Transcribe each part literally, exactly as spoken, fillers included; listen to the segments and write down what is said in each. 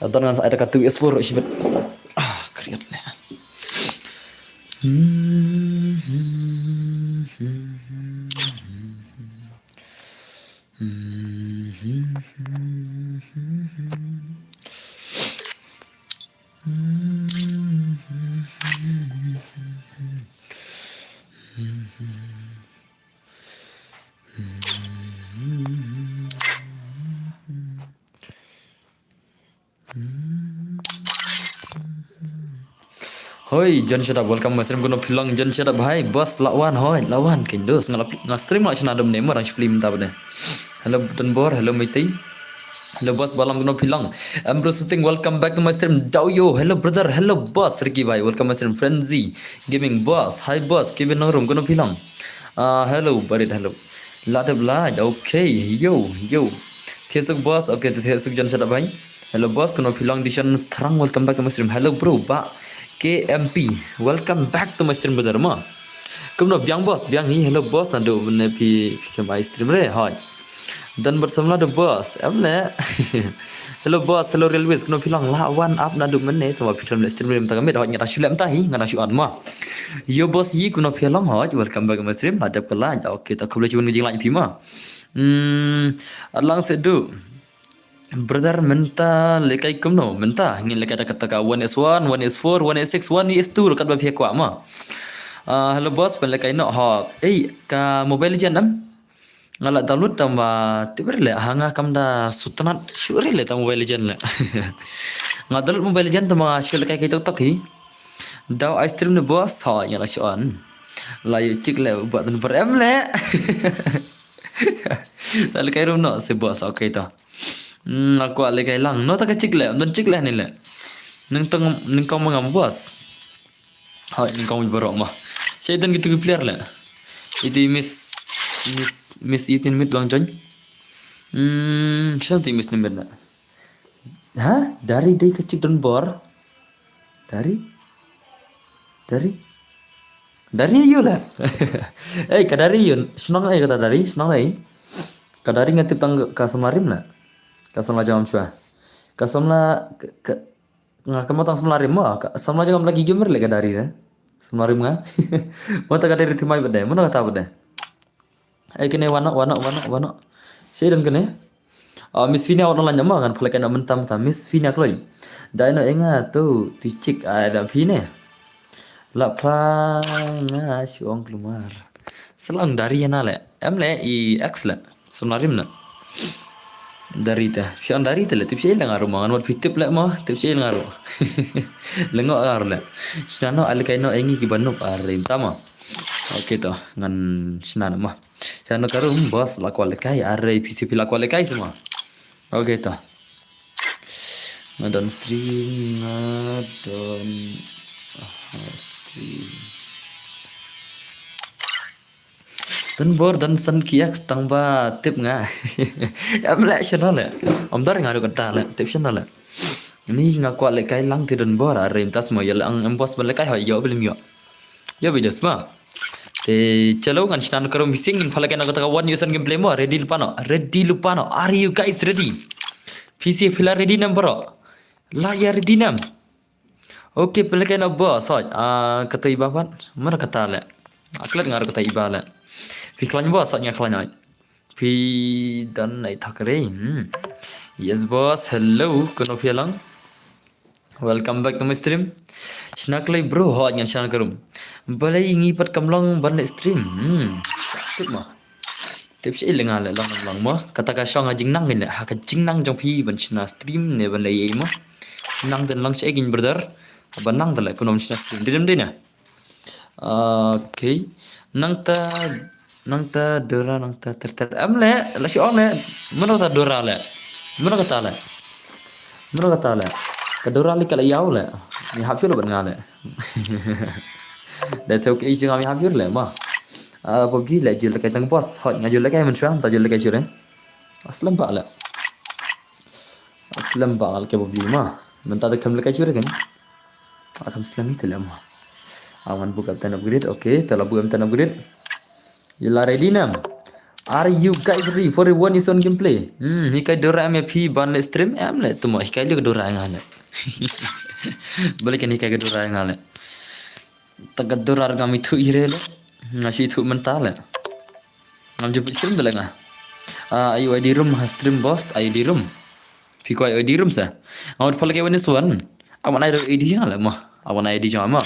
Don ngan sa ai da ka two S four shibit. Ah, kriat le. Hoi, John Shadap, welcome my stream, kuno phi long John Shadap, hai, boss, la wan, hoi, la wan, kin dos, nga la, nga stream la shna dum ne, ma dang shplim ta bne. Hello, Don Bor, hello, Meitei. Hello, boss, balam kuno phi long. Ambrose Shooting, welcome back to my stream. Dao Yo, hello, brother, hello, boss, Ricky bhai, welcome my stream. Frenzy Gaming, boss, hi, boss, Kevin Nongrum, kuno phi long. Ah, hello, Barit, hello. Ladep la, okay, yo, yo. Thiasuk, boss, okay, to Thiasuk John Shadap, bhai. Hello, boss, kuno phi long Dishon Thrang, welcome back to my stream. Hello, bro, ba K M P, welcome back to my stream, brother, ma. Kumno biang, boss, biang hi, hello, boss, naduh ne phi, phi kem ai stream re, hoi. Don Bor Samla the boss, em le. Hello, boss, hello, Railways, kuno phi long la wan ap naduh mane, tama phi kem le stream re, mta ka mit, hoi, nga dang shu le mta hi, nga dang shu on ma. Yo, boss, yi, kuno phi long, hoi, welcome back to my stream, la dep ka la, okay, ta khublei shibun ka jingla phi ma. Hmm, at lang se du. Brother, mynta lehkai kumno, mynta ngin lehkai da kata ka one S one, one S four, one S six, one S two, ruh katba phi kwah ma. Ah, hello boss, pynlehkai noh hok. Ei, ka Mobile Legend em? Nga la download tang ba tip re leh, ha nga kam da sutnat shuh re leh tang Mobile Legend leh. Nga download Mobile Legend tang ba shu lehkai kai tok tok hi. Dau ice cream ne boss, ha, nga la shu on. La yu chik leh, ba tang ber em leh. Ta lehkai rum noh se boss, okay to. Hmm, nga kwah lehkai lang. No ta ka chik leh, don chik leh ni leh. Nyngkong, nyngkong ma ngam boss. Hoi, nyngkong baroh ma. Sha don kitu ki player leh. Iti miss, miss, miss eighteen mid long join. Hmm, sha ti miss ni mid leh. Ha? Dari dei ka chik Don Bor? Dari? Dari? Dari yu leh. Eh, ka dari yu. Shnong eh kata dari, shnong eh. Ka dari nga tip tang ka samla rim leh. Ka samla jam shwa. Ka samla ka, ka, nga ka ma tang samla rim ma. Ka samla jam lagi gamer leh ka dari leh. Samla rim nga. Mo ta ka dari timai bad dei. Mo na kata bad dei. Ai kane wano, wano, wano, wano. Sha don kane. Ah, Miss Fina wano lanya ma ngan phalak na mentam ta Miss Fina kloi. Dai no enga tu tichik ai da Fina. La pha nga shu ong klumar. Selang dari na leh. Em leh i X leh. Semlarim na. Dari ta. Sha dari ta leh tip sha leh ngaru ma ngan wat pi tip leh ma. Tip sha leh ngaru. Lengo ngaru leh. Sna no alkai no engi ki banup arim tama. Okay to, ngan shna noh ma. Sha no karum boss la kwah lehkai, are P C P la kwah lehkai semua. Okay to. Nga don stream, nga don, ah, stream. Don Bor don san kiak tang ba tip nga. Em leh sha no leh. Om dar nga ru kata leh, tip sha no leh. Ni nga kwah lehkai lang te Don Bor, are tas mo ya lang em boss ba lehkai hoi yo bilim yo. Yo bidas ma. Te chalo ngan shna karum bising ngin phalak na kata ka one user gameplay mo, ready lupano, ready lupano. Are you guys ready? P C phi la ready nam bro. La ya ready nam. Okay, phalak na boss. Hoi, ah, kata iba pat. Mana kata leh. Aklet ngar kata iba leh. Phi klan boss, hoi nga klan hoi. Phi dan nai thakre. Hmm. Yes boss, hello, kuno phi lang. Welcome back to my stream. Shna kloi bro, hoi ngan shna karum. Balei ngi pat kam long ban leh stream. Hmm. Tip ma. Tip sha leh nga leh long long mo. Kata ka shong a jingnang ngin leh ha ka jingnang jong phi ban shna stream ne ban leh ei mo. Nang den long sha ei gin brother. Ban nang den leh kunom shna stream. Didem dina. Okay. Nangta, nangta Dora, nangta ter ter. Em leh, la shu ong leh. Mano ta Dora leh. Mano kata leh. Mano kata leh. Ka Dora leh ka leh yaw leh. Ni hap shu leh ban nga leh. Da teu ke isi nga mi hap shu leh ma. Ah, PUBG leh jil kai tang boss. Hoi nga jil kai men shwa, ta jil kai shu leh. Aslam ba leh. Slem ba ngal ke bobli ma. Mynta da kam lehkai shuh re kan. Akam slem ite leh ma. Awan buk am tan upgrade. Okay, ta la buk am tan upgrade. Ila ready nam. Are you guys ready for a one is one gameplay? Hmm, hikai dura em ïa phi ban leh stream em leh tu mo hikai leh ka dura nga leh. Balik kan hikai ka dura nga leh. Ta ka dura ngam ithuh ire leh. Nga shu ithuh mynta leh. Ngam ju put stream leh nga. Ah, ayu I D room ha stream boss, I D room. Phi kwah I D room sa. Nga mut pala ke one is one. Awan I D jong nga leh mo. Awan I D jong nga mo.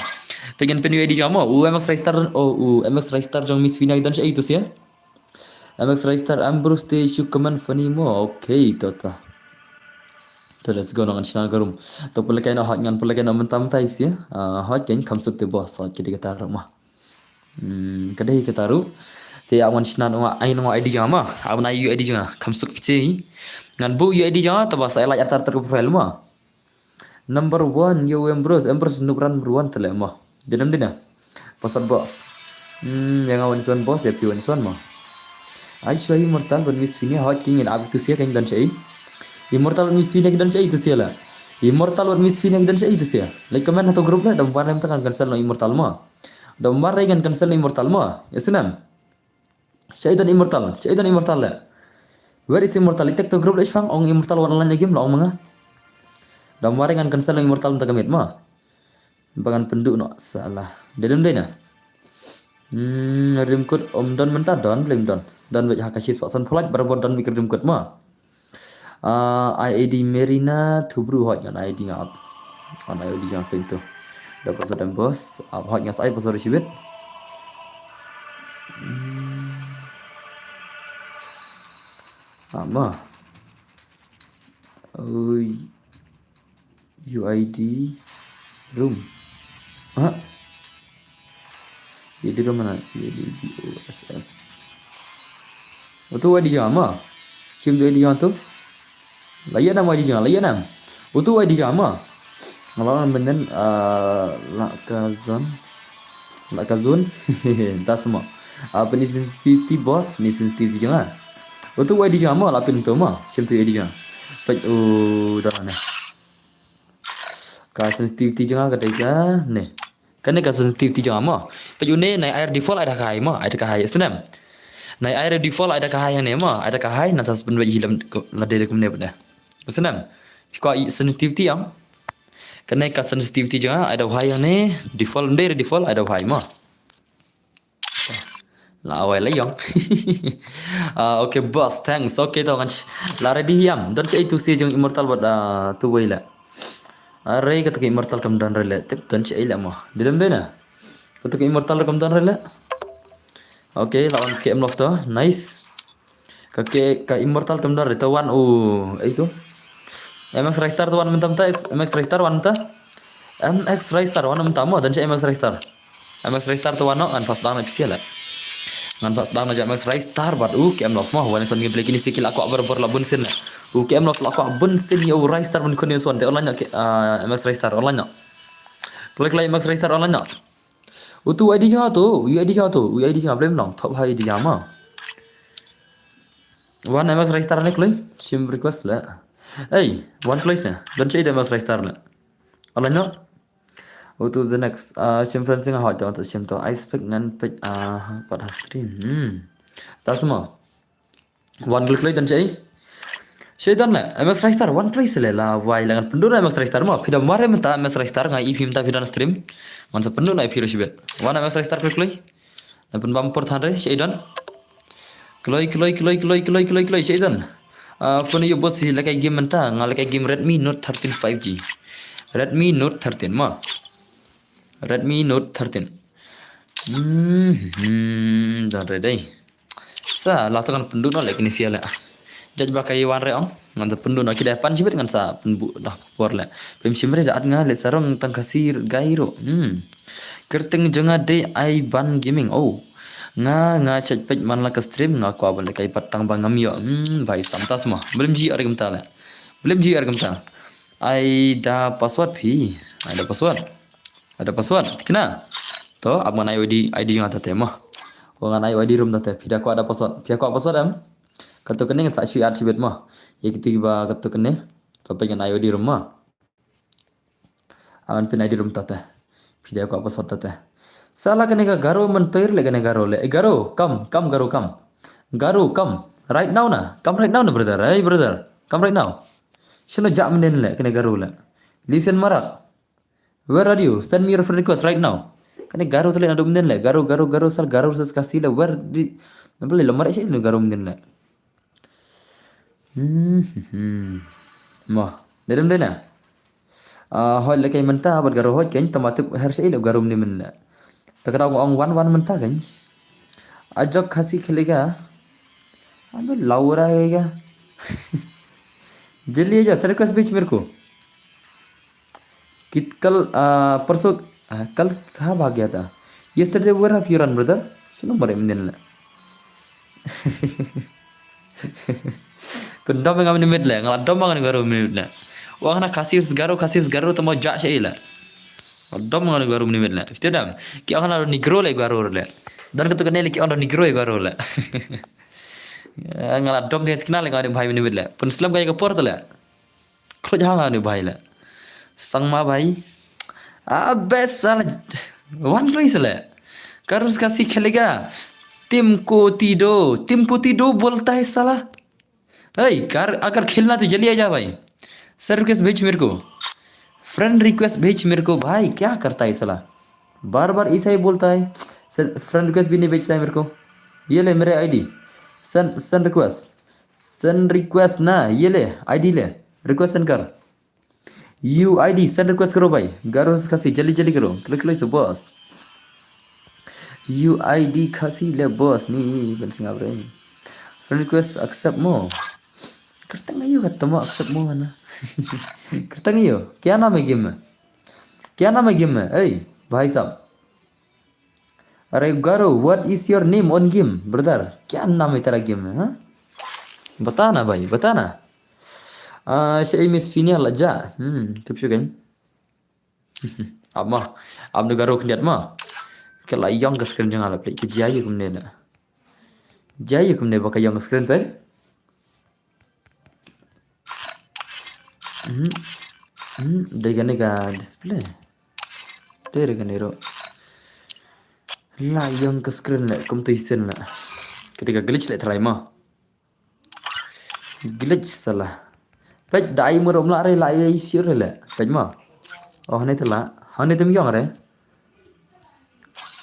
Peit ngan pyn ïa I D jong nga mo. U M X Ristar, oh, u M X Ristar jong Miss Fina ki don shaei tu sia. M X Ristar Ambrose te shu comment funny mo. Okay, to to. To let's go ngan shna ka room. To pala ke no hot ngan pala ke no mynta mynta ip sia. Ah, hot ken kham suk te boss hot ke dei kata ruh mo. Hmm, ka dei kata ruh. Te awan shna nga ai nga I D jong nga mo. Awan ai ïa I D jong nga. Kham suk phi te. Ngan buh ïa I D jong nga te ba sa ai like artar artar ka profile mo. Number one, yo Ambrose, Ambrose noob run number one te leh mo. Dei nam dei na. Password boss. Hmm, ïa nga one is one boss, ïa phi one is one mo. Ai shu Immortal bad Miss Fina hot ki ngin ap tu sia kan don shaei. Immortal bad Miss Fina ki don shaei tu sia leh. Immortal bad Miss Fina ki don shaei tu sia. Like comment ha to group leh dam wan lem ta kan cancel noh Immortal mo. Dam wan re kan cancel noh Immortal mo. Ïa snem. Shaei don Immortal, shaei don Immortal leh. Where is Immortal? Ïa tek to group leh shipang ong Immortal wan online game leh ong ma nga. Dam wan re kan cancel noh Immortal mynta ka miet mo. Ba ngan pynduh noh salah. Dei lem dei na. Hmm, Rimkut um don mynta don, lem don. Don bad ha ka shi spah san phulat barabor don bad Rimkut mo. Ah, I I D Merina Thubru hot ngan I I D nga ap. Ngan I I D jong pyntu. Da password em boss. Ap hot nga sa ai password shibit. Hmm. Ama. Oi. U I D room. Ha? U I D room mana? U I D B O S S. Utu U I D jong ma? Sim U I D jong tu? La ïa nam U I D jong, la ïa nam. Utu U I D jong ma? Ngala benden, ah, la ka zon. La ka zon. Das ma. Ah, peni sensitivity boss, peni sensitivity jong ah. Utu U I D jong ma, la peni tu ma. Sim tu U I D jong. Pek u dah ne. Ka sensitivity jong nga ka dei ka ne. Kane ka sensitivity jong nga mo. Peit une nai ai default ai da ka high mo, ai da ka high snem. Nai ai default ai da ka high ne mo, ai da ka high na tas pynbeit hi lam la dei da kumne pynbeit. Snem. Ko sensitivity yang. Kane ka sensitivity jong nga ai da high ne default ne default ai da high mo. La awai la yong. Ah, okay boss, thanks. Okay to ngan la ready yam. Don ke itu si jong Immortal bad ah, tu wei la. Are kata ke Immortal kam don rele. Tip don che ila mo. Dilem dena. Kata ke Immortal kam don rele. Okay, lawan K M Love to. Nice. Ka ke ka Immortal kam don rele. To wan u itu. M X Ristar to wan mentam ta, M X Ristar wan ta. M X Ristar wan mentam mo don che M X Ristar. M X Ristar to wan noh ngan pas dang na pisial la. Ngan pas dang na jam M X Ristar bad u K M Love mo wan son ngi bleki ni sikil aku abar bor la bunsin la. U K M Love la aku bunsin ya u Ristar men kun son te online ke M X Ristar online no. Klik lai M X Ristar online no. Utu I D jong tu, u I D jong tu, u I D jong blem long, top high I D jong ma. Wan M X Ristar ne kloi, sim request la. Hey, wan kloi se, don che M X Ristar la. Online no. Utu the next, ah, sim friends nga hot jong ta sim to, I expect ngan pek, ah, pat ha stream. Hmm. Ta semua. Wan klik kloi don che. Che don la, M X Ristar, wan kloi se le la, wai la ngan pendur M X Ristar mo, pidam mare menta M X Ristar, ngai ipim ta pidam stream. Ngan sa pendur na ipi ro shibet. Wan M X Ristar klik kloi. Na pynbam por than re, che don. Kloi, kloi, kloi, che don. Ah, phone yu boss hi lekai game menta, nga lekai game Redmi Note thirteen five G. Redmi Note thirteen ma. Redmi Note thirteen. Hmm, hmm, don re dei. Sa la to kan pendu no lek ni sia le. Jaj ba kai wan re ong. Ngan sa pendu no kida pan jibet ngan sa penbu dah por le. Pem simre da at nga le sarong tang kasir gairo. Hmm. Kerteng jonga dei ai ban gaming. Oh. Nga nga chat page man la ka stream nga kwa ban le kai pat tang ba ngam yo. Hmm, bai samta semua. Belum ji ar gemta le. Belum ji ar gemta. Ai da password phi. Ai da password. Ai da password. Kena. To, ap ngan ai I D, I D jong ta te mo. Ko ngan ai I D room ta te. Phi da kwa da password. Phi kwa password em. Kato kene ngan sa shu at sibet mo. Ye kiti ba kato kene. To phi ngan ai I D room mo. Angan pin I D room ta te. Phi da kwa password ta te. Sala kene ka garo mentoir le kene garo le. Eh, garo, kam, kam garo kam. Garo, come. Right now na. Come right now na, brother. Hey, brother. Come right now. Shano jah mendin le, kane Garo le. Listen Marak. Where are you? Send me your friend request right now. Kane Garo tale na dum mendin le. Garo, Garo, Garo, sal Garo, sas Khasi le. Where di, nampak le, lamar sih le Garo mendin le. Hmm, hmm, hmm. Mo, dedem dena. Ah, hoi le kai mynta, bad Garo hoi kan, tama tup her sih le Garo mendin le. Takada ong wan wan mynta kan. Ajok Khasi khelega. Abe Laura khelega. Jildi aja, send request bhej mere ko. Kit kal, ah, parso, ah, kal kaha bhag gaya tha? Yesterday where have you run, brother? Shano mare mendin le. Pyndom nga minit le, nga la dom nga Garo minit le. Wa nga Khasi versus Garo, Khasi versus Garo, tama jah sih le. Dom nga Garo minit le. Fitedam. Ki ong na Negro le Garo le. Dan katu kane le ki ong Negro Garo le. Nga la dom te tikna le nga bhai minit le. Pun slam ka ka por le. Khluj ha nga bhai le. Sangma bhai. Abe sal. Wan roi sale. Garo versus Khasi khelega. Tim ko tido. Tim ko tido bolta hai sala. Hey, कार अगर खेलना तो जल्दी आ जा भाई. सर रिक्वेस्ट भेज मेरे को. फ्रेंड रिक्वेस्ट भेज मेरे को भाई. क्या करता है साला, बार बार ऐसा ही बोलता है. सर फ्रेंड रिक्वेस्ट भी नहीं भेजता है मेरे को. ये ले मेरे आईडी. सेंड सेंड रिक्वेस्ट. सेंड रिक्वेस्ट ना, ये ले आईडी ले. रिक्वेस्ट सेंड कर. यूआईडी सेंड रिक्वेस्ट करो भाई. गारो से खासी जल्दी जल्दी करो. क्लिक क्लिक से बॉस. यूआईडी खासी ले बॉस ni ben singap re. Friend request accept mo. Kerteng ayo kata mo accept mo mana. Kerteng ayo. Kya naam hai game mein? Kya naam hai game mein? Hey, bhai sahab. अरे गारो, what is your name on game, brother? क्या नाम है तेरा गेम में, हाँ? बता ना भाई, बता ना. Ah, sha Miss Finial aja. Hmm, tip shu kan. Ama, am du Garo khyndiat ma. Ka la ïong ka screen jong nga la plik, ka jia ïa kumne na. Jia ïa kumne ba ka ïong ka screen pek. Hmm. Hmm, dei kane ka display. Dei re kane ro. La ïong ka screen le, kum tu isen le. Ka dei ka glitch le try ma. Glitch sala. Peit da ai murom la re la ai sir le. Peit ma. Oh, ne te la. Ha ne tem ïong re.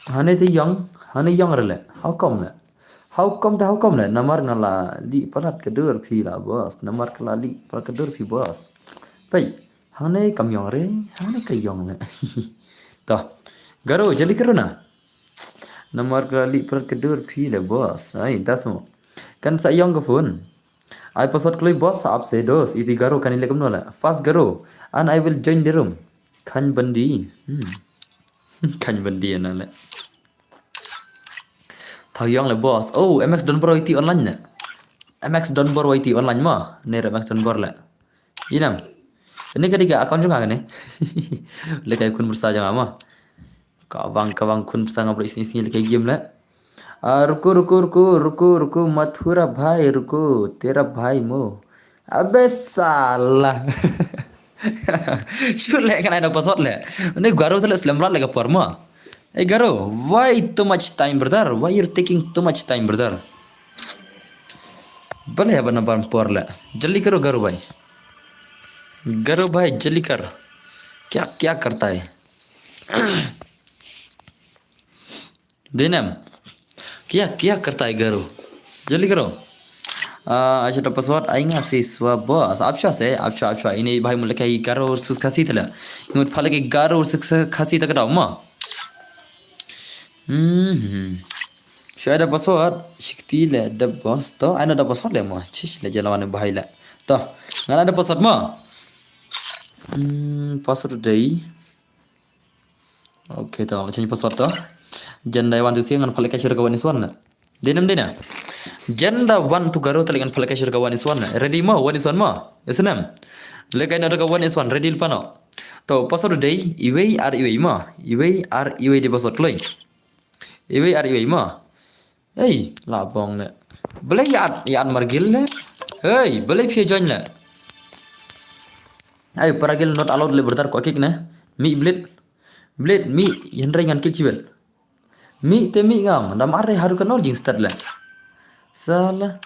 Ha ne te ïong, ha ne ïong re le. How come le? How come te how come le? Namar nga la lih palat ka dur phi la boss. Namar ka la lih palat ka dur phi boss. Peit, ha ne kam ïong re, ha ne ka ïong le. To. Garo, jali karo na. Namar ka la lih palat ka dur phi le boss. Ai, das mo. Kan sa ïong ka phone. Ai password kloi boss sa ap se dos. Iti Garo kan ile kumno le. Fast Garo. And I will join the room. Khan bandi. Hmm. Khan bandi na le. Thaw ïong le boss. Oh, M X Donbor Y T online ne. M X Donbor Y T online ma. Ne re M X Donbor le. Inam. Ini ka dei ka account jong nga ne. Le kai khun pyrsa jong nga ma. Ka bang ka bang khun pyrsa nga bro isni isni le kai game le. Ah, ruko ruko ruko ruko ruko Mathura bhai ruko tera bhai mo. Abe sala. Shu le kan ai da password le. Ni Garo te le slem rat le ka por ma. Hey Garo, why too much time, brother? Why you're taking too much time, brother? Bale ya bana ban por le. Jaldi karo Garo bhai. Garo bhai, jaldi kar. Kya kya karta hai? Dinam. Kya kya karta hai Garo? Jaldi karo. Ah, acha da password ainga se swa boss. Apcha se, apcha apcha. Ini bhai mulakai Garo versus Khasi tala. Ngut phalaki Garo versus Khasi ta kadaw ma. Hmm. Shu ai da password, shikti le da boss to. Ai na da password le mo. Chish le jalawan bhai le. To, ngana da password mo. Hmm, password dei. Okay, to, change password to. Jenda one to three ngan phalika shir ka one is one na. Dinam dina. Jenda one to Garo tali ngan phalika shir ka one is one na. Ready mo, one is one mo. Isnam. Lekai na ka one is one, ready pano. To, password dei, iwei ar iwei mo. Iwei ar iwei di password kloi. Iwei ar iwei mo. Hey, la bong le. Bale ya at, ya at margil le. Hey, bale phi join le. Hey, paragil not allowed le brother ko kick ne. Mi blade. Blade, mi, hynrei ngan kick chibet. Mi te mi ngam, dam are haru kanol jing start le. Sala.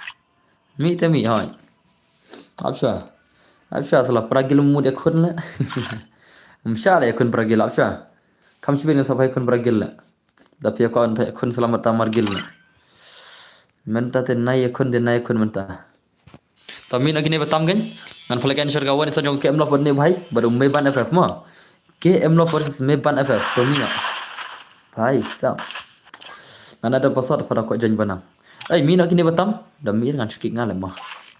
Mi te mi hoi. Apsha. Apsha sala para guild mut ya khun le. Msha le ya khun para guild apsha. Kam chiben sa phai khun para guild le. Da pia kon phai khun selamat tamar guild le. Menta te nai ya khun te nai ya khun menta. To mi no kine batam gen. Ngan phalai kan shor gawan isan jong K M Love ne bhai. Baru Meban F F mo. K M Love versus Meban F F. To mi no. Bhai sab. Ngan ada pasot pada ko join banang. Ai mi no kine batam. Da mi ngan shukik ngale mo.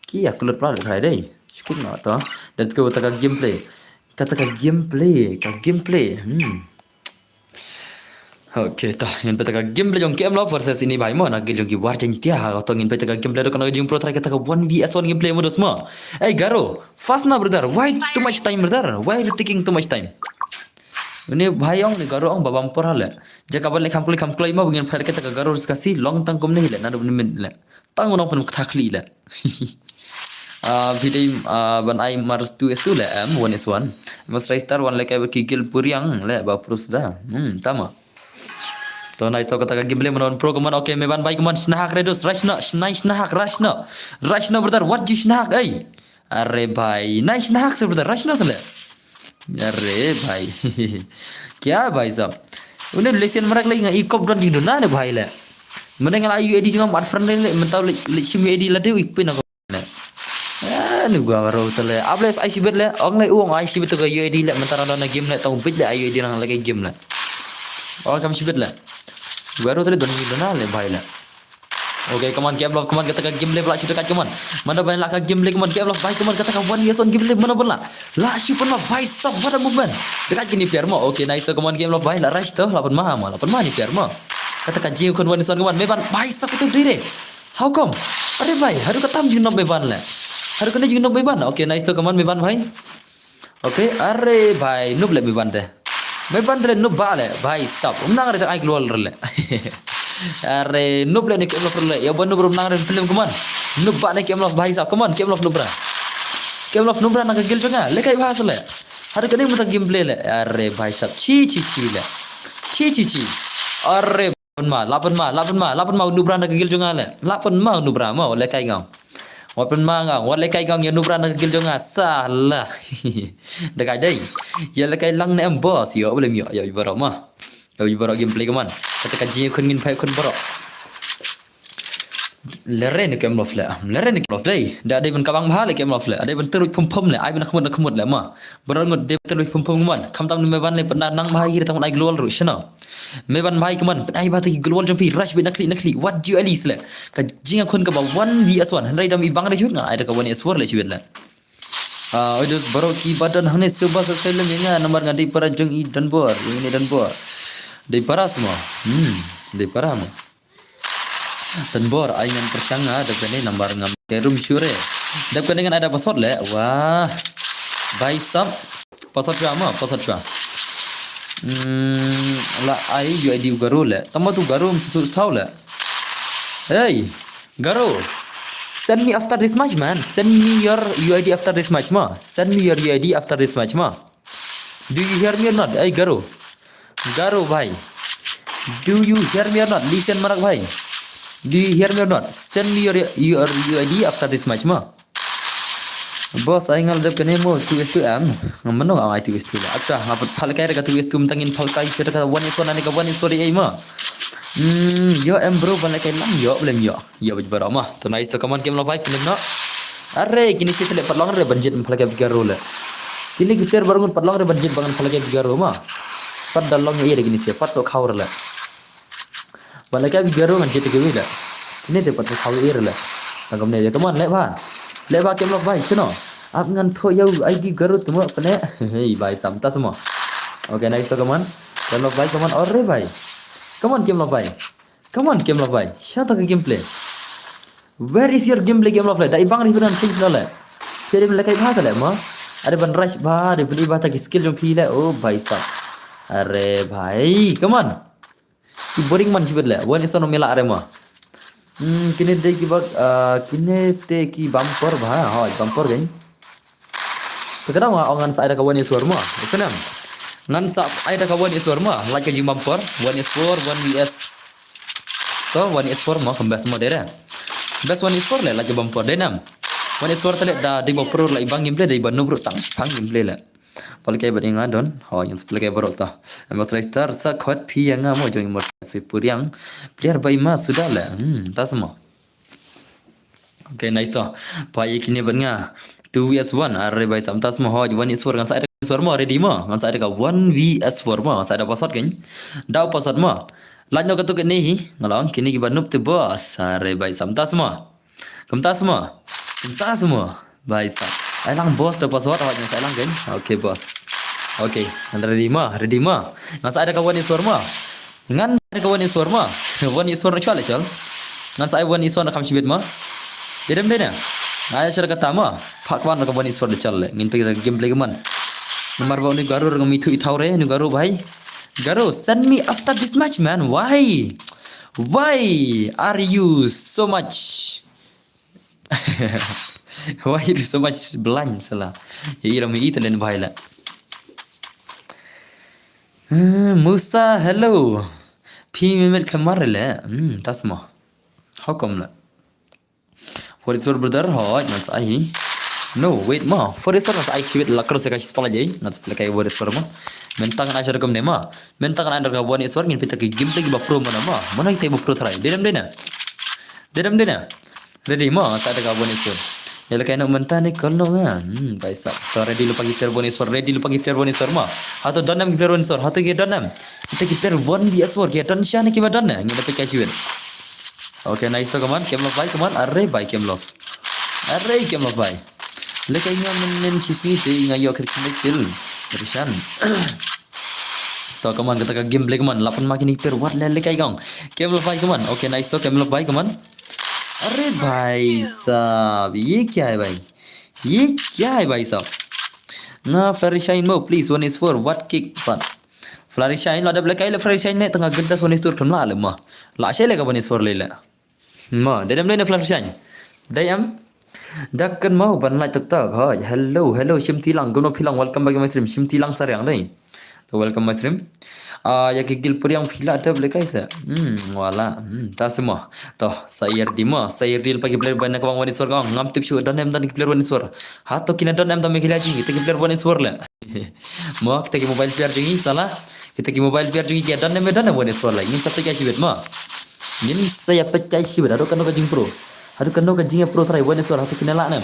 Ki ya kulut pala thai dei. Shukik no to. Let's go taka gameplay. Kata ka gameplay, ka gameplay. Hmm. Okay, ta ngin peta ka gameplay jong K M Love versus ini bhai mo na guild jong ki War Jaintia. To ngin peta ka gameplay do kana jing pro try kata ka one v one gameplay modus mo. Hey Garo, fast na brother. Why too much time brother? Why you taking too much time? Ini bhai ong ni Garo ong babam por hale. Jaka balik kam klik kam klik mo bangin peta ka Garo ska si long tang kum ni le na do min le. Tang nong pun kthakli le. Ah, bidai ah, ban ai mar two is two le em one is one. Mas Rai Star wan le kai ki guild puriang le ba prus da. Hmm, tama. To nai to kata ka gameplay manon pro kaman okay me ban bai kaman snahak redus rashna snai snahak rashna. Rashna brother what you snahak ai. Are bhai nai snahak se brother rashna se le. Are bhai. Kya bhai sab. Une lesen marak le nga ikop don jing dona ne bhai le. Mane nga la U A D jingam at friend le mentau le shim U A D la deu ipin ako. Ne. Eh, ni gua ro tele. Ables ai shibet le. Ong le uong ai shibet to ga U A D le mentara dona game le tong bit le U A D nang le game le. Ong kam shibet le. Gua ro tele don ni dona le bhai le. Okay, come on, K M Love, come on, kata ka game le bla shibet kat come on. Mana bhai la ka game le come on, K M Love, bhai come on, kata ka one yes on game le mana bla. La shibet ma bhai sab what a movement. Dekat kini fair mo. Okay, nice to come on, K M Love, bhai la rush to, lapan ma ma, lapan ma ni fair mo. Kata ka jing kon one yes on come on, me ban bhai sab itu dire. How come? Are bhai, haru katam jing nob me ban le. Haru kane jing nob me ban. Okay, nice to come on me ban bhai. Okay, are bhai, noob le me ban de. Me ban de noob ba le, bhai sab. Um nang re ai global re le. Are noob le ne K M Love re le. Ya ban noob rum nang re film come on. Noob ba ne K M Love bhai sab. Come on, K M Love noob ra. K M Love noob ra na ka guild jong nga. Le kai bhas le. Haru kane mata gameplay le. Are bhai sab. Chi chi chi le. Chi chi chi. Are Lapan ma, lapan ma, lapan ma, lapan ma u nubra na ka guild jong nga le. Lapan ma u nubra ma, wat le kai ngam. Lapan ma ngam, wat le kai ngam ya nubra na ka guild jong nga. Salah. Da kai dei. Ya le kai lang ne em boss, yo, boleh yo, yo, baro ma. Yo, baro gameplay kaman. Kata ka jing khun ngin phai khun baro. Lere ni K M Love le. Lere ni K M Love dei. Da dei ban kabang bha le K M Love le. Dei ban terus pum pum le. Ai ban khmut khmut le ma. Baro ngut dei ban terus pum pum man. Kham tam ni me ban le pernah nang bha hi tam ai global ru shano. Me ban bhai kaman, pynai ba ta ki global jong phi, rush bit na khlieh na khlieh, wat ju ali sle. Ka jingkhun kaba one v one, hynrei dam i bang re shut nga, ai da ka one v one le shibit le. Ah, oi dos baro ki ba don hane suba subscribe lem nga, namar nga dei para jong i Donbor, i ne Donbor. Dei para semua. Hmm, dei para mo. Donbor, ai ngan pyrshang nga, dep kane namar ngam ke rum shure. Dep kane ngan ai da password le, wah. Bhai sab. Password shwa ma, password shwa. Hmm, la ai U I D u Garo le. Tama tu Garo msu tu tau le. Hey, Garo. Send me after this match, man. Send me your U I D after this match, ma. Send me your U I D after this match, ma. Do you hear me or not? Hey, Garo. Garo, bhai. Do you hear me or not? Listen, Marak, bhai. Do you hear me or not? Send me your, your U I D after this match, ma. Boss, ai ngal dep kane mo two is two em. Ngam mano nga ai two is two la. Acha, nga pat phal kai da ka two is two, mtangin phal kai sha da ka one is one, ani ka one is one ai ma. Hmm, yo em bro, ban la kai lang yo, blem yo. Yo bit baro ma. To nice to, come on, K M Love five, kini no. Are, kini si tele pat long re ban jit phal kai Garo le. Kini ki player baru ngun pat long re ban jit ban phal kai Garo ma. Pat da long ye de kini si pat so khaw re le. Ba le ka bi Garo ngan jete ke wi le. Kine te pat ka khawi ir le. Tang kam ne je, come on, le ba. Le ba K M Love bhai, shino. Ap ngan tho yau I D Garo tumo pene. Hey bhai, sam ta samo. Okay, nice to, come on. K M Love bhai, come on, or re bhai. Come on, K M Love bhai. Come on, K M Love bhai. Shata ka gameplay. Where is your gameplay, K M Love le? Da ibang ri ban change no le. Phi le kai bha ta le mo. Are ban rush bha, are ban i bha ta ki skill jong phi le. Oh bhai sab. Are bhai, come on. Ki boring man shibit le. Wan ison mela are ma. Hmm, kine te ki bak, ah, kine te ki bumper bha. Ha, bumper gani. Te kadang wa ngan sa ai da ka one is four ma. Isenam. Ngan sa ai da ka one is four ma. Like ka jing bumper. One is four, one V S. To one is four ma, kembas ma dere. Best one is four le, la jabam por, dei nam. One is four tale da, dei ba pro la ibang gameplay, dei ba noob ruh tang shipang gameplay le. Pal kai ba dei nga don, ho, yang sebelah kai baroh ta. Amos Leicester, sa khot phi yang nga mo jong imor si puriang. Player ba ima suda le, hmm, ta semua. Okay, nice to. Pa ye kini ban nga. Two V S one, are bai sam ta semua, ho, one is four, ngan sa ada suar mo, ready mo. Ngan sa ada ka one V S four mo, sa ada pasat kan. Dau pasat mo. Laj no ka tu kini hi, ngalong, kini ki ba noob te boss, are bai sam ta semua. Kumta semua. Kumta semua. Bai sa. Ai lang boss tu password awak ngan sa lang kan. Okay boss. Okay, ngan ready ma, ready ma. Ngan sa ada kawan ni suar ma. Ngan ada kawan ni suar ma. Wan ni suar na chal chal. Ngan sa ai wan ni suar na kam shibit ma. Dedem dena. Ngan ai shar kata ma. Pak wan kawan ni suar chal le. Ngin pergi game play keman. Nomor bau ni garu ngam itu itau re, ni garu bai. Garu, send me after this match man. Why? Why are you so much? Why you so much blind sala? Ya ira mi ita len bai la. Hmm, Musa, hello. Phi mi met khamar le. Hmm, tasma. How come la? Forever brother, hoi, mas ai. No, wait ma. Forever mas ai kiwit la cross ka spala jai. Ngas pala kai forever ma. Mentang na shar kum ne ma. Mentang na andar ka one is one ngin pita ki game play ba pro mana ma. Mana kita ba pro try. Dedam dena. Dedam dena. Ready ma, sa ada ka one is one. Ya la kai no mentang ni kol no nga. Hmm, bai sa. To ready lupa ki player one is one. Ready lupa ki player one is one ma. Hato donam ki player one is one. Hato ki donam. Kita ki player one V S one ki don shane ki ba don ne. Ngin dapat kai chiwit. Okay, nice to, come on, Kem Love bai, come on, are bai Kem Love. Are Kem Love bai. Lekai nga men nen sisi te nga yo kir kine kill. Rishan. To, come on, kata ka game play, come on. Lapan ma kini per wat le lekai gong. Kem Love bai, come on. Okay, nice to, Kem Love bai, come on. Are bai sab. Ye kya hai bai? Ye kya hai bai sab? Nga Flurry Shine mo, please, one is four. What kick, but Flurry Shine, la dep lekai le Flurry Shine ne tanga gentas one is four kemla le ma. La shai le ka one is four le le. Ma, dei dem dei na Flurry Shine. Dei em. Dak kan mau ban lai tok tok. Hoi, hello, hello, Shim Tilang, gono Pilang, welcome back to my stream. Shim Tilang sariang dei. To welcome my stream. Ah, ya ki gil puriang pila dep lekai sa. Hmm, wala. Hmm, ta semua. To, sayar di ma, sayar di lepa ki player ban na kawang one is four kawang. Ngam tip shu don em don ki player one is four. Ha to kina don em don me kila ji, kita ki player one is four le. Mo, kita ki mobile player jong ngi, salah. Kita ki mobile player jong ngi ki don ne me don ne one is four lai. Ngin sa pechai shibit mo. Ngin sa ya pechai shibit. Haduh kano ka jing pro. Haduh kano ka jing ya pro try one is four. Haduh kena lah nem.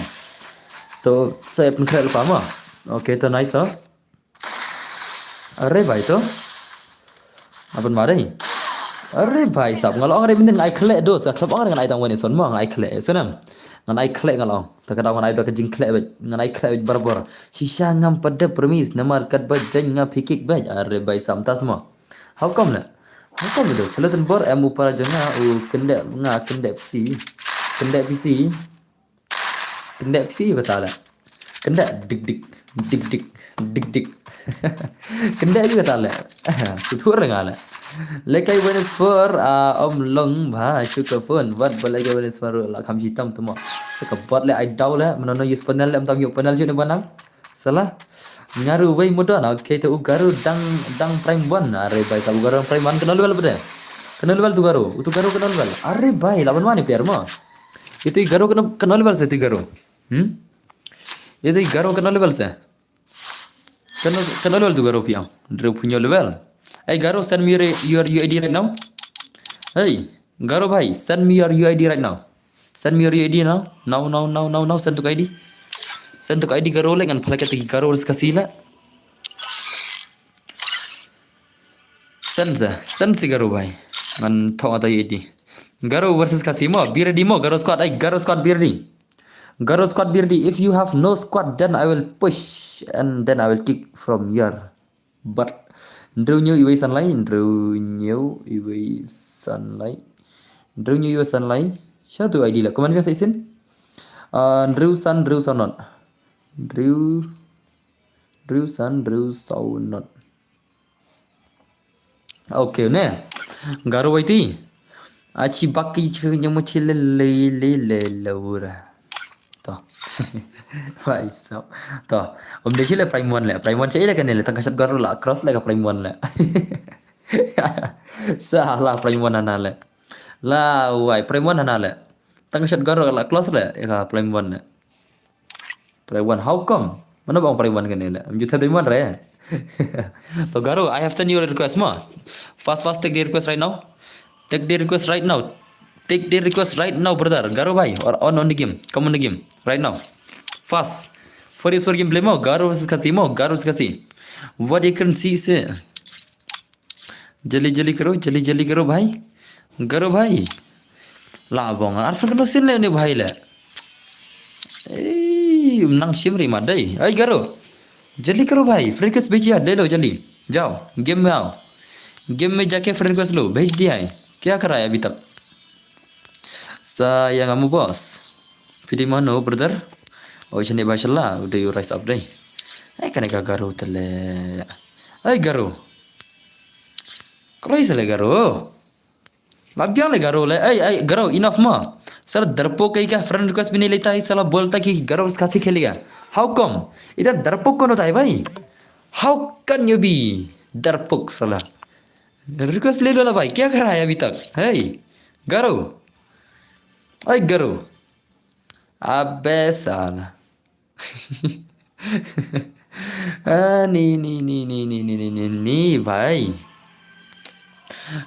To sa ya pun khrel pa mo. Okay, to nice to. Are bai to. Aban mari. Are bai sab, ngalong are mintin ngai khlek dos, klub ong ngai tang one is one mo, ngai khlek, senam. Ngai khlek ngalong. Ta ka dau ngai da ka jing khlek bej, ngai khlek bej barbar. Shisha ngam pada promise, namar kat bej jen nga pikik bej. Are bai sam tas mo. How come le? How come le? Selatin bor em upara jong nga, u kendek nga, kendek psi. Kendek psi. Kendek psi kata le. Kendek dik dik, dik dik, dik dik. Kendek juga kata le. Sutur nga le. Lekai one is four, ah, om long ba shu ka phone. Wat ba lekai one is four la kham shitam tu mo. Saka bot le ai dau le, mano no use panel le, am tam use panel ju ne banang. Salah. Ngaru wei muda na, okay, tu u garu dang, dang prime one. Are bai sa u garu dang prime one kena level bede. Kena level tu garu. Utu garu kena level. Are bai, lawan mana player mo? Itu i garu kena, kena level sa itu i garu. Hmm? Itu i garu kena level sa. Kena, kena level tu garu piang. Drew punya level. Hey garu, send me your, your U I D right now. Hey, garu bhai, send me your U I D right now. Send me your U I D now. Now, now, now, now, now, send to I D. Send to I D garu le ngan phalak ti garu ris kasi le. Send sa, send si garu bhai. Ngan thong ata U I D. Garu versus kasi mo, be ready mo, garu squad, ai garu squad be ready. Garu squad be ready. If you have no squad, then I will push and then I will kick from here. But Drew New Iwei Sanlai, Drew New Iwei Sanlai, Drew New Iwei Sanlai. Sha tu I D la. Kuman biasa isin. Uh, Drew San, Drew Saunot. Drew, Drew San, Drew Saunot. Okay ne. Garu waiti. Achi baki chika nyamo chile le le le laura. To. Bai sab. To. Om de chile prime one le. Prime one chile kane le tang kashat garu la cross le ka prime one le. Salah prime one ana le. La wai prime one ana le. Tang ka shot Garo la close le, ïa ka Prime One le. Prime One, how come? Mano ba ong Prime One kane le? Em ju thep Prime One re. To Garo, I have sent you a request mo. Fast, fast, take the request right now. Take the request right now. Take the request right now, brother. Garo bhai, or on, on the game. Come on the game. Right now. Fast. For your game play mo. Garo versus Khasi mo. Garo versus Khasi. What you can see is, eh, जल्दी जल्दी करो, जल्दी जल्दी करो भाई, करो भाई. La bong ar fan kano sin le ne bhai le. Ei, nang shim ri ma dei. Ai Garo, जल्दी करो भाई, फ्रेंड रिक्वेस्ट भेजिए, ले लो जल्दी. जाओ, गेम में आओ. गेम में जाके फ्रेंड रिक्वेस्ट लो, भेज दिया है. क्या कर रहा है अभी तक? Sa ïa nga mo boss. Phi dei mano brother? Oi shane ba shala, u dei u rise up dei. Ai kane ka Garo te le. Ai Garo. Kloi sa le Garo. La biang le Garo le. Ai, ai Garo, enough mo. Sir, डरपोक कहीं का फ्रेंड रिक्वेस्ट भी नहीं लेता है साला, बोलता कि Garo versus Khasi खेलेगा. How come? इधर डरपोक कौन होता है भाई? How can you be डरपोक साला? रिक्वेस्ट ले लो ना भाई, क्या कर रहा है अभी तक? Hey, Garo. Ai Garo. अबे साला. Ah, ni, ni, ni, ni, ni, ni, ni, ni, ni, bhai.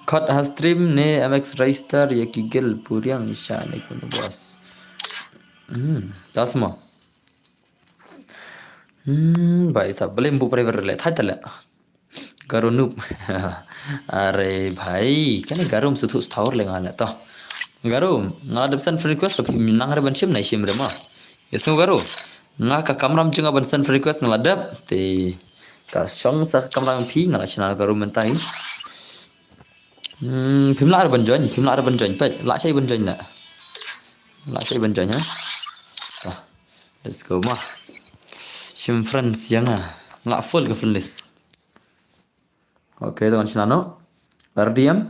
Khot ha stream ne M X Raystar ïa ki gel puriang sha ne kunu boss. Hmm, das mo. Hmm, bhai sab, bale mbu private le, thai tale. Garo noob. Are bhai, kane Garo msu thu sthawr le nga le to. Garo, nga la dep send friend request, tapi nang re ban shim na shim re ma. Yes no Garo. Nga ka kamram jong nga ban send friend request nga la dep. Te ka shong sa ka kamram phi nga la shna Garo mynta hi. Hmm, phim lah re ban join, phim lah re ban join. Peit, lah shai ban join la. Lah shai ban join ha. To, let's go ma. Shim friends ïa nga. Nga la full ka friend list. Okay, to ngan shna no. R D M.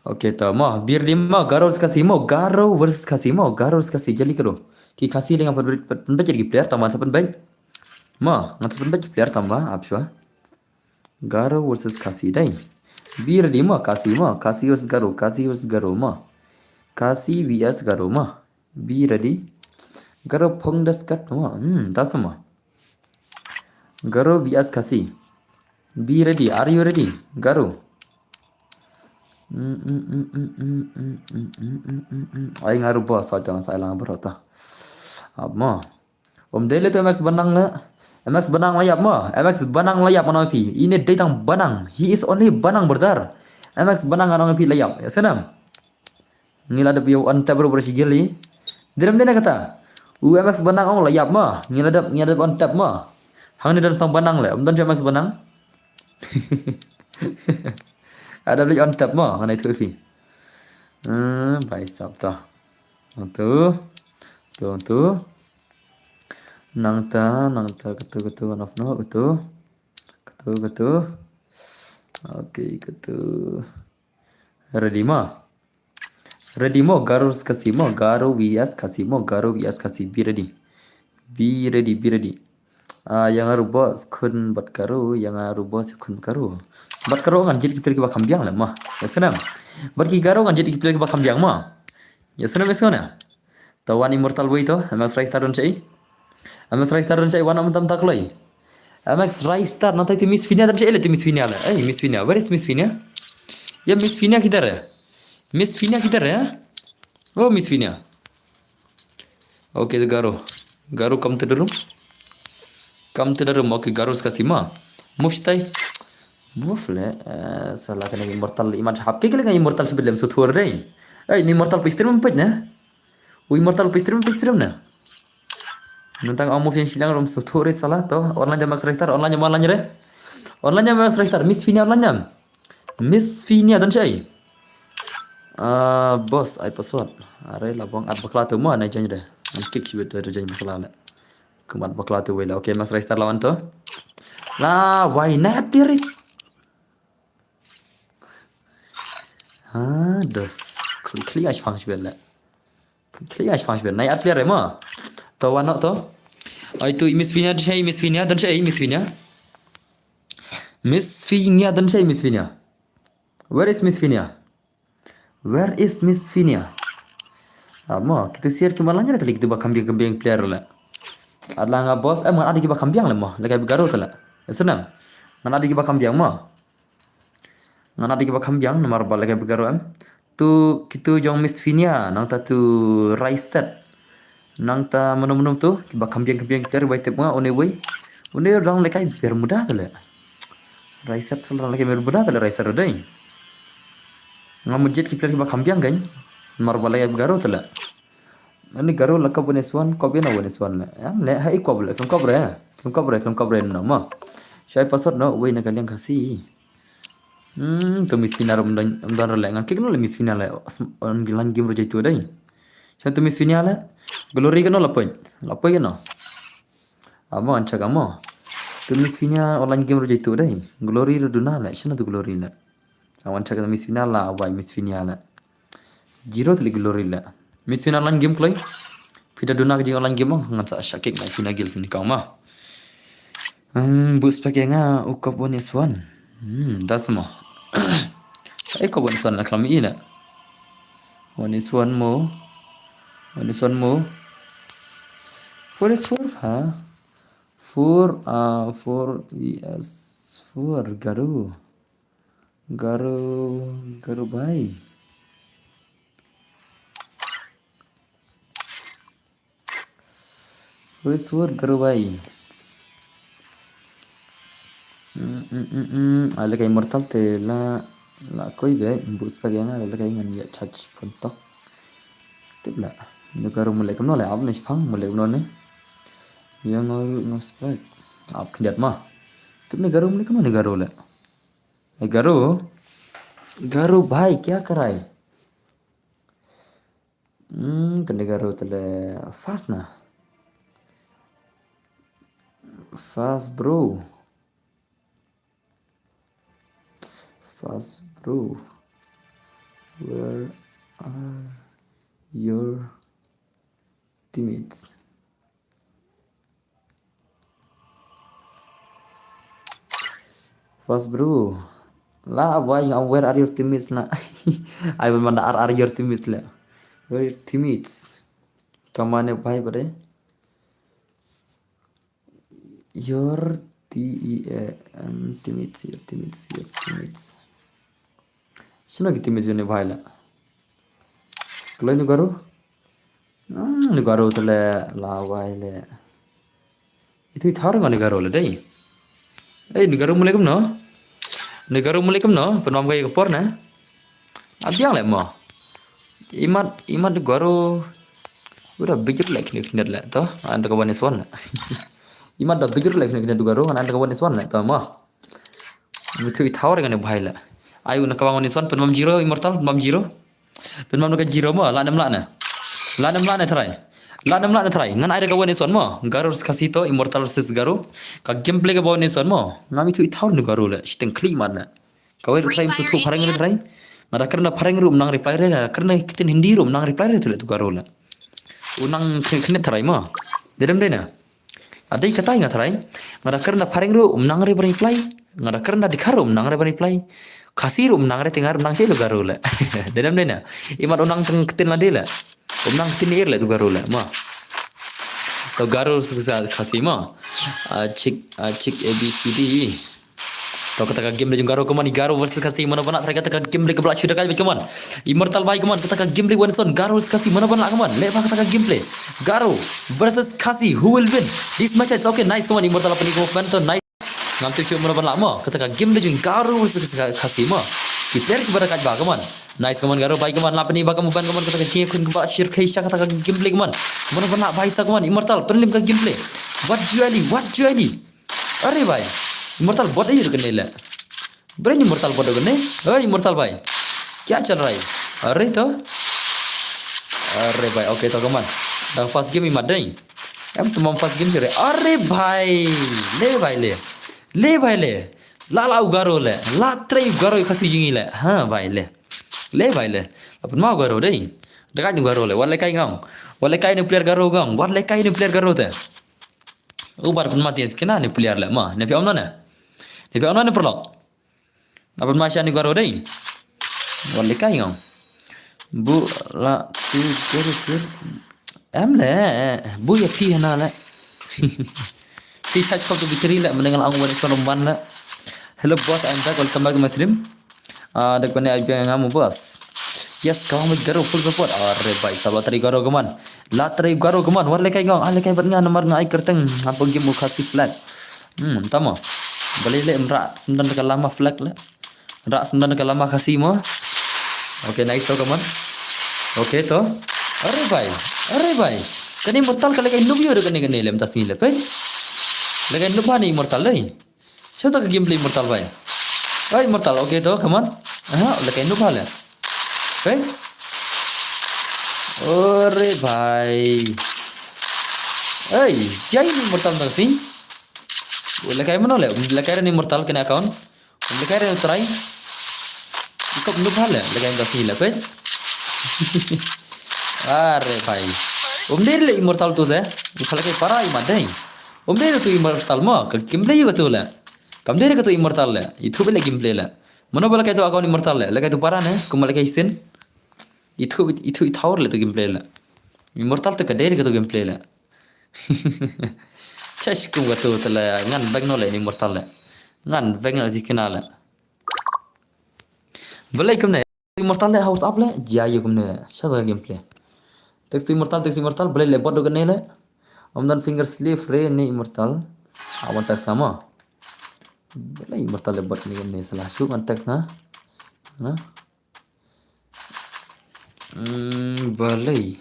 Okay, to mo, bir di mo, Garo versus Khasi mo, Garo versus Khasi mo, Garo versus Khasi, jali karo. Ki Khasi le nga pynbeit, pynbeit ki player, tang ban sa pynbeit. Mo, nga sa pynbeit ki player tang ba, ap shwa. Garo versus Khasi dai. Bir di mo, Khasi mo, Khasi versus Garo, Khasi versus Garo mo. Khasi V S Garo mo. Be ready. Garo phong das kat mo. Hmm, das mo. Garo V S Khasi. Be ready. Are you ready? Garo. Mm, mm, mm, mm, mm, mm, mm, mm, mm, mm, mm. Ai nga ruh ba sa jang sa lang bro ta. Ap mo. Om dei le tu M X Banang le. M X Banang la ïap mo. M X Banang la ïap mo na phi. Ine dei tang Banang. He is only Banang brother. M X Banang nga nang phi la ïap. Ya senam. Ngi la dep ïa u on tap ruh ba shi gili. Direm dei na kata. U M X Banang ong la ïap ma. Ngi la dep, ngi la dep on tap ma. Hangne don tang Banang le. Ym don jong M X Banang. Ada beli on tap ma. Hangne tu fi. Hmm, bhai sab ta. Tu. Tu, tu. Nangta, nangta, katu, katu, one of no, katu. Katu, katu. Okay, katu. Ready ma. Ready mo, Garo Khasi mo, Garo V S Khasi mo, Garo V S Khasi, be ready. Be ready, be ready. Ah, ïa nga ruh ba skhun bad Garo, ïa nga ruh ba skhun bad Garo. Bad Garo ngan jied ki player kiba kham biang le ma. Ya senam. Bad ki Garo ngan jied ki player kiba kham biang ma. Ya senam, ya senam. To wan Immortal wei to, M X Raystar don shaei. M X Raystar don shaei, wan am tam ta kloi. M X Raystar, nangta tu Miss Finia don shaei le, tu Miss Finia le. Ei, Miss Finia, where is Miss Finia? Ya Miss Finia kidhar hai? Miss Finia kidhar hai? Oh, Miss Finia. Okay, the Garo. Garo, come to the room. Come to the room. Okay, Garo ska sima. Move stai. Move le. Eh, salah kena Immortal, iman hap ke kena Immortal sebelum sutur dei. Eh, ini Immortal pistrim pet ne? U Immortal pistrim, pistrim ne? Nantang ong move yang silang rom sutur re salah to. Online jam Max Raystar, online jam, online re. Online jam Max Raystar, Miss Finia online jam. Miss Finia don shaei. Ah, boss, ai password. Are la bong at bakla tu mo, nai jan re. An kick shi betul jan bakla le. Kumat bakla tu wei la. Okay, Max Raystar lawan tu. La, why not diri? Ha, dos. Klik, klik ash pang shi betul le. Klik ash pang shi betul. Nai at player mo. To wan no to. Ai tu Miss Finia don shaei, Miss Finia don shaei, Miss Finia. Miss Finia don shaei, Miss Finia. Where is Miss Finia? Where is Miss Finia? Ah, mo, kitu siar ki malang re tali kitu ba kham biang kham biang player le. Adla nga boss, eh, ngan adi ki ba kham biang le mo, lagi Garo tala. Esunam. Ngan adi ki ba kham biang mo. Ngan adi ki ba kham biang, namar ba lagi Garo em. Tu kitu jong Miss Finia, nangta tu Raiset. Nangta mano mano tu, ki ba kham biang kham biang player bai tip nga, une wei. Une rang lekai Bermuda tala. Raiset sel rang lekai Bermuda tala Raiset dei. Nga mujit ki player ki ba kham biang kan. Namar ba lagi Garo tala. Ani Garo la kop one is one, kop ïa na one is one le. Em le, hai kop le, kop re. Kop re, kop re no ma. Shai pasot no, wei na ka liang Khasi. Hmm, tu Miss Fina rum don, don le ngan kik no le Miss Fina le. Online game ru jai tu dei. Shai tu Miss Fina le. Glory kano la point. La point kano. Amo ancha kamo. Tu Miss Fina online game ru jai tu dei. Glory ru duna le. Shana tu Glory le. Awan check Miss Fina la, awai Miss Fina la. Zero tali Glory la. Miss Fina online game kloi. Phi da duna ka jing online game mo, ngan sa shakik na Fina Gil sini kau ma. Hmm, bus pakai nga ukap one is one. Hmm, das mo. Eh, kau one is one la klam ina. One is one mo. One is one mo. Four is four, ha? Four, uh, four, yes, four, Garo. Garo, Garo bhai. Where's word, Garo bhai? Mm, mm, mm, mm. Ale ka Immortal te la, la koi be, bus pa geng ale ka ngan ya charge pun tok. Tip la. Ni Garo mulai kumno le, ap ne shipang, mulai kumno ne. Yang ngor ngor spek. Ap khyndiat ma. Tip ne Garo mulai kumno ne Garo le. Garo, Garo bhai, kya kar raha hai? Hmm, kane Garo tale fast na. Fast bro. Fast bro. Where are your teammates? Fast bro. La, why, where are your teammates la? I will manda, are, are your teammates la? Where are your teammates? Kamane bhai bare? Your T E A M, teammates, your teammates, your teammates. Shino ki teammates jong ne bhai la? Kloi ni Garo? Hmm, ni Garo tale la wai le. Itu i thar nga ni Garo le dei. Eh, ni Garo mulai kumno? Ni Garo mulai kumno? Pynmam ka ïa ka por na. Abiang le mo. Imat, imat ni Garo. Uda bijir le kine kine le to. Anda ka one is one le. Imat da bijir le kine kine tu Garo, anda ka one is one le to mo. Mithu i thawar ngane bhai la. Ayu na kawang one is one, pynmam zero, Immortal, pynmam zero. Pynmam na ka zero mo, la nem la na. La nem la na try. La nem la na try. Ngan ai da ka one is one mo. Garo versus Khasi to, Immortal versus Garo. Ka gameplay ka ba one is one mo. Nga mithu i thawar ni Garo la. Shiteng kli man na. Kawei try, mithu phareng ri try. Nga da kren da phareng ru um nang reply re, da kren da kitin Hindi ru um nang reply re tu le tu Garo la. U nang kne kne try mo. Dedem dei na. Adei katai nga tharai. Nga da kren da phareng ru um nang re ban reply. Nga da kren da dkhar ru um nang re ban reply. Khasi ru um nang re, te nga ru um nang seh lo Garo le. Dedem dei na. Imat u nang teng ktin la dei le. Um nang ktin ir le tu Garo le ma. To Garo sa Khasi ma. A chik, a chik A B C D. To kata ka game le jong Garo, kaman, Garo versus Khasi, mano ban lah tharai kata ka game le ka bla shuda kai kaman. Immortal bhai kaman, kata ka game le one is one, Garo versus Khasi, mano ban lah kaman. Le ba kata ka game le. Garo versus Khasi, who will win? This match is okay, nice kaman, Immortal apa ni kaman fan to nice. Ngam tip shuh mano ban lah mo, kata ka game le jong Garo versus Khasi mo. Ki player ki ba da kai ba kaman. Nice kaman Garo bhai kaman, lap ni ba kaman fan kaman, kata ka jingkhun ka ba shir kai sha kata ka game le kaman. Mano ban lah bhai sa kaman, Immortal, pynlim ka game le. What do you really, what do you really? Are bhai, Immortal bot ayu kane le. Bre Immortal bot kane. Oi Immortal bhai, kya chal raha hai? Are to. Are bhai, okay to kaman. Da first game imat dei. Em tamam first game chale. Are bhai, le bhai le. Le bhai le. La la u Garo le. La trei u Garo Khasi jong ngi le. Ha bhai le. Le bhai le. Apun ma u Garo dei. Dakat ni u Garo le. Wat le kai ngam. Wat le kai ni player Garo ngam. Wat le kai ni player Garo te. Ubar pynmati kena ni player le ma. Ne phi om na ne. Ne phi om na ne perlok. Apun ma sha ni Garo dei. Wat le kai ngam. Bu la tu ger ger. Em le. Bu ya phi hana le. Phi charge kop tu battery le, mending la ang wan from one le. Hello boss, I'm back. Welcome back to my stream. Ah, dek bani ai biang ngam boss. Yes, kawang mit Garo full support. Are bai sab la try Garo kaman. La try Garo kaman. War lekai ngong, ah lekai bat nga namar nga ai kerteng. Apa game u Khasi flag. Hmm, tama. Bali le mra sendan ka lama flag le. Rak sendan ka lama Khasi mo. Okay, nice to kaman. Okay to. Are bai. Are bai. Kane Immortal ka lekai noob yo kane kane lem tas ni le pe. Lekai noob bha ne Immortal dei. Sota ka gameplay Immortal bai. Oi Immortal, okay to kaman. Aha, lekai noob bha le. Pe. Are bai. Ei, jai ni Immortal tas ni. Lekai mano le, lekai ni Immortal kane account. Lekai re try. Ikop noob bha le, lekai da si le pe. Are bai. Um dei le Immortal tu de. Ikop lekai para i ma dei. Um dei tu Immortal mo, ka gameplay ka tu le. Kam dei ka tu Immortal le. Itu le gameplay le. Mano ba lekai tu account Immortal le, lekai tu para ne, kuma lekai sin. Itu itu ithor le tu gameplay le. Immortal tu ka dei ka tu gameplay le. Chesh kum ka tu tele ngan beng no le ni Immortal le. Ngan beng no ti kena le. Belai kum ne Immortal le house up le jia yu kum ne. Sha ka gameplay. Text Immortal, text Immortal belai le bot do kene le. Om dan finger slip re ni Immortal. Awan text sama. Belai Immortal le bot ni kum ne salah shu ngan text na. Na. Hmm, balei.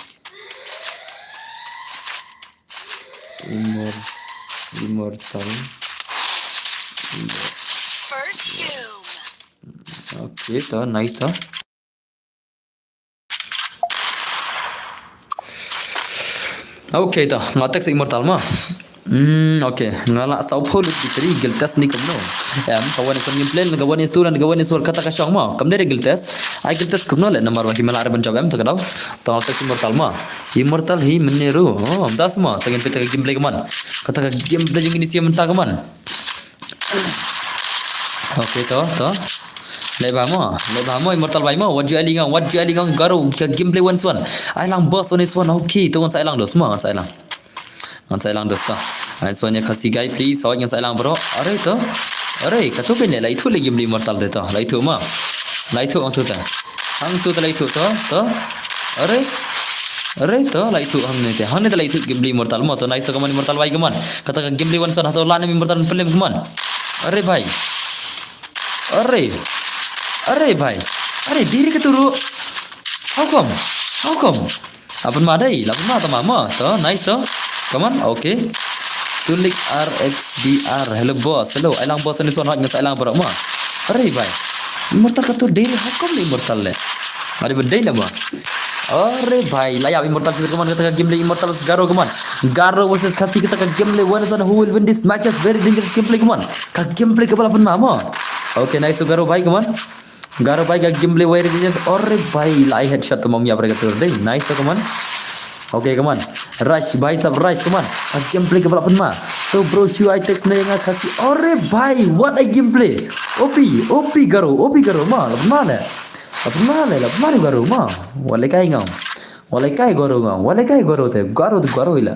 Immor Immortal. Immor- First doom. Okay, to nice to. Okay, to nga text Immortal ma. Hmm, okay. Nga la saw pho lut battery gil test ni kumno. Em, ka wan is one gameplay, ka wan is two, ka wan is four kata ka shong ma. Kam dei gil test. Ai gil test kumno le namar wa hi mala ban jawab em ta ka daw. To nga text Immortal ma. Immortal hi mene ru. Oh, das ma. Tangin pita ka gameplay kaman. Kata ka gameplay jing ini siya menta kaman. Okay, to, to. Leba mo, leba mo Immortal bai mo. Wat ju ali ngong, wat ju ali ngong Garo ka gameplay one is one. Ai lang boss one is one. Okay, to ngan sa lang dos mo, ngan sa lang. Ngan sa lang dos to. Ai so nya Khasi guy please, hoi ngan sa lang bro. Are to. Are ka tu kene lai thu le gameplay Immortal de to. Lai thu mo. Lai thu ang thu ta. Ang thu ta lai thu to, to. Are. Are to lai thu ang ne te. Ang ne ta lai thu gameplay Immortal mo to nice to kaman Immortal bai kaman. Kata ka gameplay one is one hato la ne Immortal pelem kaman. Are bhai. Are. Are bhai. Are diri ka turu. How come? How come? Apun ma dai, lapun ma tama ma. To nice to. Kaman, okay. Tulik R X D R. Hello boss. Hello. Ai lang boss ni son hot ngas ai lang bro ma. Are bhai. Immortal ka tu diri how come Immortal le. Are ba dai le ma. Are bhai, la ya Immortal sih kaman kata ka gameplay Immortal Garo kaman. Garo versus Khasi kata ka gameplay one is one, who will win this matches, very dangerous gameplay kaman. Ka gameplay ka bala pun ma ma. Okay, nice to Garo bhai kaman. Garo bhai ka gameplay very dangerous. Are bhai, la headshot to mom ya bhai ka tu dai. Nice to kaman. Okay kaman. Rush bhai sab rush kaman. Ka gameplay ka bala pun ma. To bro shu ai text na nga Khasi. Are bhai, what a gameplay. O P, O P Garo, O P Garo ma. Lapun ma le. Lapun ma le, lapun ma le Garo ma. Wale kai ngam. Wale kai Garo ngam. Wale kai Garo te. Garo te Garo ila.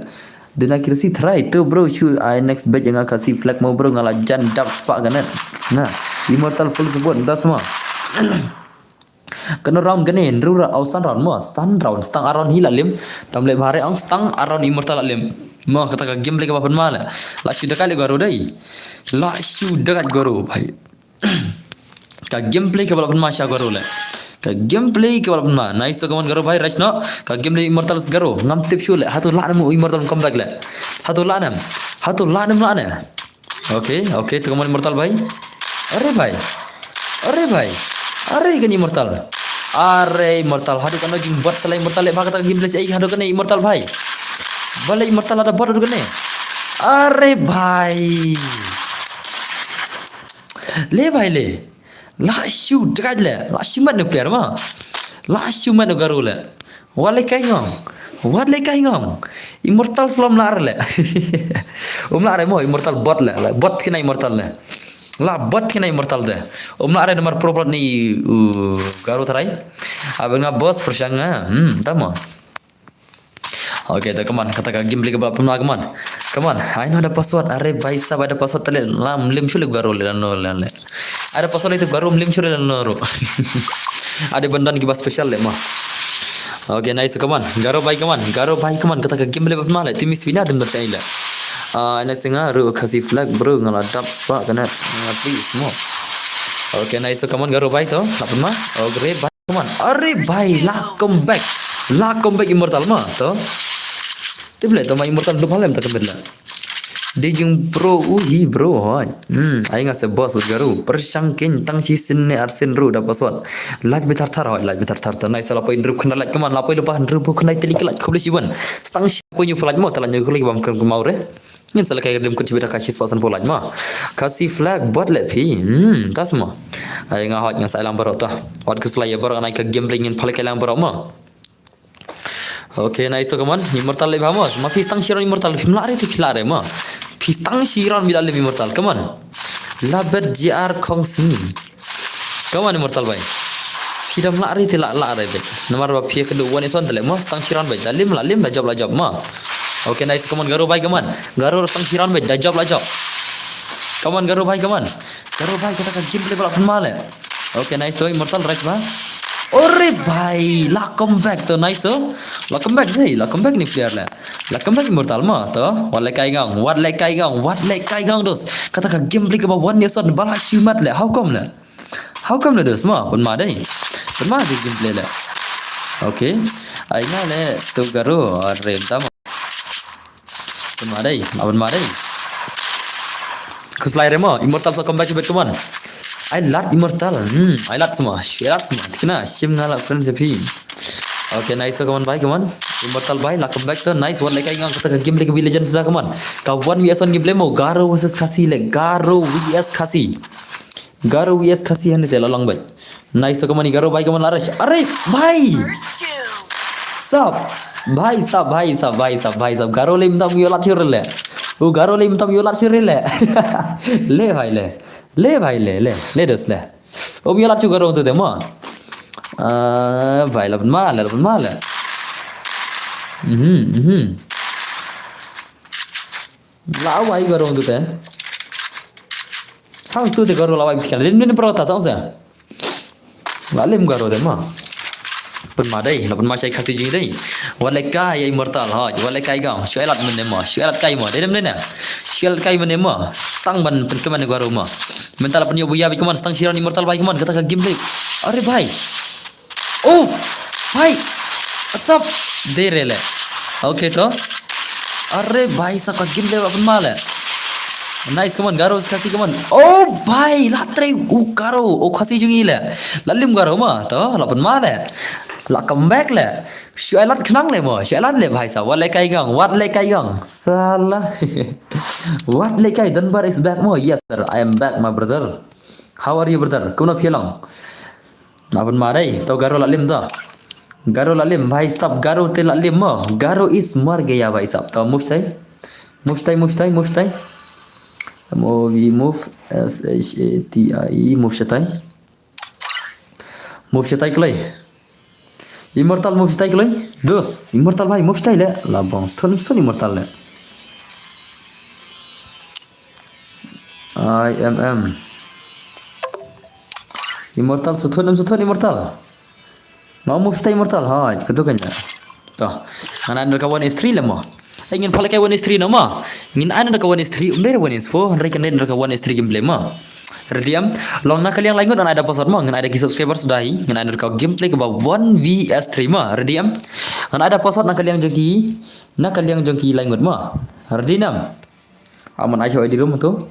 Dina kirsi try to bro shu ai next bet nga Khasi flag mo bro nga la jan dap spa ganet. Na, Immortal full support das ma. Kano round kane, nru ra au san round mo, san round, stang around hi la lim. Tam le bhare ang stang around Immortal la lim. Mo kata ka gameplay ka ba pun ma le. La shu dekat le Garo dai. La shu dekat Garo bhai. Ka gameplay ka bala pun ma sha Garo le. Ka gameplay ka bala pun ma. Nice to kaman Garo bhai, right no. Ka gameplay Immortal Garo. Ngam tip shu le. Hatu la namu Immortal comeback le. Hatu la nam. Hatu la nam la ne. Okay, okay, to kaman Immortal bhai. Are bhai. Are bhai. Are kan Immortal. Are Immortal. Hadu kan jing bot salai Immortal le bhai kata gameplay ai hadu kan Immortal bhai. Bala Immortal ada bot hadu kan. Are bhai. Le bhai le. La shu degaj le. La shu mat ne player ma. La shu mat ne Garo le. Wale kai ngong. Wale kai ngong. Immortal slom lar le. Um lar mo Immortal bot le. Bot kina Immortal le. La bot kine Immortal de. Um lah re namar pro plat ni, uh, Garo tharai. Abe nga boss pyrshang nga. Hmm, tama. Okay, to come on. Kata ka gameplay kaba pynma, come on. Come on. Ai no da password. Are bhai sab, ai da password tale. Lam lim shu le Garo le, no le le. Ai da password itu Garo lim shu le, no ro. Ada bandan kiba special le ma. Okay, nice, come on. Garo bhai, come on. Garo bhai, come on. Kata ka gameplay ba pynma le. Team is wina dem da chai le. Ah, ina singa ru Khasi flag bro, nga la dap spah kana. Nga please mo. Okay, nice, come on Garo bhai to. La pynma. Okay bhai. Come on. Are bhai, la comeback. La comeback Immortal ma to. Tip le to ma Immortal dup halem ta kembet la. Dei jing bro, u hi bro hoi. Hmm, ai nga se boss ut Garo. Pyrshang kin tang shi sin ne ar sin ru da password. Laj bitar thar hoi, laj bitar thar ta. Nice, la poi ndrup khna laj, come on, la poi lupa ndrup khna tili laj. Khuble shi ban. Tang shi poi nyu pho laj mo, ta laj nyu khuble bam khuble mau re. Ngin sa la kai rim kut shibit ka shi spah san pho laj ma. Khasi flag bot le phi. Hmm, tas ma. Ai nga hot nga sa lang barok ta. Wat kus la ya barok nai ka gameplay ngin pale kai lang barok ma. Okay, nice to come on. Immortal le ba ma. Ma phi tang shiron Immortal. Phi mla re, phi la re ma. Phi tang shiron bila le Immortal. Come on. La bet G R Kong Sing. Come on Immortal bhai. Phi dam la re te la la re bet. Namar ba phi ka du one is one tale ma. Tang shiron bet. Da lim la lim, da job la job ma. Okay, nice. Come on Garo bhai, come on. Garo tang shiron bet. Da job la job. Come on Garo bhai, come on. Garo bhai, kata ka gameplay ba la pynma le. Okay, nice to Immortal, rush ba. Ore bhai, la comeback to, nice to. La comeback dei, la comeback ni player le. La comeback Immortal ma to. Wat le kai gang, wat le kai gang, wat le kai gang dos. Kata ka gameplay kaba one is one ba la shimat le. How come le? How come le dos ma? Pynma dei. Pynma dei gameplay le. Okay. Ai nga le to Garo, are ta ma. Pynma dei, la pynma dei. Khuslai re mo, Immortal sa comeback bet, come on. Ai lad Immortal. Hmm, ai lad sma, shi lad sma. Tikna, shim nga la friends phi. Okay, nice, come on bhai, come on. Immortal bhai, la comeback to, nice, wat le kai gang kata ka gameplay ka bi legend sa, come on. Ka one V S one gameplay mo, Garo versus Khasi le, Garo V S Khasi. Garo V S Khasi hane te la long bhai. Nice to come on Garo bhai, come on la rush. Are bhai. Sab. Bhai sab, bhai sab, bhai sab, bhai sab. Garo le mynta um yolat shirle. U Garo le mynta um yolat shirle. Le bhai le. Le bhai le, le. Le dos le. Um yolat shu Garo tu te mo. Ah, bhai la pynma le, la pynma le. Mhm, mhm. La wai Garo tu te. Hang tu te Garo la wai bikan. Lim lim pro ta tong sa. La lim Garo de ma. Pynma dei, la pynma shai Khasi jing dei. Wat le kai Immortal ha, wat le kai gang. Shu elat men ma, shu elat kai ma. Dei dem dei na. Shu elat kai men ma. Tang ban pynkeman Garo ma. Mental pynyo buya bi keman, tang shiran Immortal bai keman kata ka gameplay. Are bhai. Oh, bhai. Asap. Dei re le. Okay to. Are bhai sab ka gameplay ba pynma le. Nice, come on, Garo, Khasi, come on. Oh bhai, la trei u Garo. Oh, Khasi jong i le. La lim Garo ma to, la pynma le. La comeback le. Shu elat khnang le mo, shu elat le bhai sab. Wat le kai gang, wat le kai gang. Sala. Wat le kai, Dunbar is back mo. Yes sir, I am back my brother. How are you brother? Kumno phi long? Aban ma dei, to Garo la lim to. Garo la lim, bhai sab, Garo te la lim mo. Garo is mar gaya bhai sab. To move shatai. Move shatai, move shatai, move shatai. M O V move, S H A T I E, move shatai. Move shatai kloi. Immortal move shatai kloi. Dos, Immortal bhai move shatai le. La bong, stun, stun Immortal le. I M M. Immortal, sutun em sutun Immortal. Nga move shatai Immortal, hai, katu kan ja. To, ngan ai ner ka one is three le mo. Eh, ngin pale kai one is three no mo. Ngin ai ner ka one is three, um dei one is four, hynrei kan dei ner ka one is three gameplay mo. Ready em? Long na ka liang lai ngut ngan ai da password mo, ngan ai da ki subscribers dai, ngan ai ner ka gameplay kaba one V S three mo. Ready em? Ngan ai da password na ka liang jong ki, na ka liang jong ki lai ngut mo. Ready nam? Aman ai shu ai di room tu.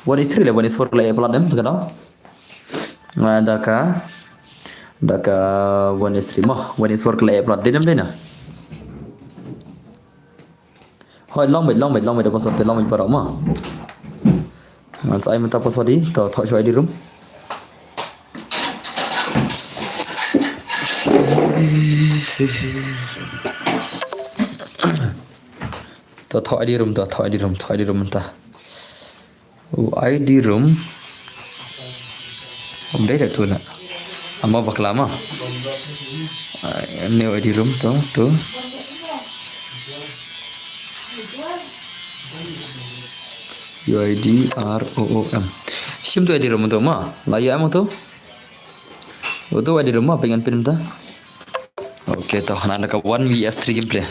One is three le, one is four le, eh, plat em, tu ka dong. Nga da ka, da ka one is three mo, one is four le, eh, plat. Dei nam dei na. Hoi, long bit, long bit, long bit, password te long bit parok mo. Ngan sa ai mynta password di, to, to shu ai di room. To, to ai di room, to, to ai di room, to ai di room mynta. U I D room. Update tu lah. Ama bakla ma. Ah, new I D room tu, tu. U I D R O O M. Shim tu I D room tu ma. La ya ma tu. Utu I D room ma, pyngan pin ta. Okay, to, na ka one V S three gameplay.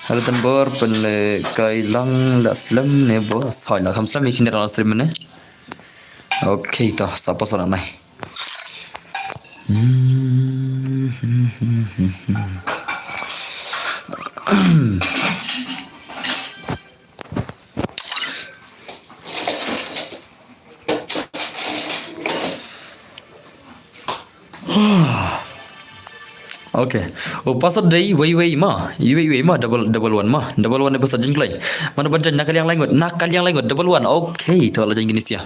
Hello, Tambor, pynle kai lang la slem ne boss. Hoi, la kham slem, ikin la stream ne. Okay, to, sapa sona nai. Hmm. Okay. Oh, password dei wei wei ma. Wei wei ma, double, double one ma. Double one ne password jingklai. Mano ban join na ka liang laingut. Na ka liang laingut, double one. Okay, to la join kine sia.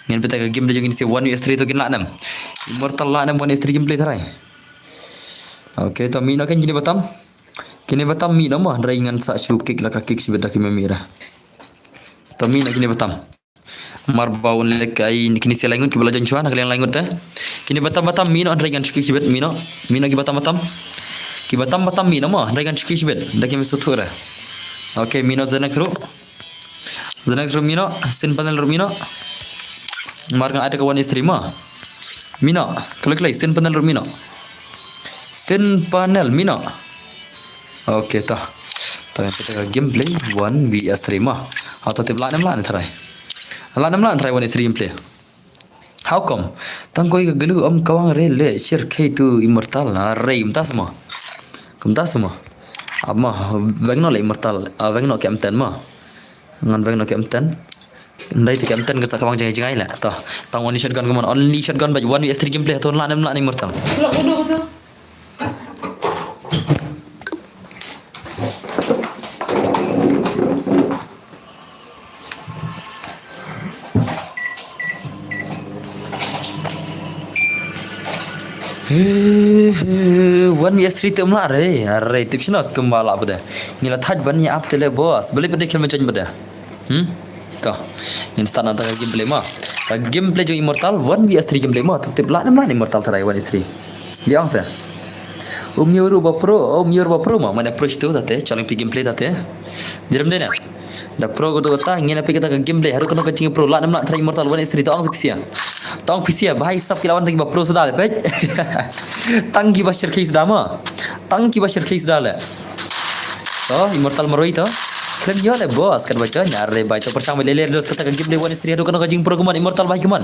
Ngan pynta ka game da jong kine sia one V S three to kin lah nem. Immortal lah nem one V S three gameplay tharai. Okay, to mih noh ken kine batam. Kine batam mih noh ma, hynrei ngan sa shu kick la ka kick shibit da ki mih ra. To mih noh kine batam. Mar ba un leh kai kine sia laingut kiba la join shuwa na ka liang laingut te. Kine batam batam mih noh hynrei ngan shu kick shibit mih noh. Mih noh ki batam batam. Ki batam batam mih noh ma hynrei ngan shu kick shibit. Da ki mih suthu ra. Okay, mih noh the next ruh. The next ruh mih noh, sin panel ruh mih noh. Mar nga ada ka one V S three ma. Mih noh, klik klik sin panel ruh mih noh. Sin panel mih noh. Okay, to. To ngan pynta ka gameplay one V S three ma. Hato tip lah nem lah ne tharai. Lah nem lah ne tharai one V S three gameplay. How come? Tang koi ka gelu om kawang re le shir K two Immortal. Hynrei kumta sma. Kumta sma. Ama, veng noh le Immortal. Ah, veng noh ke M ten ma. Ngan veng noh ke M ten. Ndai te ke M ten ka sa ka bang jai jai le. To, tang only shotgun kumon. Only shotgun ba one V S three gameplay to lah nem lah ne Immortal. Lah kudu kudu. One V S three tum lah re, are tip shino tum ba lah bade. Ngi la thaj ban ïa ap te le boss, beli pade khel menchen bade. Hmm? To. Ngin start na ta ka gameplay ma. Ka gameplay jong Immortal, one V S three gameplay ma. Tip lah nem lah Immortal tharai one V S three. Di ang se. Um yor ba pro, um yor ba pro ma, mana pro sto ta te, challenge pi gameplay ta te. Direm de na. Da pro ko to ta, ngin ap ïa kata ka gameplay, haduh kano ka jingpro, lah nem lah tharai Immortal one V S three, to ang se pisia. To ang pisia, bhai sab ki la wan ta ki ba pro suda le, peit. Tang ki ba shirkhei suda ma. Tang ki ba shirkhei suda le. To, Immortal marwei to. Khlem ïoh le boss, kat ba join, are bhai to pyrshang ba le le dos kata ka gameplay one V S three, haduh kano ka jingpro kumon, Immortal bhai kumon.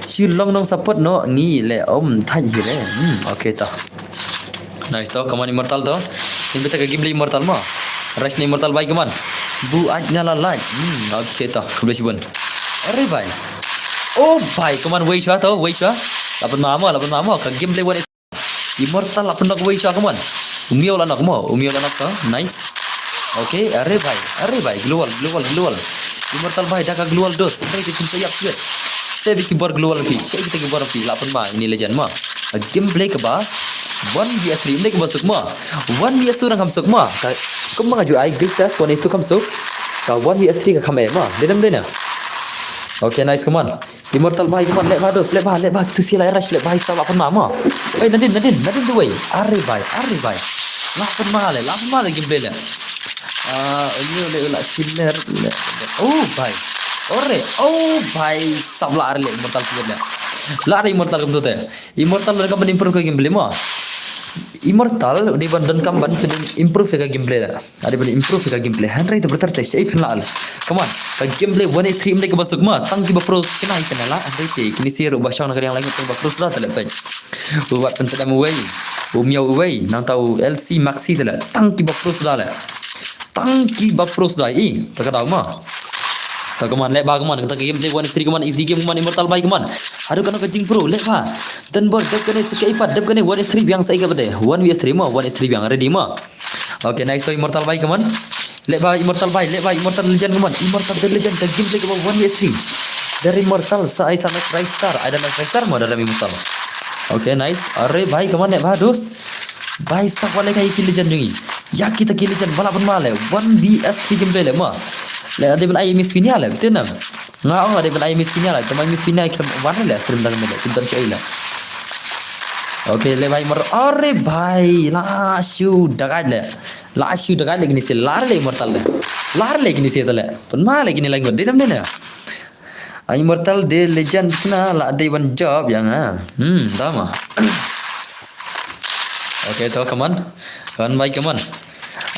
Shi long nong support noh ngi le om thaj hi re. Hmm, okay to. Nice to, kumon Immortal to. Ngin pynta ka gameplay Immortal ma. Rush ne Immortal bhai kumon. Bu aj nga la like. Hmm, okay to. Khublei shibun. Are bhai. Oh bhai, kumon wei shuwa to, wei shuwa. Lah pynma mo, lah pynma mo. Ka gameplay one Immortal lah pynnock wei shuwa kumon. Um ïoh lah knock mo, um ïoh lah knock to. Nice. Okay, are bhai, are bhai, global, global, global. Immortal bhai, da ka global dos. Bhai, te phin sa ïap shuwa. Sa bit ki bor global phi, sa bit ki bor phi, lah pynma ine legend ma. Gameplay kaba one V S three, ine kaba suk ma. One V S two nang kham suk ma. Ka, kumba nga ju ai, big test, one V S two kham suk. Ka one V S three ka kham eh ma. Dedem dena. Okay, nice, kumon. Immortal bhai, kumon, leh bha dos, leh bha, leh bha, tu sila rush, leh bha, sa lah pynma ma. Oi, nadin, nadin, nadin duwai. Are bhai, are bhai. Lah pynma le, lah pynma le gameplay le. Ah, ini le lah siler le. Oh bhai. Ore, oh bhai, sab lah are le Immortal siler le. Lah are Immortal kumtu te. Immortal donkam ban improve ka gameplay ma. Immortal dei ban donkam ban improve ka gameplay la. Ade ban improve ka gameplay. Hynrei te brother te shei phin la. Come on. Ka gameplay one H three ym dei kaba suk ma. Tang kiba pro kine kine la. Hynrei te kine sha ruh ba shong na ka liang laingut tang ba pro sda te leh peit. U Wat Pyntdem uwei. U Miaw uwei. Nangta u L C Maxi te leh. Tang kiba pro sda leh. Tang kiba pro sda i. Ta ka daw ma. Ta, come on, leh ba, come on. Kata ka gameplay one H three, come on, easy game, come on, Immortal bhai, come on. Haduh kano ka jingpro, leh ba. Dep bor, dep kane sa ka ipat, dep kane one H three biang sa i ka bade. One V S three ma, one H three biang, ready ma. Okay, nice to Immortal bhai, come on. Leh ba Immortal bhai, leh ba Immortal legend, come on. Immortal the legend, the gameplay kaba one V S three. Dari Immortal sa ai sa Max Ristar, ai da Max Ristar ma, dari Immortal. Okay, nice. Are bhai, come on, leh ba dos. Bhai, sa kwale ka ki legend jong i. Ïa kita ki legend, ba lah pynma le. One V S three gameplay le ma. Le ade ban ai Miss Finia le, betul nam. Nga ong la dei ban ai Miss Fina la, tang Miss Fina khlem wan le stream tang mele, tang sha ila. Okay, le bhai mar, are bhai, la shu dagai le. La shu dagai le kini se, lar le Immortal le. Lar le kini se tale. Pynma le kini lai ngot, dei dam dei na. Ai Immortal de legend kna la dei ban job yang ha. Hmm, dama. Okay, to, come on. Come on, bhai, come on.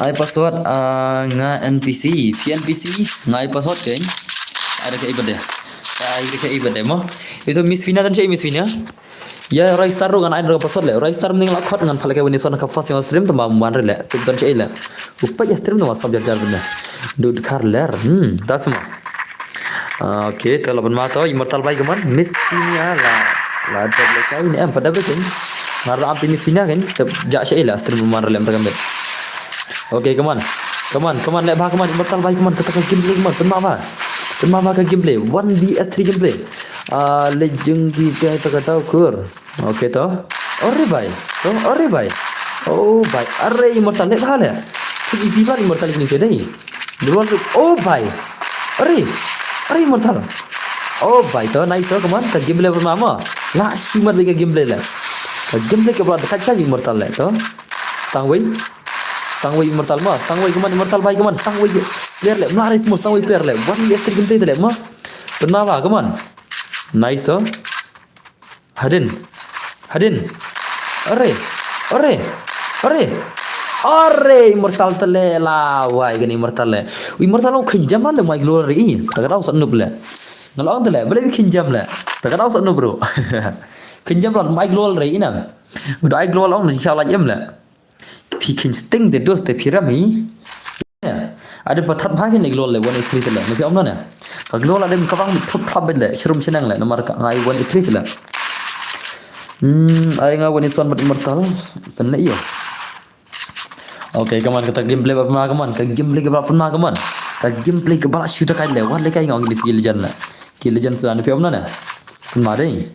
Ai password, ah, nga N P C, phi N P C, nga ai password keng. Ai reke ibade. Ai reke ibade mo. Itu Miss Fina dan cei Miss Fina. Ya, Roystar ruh ngan ai ruh password le. Roystar mending la khot ngan phalak wan ison ka first yang stream tamba man re le. Tip dan cei le. Upai ya stream tamba sob jar jar benda. Dud kar ler. Hmm, das mo. Ah, okay, to laban ma to Immortal bhai kaman. Miss Fina la. La dab le kai ne em pada breaking. Ngar am ti Miss Fina kan. Tep ja sha ila stream man re lem tagambet. Okay, kaman. Kaman, kaman le bha kaman Immortal bhai kaman kata ka gameplay kaman. Pynma bha. Pynma bha ka gameplay. One V S three gameplay. Ah, le jeng ki kai ta ka tau kur. Okay to. Ore bhai. To ore bhai. Oh bhai. Are Immortal le bha le. Ki di bha Immortal ni se dei. Duluan tu. Oh bhai. Are. Are Immortal. Oh bhai to nice to kaman ka gameplay pynma ma. La shu mat le ka gameplay le. Ka gameplay ka bra ka cha Immortal le to. Stang wei. Stang wei Immortal ma. Stang wei kaman Immortal bhai kaman. Stang wei. Player le. Mla res mo stang wei player le. One V S three gameplay le ma. Pynma bha kaman. Nice to. Hadin. Hadin. Are. Are. Are. Are Immortal tale la wai kani Immortal le. Immortal ong khinjam le mai glory. Ta ka dau sat nup le. Ngalong tale bale khinjam le. Ta ka dau sat nup bro. Khinjam le mai glory ina. Udah ai glory ong inshallah jem le. Phi khin sting de dos de phi ram hi. Ada pathat bha khin le glory le one three tale. Napi om na ne. Ka glory le ka bang thut thap le. Shirum shinang le namar ka ngai one three tale. Hmm, ai nga wani son bat Immortal. Pynne iyo. Okay, kaman kata gameplay ba pynma kaman, ka gameplay ka ba pynma kaman. Ka gameplay ka ba la shu ta kai le, wat le kai ngong ni skill jan la. Skill jan sa ni phi om na na. Pynma dei.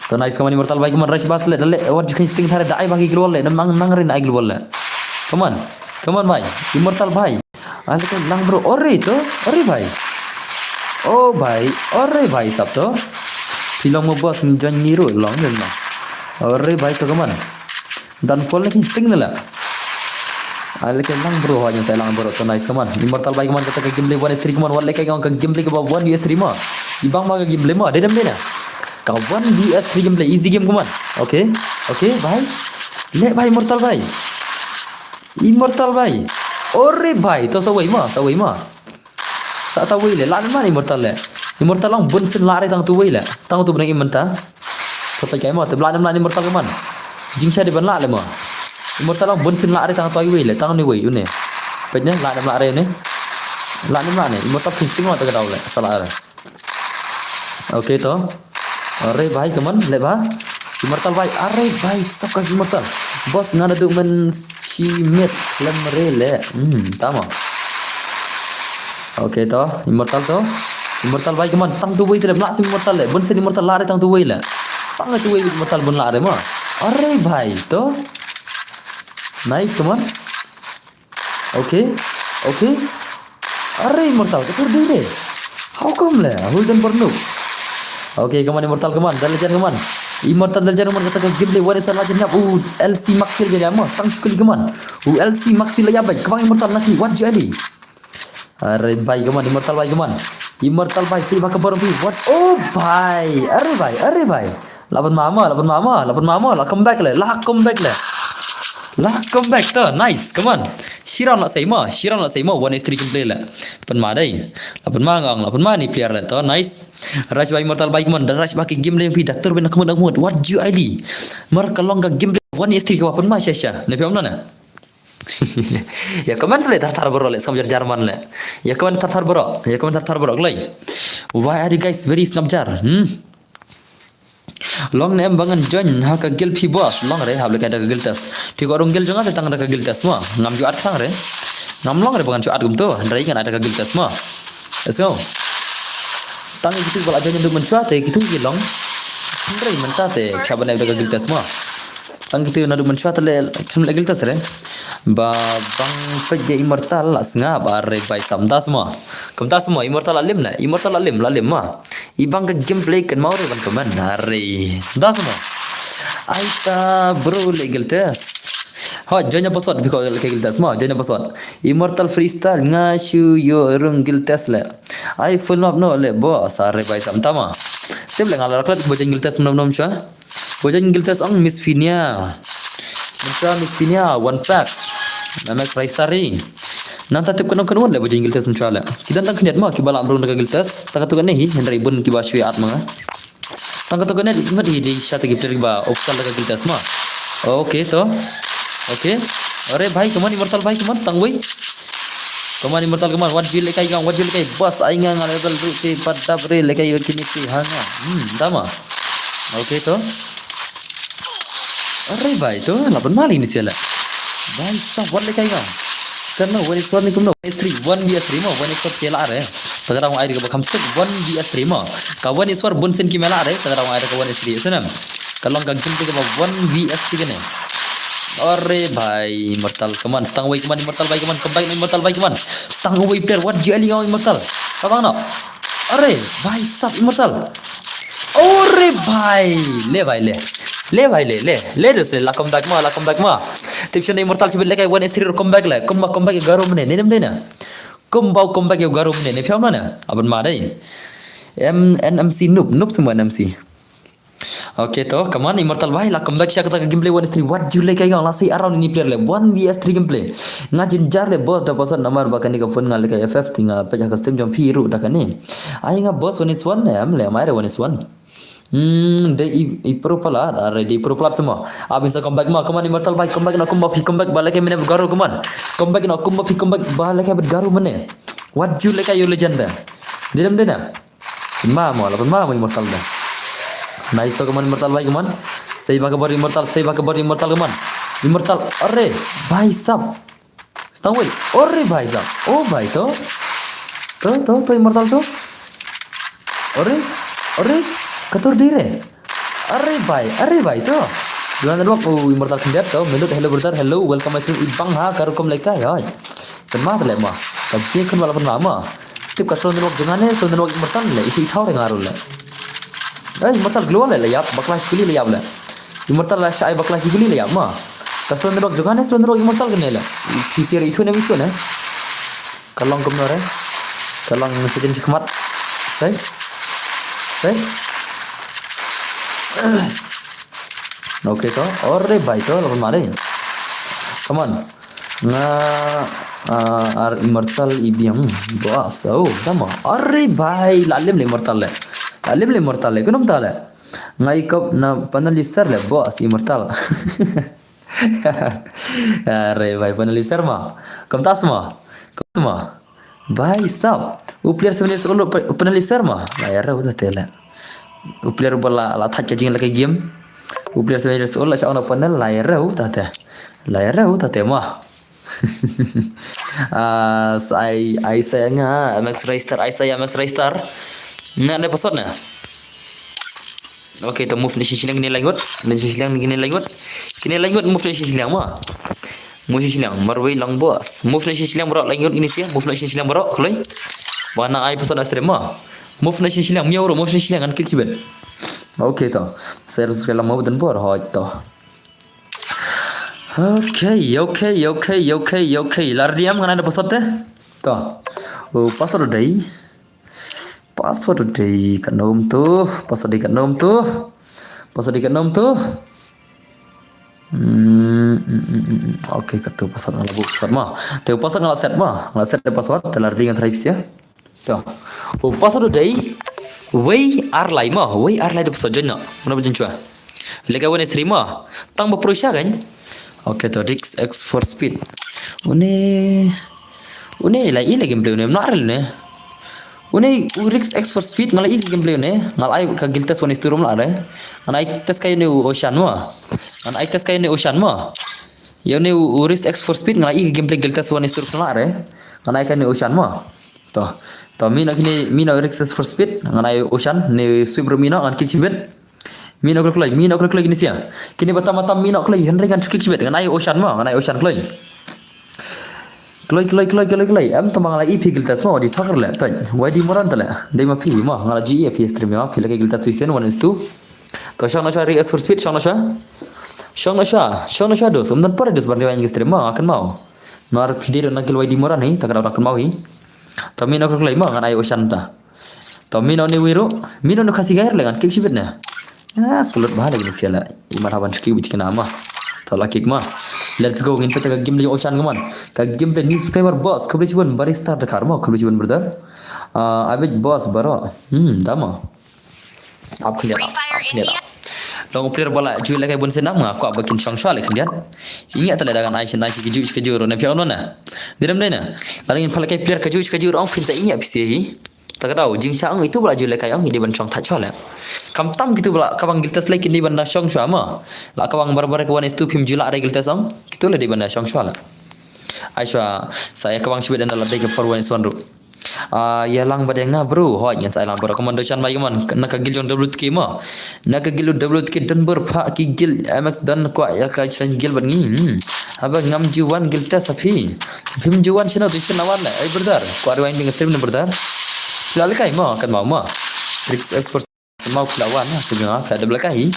To nice kaman Immortal bhai kaman rush bas le, dale wat ju khin sting thare da ai ba ki global le, nam nang nang rin ai global le. Kaman. Kaman bhai. Immortal bhai. Ai le kai lang bro, ore to, ore bhai. Oh bhai, ore bhai sap to. Phi long mo boss ni jan ni ru long ni na. Ore bhai to kaman. Dan fall ni sting ni la. Ai le kai lang bro, ha jan sai lang bro to nice kaman. Immortal bhai kaman kata ka gameplay one three kaman, wat le kai ka gameplay ka ba one three ma. Ibang ma ka gameplay ma, dei dam dei na. Ka one V S three gameplay, easy game kaman. Okay, okay bhai. Le bhai Immortal bhai. Immortal bhai. Ore bhai, to sa wei ma, sa wei ma. Sa ta wei le, la ne ma Immortal le. Immortal long bun sin la re tang tu wei le. Tang tu benang Immortal. Sa ta kai ma, te bla ne ma Immortal kaman. Jing sha de ban la le ma. Immortal long bun sin la re tang tu wei le, tang ni wei une. Pet ne, la ne ma re une. La ne ma ne, Immortal khin sting ma ta ka dau le, sa la re. Okay to. Are bhai kaman le bha. Immortal bhai, are bhai sap ka Immortal. Boss nga na du men shi met lem re le. Hmm, tama. Okay to, Immortal to. Immortal bhai kaman tang tu wei le, mla sim Immortal le. Bun sin Immortal la re tang tu wei le. Tang tu wei Immortal bun la re ma. Are bhai to. Nice kaman. Okay. Okay. Are Immortal, ka tur dei re. How come le? Hui dan bernuk. Okay, kaman Immortal kaman, dal jan kaman. Immortal dal jan kaman kata ka gameplay wari sa la jan yap. U L C Maxi jan yap ma, stang sekali kaman. U L C Maxi la yap bai, kaman Immortal naki, wat ju ali. Are bhai kaman, Immortal bhai kaman. Immortal bhai, si baka baru pi, what? Oh bhai, are bhai, are bhai. Laban mama, laban mama, laban mama, la come back le, la come back le. La come back to, nice, come on. Shiran la sai ma, shiran la sai ma, one is three gameplay le. Pan ma dai. Laban ma ngang, laban ma ni player le to, nice. Rush by Immortal by Command, rush by game le pi datur ben kumut kumut. What you I D? Mar ka long ka game le one is three ka pan ma sha sha. Ne pi om na na. Ya comment le tar tar bro le, sam jar German le. Ya comment tar tar bro, ya comment tar tar bro glai. Why are you guys very snap jar? Hmm. Long ne em ba ngan join ha ka guild phi boss. Long re hap le kai da ka guild test. Phi ko rung guild jong nga te tang da ka guild test mo. Ngam ju at tang re. Ngam long re ba ngan ju at gum to. Hynrei ngan at da ka guild test mo. Let's go. Tang kitu ba la join du mynshuwa te kitu ki long. Hynrei mynta te kha ban da ka guild test mo. Tang kitu na du mynshuwa te le kim le guild test re. Ba bang peit ïa Immortal la sngap, are bai sam da sma. Kumta sma, Immortal la lim na, Immortal la lim, la lim ma. I bang ka gameplay kan mau re ban comment, are. Da sma. Aita bro le guild test. Ha, join apa sot biko le guild test ma, join apa sot. Immortal freestyle nga shu ïoh rung guild test le. Ai full map no le boss, are bai sam tama. Tip le nga la klet ba join guild test nom nom chwa. Ba join guild test ong Miss Finia. Mynta Miss Finia, one pack. Namek Raistari. Nangta tip kano kano le ba join guild test mynta le. Ki don tang khyndiat ma, kiba lah rung da ka guild test. Ta kato kane hi, hynrei bun kiba shu ïa at ma nga. Tang kato kane ngat hi di sha ta ki player kiba opsal da ka guild test ma. Okay to. Okay. Are bhai, come on Immortal bhai, come on, stang wei. Come on Immortal, come on. Wat ju lehkai kong, wat ju lehkai. Boss, ai nga nga level ruh te pat dap re lehkai ïa kine te ha nga. Hmm, tama. Okay to. Are bhai to, la ban mali ni sela. Bhai sab, wat lehkai kong. Kan no, one is one ni kumno. One is three, one V S three mo, one is one te la re. Ta ka dang ai ka ba kham sik, one V S three mo. Ka one is one bun sien ki me la re, ta ka dang ai ka one is three. Senam. Ka long ka game te ka ba one V S three kane. Are bhai, Immortal, come on, stang away, come on, Immortal bhai, come on, come back, Immortal bhai, come on. Stang away player, wat ju ali kong Immortal. Ka bang no. Are bhai sab Immortal. Are bhai, le bhai le. Le bhai le, le. Le dos le, la come back ma, la come back ma. Tip shon Immortal shibit lehkai one is three come back le. Kumba come back ïa Garo mane, ne nem de na. Kumba come back ïa Garo mane, ne phiam na na. Aban ma dei. M N M C noob, noob semua N M C. Okay to, come on Immortal bhai, la come back sha kata ka gameplay one is three. Wat ju lehkai kong, la sei around ini player le. One V S three gameplay. Nga jynjar le boss da pasot namar ba kane ka phone nga lehkai F F te nga peit ha ka stream jong phi ruh da kane. Ai nga boss one is one em le, mai re one is one. Hmm, de i, i pro pala, are de i pro pala semua. Abin sa come back ma, come on Immortal bhai, come back na, come back, come back, ba lehkai mane Garo, come on. Come back na, come back, come back, ba lehkai bet Garo mane. Wat ju lehkai ïa u legend da. Didam dena. Ma mo, la ma mo Immortal da. Nice to, come on Immortal bhai, come on. Sei ba ka bor Immortal, sei ba ka bor Immortal, come on. Immortal, are bhai sab. Stang wei. Are bhai sab. Oh bhai to. To, to, to Immortal to. Are, are, katur dire. Are bhai, are bhai to. Guna network, oh Immortal khyndiat to. Minute, hello brother, hello, welcome my stream. Ibang ha, karukom lehkai, oi. Pynma te le ma. Ka jing khun wala pynma ma. Tip ka slow network jong nga ne, slow network Immortal le. Itu ithaw re nga ruh le. Eh, Immortal glow le, le ïap, bakla shikuli le ïap le. Immortal la shai bakla shikuli le ïap ma. Ka slow network jong nga ne, slow network Immortal kane le. Phi sir itu ne, itu ne. Ka long kumno re. Ka long sejen chikmat. Hey. Hey. Okay to. Ore bhai to, lawan mari. Come on. Nga, ah, ar Immortal ibiang. Boss. Oh, tama. Are bhai, la lim le Immortal le. La lim le Immortal le. Kunum ta le. Nga ikop na panel user le, boss Immortal. Are bhai, panel user ma. Kumta sma. Kumta sma. Bhai sab. U player seven years old pa-, panel user ma. La ïa rau ta te le. U player ba la, la thaj ka jing la ka game. U player seven years old la sha on panel la ïa rau ta te. La ïa rau ta te ma. Ah, sai, ai sai nga, Max Raystar, ai sai Max Raystar. Na, ne pasot na. Okay, to move na shishilang kine langut, na shishilang kine langut. Kine langut move na shishilang ma. Move shishilang, marwei lang boss. Move na shishilang bro, langut ini sia, move na shishilang bro, kloi. Wana ai pasot na stream ma. Move na shishilang, miau ro, move na shishilang, kan kick sibet. Okay, to. Saya harus sekali mau dan bor, hoi to. Okay, okay, okay, okay, okay. Lar diam ngana da pasot te. To. Oh, pasot dei. Pasot dei kanom tu. Pasot dei kanom tu. Pasot dei kanom tu. Hmm, hmm, hmm, hmm. Okay, katu pasot ngala bu. Pasot ma. Te pasot ngala set ma. Ngala set de pasot. Te lar di ngan try pisia. To. U pasot u dei. Wei ar lai ma. Wei ar lai de pasot jon no. Mana bujin chua. Lega wene stream ma. Tang ba pro sha kan. Okay, to Rix X four speed. Une. Une la i le gameplay une. Mna rel ne. Une u Rix X four speed ngala i gameplay une. Ngala ai ka guild test one is two room la re. Ngala ai test kai une u Ocean ma. Ngala ai test kai une Ocean ma. Ïa une u, u Rix X four speed ngala i gameplay guild test one is two room la re. Ngala ai kai une Ocean ma. To, to mino kine, mino Rix X four speed, ngan ai Ocean, ne sweep ru mino, ngan kick shibit. Mino kloi kloi, mino kloi kloi kine sia. Kine batam batam mino kloi, hynrei ngan kick shibit, ngan ai Ocean ma, ngan ai Ocean kloi. Kloi, kloi, kloi, kloi, kloi. Em, tang ba nga la ïohi phi guild test mo, di thok le. Peit, Y D Moran te le. Dei ma phi mo, nga la ju ïohi phi stream mo, phi la ka guild test tu isen one is two. To shong noh shuwa, re as for speed, shong noh shuwa. Shong noh shuwa, shong noh shuwa dos. Um don por dos ban rewind ka stream mo, nga kynmaw. Mar phi dei na guild Y D Moran hi, ta ka dei na kynmaw hi. To mih noh kloi kloi mo, ngan ai Oshan ta. To mih noh ne wei ruh, mih noh ne Khasi Gair le ngan kick shibit ne. Ah, kulut bha lagi ne sia le. Iman haban kick bit kena ma. To la kick ma. Let's go, ngin peit ka gameplay Oshan ka mon. Ka gameplay newspaper boss, khublei shibun Barista Dkhar mo, khublei shibun brother. Ah, abit boss baroh. Hmm, da mo. Ap khyndiat, ap khyndiat. Long player ba la ju lehkai bun sien nam nga kwah ba kin shong shuwa le khyndiat. Ïa te le da ngan ai sien ai shi kaju shi kaju ruh ne phi ong noh na. Dei rem dei na. Lada ngin pha lehkai player kaju shi kaju ruh ong phin sa ïa phi hi. Ta ka dei, jingshisha ong itu ba la ju lehkai ong, i dei ban shong thait shuwa le. Khamtam kitu ba la ka bang guild test lei kin dei ban da shong shuwa mo. La ka bang barbar ka one is two phim ju lah re guild test ong, kitu le dei ban da shong shuwa le. Ai shuwa, sa ïa ka bang shibit da la dei ka por one is one ruh. Ah, ïa lang ba dei nga bro, hoi ngan sa ïa lang bro. Ka mon Doshan bai ka mon, na ka guild jong W T K mo. Na ka guild W T K don bor pha ki guild M X don kwah ïa ka challenge guild bad ngi. Hmm. Haba ngam ju wan guild test ha phi. Phim ju wan shano tu shen wan le. Ai brother, kwah rewind ding stream ne brother. Phi la lehkai mo, kynmaw mo. Tricks Esports kynmaw phi la wan ha, shu nga phi la dep lehkai.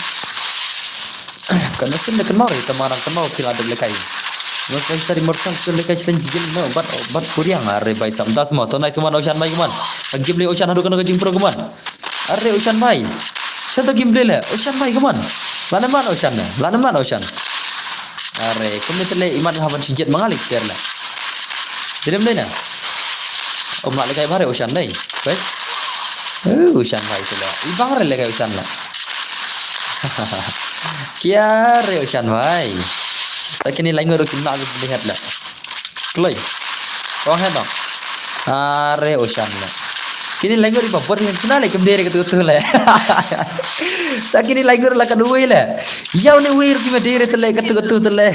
Kan na sien da kynmaw re, tang ba nga kynmaw phi la dep lehkai. Mas Star Immortal phi lehkai challenge guild no, bad, bad Korean, are bai sam das mo, to nice mo, Oshan bai ka mon. Gameplay Oshan haduh kano ka jingpro ka mon. Are Oshan bai. Shata gameplay le. Oshan bai, come on. Lane man Oshan ne. Lane man Oshan. Are, kumne te le imat haban shu jet mangali ter le. Dei rem dei na. Om la lehkai bha re Oshan dei. Bai. Eh, Oshan bai te le. I bang re lehkai Oshan le. Kia re Oshan bai. Sa kini laingur ruh kim na gu lihat le. Kloi. Ong he dong. Are Oshan le. Kini laingur i ba bor hin kina le kim dei re katu katu le. Sa kini laingur la ka duwei le. Ïa une wei ruh kim dei re te le katu katu te le.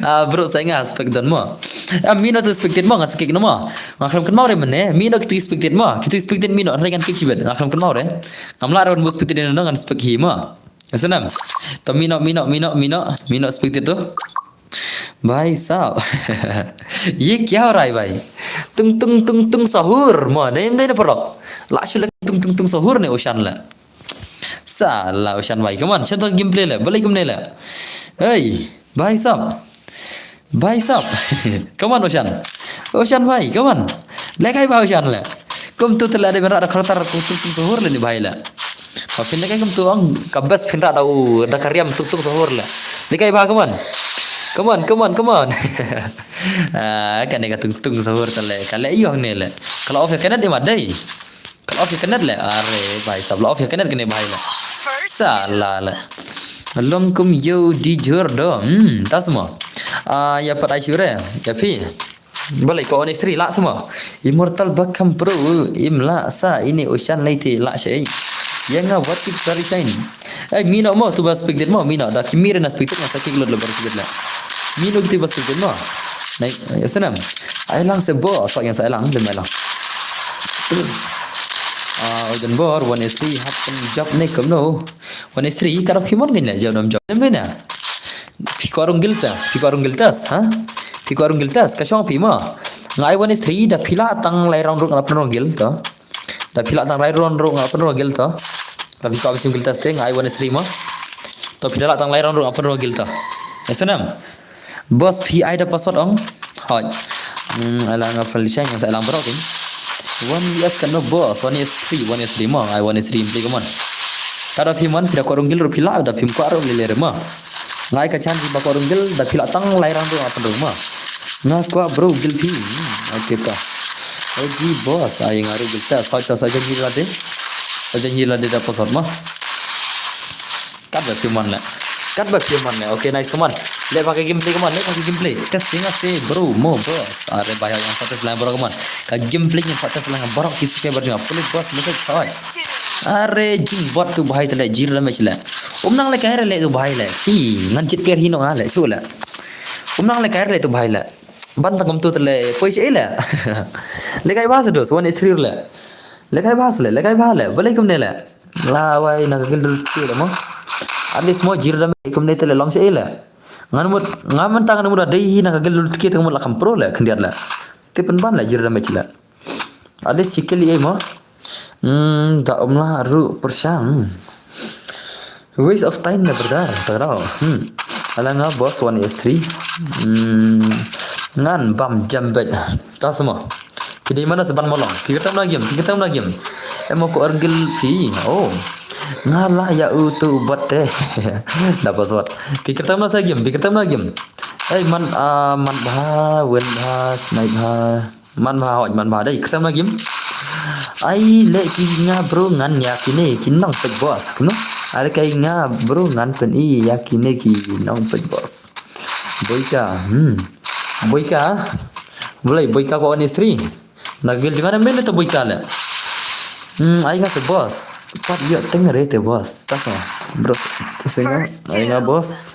Ah, bro, sa nga spec don mo. Ah, mih noh tu spectate mo, nga sa kick noh mo. Nga khlem kynmaw re mynne. Mih noh kitu spectate mo. Kitu spectate mih noh, hynrei ngan kick shibit. Nga khlem kynmaw re. Ngam lah re ban buh spectate noh ngan spec hi mo. Snam. To mih noh, mih noh, mih noh, mih noh, mih noh spectate tu. Bhai sahab. Ye kya ho raha hai bhai? Tung tung tung tung sahur. Mo, ne, ne, ne, paralok. La shu le tung tung tung sahur ne Oshan le. Sala Oshan bhai, come on, shen to gameplay le, balei kumne le. Hey, bhai sahab. Bhai sahab. Come on Oshan. Oshan bhai, come on. Lehkai bha Oshan le. Kumtu te le dei ban rah da khratar tung tung sahur le ni bhai le. Ba phin lehkai kumtu ong ka best phin rah da u da ka riam tung tung sahur le. Lehkai bha, come on. Come on, come on, come on. Ah, kane ka tung tung sahur te le. Ka le ïoh ne le. Ka la off ïa ka net imat dei. Ka la off ïa ka net le. Are bhai sahab, la off ïa ka net kane bhai le. Sala le. Long kum ïew di jur do. Hmm, ta sma. Ah, ïa pat ai shu re. Ïa phi. Balei ko one is three lah sma. Immortal ba kham pro im lah sa ine Oshan lei te lah shei. Ïa nga wat kik sari shine. Ai mih noh mo tu ba spectate mo, mih noh da ki mih re na spectate nga sa kick lut le bar spectate le. Mih noh kitu ba spectate mo. Nai, ïa snam. Ai lang se bo, sa ïa sa ai lang, lem ai lang. Ah, Ojan Bor, one is three hap kum jap ne kum no. One is three, ka da phi mon ngin le jap nam jap. Lem le na. Phi kwah rung guild sa, phi kwah rung guild test, ha? Phi kwah rung guild test, ka shong phi mo. Nga ai one is three, da phi lah tang lai round ruh nga la pynrung guild to. Da phi lah tang lai round ruh nga la pynrung guild to. Da phi kwah bishim guild test te, nga ai one is three mo. To phi da lah tang lai round ruh nga la pynrung guild to. Ïa snam. Boss phi ai da password ong. Hoi. Hmm, ai lang nga friendly shine, nga sa ai lang baroh kin. One U S kan no boss, one U S three, one U S three mo, ai one U S three play, come on. Ka da phi mon, phi da kwah rung guild ruh phi lah, da phim kwah ruh lei lei re mo. Nga ai ka chance ba kwah rung guild, da phi lah tang lai round ruh nga pynrung mo. Nga kwah bro guild phi. Hmm, okay ta. O G boss, ai nga ruh guild ta, sa ta sa janji lade. Sa janji lade da password mo. Katba phi mon le. Katba phi mon le. Okay, nice, come on. Leh ba ka gameplay, come on. Leh ba ka gameplay. Testing ase, bro. Mo, boss. Are, bhai, yang sa test lang, bro, come on. Ka gameplay yang sa test lang, bro. Ki subscriber jong nga. Pule, boss, message, boss. Are, jingbot tu, bhai, te le, zero damage le. Um nang lehkai re le tu, bhai le. Shi, ngan cheat player hi no nga le, shu le. Um nang lehkai re tu, bhai le. Ban tang kumtu te le, poi shi le. Lehkai bha sa dos, one is three le. Lehkai bha sa le, lehkai bha le. Balei kumne le. La wai na ka guild dul ti le mo. At least mo zero damage kumne te le long shi le. Ngan mut, nga mynta ngan mut da dei hi na ka gel lut ki te ngan mut la kam pro le khyndiat le. Te pynban le zero damage le. At least sikil ei mo. Hmm, da um la ru pyrshang. Waste of time le brother, tagrau. Hmm. Ala nga boss one S three. Hmm. Ngan bam jam bet. Ta semua. Phi dei mana seban molong. Phi kyrteng mana game, phi kyrteng mana game. Em ko argil phi. Oh. Nga la ya u tu bat te. Da password. Phi kyrteng mana sa game, phi kyrteng mana game. Ei man ah man bha, wen bha, snai bha. Man bha hoj, man bha dei. Kyrteng mana game. Ai le ki nga bro ngan ya kine ki nong pek boss. Kno? Ai kai nga bro ngan pen i ya kine ki nong pek boss. Boika. Hmm. Boika. Boleh boika ko on istri. Nagil jong nga mynta boika le. Hmm, ai nga se boss. Pat yo teng re te boss. Ta sa. Bro. Singa, ai nga boss.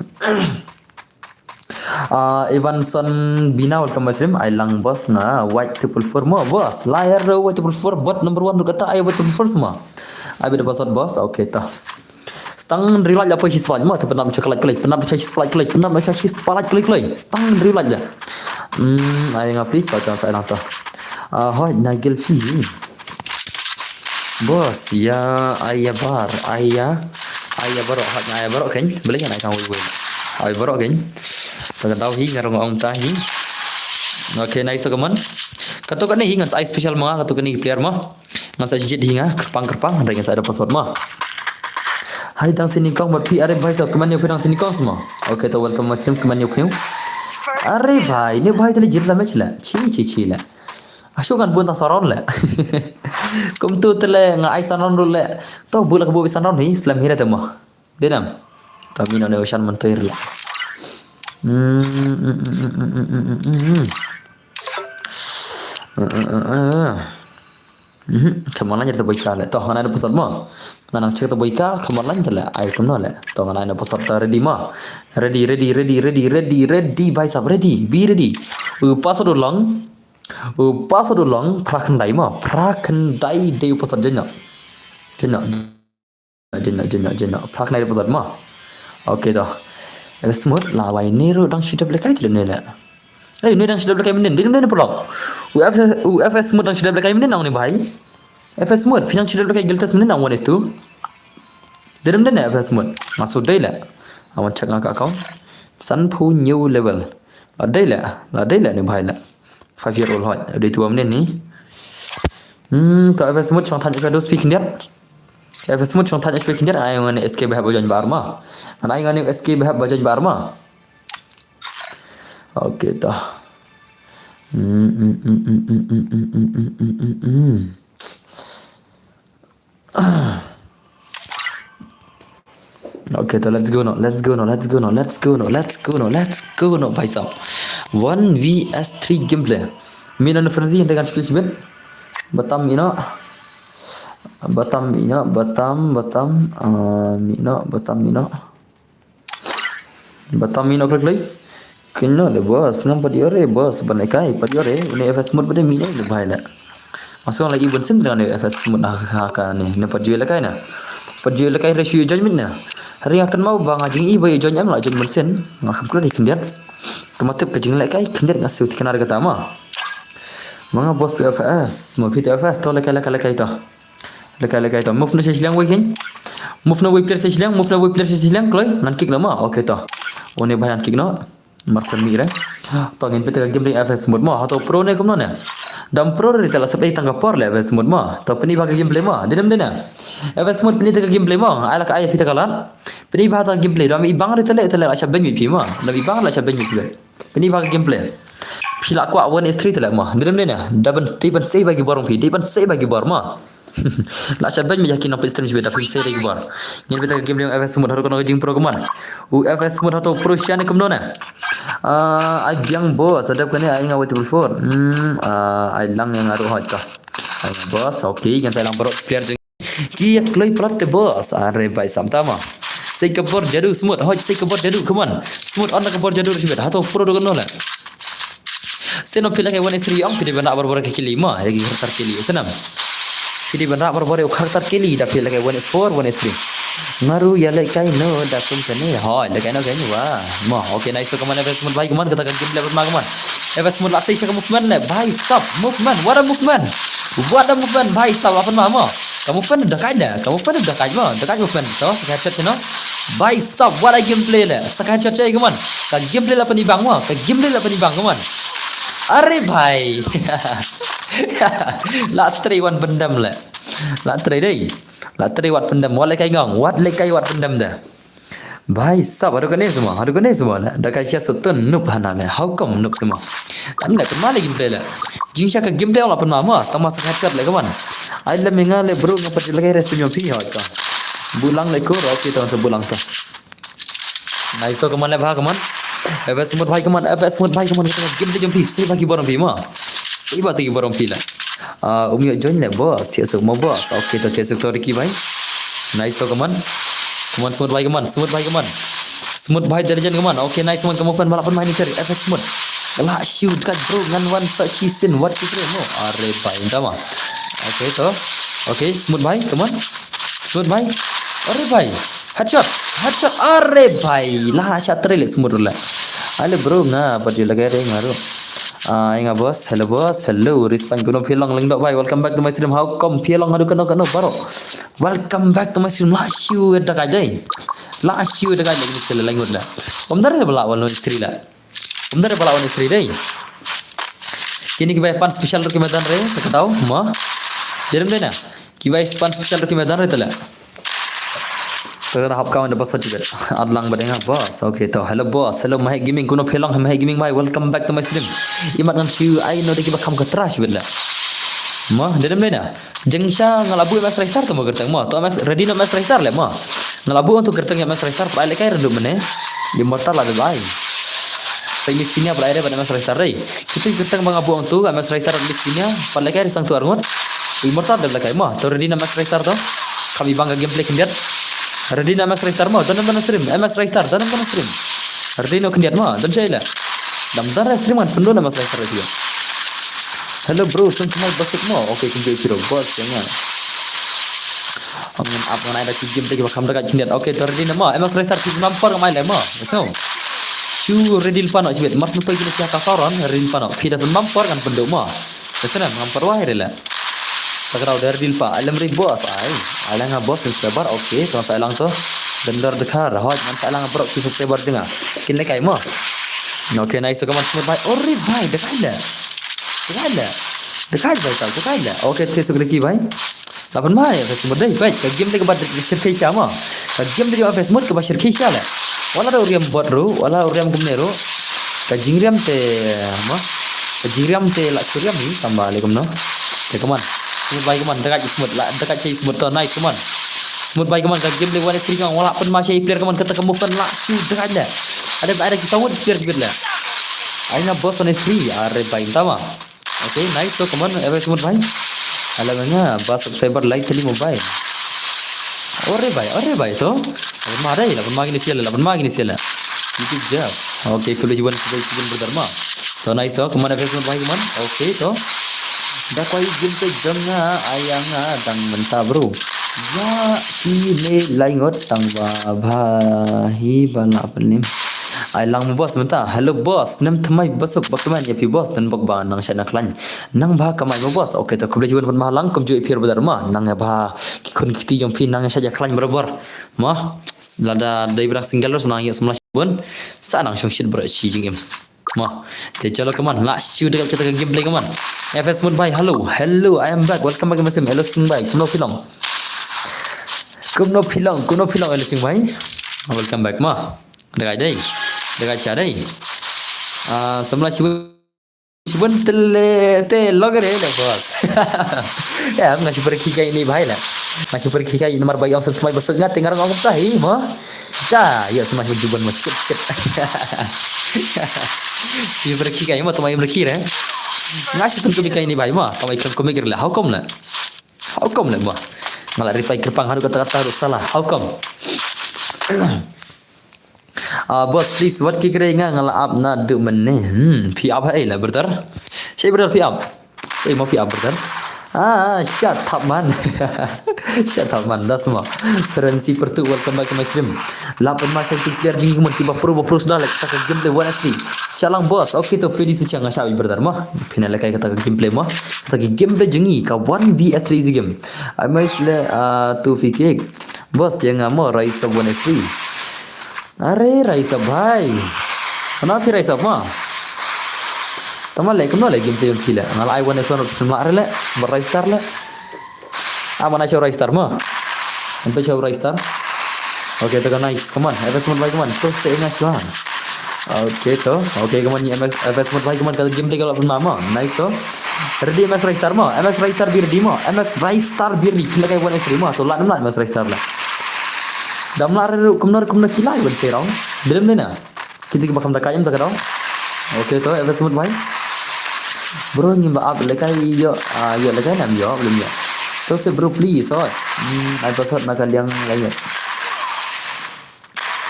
Ah, Ivanson Bina, welcome my stream. Ai lang boss nga white triple four mo boss. Layar white triple four bot number one kata ai white triple four semua. Ai beda password boss. Okay ta. Stang rilaj apa shi spalaj mo, te penam cha kelaj kelaj, penam cha shi spalaj kelaj, penam cha shi spalaj kelaj kelaj. Stang rilaj ya. Hmm, ai nga please, sa sa lang ta. Ah, hoi nagil fi. Boss, ya, ai ya bar, ai ya, ai ya baro, hoi na ai ya baro kan, boleh kan ai kang wei wei. Ai baro kan. Tengah tahu hi ngarung ong ta hi. Okay, nice to kaman. Katu kan hi ngan ai special ma, katu kan hi player ma. Ngan sa jit hi nga, kyrpang kyrpang, hynrei ngan sa da password ma. Hai dang sini kong bad phi are bhai sa kmen yow phi dang sini kong sma. Okay, to welcome my stream kmen yow phi. Are bhai, ne bhai tale jit la match la. Chi chi chi la. Ashu kan bun ta saron la. Kum tu tale nga ai saron ru la. To bula ka bu saron hi, slam hi la te ma. Denam. Ta mi no ne ushan man toir la. Hmm. Mhm, khlem online te boi ka le. To, ngan ai na password mo. Ngan nang check te boi ka, khlem online te le. Ai kumno le. To, ngan ai na password ta ready mo. Ready, ready, ready, ready, ready, ready, bhai sahab, ready. Be ready. U password u long. U password u long, phra khyndai mo. Phra khyndai dei u password jenya. Jenya. Jin na, jin na, jin na. Phra khyndai password mo. Okay to. Eve smut la wai ne ru dang shidap lekai tele ne le. Ei, ne dang shidap lekai menen, dei ne pulok. U F S, u F S smut dang shidap lekai menen nang ne bhai. F S smut, phi dang shidap lekai guild test menen nang one is two. Dei ne F S smut. Nga su dei le. Awan check nga ka account. Sanphew new level. La dei le, la dei le ne bhai le. Five year old hoi. Dei tu amnen ni. Hmm, to F S smut chong than F S dos pi khyndiat. F S smut chong than H P khyndiat, ai ngan S K behab ba join bar ma. Ngan ai ngan S K behab ba join bar ma. Okay to. Hmm, hmm, hmm. Okay to, let's go no, let's go no, let's go no, let's go no, let's go no, let's go no, bhai sahab. One V S three gameplay. Mina na frenzy hynda kan skill shibit. Batam ino. Batam ino, batam, batam, ah, ino, batam ino. Batam ino klik klik. Kino le boss, ngam pat ïoh re boss, ban ekai pat ïoh re, une F S smut bade mine le bhai le. Masuk lagi bun sim dengan F S smut ha ka ne, ne pat jui le kai na. Pat jui le kai re shu join mit na. Hari akan mau ba nga jing i ba join em la join bun sim. Nga kam klik khyndiat. Kama tip ka jing le kai khyndiat nga su tikana re kata ma. Manga boss tu F S, mo pi tu F S, to le kai le kai le kai to. Lekai lekai to. Move na sha shiliang wei kin. Move na wei player sha shiliang, move na wei player sha shiliang, kloi. Ngan kick na ma. Okay to. One bhai ngan kick no. Mar kon mi re. To ngin peit ka gameplay F S smut ma. Hato pro ne kumno ne. Dam pro re te la sep dei tang ka por le F S smut ma. To pyni bha ka gameplay ma. Dei ne em dei ne. F S smut pyni te ka gameplay ma. Ai la ka ai phi te ka lad. Pyni bha te ka gameplay. Dam i bang re te le te le la sha ben mi phi ma. Dam i bang la sha ben mi phi. Pyni bha ka gameplay. Phi la kwah one is three te le ma. Dei ne em dei ne. Da ban, dei ban sei bha ki bor phi. Dei ban sei bha ki bor ma. La sha beng mi ïa ki nang peit stream shibit da phin sei da ki bor. Ngin peit ka game jong F S smut hato kano ka jingpro kumno. U F S smut hato pro sha ne kumno ne. Ah, ai biang boss, adep kane ai nga wei triple four. Hmm, ah, ai lang ïa nga ruh hot ka. Ai nga boss, okay, ngan sa lang baroh player jong ki ïa kloi palat te boss. Are bai sam tama. Sei ka bor jadu smut, hot sei ka bor jadu, come on. Smut on ka bor jadu shibit. Hato pro do kano le. Seno phi la kai one three ong, phi dei ban rah barbar ki kili ma, ïa ki character kili, seno. Phi dei ban rah barbar ïa u character kili, da phi la kai one four, one three. Nga ruh ïa leh kai no da kum kane. Hoi, leh kai no kai no wa. Mo, okay, nice to, come on, F S Smooth bhai, come on, kata ka game leh bad ma, come on. F S Smooth la sei sha ka movement leh, bhai, stop, movement, what a movement. What a movement, bhai, stop, la pynma mo. Ka movement da kai da, ka movement da kai mo, da kai movement. To, sa ka headshot sha no. Bhai, stop, what a gameplay leh. Sa ka headshot sha, come on. Ka gameplay la pynibang mo, ka gameplay la pynibang, come on. Are bhai. La trei wan pyndam leh. La trei dei. La trei wat pyndam, wat leh kai ngong, wat leh kai wat pyndam da. Bhai sab, haduh kane semua, haduh kane semua la. Da kai sha sutun noob hana leh. How come noob semua? Kam leh pynma leh gameplay leh. Jing sha ka gameplay la pynma mo, tang ma sa ka headshot leh, come on. Ai leh me nga leh bro, nga pat leh kai rest nyom phi hoi ka. Bulang leh kur, okay, tang sa bulang to. Nice to, come on leh bha, come on. F S Smooth bhai, come on, F S Smooth bhai, come on. Kita game de jom phi, seiba ki bor jong phi mo. Seiba ki bor jong phi la. Ah, um ïoh join leh boss, thiah suk mo boss. Okay to, thiah suk to Ricky bhai. Nice to, come on. Come on, Smooth bhai, come on, Smooth bhai, come on. Smooth bhai, the legend, come on. Okay, nice, come on, come on, bala pun main inter, F S Smooth. Lah shoot kat bro, ngan wan sa shi sin, wat ki kre mo. Are bhai, entah ma. Okay to. Okay, Smooth bhai, come on. Smooth bhai. Are bhai. Headshot. Headshot. Are bhai. Lah shot try leh Smooth leh. Ale bro nga pat ïa leh kai re nga ruh. Ah, nga boss. Hello boss. Hello. Respond kuno phi long Lyngdoh bhai. Welcome back to my stream. How come phi long haduh kano kano baroh. Welcome back to my stream. Lah shu da kai dei. Lah shu da kai leh ni sele langut leh. Om dare ba lah wan stream leh. Ym dei ba lah wan stream dei. Kine kiba pan special ruh ki madan re, ta ka daw, ma. Jerem dei na. Kiba pan special ruh ki madan re ta leh. Ta ka daw hap ka wan da boss sati bet. Adlang ba dei nga boss. Okay to. Hello boss. Hello Mahek Gaming, kuno phi long Mahek Gaming bhai. Welcome back to my stream. Imat ngam shu ai no dei kiba kham ka trash bet leh. Ma, jerem dei na. Jeng sha nga la buh M X Ristar to mo kyrteng mo. To M X ready no M X Ristar leh mo. Nga la buh ong to kyrteng M X Ristar pat leh kai redup mene. Immortal la dei bai. Sa Miss Finia pat leh ban M X Ristar dei. Kito kyrteng ba nga buh ong to M X Ristar Miss Finia pat leh kai ri sang tu arngut. Immortal dei leh kai mo. To ready no M X Ristar to. Kami bang ka gameplay khyndiat. Ready no M X Ristar mo. Don ban stream. M X Ristar don ban stream. Ready no khyndiat mo. Don shai leh. Dam dar stream kan pynlong M X Ristar dia. Hello bro, sum thymmai basuk mo. Okay, kumjuh ïa phi ruh boss ïa nga. Ngan ap ngan ai da ki game te kiba kham da ka khyndiat. Okay, to ready na mo. M X Ristar phi pynbam por ngam ai leh mo. Shu ready lypa noh shibit. Mar shu poi kine sha ka saron ready lypa noh. Phi da pynbam por ngan pynduh mo. Ka snem ngam pyrwai re leh. Ta ka daw da ready lypa. Ai lem ri boss ai. Ai lang nga boss subscriber. Okay, to sa ai lang to. Dendor dekar. Hoi ngan sa ai lang bro ki subscriber jong nga. Kin leh kai mo. Okay, nice to, come on, Smooth bhai. Ore bhai, dekai leh. Dekai leh. Dekai bhai, sab dekai leh. Okay, te suk Ricky bhai. Lapan bhai, F S Smooth dei, bhai. Ka game dei kaba shirkhei sha mo. Ka game dei kaba F S Smooth kaba shirkhei sha leh. Wat la da u riam bot ruh, wat la u riam kumne ruh. Ka jingriam te mo. Ka jingriam te la shu riam ni, tang ba leh kumno. Te come on. Smooth bhai, come on, dekai Smooth la, dekai Smooth to, nice, come on. Smooth bhai, come on, ka game dei wan stream, wat la pynma sha i player, come on, kata ka movement la shu dekai leh. Ada ba ada ki sawut player jibit leh. Ai nga boss on stream, are bhai, entah ma. Okay, nice to, come on, eh, Smooth bhai. Ala nga ba subscriber like kali mo bhai. Ore bhai, ore bhai to. Lapan ma dei, lapan ma kine sha leh, lapan ma kine sha leh. YouTube jap. Okay, khublei shibun, khublei shibun brother ma. To nice to, come on, F S Smooth bhai, come on. Okay to. Da koi game te jong nga, ai nga dang mynta bro. Ïa kine lai ngut tang ba bha hi ba la pynlem. Ai lang mo boss mynta. Hello boss, nem thymmai basuk ba kmen ïa phi boss, nang bok ba nang shait na khlaiñ. Nang bha kamai mo boss. Okay to, khublei shibun pynbha lang kumjuh ïa phi brother ma. Nang ïa bha ki khun ki kti jong phi nang ïa shait ïa khlaiñ barabor. Ma, lada dei ba dang single ruh sa nang ïa samla shibun. Sa nang shong shit baroh shi jingim. Ma, te chalo, come on, la shu da kata ka gameplay, come on. F S Smooth bhai, hello, hello, I am back. Welcome back, F S Smooth. Hello Sing bhai, kumno phi long? Kumno phi long, kumno phi long, hello Sing bhai. Welcome back ma. Dekai dei. Dekai cha dei. Ah, samla shibun, shibun te leh, te logre leh boss. Ya, nga shu pyrkhi kai ni bhai leh. Nga shu pyrkhi kai namar ba ïa ong sep thymmai basuk nga te nga rong ong kumta hi mo. Da, ïa sma shu jubon mo sikit sikit. Shu pyrkhi kai mo, thymmai pyrkhi re. Nga shu pynkhih kai ni bhai mo, thymmai khlem kumik re leh. How come leh? How come leh mo? Nga la reply kyrpang haduh katta katta haduh sala. How come? Ah, boss, please, wat ki kre nga, nga la ap naduh mynne. Hmm, phi ap ha ei la, brother? Shei, brother, phi ap? Ei, mo phi ap, brother? Ah, shut up man. Shut up man, das mo. Frenzy Pertu, welcome back to my stream. Lapan masang tu player jing kumon kiba pro ba pro sudah lek tak gameplay one three. Shalang boss. Okay to Freddy Suchang nga shabi brother mo. Phin lehkai kata gameplay mo. Kata gameplay jing ka one v three game. I miss le ah tu fikik. Boss yang amo rise of one three. Are rise up bhai. Mana phi rise up ma? Tama le kumno le game phi phi le. Nga la ai one S one phi ma re le. Ba rise star le. Ah mana show rise star ma? Ento show rise star. Okay to nice. Come on. F S Mut bhai, come on. To se nga shwa. Okay to. Okay, come on ni M S F S Mut bhai, come on. Kata game phi kalau pun ma ma. Nice to. Ready M S rise star ma. M S rise star be ready ma. M S rise star be ready. Phi le kai one S three ma. To la nam la M S rise star la. Dam la re ru kumno kumno ki lai ban serong. Bilem ne na. Kita ki ba kam da kai em ta ka dong. Okay to F S Mut bhai. Bro ngim ba ap lehkai yo ah yo lehkai nam yo bilem yo. To se bro please oi. Hmm, ai password na ka liang laingut.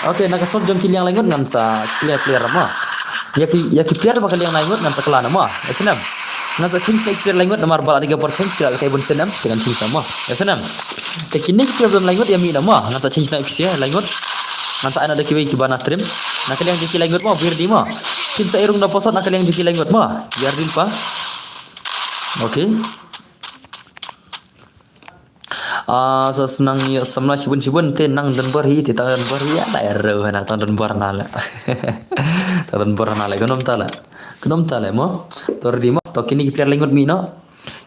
Okay, na ka sot jong ki liang laingut ngan sa clear clear ma. Ya ki ya ki player ba ka liang laingut ngan sa kla na ma. Ya snem. Ngan sa change na ki player laingut namar ba la dei ka por change ki la lehkai bun snem te ngan change na ma. Ya snem. Te kine ki player laingut ya mi na ma. Ngan sa change na ki player laingut. Ngan sa ai na da kiwei kiba na stream. Na ka liang jong ki laingut ma, bir di ma. Kin sa irung da posot na ka liang jong ki laingut ma. Yar dil pa. Okay. Ah, sa snang ïa samla shibun shibun te nang don bor hi, te tang don bor hi, ya da ero na tang don bor na le. Tang don bor na le, khnum ta le. Khnum ta le mo. To ready mo. To kine ki player laingut mi no.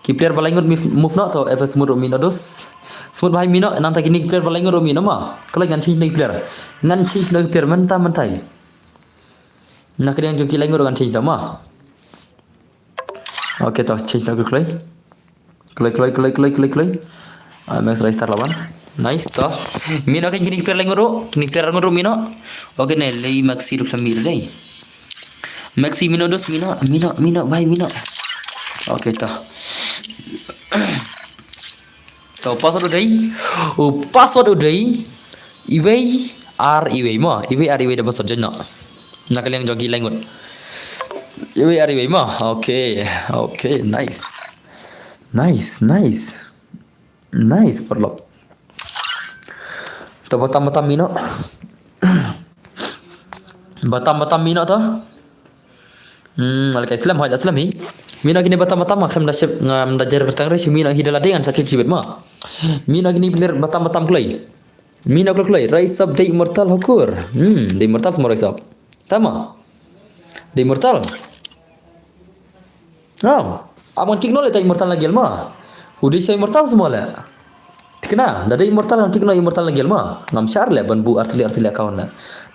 Ki player ba laingut mi move no, to F S Mut mi no dos. Smut bhai mi no, nang ta kine ki player ba laingut mi no ma. Kalau ngan change na ki player. Ngan change na ki player, menta menta. Na ka liang jong ki laingut ngan change da ma. Okay to, change na ki kloi. Kloi, kloi, kloi, kloi, kloi, kloi. Ah, Max Rise Star lawan. Nice to. Mi no kine ki player laingut, kine ki player laingut mi no. Okay ne, lei Maxi du klam mi dei. Maxi mi no dos mi no, mi no, mi no, bhai mi no. Okay to. To password u dei. U password u dei. Iwei ar iwei mo. Iwei ar iwei da password jong no. Na ka liang jong ki laingut. Iwei ar iwei mo. Okay. Okay, nice. Nice, nice. Nice, paralok. To batam batam mi no. Batam batam mi no to. Hmm, alkai slem hoi slem hi. Mi no kine batam batam ma khlem da ship ngam da jer bertang re shi mi no hi da la dei ngan sakit shibit ma. Mi no kine player batam batam kloi. Mi no kloi kloi. Rise up dei immortal hokur. Hmm, dei immortal semua rise up. Tama. Dei immortal. Am, am ngan kick no le ta immortal na gel ma. U dei sha immortal semua le. Tikna, da dei immortal ngan kick no immortal na gel ma. Ngam shah le ban bu artili artili account na.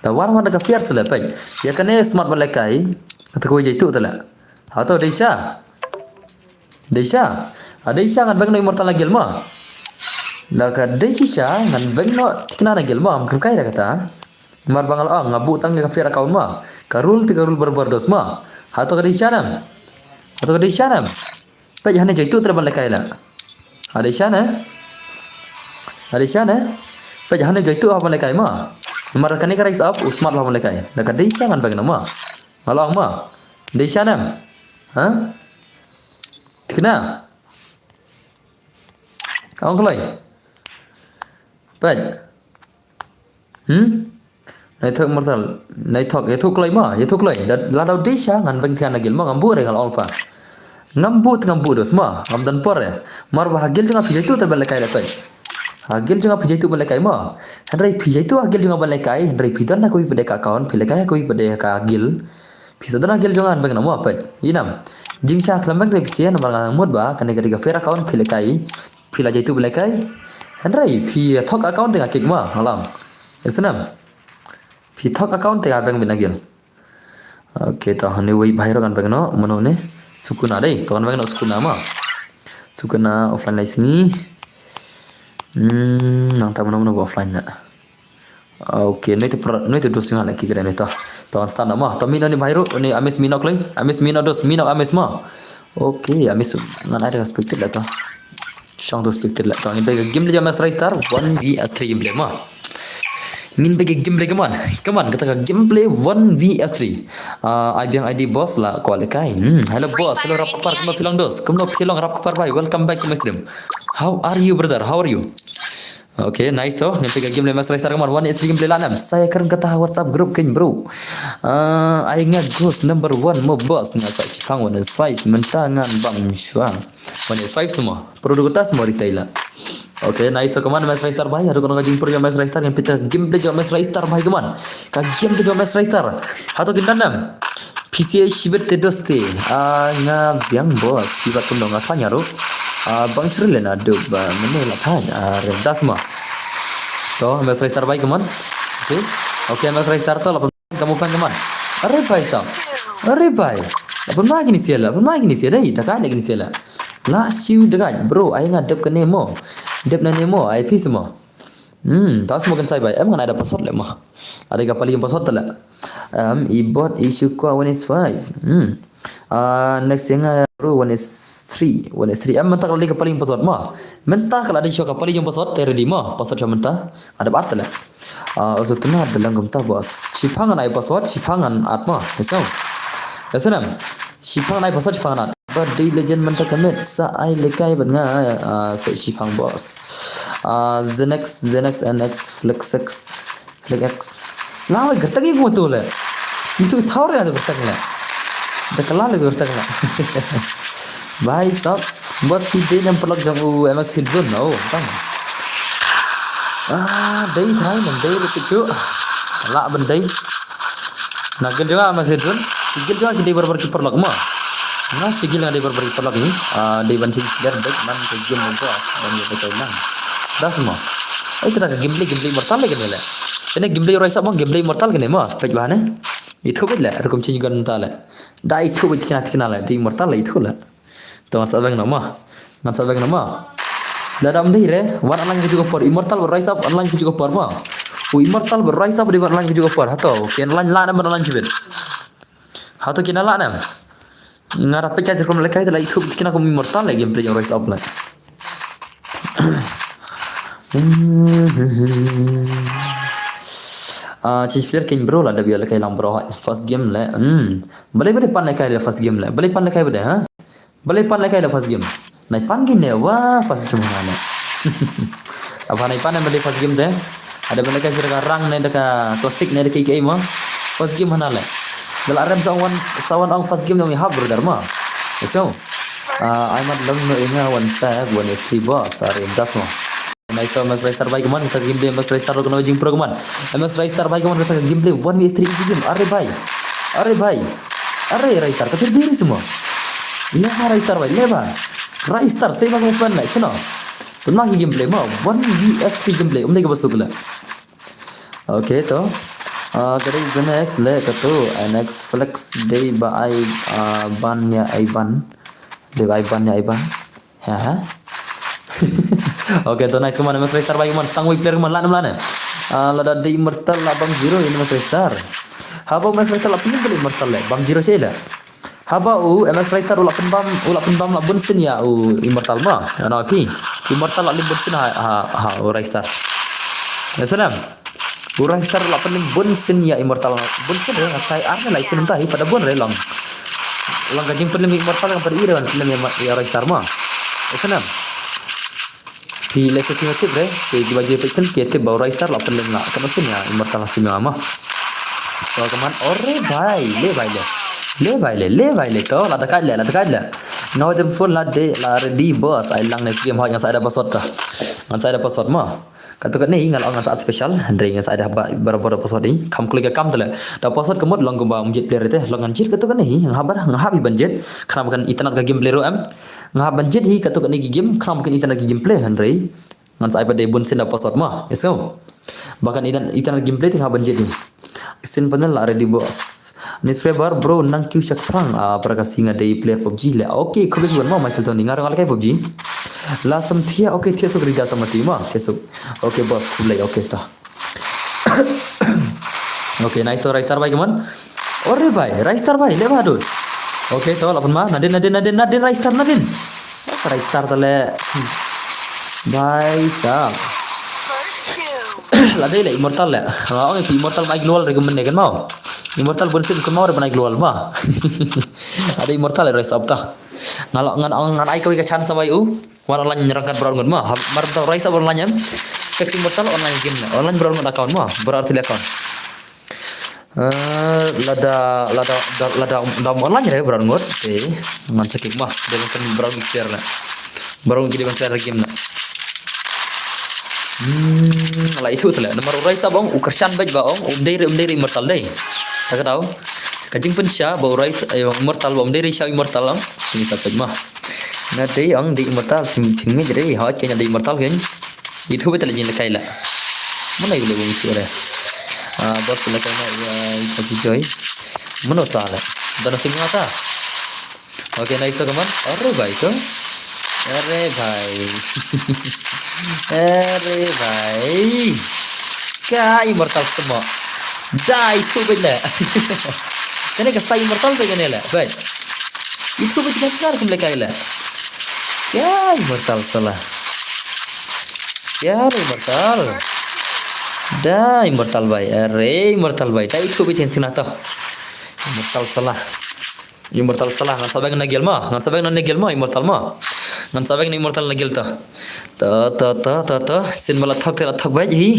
Da war war da ka fear se le pek. Ïa kane smart ban lehkai. Kata ko jai tu ta le. Hato dei sha. Dei sha. A dei sha ngan beng no immortal na gel ma. Da ka dei shisha ngan beng no tikna na gel ma. Am kyrkai da kata. Mar ba nga la ong, nga buh tang ka fear account ma. Ka rule te ka rule barbar dos ma. Hato ka dei sha nam. Hato ka dei sha nam. Peit hane jai tu te ban lehkai la. Ha dei sha ne. Ha dei sha ne. Peit hane jai tu ha ban lehkai ma. Mar kane ka rise up u smart ha ban lehkai. Da ka dei sha ngan beng na ma. Nga la ong ma. Dei sha nam. Ha? Tikna. Ka ong kloi. Peit. Hmm? Nai thok mortal, nai thok, ïa thok kloi ma, ïa thok kloi. Da la dau dei sha ngan beng tian na gel ma ngam bu re ngal ong pa. Ngam bu te ngam bu dos ma, ngam dan por re. Mar ba ha gel jong nga phi jai tu te ban lehkai lehkai. Ha gel jong nga phi jai tu ban lehkai ma. Hynrei phi jai tu ha gel jong nga ban lehkai, hynrei phi don na kawei pat de ka account, phi lehkai ha kawei pat de ka gel. Phi sa don ha gel jong nga ngan beng na ma peit. Inam. Jingshah khlem beng re phi sia namar nga mut ba kane ka dei ka fear account phi lehkai. Phi la jai tu ban lehkai. Hynrei phi thok account te nga kick ma nga la ong. Ïa snam. Phi thok account te nga beng bit na gel. Okay to hane wei bhai ro ngan beng no mano ne. Sukuna dei. To ngan beng no Sukuna ma. Sukuna offline lai sngi. Hmm, nang ta mano mano offline na. Okay, noi te pr-, noi te dos nga lagi kira noi to. To an start nama. To mi no ni bhai ro, ni Amis mi no kloi. Amis mi no dos, mi no Amis ma. Okay, Amis ngan ai da spectate la to. Shong to spectate la to. Ni bhai game le jam Max Rise Star, one v three game le ma. Ngin peit ka gameplay, come on. Come on, kata ka gameplay one v three. Ah, ai biang I D boss la kwah lehkai. Hmm, hello boss, hello Rap Kpar, kumno phi long dos? Kumno phi long Rap Kpar bhai? Welcome back to my stream. How are you, brother? How are you? Okay, nice to. Ngin peit ka gameplay Max Raystar, come on. One v three gameplay lah nam. Sa ïa kren kata WhatsApp group kein bro. Ah, ai nga ghost number one mo boss, nga sa shipang one v five mynta ngan bam shuwa. One v five semua. Perlu dua kertas semua retail lah. Okay, nice to, come on, Max Raystar bhai. Haduh kano ka jingpur jong Max Raystar, ngin peit ka gameplay jong Max Raystar bhai, come on. Ka gameplay jong Max Raystar. Hato kin dam nam. P C A shibit te dos te. Ah, nga biang boss. Phi bat kumno, nga khlaiñ haduh. Ah, bang sri lena duk ba mene la khlaiñ. Ah, rem das ma. To, Max Raystar bhai, come on. Okay. Okay, Max Raystar to, la pun kamu fan, come on. Are bhai sam. Are bhai. La pun ma kini sia la, pun ma kini sia dei, da kai la kini sia la. La siu da kai, bro, ai nga dep kane mo. Dep na ne mo, ai phi mo. Hmm, ta semua kan sai bai. Em, ngan ada password le mah. Ada ka paling password le. Em, i bot issue ko one is five. Hmm. Ah, next yang, ah, bro, one is three. One is three. Em, mentak lagi ka paling password mah. Mentak lagi show ka paling password, te ready mah. Password show mentak. Ada art le. Ah, also tena dalam gemta boss. Shipang ngan ai password, shipang ngan art mah. Yes, no. Yes, no. Shipang ngan ai password, shipang ngan art. Ba dei legend mynta ka met, sa ai lehkai bad nga, ah, sa shipang boss. Ah, Zenex, Zenex, N X, Flex X, Flex X. Lawi gertak ïa kumtu le. Itu thaw re ada gertak le. Da kala le gertak le. Bhai sab, boss phi dei nam paralok jong u M X Hit Zone, oh, tang. Ah, dei thai nam dei le pichu. La ban dei. Na gil jong nga ma Zedun, gil jong nga ki dei barbar ki paralok mo. Nga shi gil nga dei barbar ki paralok ni. Ah, dei ban shi gil dei man ka game mo boss, ban ïa ka lang. Das mo. Ai kata ka gameplay, gameplay Immortal le kane le. Kane gameplay Rise Up mo, gameplay Immortal kane mo. Peit ba ne. Itu bit le, rukum chin gun ta le. Da itu bit kina kina le, dei Immortal le itu le. To ngan sa beng nama. Ngan sa beng nama. Lada ym dei re, wan online ka juh ka por. Immortal bad Rise Up online ka juh ka por ma. U Immortal bad Rise Up dei wan online ka juh ka por. Hato, kin online la nam online chibit. Hato kin la nam. Nga rapid ka jekom lekai te la itu kina kum Immortal le gameplay jong Rise Up le. Ah, change player kin bro la da biar lekai lang bro. First game le. Hmm. Balei balei pan lekai le first game le. Balei pan lekai bade ha? Balei pan lekai la first game. Nai pan kine wa first game hana ne. Apa nai pan ne first game te. Ada benda kai sira ka rang ne da ka classic ne da ka ikei mo. First game hana le. Bela rem sa wan sa wan ong first game dong hab brother mo. So. Ah, ai mat long no inga wan tag wan is three boss are das mo. Nai to Max Raystar bai keman, ta game de Max Raystar ko no jing pro keman. Max Raystar bai keman kata game de one v three easy game. Are bai. Are bai. Are Raystar kata diri semua. Leba Raystar bai, leba. Raystar saya bang open na sino. Pun mah gameplay mo one v three gameplay. Um dei ka basuk la. Okay to. Ah, kadai the next le katu N X Flex dei ba ai, ah, ban ya ai ban. Dei ba ai ban ya ai ban. Ha ha. Okay to nice keman Max Raystar bai keman stang wei player keman la nam la ne. Ah, lada dei Immortal la bam zero ini Max Raystar. Haba Max Raystar la pynbam Immortal le bam zero sila. Haba u M S Raystar u la pynbam u la pynbam la bun sin ya u Immortal ma. Ana pi. Immortal la lim bun sin ha ha ha u Raystar. Ya salam. U Raystar la pynbam bun sin ya Immortal bun sin re ngasai ar ne la isin ta hi pada bun re long. Long ka jing pynbam Immortal ka pada ire wan pynbam ya Raystar ma. Ya salam. Pi le sa tip re, pi ki baje pe chen ki tip ba u Raystar la pynleng la kan usin ya Immortal la sim ya ma. To keman ore bai le bai le. Le bai le le bai le to la dekat le la dekat le. Ngawa jem full la de la ready boss ai lang ne game hot ngan sa ada password ta. Ngan sa ada password ma. Katu kane ngan la ngan sa special hynrei ngan sa ada ba barabor password ni. Kam klik kam tele. Da password kemut long kumba mjit player te long ngan jit katu kane ngan hab ngan hab ban jit. Khnang ba kan internet ka game player em. Nga ban jit hi katu kane ki game khnang ba kan internet ki game play hynrei ngan sa ai pat dei bun sin da password ma. Yes ko. Ba kan internet game play te nga ban jit hi. Sin panel la ready boss. Ni swebar bro nang kiu shak prang ah para ka singa dei player PUBG le. Okay khublei shibun ma Michael Tony nga rang alkai PUBG. La sam thia okay thia suk rida sama ti ma thia suk. Okay boss khublei okay ta. Okay, nice to Raystar bai keman. Ore bai, Raystar bai le ba dos. Okay, to la pun ma. Nadin nadin nadin nadin Raystar nadin. Raystar tale. Bai sa. La dei le immortal le. Nga ong phi immortal ma ai global re kumne kan mau. Immortal bun sim kan mau re ban ai global ma. Ada immortal le rise up ta. Nga la ngan ngan ai kawei ka chance ba u. Wan online rangkat baroh ngut ma. Mar ta rise up online em. Fix immortal online game na. Online baroh ngut account ma. Baroh artylli account. Eh, lada lada lada dam online re baroh ngut. Te ngan sa kick ma. Dei ban kan baroh ngut share na. Baroh ngut dei ban share game na. Hmm, la ithuh tele. Namar u rise up ong u kyrshan bad ba ong um dei re um dei re immortal dei. Ta ka dau. Ka jingpynsha ba u rise, eh, immortal ba um dei re sha immortal ong. Ini sa peit ma. Na dei ong dei immortal phim phim ngej re. Ha ke na dei immortal ken. Ithuh bad tele jing lekai la. Mana ibu le bung ithuh re. Ah, bos lekai na ya ka joy. Mana ta le. Dana sing ta. Okay, nice to kaman. Are bhai to. Are bhai. Are bhai. Ka immortal tamo. Da ithuh bad le. Kane ka style immortal to kane le. Bad. Ithuh bad ka kar kum lekai le. Ya immortal salah. Ya re immortal. Da immortal bhai. Are immortal bhai. Da ithuh bad tin tin to. Immortal salah. Immortal salah ngan sa beng na gel ma. Ngan sa beng na gel ma immortal ma. Ngan sa beng na immortal na gel ta. Ta ta ta ta ta. Sin ma la thak te la thak bhai hi.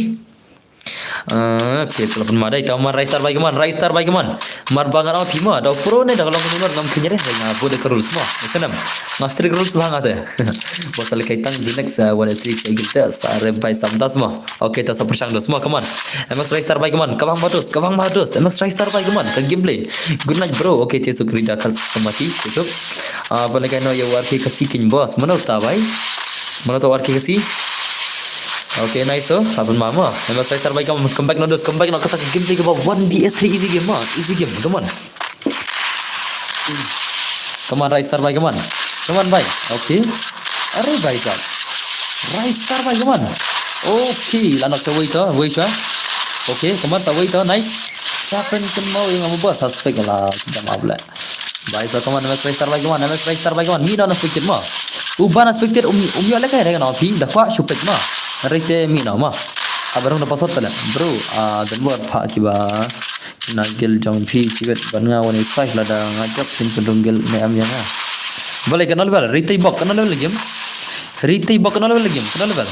Ah, okay, telepon ma dai ta ma rise star bhai kaman, rise star bhai kaman. Mar ba ngan ong phi ma da pro ne da long ni mar ngam khin re nga bu de rules ma. Senam. Nga strict rules ba nga te. Bos le kai tang the next uh, one three sa gil te sa re bhai sam das ma. Okay, ta sa pyrshang dos ma kaman. M X rise star bhai kaman. Kabang ma dos, kabang ma dos. M X rise star bhai kaman. Ka gameplay. Good night bro. Okay, te suk rida khas samati. Te suk. Ah, bale kai no ya war ke kasi kin boss. Mano ta bhai. Mano ta war ke kasi. Okay, nice to. Happen mama. M X rise star bhai kaman. Come back no dos. Come back no kata ka gameplay ka ba one v three easy game ma. Easy game. Come on. Come on, rise star bhai, come on. Come on bhai. Okay. Are bhai sab. Rise star bhai, come on. Okay, la nok sa wei to, wei sha. Okay, come on, sa wei to, nice. Sa pen ken mau yang amo ba suspect la jam able. Bhai sa come on, M X rise star bhai, come on, M X rise star bhai, come on. Mi na suspected ma. U ba suspected um um yo le kai re na phi da kwa suspect ma. Re te mi na ma. Abarong da pasot tala. Bro, ah, dan buat pha ki ba. Na gel jong phi sibet ban nga one five lada nga jop phin pynrung gel ne am ya nga. Bale kano level? Ritei bok kano level game? Ritei bok kano level game? Kano level?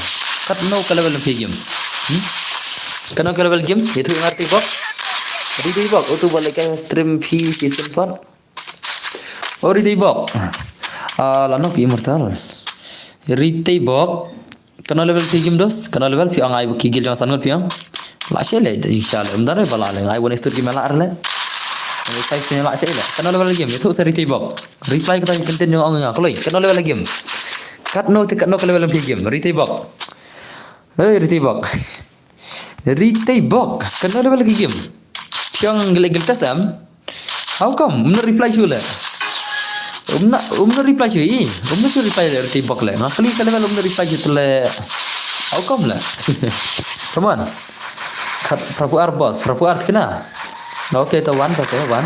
Katno ka level phi game? Hmm? Kano ka level game? Itu nga ritei bok. Ritei bok utu bale ka stream phi si simpan. Oh ritei bok. Ah, lano ki immortal. Ritei bok. Kano level phi game dos? Kano level phi ong ai ki gil jong san ngut phi ong. La she le insha Allah. Umdar ba la le ngai won istur game la ar le. Ngai sai phi la she le. Kano level game itu seri tibok. Reply kata continue ong nga kloi. Kano level game? Katno te katno ka level phi game? Ritei bok. Hei ritei bok. Ritei bok. Kano level game? Phi ong gil gil tasam. How come? Umno reply shu le. Umno umno reply shu i. Umno shu reply le ritei bok le. Nga kali ka level umno reply shu le. How come le? Come on. Khat prapu ar boss, prapu ar kena. Na okay to one to okay, one.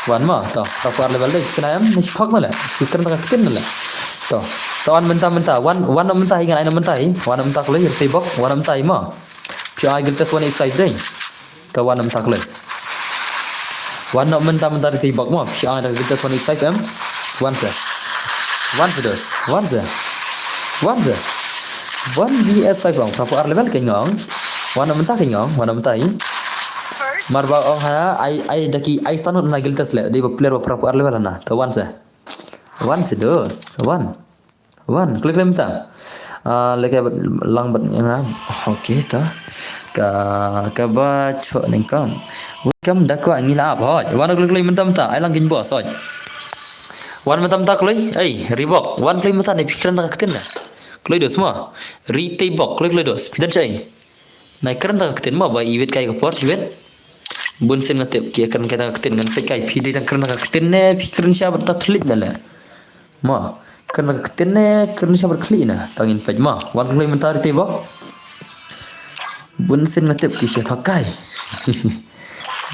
One ma to prapu ar level dei kena em ni khok na le. Shu kena ka kin na le. To. So one menta menta. One one menta hi ngan ai menta hi. One menta kali ritei bok. One menta hi ma. Phi ai gil test one is five dei. Ka wan mynta kloi. Wan noh mynta mynta ritei bok mo. Phi ai da ka wan is five em. Wan se. Wan se dos. Wan se. Wan se. Wan V S five ong. Prapu ar level ka ngong. Wan noh mynta ka ngong. Wan noh mynta i. Mar ba ong ha ai ai da ki ai stanut na giltas le. Dei ba player ba prapu ar level na. To wan se. Wan se dos. Wan. Wan klik lem ta. Ah, leke lang bat nga. Okay ta. Ka ka ba chok nengkam. Welcome da kwa ngi la ap hoj. Wan klik lem mynta mynta. Ai lang gin boss hoj. Wan mynta mynta kloi. Ei, ribok. Wan kloi mynta ne phi kren da ka ktien da. Kloi dos ma. Ritei bok kloi kloi dos. Phi dan chai. Nai kren da ka ktien ma ba i wet kai ka por chi wet. Bun sien nga tip ki kren kai da ka ktien ngan peit kai phi dei dang kren da ka ktien ne phi kren sha ba ta thlit na le. Ma kren da ka ktien ne kren sha ba thlit na ta ngin peit ma. Wan kloi mynta ritei bok. Bun sien nga tip ki sha thakai.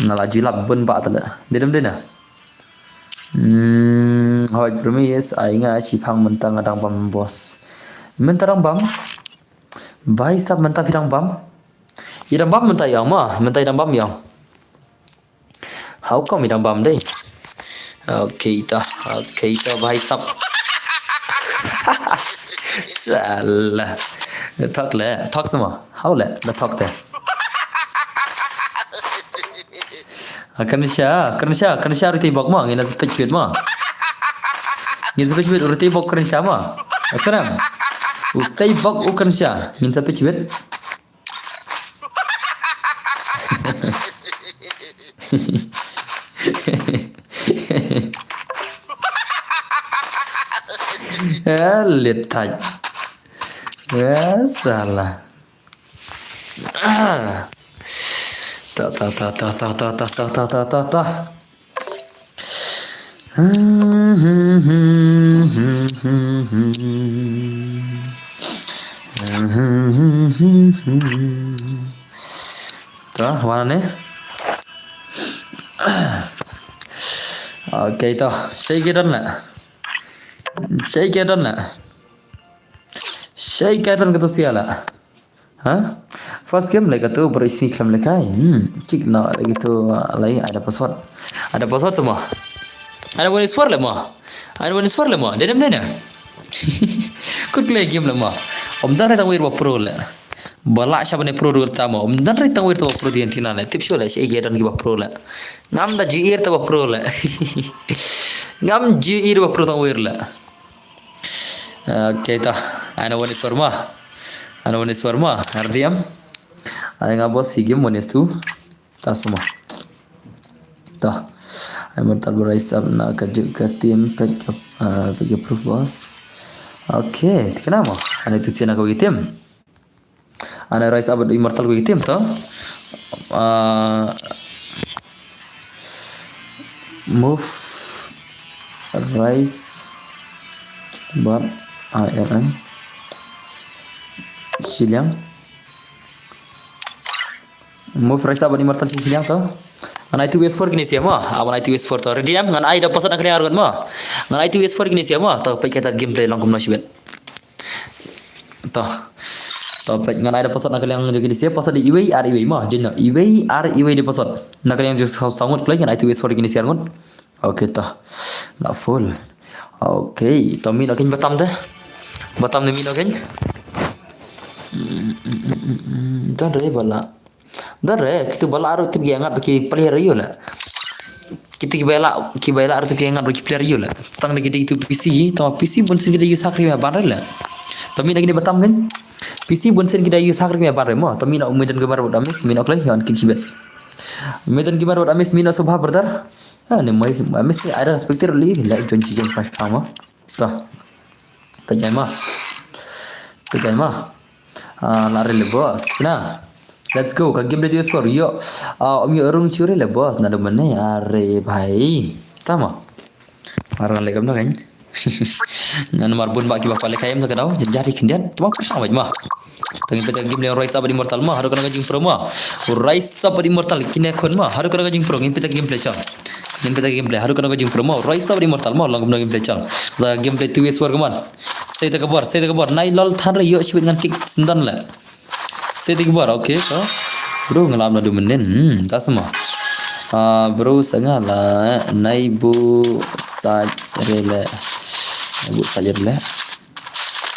Na la jilap bun ba ta le. Dei dem dei na. Hmm, hoi promise ai nga chi phang mynta nga dang bam boss. Mynta dang bam. Bai sap mynta phi dang bam. I dang bam mynta ïa ong mo, mynta i dang bam ïa ong. How come i dang bam dei? Okay to, okay to bhai sab. Salah. Thok le, thok sa mo. How le, da thok te. Ah, kren sha, kren sha, kren sha ruh te bok mo, ngin sa peit beit mo. Ngin sa peit beit ruh te bok kren sha mo. Asram. U te bok u kren sha, ngin sa peit beit. Ah, lit thait. Ah, salah. Ah. Ta, ta, ta. To, wan ne? Okay, to. Shaei ka don la. Shaei ka don la. Shaei ka don kato sha la. Ha? First game lei kato baroh i sngi khlem lehkai. Hmm, kik no lei kato, lei ai da password. Ai da password sa mo. Ai da one is four le mo. Ai da one is four le mo. Dei dem dei na. Kut lei game le mo. Ym don re tang wir ba pro le. Ba lah sha ban pro ruh ta mo. Ym don re tang wir ta ba pro dien tina le. Tip shu le shaei ka don ki ba pro le. Ngam da ju ir ta ba pro le. Ngam ju ir ba pro tang wir le. Okay, ta. Ai na one is four mo. Ai na one is four mo. Ardiam. Ai nga boss si game one is two. Ta sa mo. Ta. Ai Immortal ba rise up na ka juk ka team pet ka, ah, pet ka proof boss. Okay, tikna mo. Ai na tu sien na ka wi team. Ai na rise up Immortal wi team to. Ah, move rise bot I R M. Shiliang. Move rise up Immortal shiliang to. Ngan ai two S four kine sia mo. Ah, ngan ai two S four to. Ready am? Ngan ai da password na ka liang arngut mo. Ngan ai two S four kine sia mo. To peit kata gameplay long kumno shibit. To. To peit ngan ai da password na ka liang jong kine sia, password dei iwei ar iwei mo. Jin no. Iwei ar iwei dei password. Na ka liang jong saw, saw ngut kloi ngan ai two S four kine sia arngut. Okay, to. La full. Okay, to mih noh kein batam te. Batam te mih noh kein. Hmm, hmm, hmm, hmm, hmm. Don re ba lah. Don re, kito ba lah ruh tip ki ïa ngat ba ki player ïa la. Kito ki ba lah, ki ba lah ruh tip ki ïa ngat ba ki player ïa la. Tang da ki dei kito P C, to P C bun sien ki dei use hack re ban re la. To mih noh kein batam kein. P C bun sien ki dei use hack re ban re mo. To mih noh u Maiden Gamer bad Amis, mih noh kloi, ïa wan kit shibit. Maiden Gamer bad Amis, mih noh subha brother. Ha, ne mai, mai se ai respect li, like, join, join, pas, pa, ma. Sa. Pejai ma. Pejai ma. Ah, la re le boss. Na. Let's go. Ka game ready score. Yo. Ah, om yo rung churi le boss. Na do mane. Are bhai. Tama. Arang le kam na kan. Ngan mar bun ba ki ba pale kayam ta ka daw. Jari khyndiat. Tama persang bhai ma. Tang peta game le rise up Immortal ma. Haduh kana ka jingpro ma. Rise up Immortal kine khun ma. Haduh kana ka jingpro ngin peta gameplay chang. Ngin peta gameplay. Haduh kana ka jingpro ma. Rise up Immortal ma. Long kumno gameplay chang. La gameplay tu wes war kaman. Sei ta ka bor, sei ta ka bor. Nai lol than re yo shibit ngan kick sendan le. Sei ta ka bor, okay to. Bro ngalam na du menen. Hmm, ta sama. Ah, bro sanga la nai bu sa re le. Nai bu sa re le.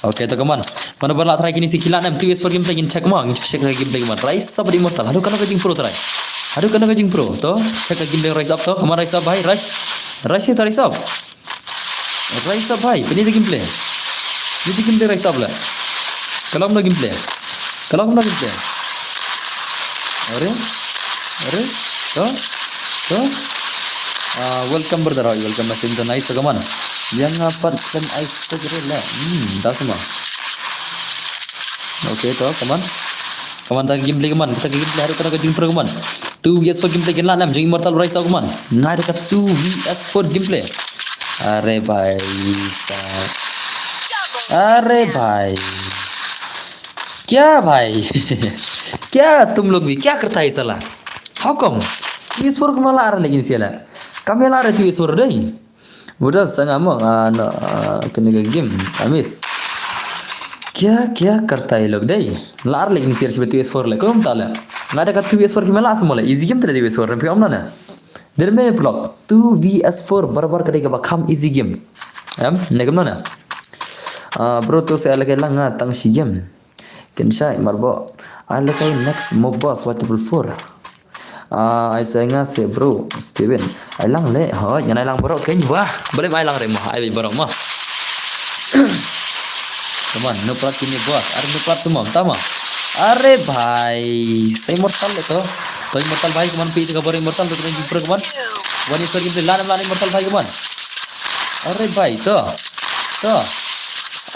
Okay, to kaman. Mano ba lah try kini si kilat nem. Two wes for gameplay ngin check ma. Ngin check gameplay kaman. Rise up Immortal. Haduh kana ka jingpro try. Haduh kana ka jingpro. To, check gameplay rise up to. Kaman rise up bhai. Rush. Rush to rise up. Rise up bhai. Pini the gameplay. Pini the gameplay rise up la. Kalam na gameplay. Kalam na gameplay. Are? Are? To? To? Ah, welcome brother, welcome message to nice kaman. Yang apat kan ice pack re la. Hmm, ta sama. Okay to, kaman. Kaman ta gameplay kaman, ta gameplay haduh kana ka jingpro kaman. Two V S four gameplay kin lah nam jong Immortal Rise kaman. Ngai da ka two V S four gameplay. Are bhai. Are bhai. Kya bhai? Kya tum log bhi? Kya karta hai sala? How come? Two V S four kaman la are lekin sala. Kam ya la are two V S four dai. Udah sanga mo, ah, no, ah, kene ka game. Amis. Kya kya karta ye log dei. Lar lek ni sir sibe two vs four le. Kumta le. Nga da ka two vs four ki mela semua le. Easy game tadi two vs four. Rampi om na na. Dei me vlog. Two vs four barabar ka dei ka ba kham easy game. Em, ne kam na na. Ah, bro tu saya lagi lang nga tang si game. Ken shai marbo. Ai lagi next mob boss what triple four. Ah, ai sai nga se bro Steven. Ai lang le. Hoi, ngan ai lang bro ken wah. Boleh ai lang re mo. Ai bro mo. Come on, no plat kini boss. Are no plat semua, tama. Are bhai, sa immortal le to. To immortal bhai, come on, pi ka bor immortal to kena jumpa, come on. One is for game, lana lana immortal bhai, come on. Are bhai, to. To.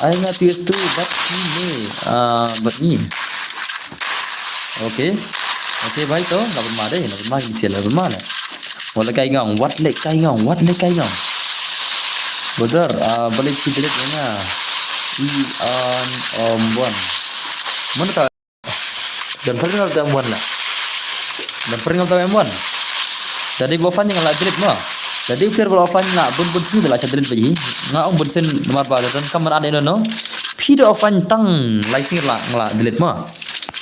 Ai nga tu tu bat ni. Ah, bat ni. Okay. Okay bhai to, la berma dei, la berma ni sia la berma le. Wala kai ngong, wat le kai ngong, wat le kai ngong. Brother, ah, balik ki delete nga. I an om one. Mana ta? Dan pernah ta M one la. Dan pernah ta M one. Jadi ba offline nga la delete mo. Jadi ukiar ba offline nga bun bun sini la cha delete ba hi. Nga ong bun sin namar ba dan kam man ade no no. Phi da offline tang lai sini la nga la delete mo.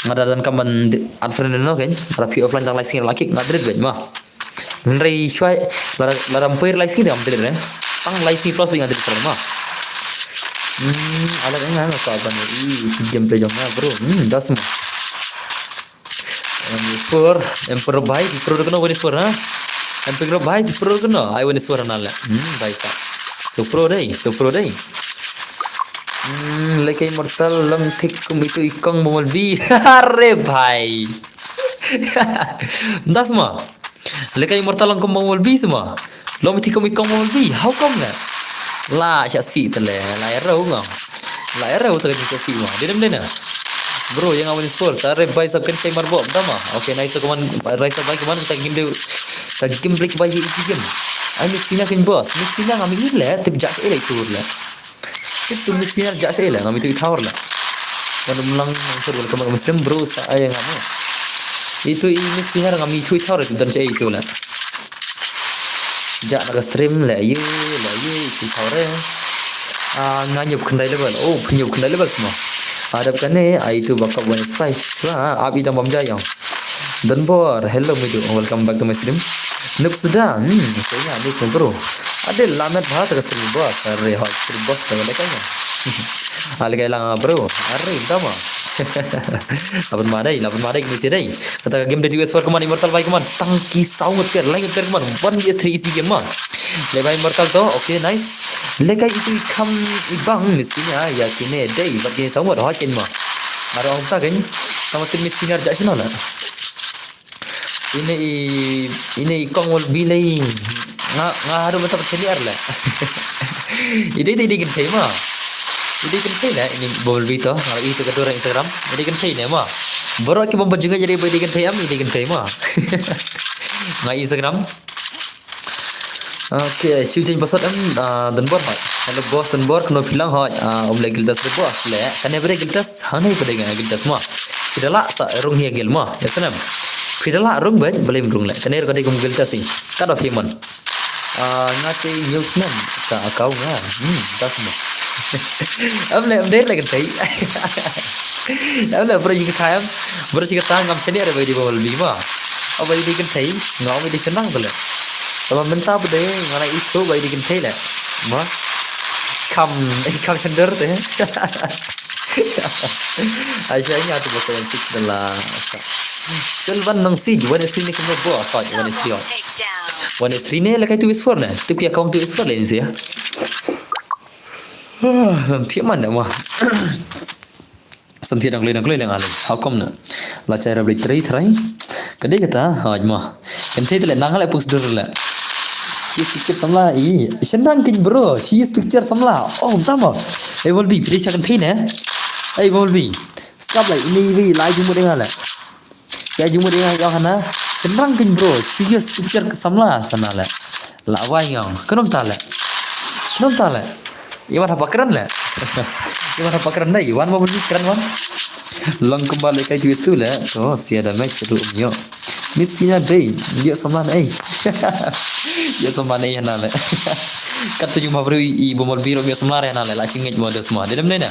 Nga da dan kam man unfriend no ken. Ara phi offline tang lai sini la kick nga delete ba mo. Hynrei shwai la la ram pir lai sini ngam delete ne. Tang lai sini plus ba nga delete mo. Hmm, ala nga ka ban i gameplay jong nga bro. Hmm, das mo. One is four, Emperor bhai, pro kono one is four ha? Emperor bhai, pro kono, ai one is four na le. Hmm, bhai sa. So pro dei, so pro dei. Hmm, leke immortal long thik kum itu ikong bomol bi. Are bhai. Das mo. Leke immortal long kum bomol bi semua. Long mesti kami kong mesti. How come la? La syak si tele. La erau ngau. La erau tele syak si ma. Dia dem dia. Bro yang awal score. Tare bai sab kan cai marbok. Dama. Okay, nice teman. Rai sab bai keman kita game dia. Kita game break bai easy game. Ai Miss Fina kan boss. Miss Fina ngam ir le. Tip jak ele tur le. Itu Miss Fina jak ele. Ngam itu thawar le. Kan melang nang sur welcome ke Muslim bro sa ai ngam. Itu i Miss Fina ngam itu thawar itu dan cai itu le. Jak na ka stream le ayu le ayu ki thawre. Ah, nga nyup khyndai level. Oh, nyup khyndai level semua. Adap kane ai tu bakap one five. Lah, ap idam bam jayang. Donbor, hello midu. Welcome back to my stream. Nup sudah. Hmm, saya ni semua bro. Ada lamet bahasa ka stream boss. Are hot stream boss dah ada kanya. Algai lang bro. Are dama. Laban madai, laban madai ni sidai. Kata ka game dei two vs four keman immortal bai keman. Tang ki saw ngut ker, lai ngut ker keman. One vs three easy game man. Le bai immortal to, okay nice. Le kai itu ikam ibang miskin ya, ya kine dei, bat kine saw ngut, hot ken ma. Maro ang ta ken, tama tin miskin ya rja sino la. Ine i, ine i kong wal bilai. Nga, nga haru mata pachali ar la. Ide, ide, ide gentai ma. Ide gentai la, ini bobol bito, nga itu kedua Instagram. Ide gentai ne ma. Borok ki bom bajunga jadi ide gentai am, ide gentai ma. Nga Instagram. Okay, shu jeng pasot em, ah, Donbor hoi. Hello boss Donbor, kano pilang hoi. Ah, um le gildas le boss le. Kane bere gildas, hane bere nga gildas ma. Pidala sa rung hi gil ma. Ya sanem. Pidala rung ben, belem rung le. Kane ka dei kum gildas i. Kada payment. Ah, nga te news nem ka account nga. Hmm, das mo. Am le am dei le gentai. Am le bro jing time. Bro jing time ngam sini ada bai di bawal bi ma. Au bai di gentai, ngam bai di senang tu le. Sama menta bde ngana itu bai di gentai le. Ma. Kam, kam sender te. Aja ini atu bakal six dala. Selvan nang si, one is three ni kena bo, sorry, one is three. One is three ni lekai two is four ni. Tu kia kong two is four le ni sia. Tiap mana mah. Samthi dang kloi dang kloi le ngalai. How come na? La chai rabli trai trai. Kadai kata, haj mah. Kan thai tele nang le post dur le. She is picture samla i. Sendang kin bro. She is picture samla. Oh, tama. Eh, will be picture kan thai ne. Eh, will be. Skap lai ini wi lai jumut dengan le. Ya jumut dengan kau hana. Sendang kin bro. She is picture samla sana le. La wai ngau. Kenom ta le. Kenom ta le. Iwan hapa keren le. Iwan hapa keren dai. Iwan mau beli keren wan. Long kembali kai tu le. Oh, sia da match tu yo. Miss Fina dai. Dia sama nei. Dia sama nei hana le. Kat tu jumpa beri i bomol biru dia sama hana le. La singit mo dia sama. Dia dem nei na.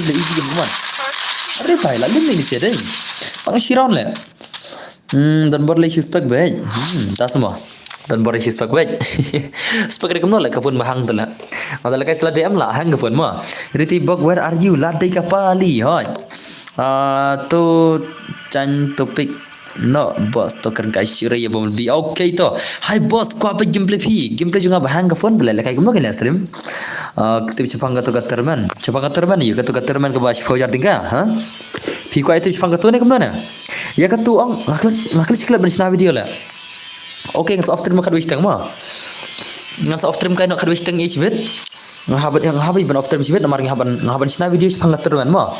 game, easy game mo. Are bhai, la lim ni se dei. Pang shi round le. Hmm, don bor le shu spek bej. Hmm, ta sma. Don bor le shu spek bej. Spek re kumno le ka phone ba hang tu la. Ada le kai sla D M la hang ka phone mo. Riti Bok, where are you? La dei ka pali hoi. Ah, to chan topic. No, boss, to kren kai shira ya bom bi. Okay to. Hi boss, kwa pa gameplay phi. Gameplay jong nga ba hang ka phone le le kai kumno ka le stream. Ah, kti chapang ka to ka termen. Chapang ka termen yu ka to ka termen ka ba shiphew hajar tyngka, ha? Phi kwah ïa tip shaphang katu ne kumno ne? Ïa katu ong nga klik, nga klik shi klik ban shna video la. Okay, ngan sa off stream khatwei shiteng mo. Ngan sa off stream kai noh khatwei shiteng ïa shibit. Nga hap ban, nga hap ban off stream shibit namar nga hap ban, nga hap ban shna video shaphang katu termen mo.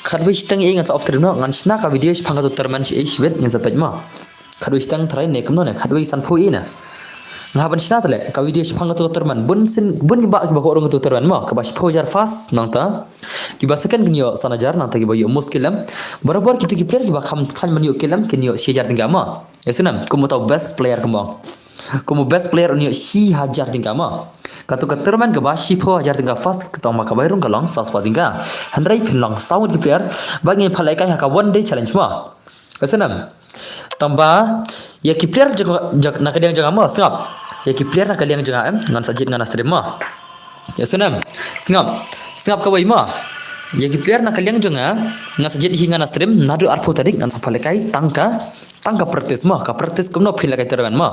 Khatwei shiteng ïa ngan sa off stream noh, ngan shna ka video shaphang katu termen ïa shibit ngan sa peit mo. Khatwei shiteng trai ne kumno ne, khatwei sanphew ïa na. Nga hap ban shna tale ka video shaphang katu termen. Bun sien, bun kiba, kiba ko rung katu termen mo, kaba shiphew hajar fast nangta. Kiba second kin ïoh san hajar, nangta kiba ïoh most kill em. Barabor kitu ki player kiba kham khlaiñ ban ïoh kill em kin ïoh shi hajar tyngka mo. Ïa sngewthuh, kum uta u best player kumba ong. Kum u best player un ïoh shi hajar tyngka mo. Katu ka termen kaba shiphew hajar tyngka fast, kata ma kaba rung ka long saw spah tyngka. Hynrei phin long saw ngut ki player ba ngin pynlehkai ha ka one day challenge mo. Ïa sngewthuh. Tangba ïa ki player jong, jong, na ka liang jong nga mo, sngap. Ïa ki player na ka liang jong nga em, ngan sa jied nga na stream mo. Ïa sngap. Sngap. Sngap kawei mo. Ïa ki player na ka liang jong nga, ngan sa jied hi nga na stream, naduh arphew tarik ngan sa pynlehkai tang ka, tang ka practice mo, ka practice kumno phin lehkai tournament mo.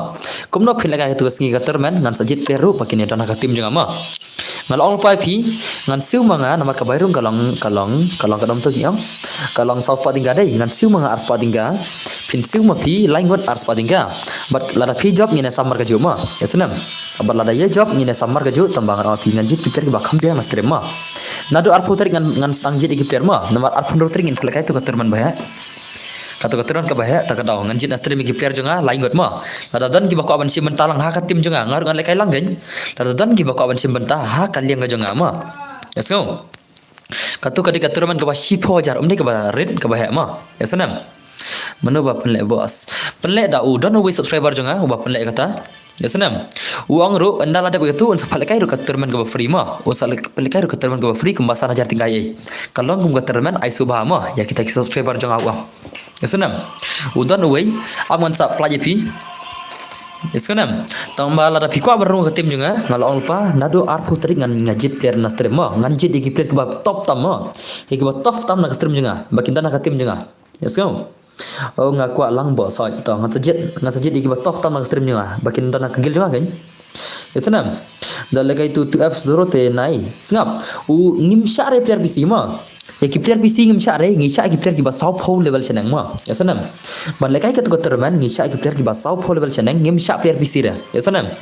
Kumno phin lehkai tu ka sngi ka tournament, ngan sa jied player ruh ba kin ïa don ha ka team jong nga mo. Nga la ong lypa ïa phi, ngan siew ma nga namar ka bai rung ka long, ka long, ka long ka dom tu ki ong. Ka long saw spah tyngka dei, ngan siew ma nga ar spah tyngka. Phin siew ma phi lai ngut ar spah tyngka. Bad lada phi jop ngin ïa samar kajuh mo. Ïa sngap. Bad lada ïa jop ngin ïa samar kajuh, tangba ngan ong ïa phi ngan jied ki player kiba kham biang na stream mo. Naduh arphew tarik ngan, ngan sdang jied ïa ki player mo. Namar arphew hynriew tarik ngin pynlehkai tu ka tournament ba heh. Kato ka tournament kaba heh, ta ka daw ngan jied na stream ïa ki player jong nga lai ngut mo. Lada don kiba kwah ban shim bynta lang ha ka team jong nga, nga ruh ngan lehkai lang kein. Lada don kiba kwah ban shim bynta ha ka liang ka jong nga mo. Ïa sngap. Kato ka dei ka tournament kaba shiphew hajar, ym dei kaba rit, kaba heh mo. Ïa sngap. Mano ba pynleh boss? Pynleh da u, don uwei subscriber jong nga uba pynleh kata. Ïa sngap. U ong ruh ynda la dep ïa katu un sa pynlehkai ruh ka tournament kaba free mo. Un sa leh-, pynlehkai ruh ka tournament kaba free kumba san hajar tyngka ei. Ka long kum ka tournament ai sngewbha mo. Ïa kita ki subscriber jong nga u ong. Ïa sngap. U don uwei, ap ngan sa pynlait ïa phi. Ïa sngap. Tangba lada phi kwah ban rung ka team jong nga, nga la ong lypa, naduh arphew tarik ngan, nga jied player na stream mo. Ngan jied ïa ki player kiba top tam mo. Ïa kiba top tam na ka stream jong nga. Ba kin don ha ka team jong nga. Ïa sngap. Oh, nga kwah lang boss, hooid to, ngan sa jied, ngan sa jied ïa kiba top tam na ka stream jong nga. Ba kin don ha ka guild jong nga kein. Ïa sngap. Da lehkai tu two F zero te nai. Sngap. U ngim shah re player P C mo. Ïa ki player P C ngim shah re, ngi shah ki player kiba sawphew level shaneng mo. Ïa sngap. Ban lehkai katu ka tournament, ngi shah ki player kiba sawphew level shaneng, ngim shah player P C re. Ïa sngap.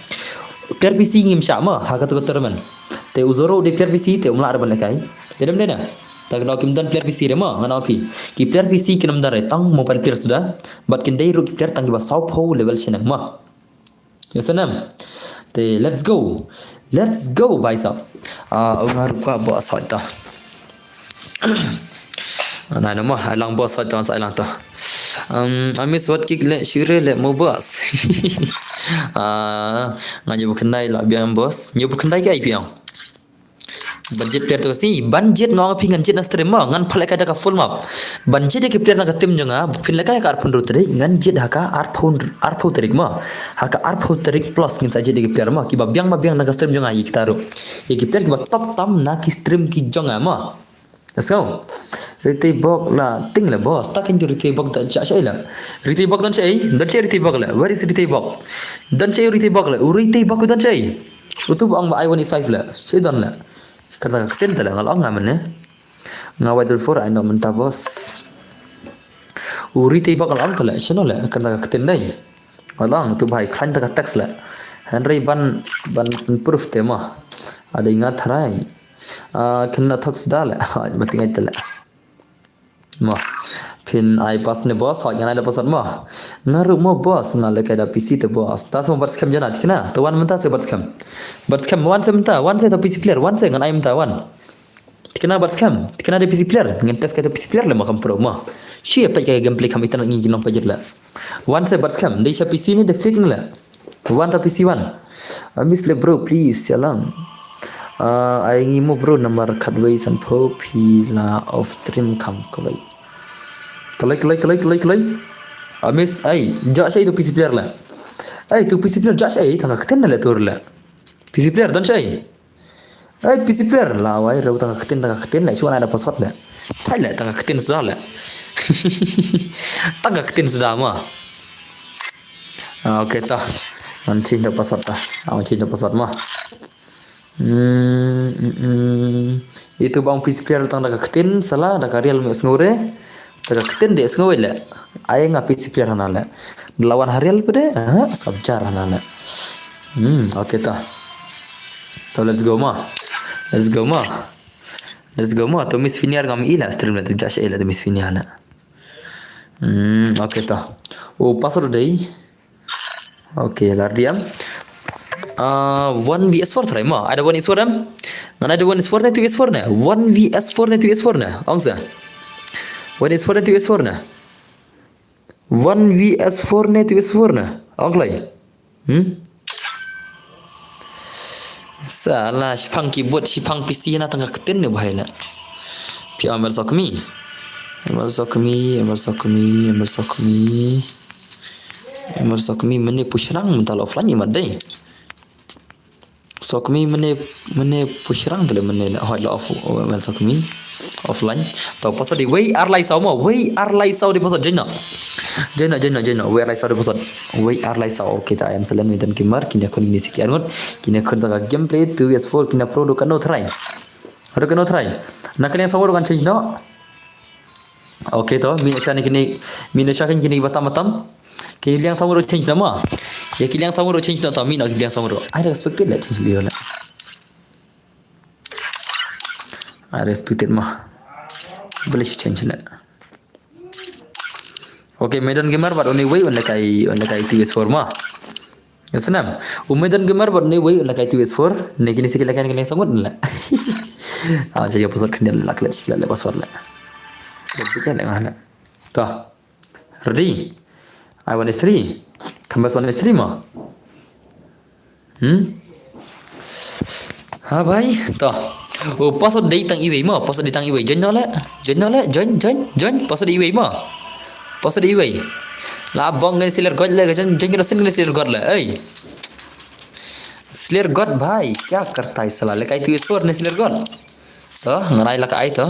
Player P C ngim shah mo, ha katu ka tournament. Te u Zoro u dei player P C, te um lah re ban lehkai. Te dem dei na. Ta ka daw kim don player P C re mo, ngan ong ïa phi. Ki player P C kin ym don re, tang mobile player suda. Bad kin dei ruh ki player tang kiba sawphew level shaneng mo. Ïa sngap. Te let's go. Let's go, bhai sahab. Ah, nga ruh kwah boss, hooid to. Nai na mo, ai lang boss, hooid to, sa ai lang to. Um, I miss what kick le, shure le mo boss. Ah, nga ñiew ba khyndai la biang boss. Ñiew ba khyndai ki ai biang. Ban jied player tu ka sngi, ban jied nga ong ïa phi ngan jied na stream mo, ngan pynlehkai da ka full map. Ban jied ïa ki player na ka team jong nga, phin lehkai ka arphew hynriew tarik, ngan jied ha ka arphew, arphew tarik mo. Ha ka arphew tarik plus ngin sa jied ïa ki player mo, kiba biang ba biang na ka stream jong nga ïa kita ruh. Ïa ki player kiba top tam na ki stream ki jong nga mo. Let's go. Retail bok la ting le boss. Ta kin ju retail bok da ja shai la. Retail bok don shai, don shai retail bok le. Where is retail bok? Don shai retail bok le. U retail bok don shai. Utu bang ba ai wan isai le. Shai don le. Kata ka ktien ta le nga la ong nga mynne. Nga wait for ai no mynta boss. U retail bok la ong ta le. Shano le. Kata ka ktien dei. Nga la ong tu bhai khlaiñ ta ka text le. Hynrei ban, ban proof te mo. Ada ingat harai. Ah, kena thok suda le. Ba tingai te le. Mo. Phin ai pass ne boss, hooid ngan ai da password mo. Nga ruh mo boss, nga lehkai da P C te boss. Ta sa mo bat skhem jana, thikna. Te wan mynta sa bat skhem. Bat skhem, wan sa mynta, wan sa da P C player, wan sa ngan ai mynta, wan. Thikna bat skhem, thikna da P C player. Ngan test kai da P C player le mo kam pro mo. Shi peit kai gameplay kam internet ngi nong peit le. Wan sa bat skhem, dei sha P C ne da fake ne le. Wan ta P C wan. Ah, miss le bro, please, ïa lang. Ah, ai ngi mo bro, namar khatwei sanphew phi la off stream kam kalai. Kalai, kalai, kalai, kalai, kalai. Ah, miss, ai, ja shai tu P C player le. Ai, tu P C player ja shai, tang ka ktien le tur le. P C player don shai. Ai, P C player la wai, rau tang ka ktien, tang ka ktien le, shu ai da password le. Thai le, tang ka ktien suda le. Tang ka ktien suda mo. Ah, okay, ta. Ngan change da password ta. Ah, ngan change da password mo. Hmm, hmm, hmm. Itu bang P C player tang da ka ktien, sala, da ka real me sngew re. Da ka ktien de sngew le. Ai nga P C player hana le. Da la wan ha real pede, ha, sabjar hana le. Hmm, okay ta. To let's go ma. Let's go ma. Let's go ma. To Miss Finiar ngam ila stream le, to ja shai le to Miss Finiar le. Hmm, okay ta. O password dei. Okay, lar diam. Ah, one V S four try ma. Ada one V S four em? Ngan ada one V S four ne, two V S four ne? One V S four ne, two V S four ne? Ong sa. One V S four ne, two V S four ne? One V S four ne, two V S four ne? Ong klai. Hmm? Sala, shipang keyboard, shipang P C na tang ka ktien ne bahai la. Pi Amar Sokmi. Amar Sokmi, Amar Sokmi, Amar Sokmi. Mer Sokmi mynne pushrang mynta la offline i mat dei. Sokmi mynne, mynne pushrang te le mynne la hoi la off, oh, Mer Sokmi offline. To pasal di wei ar lai saw mo, wei ar lai saw di pasal jena. Jena, jena, jena, wei ar lai saw di pasal. Wei ar lai saw. Okay, ta ayam selen mi dan kimar, kine khun ini siki arngut. Kine khun ta ka gameplay two V S four, kine pro do kano try. Ado kano try. Na kane saw do kan change no. Okay to, mi na kane kine, mi na kane kine batam batam. Ki liang saw do change na ma. Ya ki liang saw do change na to, mi na ki liang saw do. I respect it, let change liyo la. I respect it ma. Boleh change la. Okay, Medan Gamer bad only way on la kai, on la kai two V S four ma. Yes nam. U Medan Gamer bad only way on la kai two V S four. Ne kini sikit la kai kini sangut la. Ah, jadi apa sort kini la klet sikit la password la. Jadi kan la. To. Ready? I one is three. Kambas one is three ma. Hmm? Ha bhai, to. Oh, password dei tang iwei ma, password dei tang iwei. Join no le, join no le, join, join, join. Password dei iwei ma. Password dei iwei. La bong ngan siler god le, join, join ngan siler god le. Ei. Siler god bhai, kya karta hai sala? Le kai tu iswar ne siler god. To, ngan ai la ka ai to.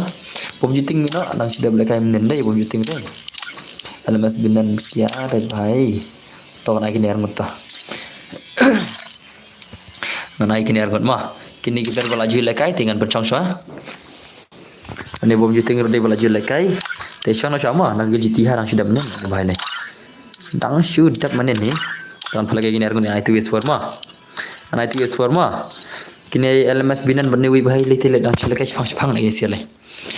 Bom juting mino, nang sida bla kai menen dei, bom juting dei. L M S binan kya dei bhai. To ngan ai kini arngut to. Ngan ai kini arngut ma. Kini kita bala jui lekai, tingan pencong swa. Ani bom juting rode bala jui lekai. Te song na swa ma, nang juti ha nang sida menen, bhai ne. Dang shu dap menen ni. Tang pala kini arngut ni ai tu is for ma. An ai tu is for ma. Kini L M S binan bani wi bhai le tele dang shu lekai shpang shpang lagi siale.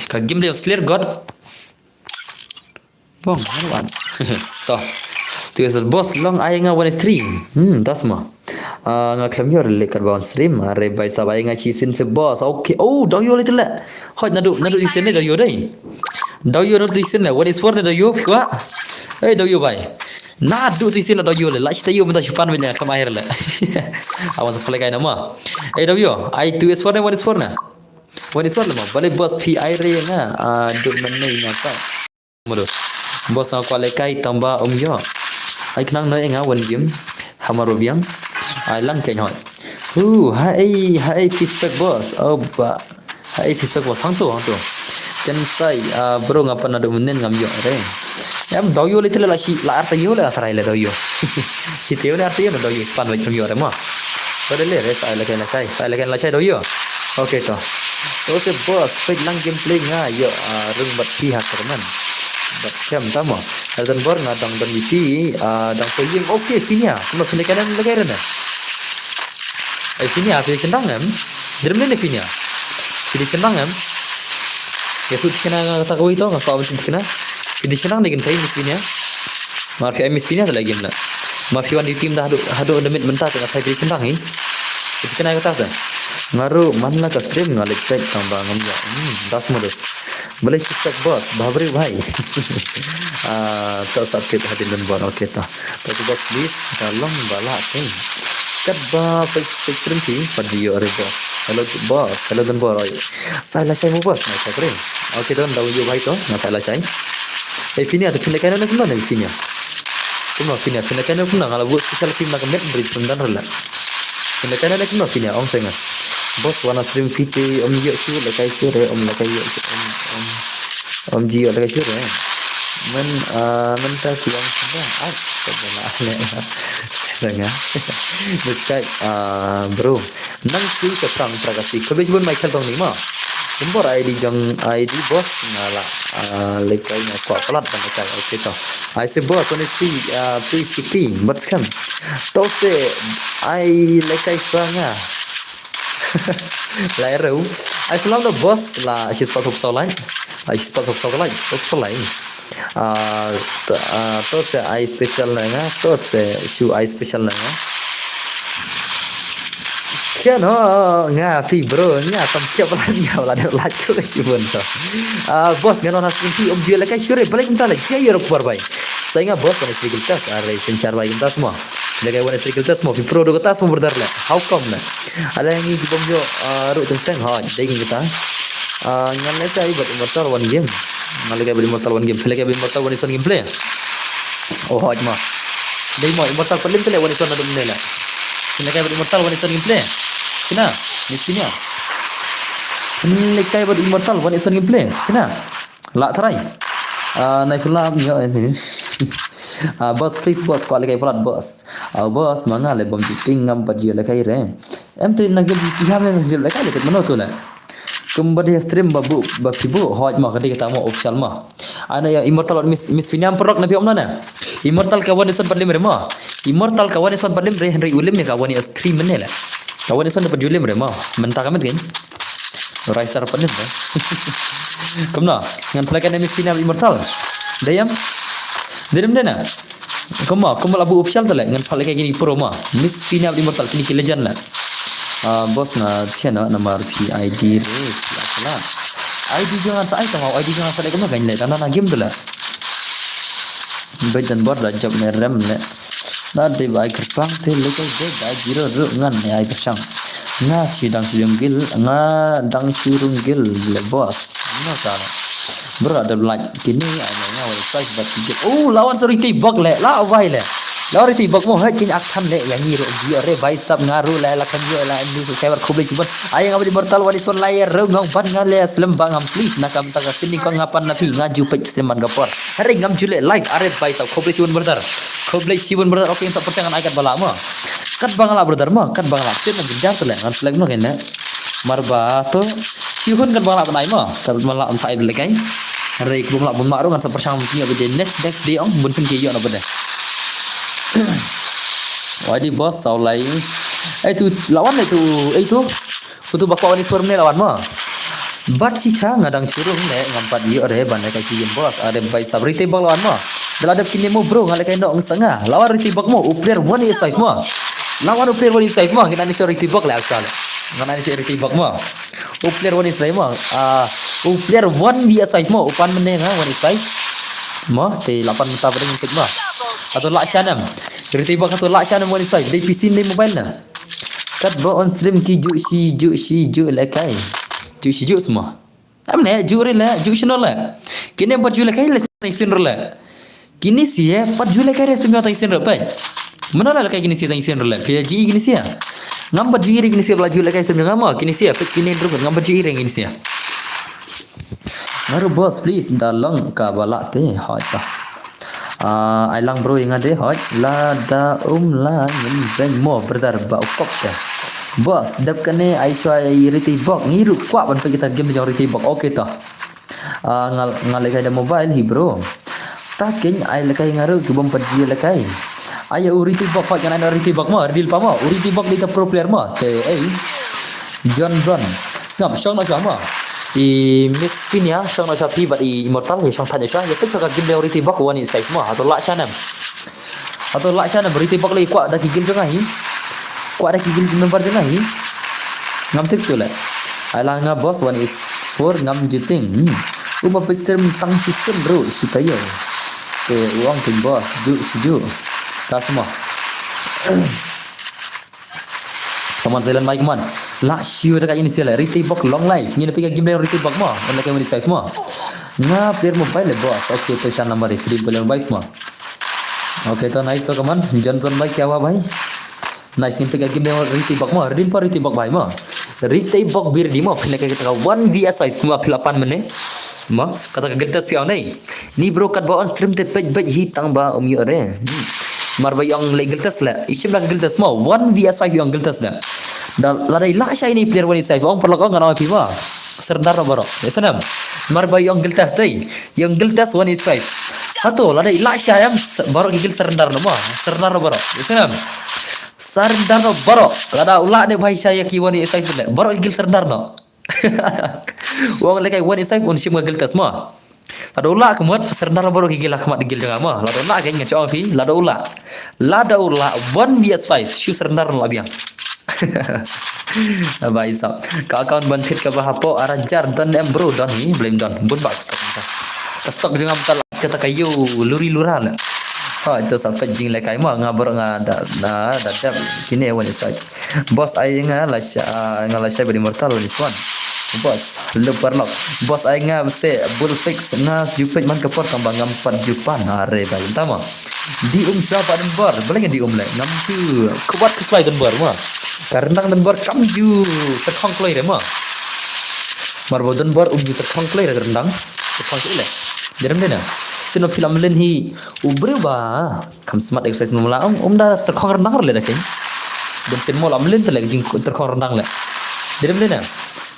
Ka game de slir god. Bong, haruan. To. Tu is boss long ai nga one stream. Hmm, das ma. Ah, nga khlem yor le kat ba on stream. Are bai sab ai nga chi sin se boss. Okay. Oh, dau yo le tele. Hoj nadu nadu di sen dau yo dai. Dau yo nadu di sen one is for ne dau yo kwa. Hey, dau yo bai. Nadu di sen dau yo le. La chita yo menta chupan benya kam air le. Awan sa play kai nama. Hey, dau yo. Ai two is for ne one is for na. One is for le ma. Bale boss P I re nga. Ah, duk menne nga ta. Modus. Boss nga kwah lekai tamba um yo. Ai khnang no enga wan gim. Hamar biang. Ai lang keng hoi. Hu, hai, hai pispek boss. Oh ba. Hai pispek boss. Hang tu, hang tu. Ken sai, ah, bro ngapa nadu menen ngam yo re. Em dau yo le tele la si la arta yo le atrai le dau yo. Si teo le arta yo le dau yo span le yo re ma. Pada le re sai lekai la sai. Sai lekai la sai dau yo. Okay to. To se boss, pek lang gameplay nga yo, ah, rung bat pi ha kerman. Bat scam tamo. Elden Bor nga dang dang iti, ah, dang playing. Okay, Finia. Kuma Finia kanan lagi rena. Eh, Finia, Finia sendang em. Drum ni Finia. Finia sendang em. Ya tu kena kata kau itu, kau mesti kena. Finia sendang ni kan Finia. Mafi ai mis Finia lagi na. Mafi wan di team dah hadu hadu demit mentah tengah Finia sendang ni. Itu kena kata sa. Ngaru man la ka stream nga lek tek tang ba ngam ya. Hmm, das modus. Boleh kita boss, babri bhai. Ah, to sa tip hadin dan bor. Okay to. To sa boss please, tolong bala te. Kat ba page page stream ki, pad yo are boss. Hello boss, hello dan bor. Oi. Sai la sai mo boss, na sa pre. Okay to, dau yo bhai to, na sai la sai. Eh, Finia, to Finia kanan na kumno na Finia. Kumno Finia, Finia kanan kumno, ngala bu special team na ka met bri pun dan rela. Finia kanan na kumno Finia, ong senga. Boss wana stream fiti, om yo chu, lekai chu re, om lekai yo chu, om, om, om ji yo lekai chu re. Men, ah, men ta ki ong senga. Ai, ka bana le. Senga. Respect, ah, bro. Nang ki sa prang pra ka si. Khublei shibun Michael tong ni ma. Nombor I D jong I D boss nga la, ah, lekai nga kwah palat ban lekai. Okay to. I say boss, one is three, ah, three sixty. But scam. To se ai lekai swa nga. Lai reu. Ai selam do boss la shi spot sop so lai. La shi spot sop so lai. Spot so lai. Ah, to, ah, to se ai special na nga, to se shu ai special na nga. Kian ho nga fi bro, nga tam kia bala nga bala de like ko shi bun to. Ah, boss nga non has fi um jia la kai shure bala kita la jia yor por bai. Sai nga boss wana trickle test, are sen char bai kita semua. Lekai wana trickle test mo, fi pro do tas mo brother le. How come le? Ala ngi ki bom yo, ah, ru teng teng ha, dei ngi kita. Ah, ngan lekai bad Immortal one game. Ngan lekai bad Immortal one game. Lekai bad Immortal one is one gameplay. Oh, hoj ma. Dei mo, Immortal pat lym te leh, one is one naduh mynne leh. Pynlehkai bad Immortal, one is one gameplay. Kine, Miss Finia. Pynlehkai bad Immortal, one is one gameplay. Kine. Lah try. Ah, nai pynlap ïoh, eh, sini. Ah, boss, please, boss, kwah lehkai palat, boss. Ah, boss, ma nga leh bym ju tieng, ngam pat ju lehkai re. Em te na game ji ham ne ju lehkai leh kat mano tu leh. Kumba dei stream ba buh, ba phi buh, hooid mo, ka dei kata mo, official mo. Ana ïa Immortal bad Miss, Miss Finia paralok na phi ym na ne. Immortal ka one is one pat lym re mo. Immortal ka one is one pat lym re, hynrei u lym ïa ka one is three mynne leh. Ka one is one pat ju lym re mo. Mynta ka met kein. Raisar pat lym re. Kumno, ngan pynlehkai na Miss Finia bad Immortal. Dei em? Dei em dei na? Kumno, kumno la buh official te leh, ngan pynlehkai kine pro mo. Miss Finia bad Immortal, kine ki legend leh. Ah, boss nga thied noh namar phi I D re, phi la kylla. I D jong nga sa ai tang, I D jong nga sa leh kumno kan leh, tang na game te leh. Beit don bor da jop ne rem leh. Na dei ba ai kyrpang te lehkai dei ba ai zero ruh ngan ne ai pyrshang. Nga shi dang shi jong gil, nga dang shi rung gil leh boss. Nga ka leh. Bro, ada like kine, ai nga wal size bat kit. Oh, lawan sa Riti Bok leh, la wai leh. Lawan Riti Bok mo, hai kin ak tham leh, yang ni ro ji re bai sap nga ro leh, la kan yo la ni subscriber khublei shibun. Ai nga bad Immortal one is one lai ro ngong ban nga leh slem ba ngam please na kam ta ka sini ko nga pan na phi nga ju pek slem ban ka por. Hare ngam ju leh live, are bai sap khublei shibun brother. Khublei shibun brother, okay, sa pyrshang ngan ai kat ba lah mo. Kat ba nga lah brother mo, kat ba nga lah. Kat na bidar te leh, ngan select mo kene. Mar ba to, shi hun kat ba nga lah ban ai mo. Kat ba nga lah ban ai lehkai. Hynrei kaba nga lah ban mah ruh ngan sa pyrshang ban pynïoh ba dei next, next day ong bun sien ki ïoh na ba dei. Wai di boss saw lai. Eh tu lawan eh tu, eh tu. Utu ba kwah wan iswar ne lawan mo. Bat chicha nga dang churung ne ngam pat ïoh re ban lehkai ki game boss. Are bai sap Riti Bok lawan mo. Da la dep kine mo bro nga lehkai noh nga sa nga. Lawan Riti Bok mo, u player one is five mo. Lawan u player one is five mo, ngin ani sha Riti Bok leh actual. Ngan ani sha Riti Bok mo. U player one is five mo. Ah, u player one V S five mo, u pan mynne nga one is five. Mo, te la pan mynta ba dei ngin pick mo. Hato lah sha ne em. Riti Bok hato lah sha ne em one is five. Dei P C ne mobile na. Kat ba on stream ki ju shi ju shi ju lehkai. Ju shi ju semua. Am ne ju re leh, ju shi no leh. Kine pat ju lehkai leh tang sien re leh. Kine sia pat ju lehkai re semua tang sien re pek. Mano leh lehkai kine sia tang sien re leh. Pia ji kine sia. Ngam pat ju re kine sia ba la ju lehkai semua ngam kine sia pek kine ru ngam pat ju re kine sia. Ngaru boss please da long ka ba lah te hoi ta. Ah, ai lang bro ïa nga de hoi la da um la ngin beng mo brother ba u kop te. Boss dep kane ai shuwa ïa Riti Bok ngi ruh kwah ban peit kita game jong Riti Bok. Okay ta. Ah, nga nga lehkai da mobile hi bro. Ta keiñ ai lehkai nga ruh ki bym pat ju lehkai. Ai u Riti Bok hoi ngan ai na Riti Bok mo, Riti Bok mo, u Riti Bok dei ta pro player mo. Te ei. John John. Sngap shong na sha mo. I Miss Finia shong na sha phi bad i Immortal ïa shong thait na sha. Ïa peit sha ka game da Riti Bok one is five mo. Hato lah sha ne em. Hato lah sha ne em Riti Bok leh kwah da ki guild jong nga hi. Kwah da ki guild member jong nga hi. Ngam tip shuh leh. Ai la nga boss one is four ngam ju tieng. Hmm. Uma peit stream tang shi sien ruh shi taïew. Te u ong keiñ boss ju shi ju. Ta semua. Come on, silent mic, come on. Lah shu da ka initial, eh. Riti Bok long life. Ngin pika game Riti Bok mo. Ngin lehkai Riti Bok mo. Nga player mobile le boss. Okay, to shan number eh. Player mobile mo. Okay, to nice to come on. Johnson bhai kya hua bhai? Nice, ngin pika game Riti Bok mo. Redeem pa Riti Bok bhai mo. Riti Bok bir di mo. Phin lehkai kita one V S five mo phi la pan mynne. Mo, kata ka guild test phi ong nei. Ni bro kat ba on stream te peit beit hi tang ba um ïoh re. Hmm. Mar ba ïong leh guild test leh. I shim la ka guild test mo. One V S five ïong guild test leh. Da lada i lah shai ni player one is five ong paralok ong ngan ong phi mo. Surrender noh baroh. Ïa snem. Mar ba ïong guild test dei. Ïong guild test one is five. Hato lada i lah shai em baroh ki guild surrender noh mo. Surrender noh baroh. Ïa snem. Surrender noh baroh. Lada u lah ne bhai shai ïa ki one is five leh. Baroh ki guild surrender noh. Ong lehkai one is five un shim ka guild test mo. Lada u lah ka mut surrender baroh ki guild ha khmat guild jong nga mo. Lada u lah ka nga chong phi, lada u lah. Lada u lah one V S five shu surrender lah biang. Bai sap. Ka account ban thied kaba hapoh ar hajar don em bro don hi, blame don. Bun bak stok. Ka stok jong nga mynta la kata ka ïew luri lura la. Ha, ito sa peit jinglehkai mo nga baroh nga da da da da kine one is five. Boss ai nga la sha nga la sha bad Immortal one is one. Boss, lu paralok. Boss ai nga se bull fix nga ju peit man ka por tang ba ngam pat ju pan. Are ba tama. Di um sha ba Donbor, balei ngan di um leh. Ngam ju kwah khuslai Donbor ma. Ka ryndang Donbor kam ju tyrkhong kloi re ma. Namar ba Donbor um ju tyrkhong kloi re ka ryndang. Tyrkhong shu leh. Dei rem dei na. Sien phi lam lin hi u briew ba kham smat exercise mala um, um da tyrkhong ryndang re leh da keiñ. Don sien mo lam lin te leh jing tyrkhong ryndang leh. Dei rem dei na.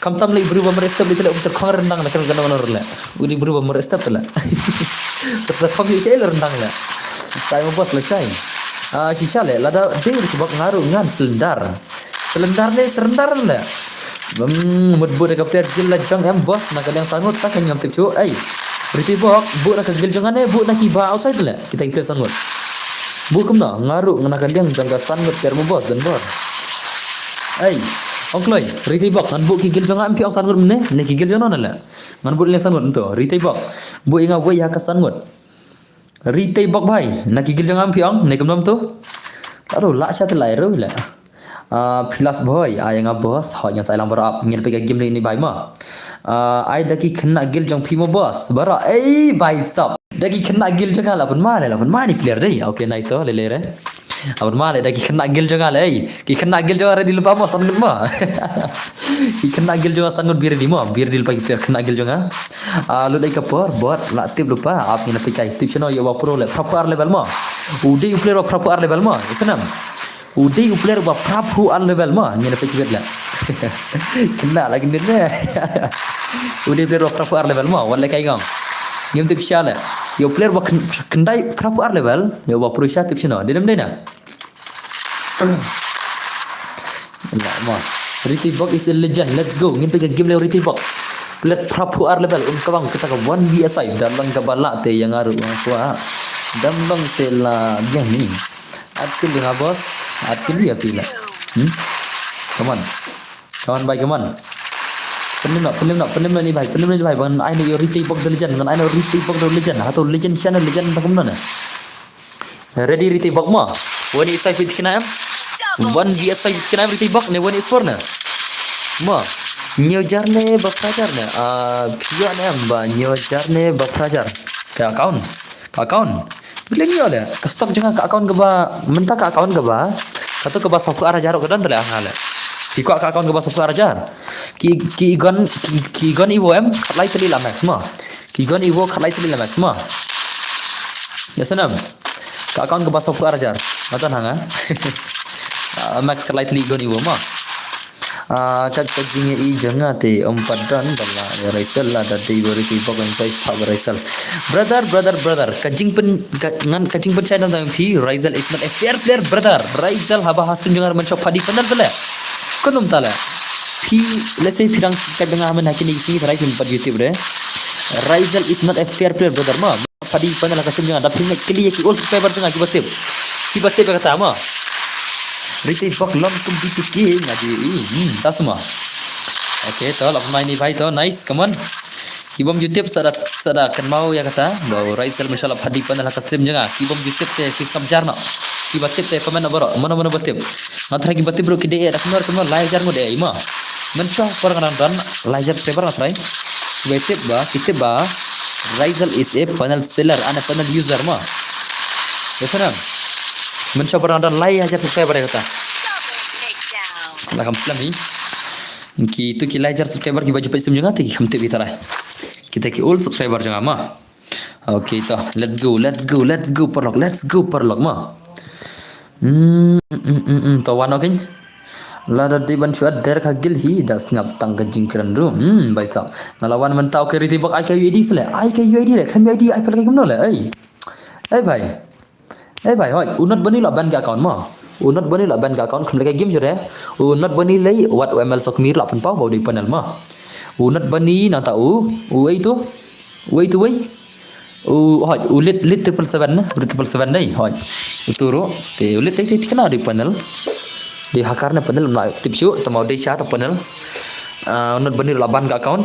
Kham tam leh u briew ba mar step leh te leh um tyrkhong ryndang leh kan kan nor leh. U dei u briew ba mar step te leh. Tyrkhong ïa sha leh ryndang leh. Sai mo boss leh shai. Ah, shisha leh lada dei u bok nga ruh ngan slendar. Slendar ne surrender leh. Hmm, mut bud da ka player jil la jong em boss na ka liang sangut ta ka ngam tip shuh. Ei. Riti bok, bud na ka gil jong nga ne, bud na ki ba outside leh. Kita ki player sangut. Bud kumno, nga ruh na ka liang jong ka sangut player mo boss Donbor. Ei, ong kloi, riti bok, ngan bud ki gil jong nga em phi ong sangut ne, ne ki gil jong nga ne leh. Ngan bud liang sangut nto, riti bok. Bud ïa nga wei ha ka sangut. Riti bok bhai, na ki gil jong nga em phi ong, ne kumno to. Aduh, lah sha te lai ruh leh. Ah, Philas boy, ai nga boss, hoi ngan sai lang baroh ap, ngin peit ka game ni ni bhai ma. Ah, ai da ki khynnah gil jong phi mo boss, baroh, ei, bhai sab. Da ki khynnah gil jong nga la pun ma leh, la pun ma ni player dei. Okay, nice to, leh leh re. La pun ma leh, da ki khynnah gil jong nga leh, ei. Ki khynnah gil jong nga ready lypa mo, sangut ma. Ki khynnah gil jong nga sangut bi ready mo, bi ready lypa ki player khynnah gil jong nga. Ah, lut ai ka por, bot, la tip lypa, ap ngin peit kai, tip shano ïa u ba pro leh, phra phew ar level mo. U dei u player ba phra phew ar level mo, isnam. U dei u player ba phra phew ar level mo, ngin peit chibet leh. Kena la kena leh. U dei u player ba phra phew ar level mo, wat leh kai ngam. Ngim tip sha leh. Ïa u player ba khen-, khyndai phra phew ar level, ïa u ba pro sha tip shano. Dei dem dei na. Lah mo. Riti bok is a legend. Let's go. Ngin peit ka game leh Riti bok. Player phra phew ar level. Un ka bang kita ka one v five. Dang long kaba lah te ïa nga ruh nga kwah. Dang long te la biang ni. At kill nga boss. At kill ïa phi leh. Hmm? Come on. Come on bhai, come on. Pynlem noh, pynlem noh, pynlem noh ni bhai, pynlem noh ni bhai, ba ngan ai noh ïa u Riti bok the legend, ngan ai noh Riti bok the legend. Hato legend sha ne legend ta kumno ne. Ready Riti bok mo. One v five with kena em. One v five with kena em Riti bok ne one v four ne. Mo. Hynñiew hajar ne ba phra hajar ne. Ah, phi ïoh ne em ba hynñiew hajar ne ba phra hajar. Ka account. Ka account. Balei ngi ïoh leh, ka stock jong nga ka account kaba, mynta ka account kaba, kato kaba saw phew ar hajar ka don te leh nga leh. Ki kwah ka account kaba saw phew ar hajar. Ki, ki Igon, ki, ki Igon Evo em, khatlai tylli la max mo. Ki Igon Evo khatlai tylli la max mo. Ïa snem. Ka account kaba saw phew ar hajar. Nga don ha nga. Ah, max khatlai tylli Igon Evo mo. Ah, ka, ka jingïohi jong nga te ym pat don ba la ïa Raisel lada dei ba Riti bok ngan soi pat ba Raisel. Brother, brother, brother, ka jingpyn, ka, ngan, ka jingpynshai na tang phi, Raisel is not a fair player, brother. Raisel haba ha stream jong nga mynshuwa pha dei panel te leh. Kumno mynta leh. Phi, let's say phi dang subscribe jong nga mynta ha kine ki sngi tharai phim pat YouTube re. Raisel is not a fair player, brother mo. Pha dei panel ha ka stream jong nga, da phi ngeit kylli ïa ki old subscriber jong nga kiba tip. Kiba tip ïa kata mo. Riti bok long kum B T K nga ju i. Hmm, ta sma. Okay, to la pynmai ni bhai to, nice, come on. Ki bym ju tip sa da, sa da kynmaw ïa kata. Ba u Raisel mynshuwa la pha dei panel ha ka stream jong nga. Ki bym ju tip te ki sngap jar noh. Kiba tip te comment noh baroh. Mano mano ba tip. Nga tharai kiba tip ruh ki dei eh da kynmaw kynmaw lai hajar ngut eh i mo. Mynshuwa por nga dang don lai hajar subscriber nga tharai. Kiba tip ba, ki tip ba Raisel is a panel seller and a panel user mo. Ïa snem. Mynshuwa por nga dang don lai hajar subscriber ïa kata. La kham slem hi. Ki tu ki lai hajar subscriber kiba ju peit stream jong nga te ki kham tip hi tharai. Kita ki old subscriber jong nga mo. Okay, to, let's go, let's go, let's go, paralok, let's go, paralok mo. Hmm, hmm, hmm, hmm, to wan, okay. Lada dei ban shu add direct ha guild hi, da sngap tang ka jingkren ruh. Hmm, bhai sab. Nga la wan mynta, okay, Riti bok, ai ka U I D seh leh, ai ka U I D leh, khlem U I D, ai pynlong kumno leh, ei. Ei bhai. Ei bhai, hoi, u Not Bunny la ban ka account mo. U Not Bunny la ban ka account, khlem leh ka game shuh re. U Not Bunny lei, wat u M L Sokmir la pynpaw, ba u dei panel mo. U Not Bunny nangta u, u ei tu. Wei tu wei. U, hoi, u lit, lit triple seven ne, lit triple seven dei, hoi. Utu ruh, te u lit te, te, te kena dei panel. Dei hacker ne panel, ym lah tip shuh, tangba u dei sha ta panel. Ah, u Not Bunny la ban ka account.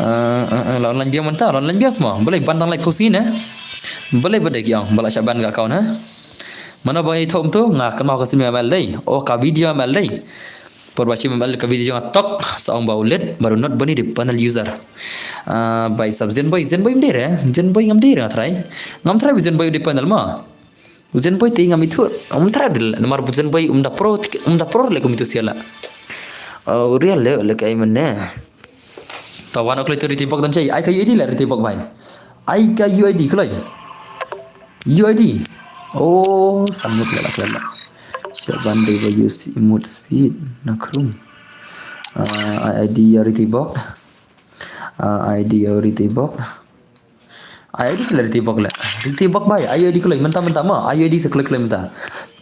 Ah, ah, ah, la online biang mynta, la online biang sma. Balei ban tang lai phew sngi ne. Balei ba dei ki ong, ba la shah ban ka account ha. Mano ba ïathuh kumto, nga kynmaw ka stream M L dei. Oh, ka video M L dei. Por ba shim em el ka video jong nga tok, sa ong ba u leh, ba u not bani dei panel user. Ah, bai sab Zenboy, Zenboy ym dei re, Zenboy ngam dei re nga try. Ngam try ba Zenboy u dei panel ma. U Zenboy te ngam ithuh, um try dei, namar ba u Zenboy um da pro, um da pro leh kum ithuh sha la. Ah, u real leh, leh ka ai mynne. Ta wan ok leh tu Riti Bok dang chai, ai ka U I D leh Riti Bok bai. Ai ka U I D kloi. U I D. Oh, submit leh la kloi la. Shaban dei ba use emote speed na Chrome. Ah, ai I D ïa Riti Bok. Ah, I D ïa Riti Bok. Ai I D sa leh Riti Bok leh. Riti Bok bai, ai U I D kloi mynta mynta ma, ai U I D sa kloi kloi mynta.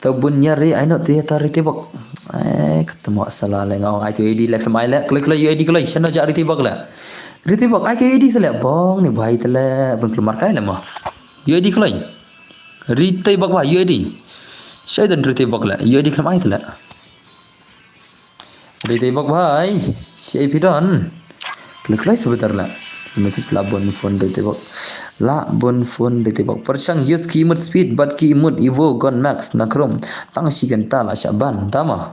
Ta bun ïa re ai not te ta Riti Bok. Eh, kata mo sala leh nga ong ai U I D leh khlem ai leh, kloi kloi U I D kloi, shano ja Riti Bok leh. Riti Bok, ai ka U I D sa leh, bong ni bai te leh, bun kloi markai leh ma. U I D kloi. Riti Bok bai, U I D. Shai don Riti Bok leh, U I D khlem ai te leh. Riti Bok bai, shai phi don. Kloi kloi sebentar leh. Message la bun phone Riti Bok. La bun phone Riti Bok. Pyrshang use ki emote speed, bad ki emote Evo Gun Max na Chrome. Tang shi kynta la Shaban, tama.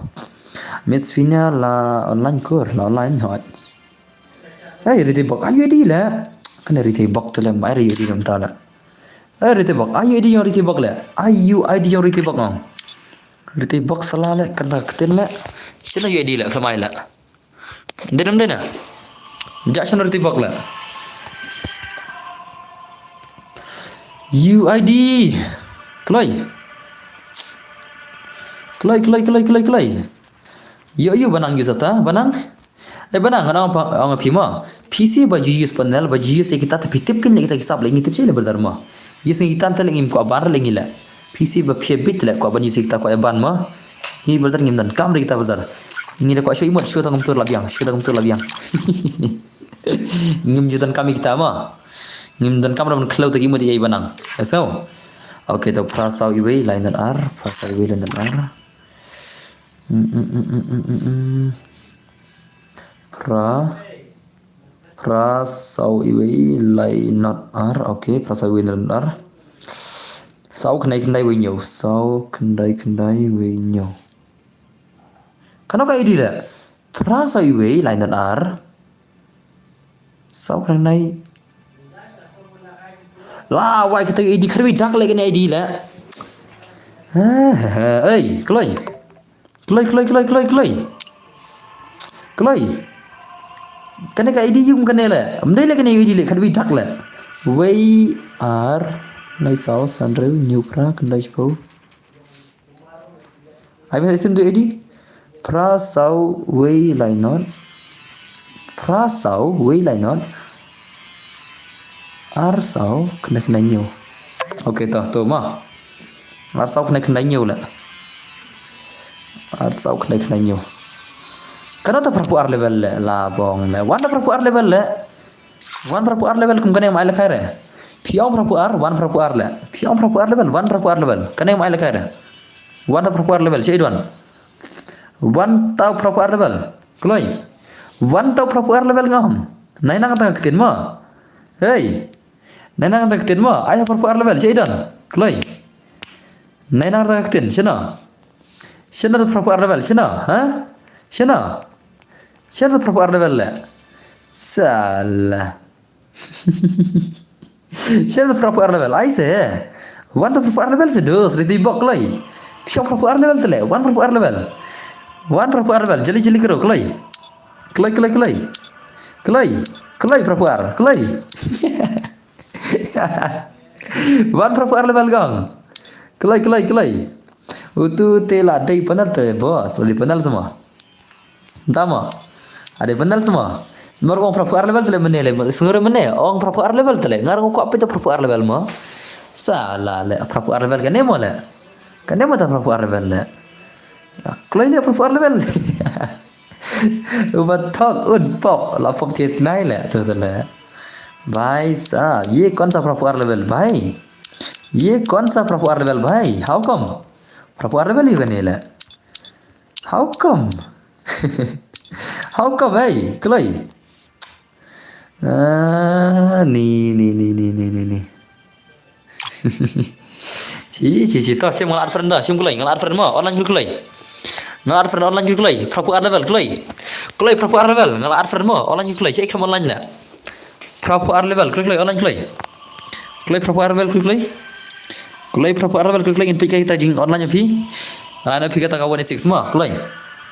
Miss Fina la online kur, la online hot. Hey, Riti Bok, ai U I D leh. Kane Riti Bok te leh, mai U I D ngam ta leh. Hey, Riti Bok, ai U I D jong Riti Bok leh. Ai U I D jong Riti Bok ngam. Riti Bok sala leh, kata ktien leh. Shano U I D leh, khlem ai leh. Dei nam dei na. Ja shano Riti Bok leh. U I D. Kloi. Kloi, kloi, kloi, kloi, kloi. Ïoh, ïoh, ba nang use ata, ba nang. Eh, ba nang, nga ong phi ma. Phi shu ba ju use panel, ba ju use kita, te phi tip kin kita ki sap leh, ngi tip shi leh brother ma. Use ngi kita te leh ngim kwah ban leh ngi leh. Phi shu ba phi bit leh kwah ban use kita kwah ban ma. Ngi brother ngim donkam leh kita brother. Ngi leh kwah shu emote, shu tang kumtur la biang, shu tang kumtur la biang. Ngim ju donkam ïa kita ma. Ngim donkam ra ban khlem te ki emote ïa ba nang. Eso. Okay, to phra saw iwei, lai not ar, phra saw iwei, lai not ar. Mm, mm, mm, mm, mm, mm, mm. Phra. Phra saw iwei lai not ar. Okay, phra saw iwei lai not ar. Saw khyndai khyndai wei hynñiew. Saw khyndai khyndai wei hynñiew. Kano ka I D leh? Phra saw iwei lai not ar. Saw khyndai. La wai kata I D khyndai dak leh kane I D leh. Ha, ha, ha. Ei, kloi. Kloi, kloi, kloi, kloi, kloi. Kloi. Kane ka I D ïum kane leh. Ym dei leh kane I D leh, khyndai dak leh. Wei ar, lai saw, san hynriew, hynñiew phra, khyndai shiphew. Ai ba isim tu I D. Phra saw wei lai not. Phra saw wei lai not. Ar saw khyndai khyndai hynñiew. Okay, to, to ma. Ar saw khyndai khyndai hynñiew leh. Ar saw khyndai khyndai hynñiew. Kano ta phra phew ar level leh, la bong leh. Wan ta phra phew ar level leh. Wan phra phew ar level kum kane mai lehkai re. Phi ong phra phew ar, wan phra phew ar leh. Phi ong phra phew ar level, wan phra phew ar level. Kane mai lehkai re. Wan ta phra phew ar level, shi don. Wan ta phra phew ar level. Kloi. Wan ta phra phew ar level ngam. Nai nang ta ktien ma. Hey. Nai nang ta ktien ma. Ai phra phew ar level, shi don. Kloi. Nai nang ta ktien, shino. Shino ta phra phew ar level, shino, ha? Shino. Shino ta phra phew ar level leh. Sala. Share the proper level. Ai se. Wan the proper level se dos. Riti bok kloi. Phi ong proper level te leh. Wan proper level. Wan proper level. Jali jali karo kloi. Kloi kloi kloi. Kloi. Kloi proper. Kloi. Wan proper level kong. Kloi kloi kloi. Utu te la dei panel te boss. La dei panel semua. Tama. Ade panel semua. Mar ong phra phew ar level te leh mynne leh. Sngewre mynne. Ong phra phew ar level te leh. Ngar ong kwah peit phra phew ar level mo. Sala leh phra phew ar level kane mo leh. Kane mo ta phra phew ar level leh. Kloi leh phra phew ar level. Uba thok un pok la pop thied nai leh tu te leh. Bhai sahab, ye kaun sa phra phew ar level bhai? Ye kaun sa phra phew ar level bhai? How come? Phra phew ar level ïa kane leh. How come? How come, hey, kloi? Ah, ni, ni, ni. Chi, chi, chi, to, sim nga la add friend to, sim kloi, nga la add friend mo, online kloi. Nga la add friend online ki kloi. Phra phew ar level kloi. Kloi phra phew ar level. Nga la add friend mo online ki kloi. Check kam online la. Phra phew ar level kloi kloi online kloi. Kloi phra phew ar level kloi kloi. Kloi phra phew ar level kloi kloi ngin peit kita jing online phi. Nga la phi kata ka one six mo kloi.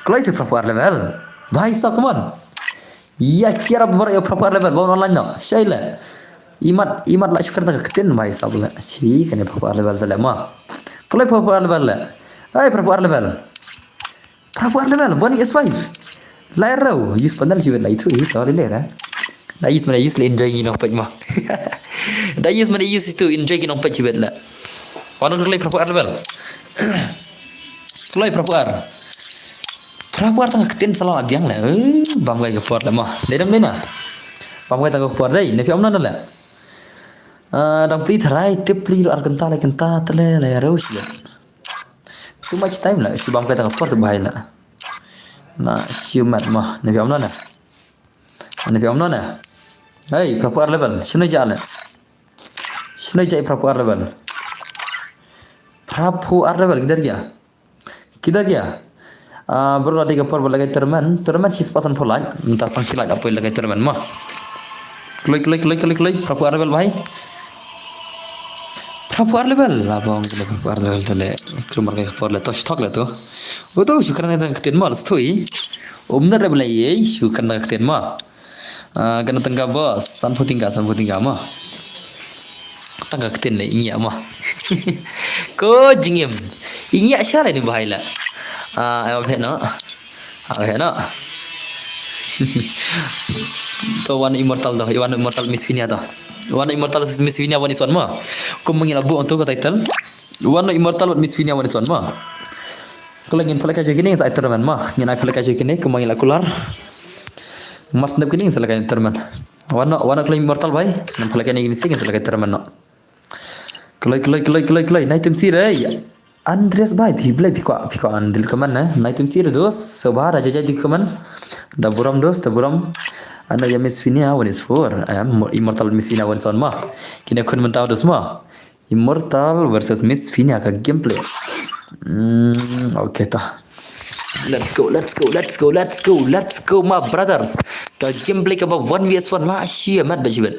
Kloi tu phra phew ar level. Bhai sab, come on. Ïa kiara bar ïa phra phew ar level ba online no. Shaila. Imat imat la shu kren tang ka ktien bhai sab la. Chi kane phra phew ar level sale ma. Kloi phra phew ar level la. Ai phra phew ar level. Phra phew ar level. One S five. Lai rau. Use panel chi wet la itu itu le le ra. Da use mana use le enjoy ngi nong pet ma. Da use mana use itu enjoy ngi nong pet chi wet la. Wan kloi phra phew ar level. Kloi phra phew ar. Phra phew ar tang ka ktien sala la biang la. Eh, bam kai ka por la ma. Dei dam dei na. Bam kai tang ka por dei. Ne phi om na la. Ah, dang pli tharai tip pli ar kynta lai kynta tale lai rau sila. Too much time la. Shu bam kai tang ka por tu bhai la. Na shu mat ma. Ne phi om na la. Ne phi om na la. Hey, phra phew ar level. Shino ja la. Shino ja phra phew ar level. Phra phew ar level kidar gya. Kidar gya. Ah, bro la dei ka por ba la kai tournament. Tournament shi spah san phew lak. Mynta tang shi lak apoi la kai tournament ma. Kloi kloi kloi kloi kloi. Phra phew ar level bhai. Phra phew ar level. La bong kloi phra phew ar level tale. Kloi mar kai ka por le to stok le to. Uto shu kren tang ka ktien ma la stoi. Um na re bla ye shu kren tang ka ktien ma. Ah, kano tang ka boss, san phew tyngka, san phew tyngka ma. Tang ka ktien le ingia ma. Ko jingim. Ingia sha le ni bhai la. Ah, ai ma phet no. Ah, phet no. To wan immortal to, wan immortal Miss Finia to. Wan immortal Miss Finia wan ison ma. Kum mangi la bu onto ka title. Wan no immortal wat Miss Finia wan ison ma. Ko la ngin phalai ka joi kini sa tournament ma. Ngin ai phalai ka joi kini ko mangi la kular. Mas ndep kini sa la ka tournament. Wan no wan no kloi immortal bhai. Ngin phalai kini kini sa ngin sa la ka tournament no. Kloi kloi kloi kloi kloi. Nai tim si re. Andres bhai phi blai phi kwa phi kwa andil kaman na. Nai tim si re dos. Soba da jajai di kaman. Da buram dos da buram. Anda ya Miss Finia wan is four. Em immortal Miss Finia wan ison ma. Kini khun mentau dos ma. Immortal versus Miss Finia ka gameplay. Hmm, okay ta. Let's go, let's go, let's go, let's go, let's go, my brothers. Ka gameplay kaba one v one la shi mat ba shi bet.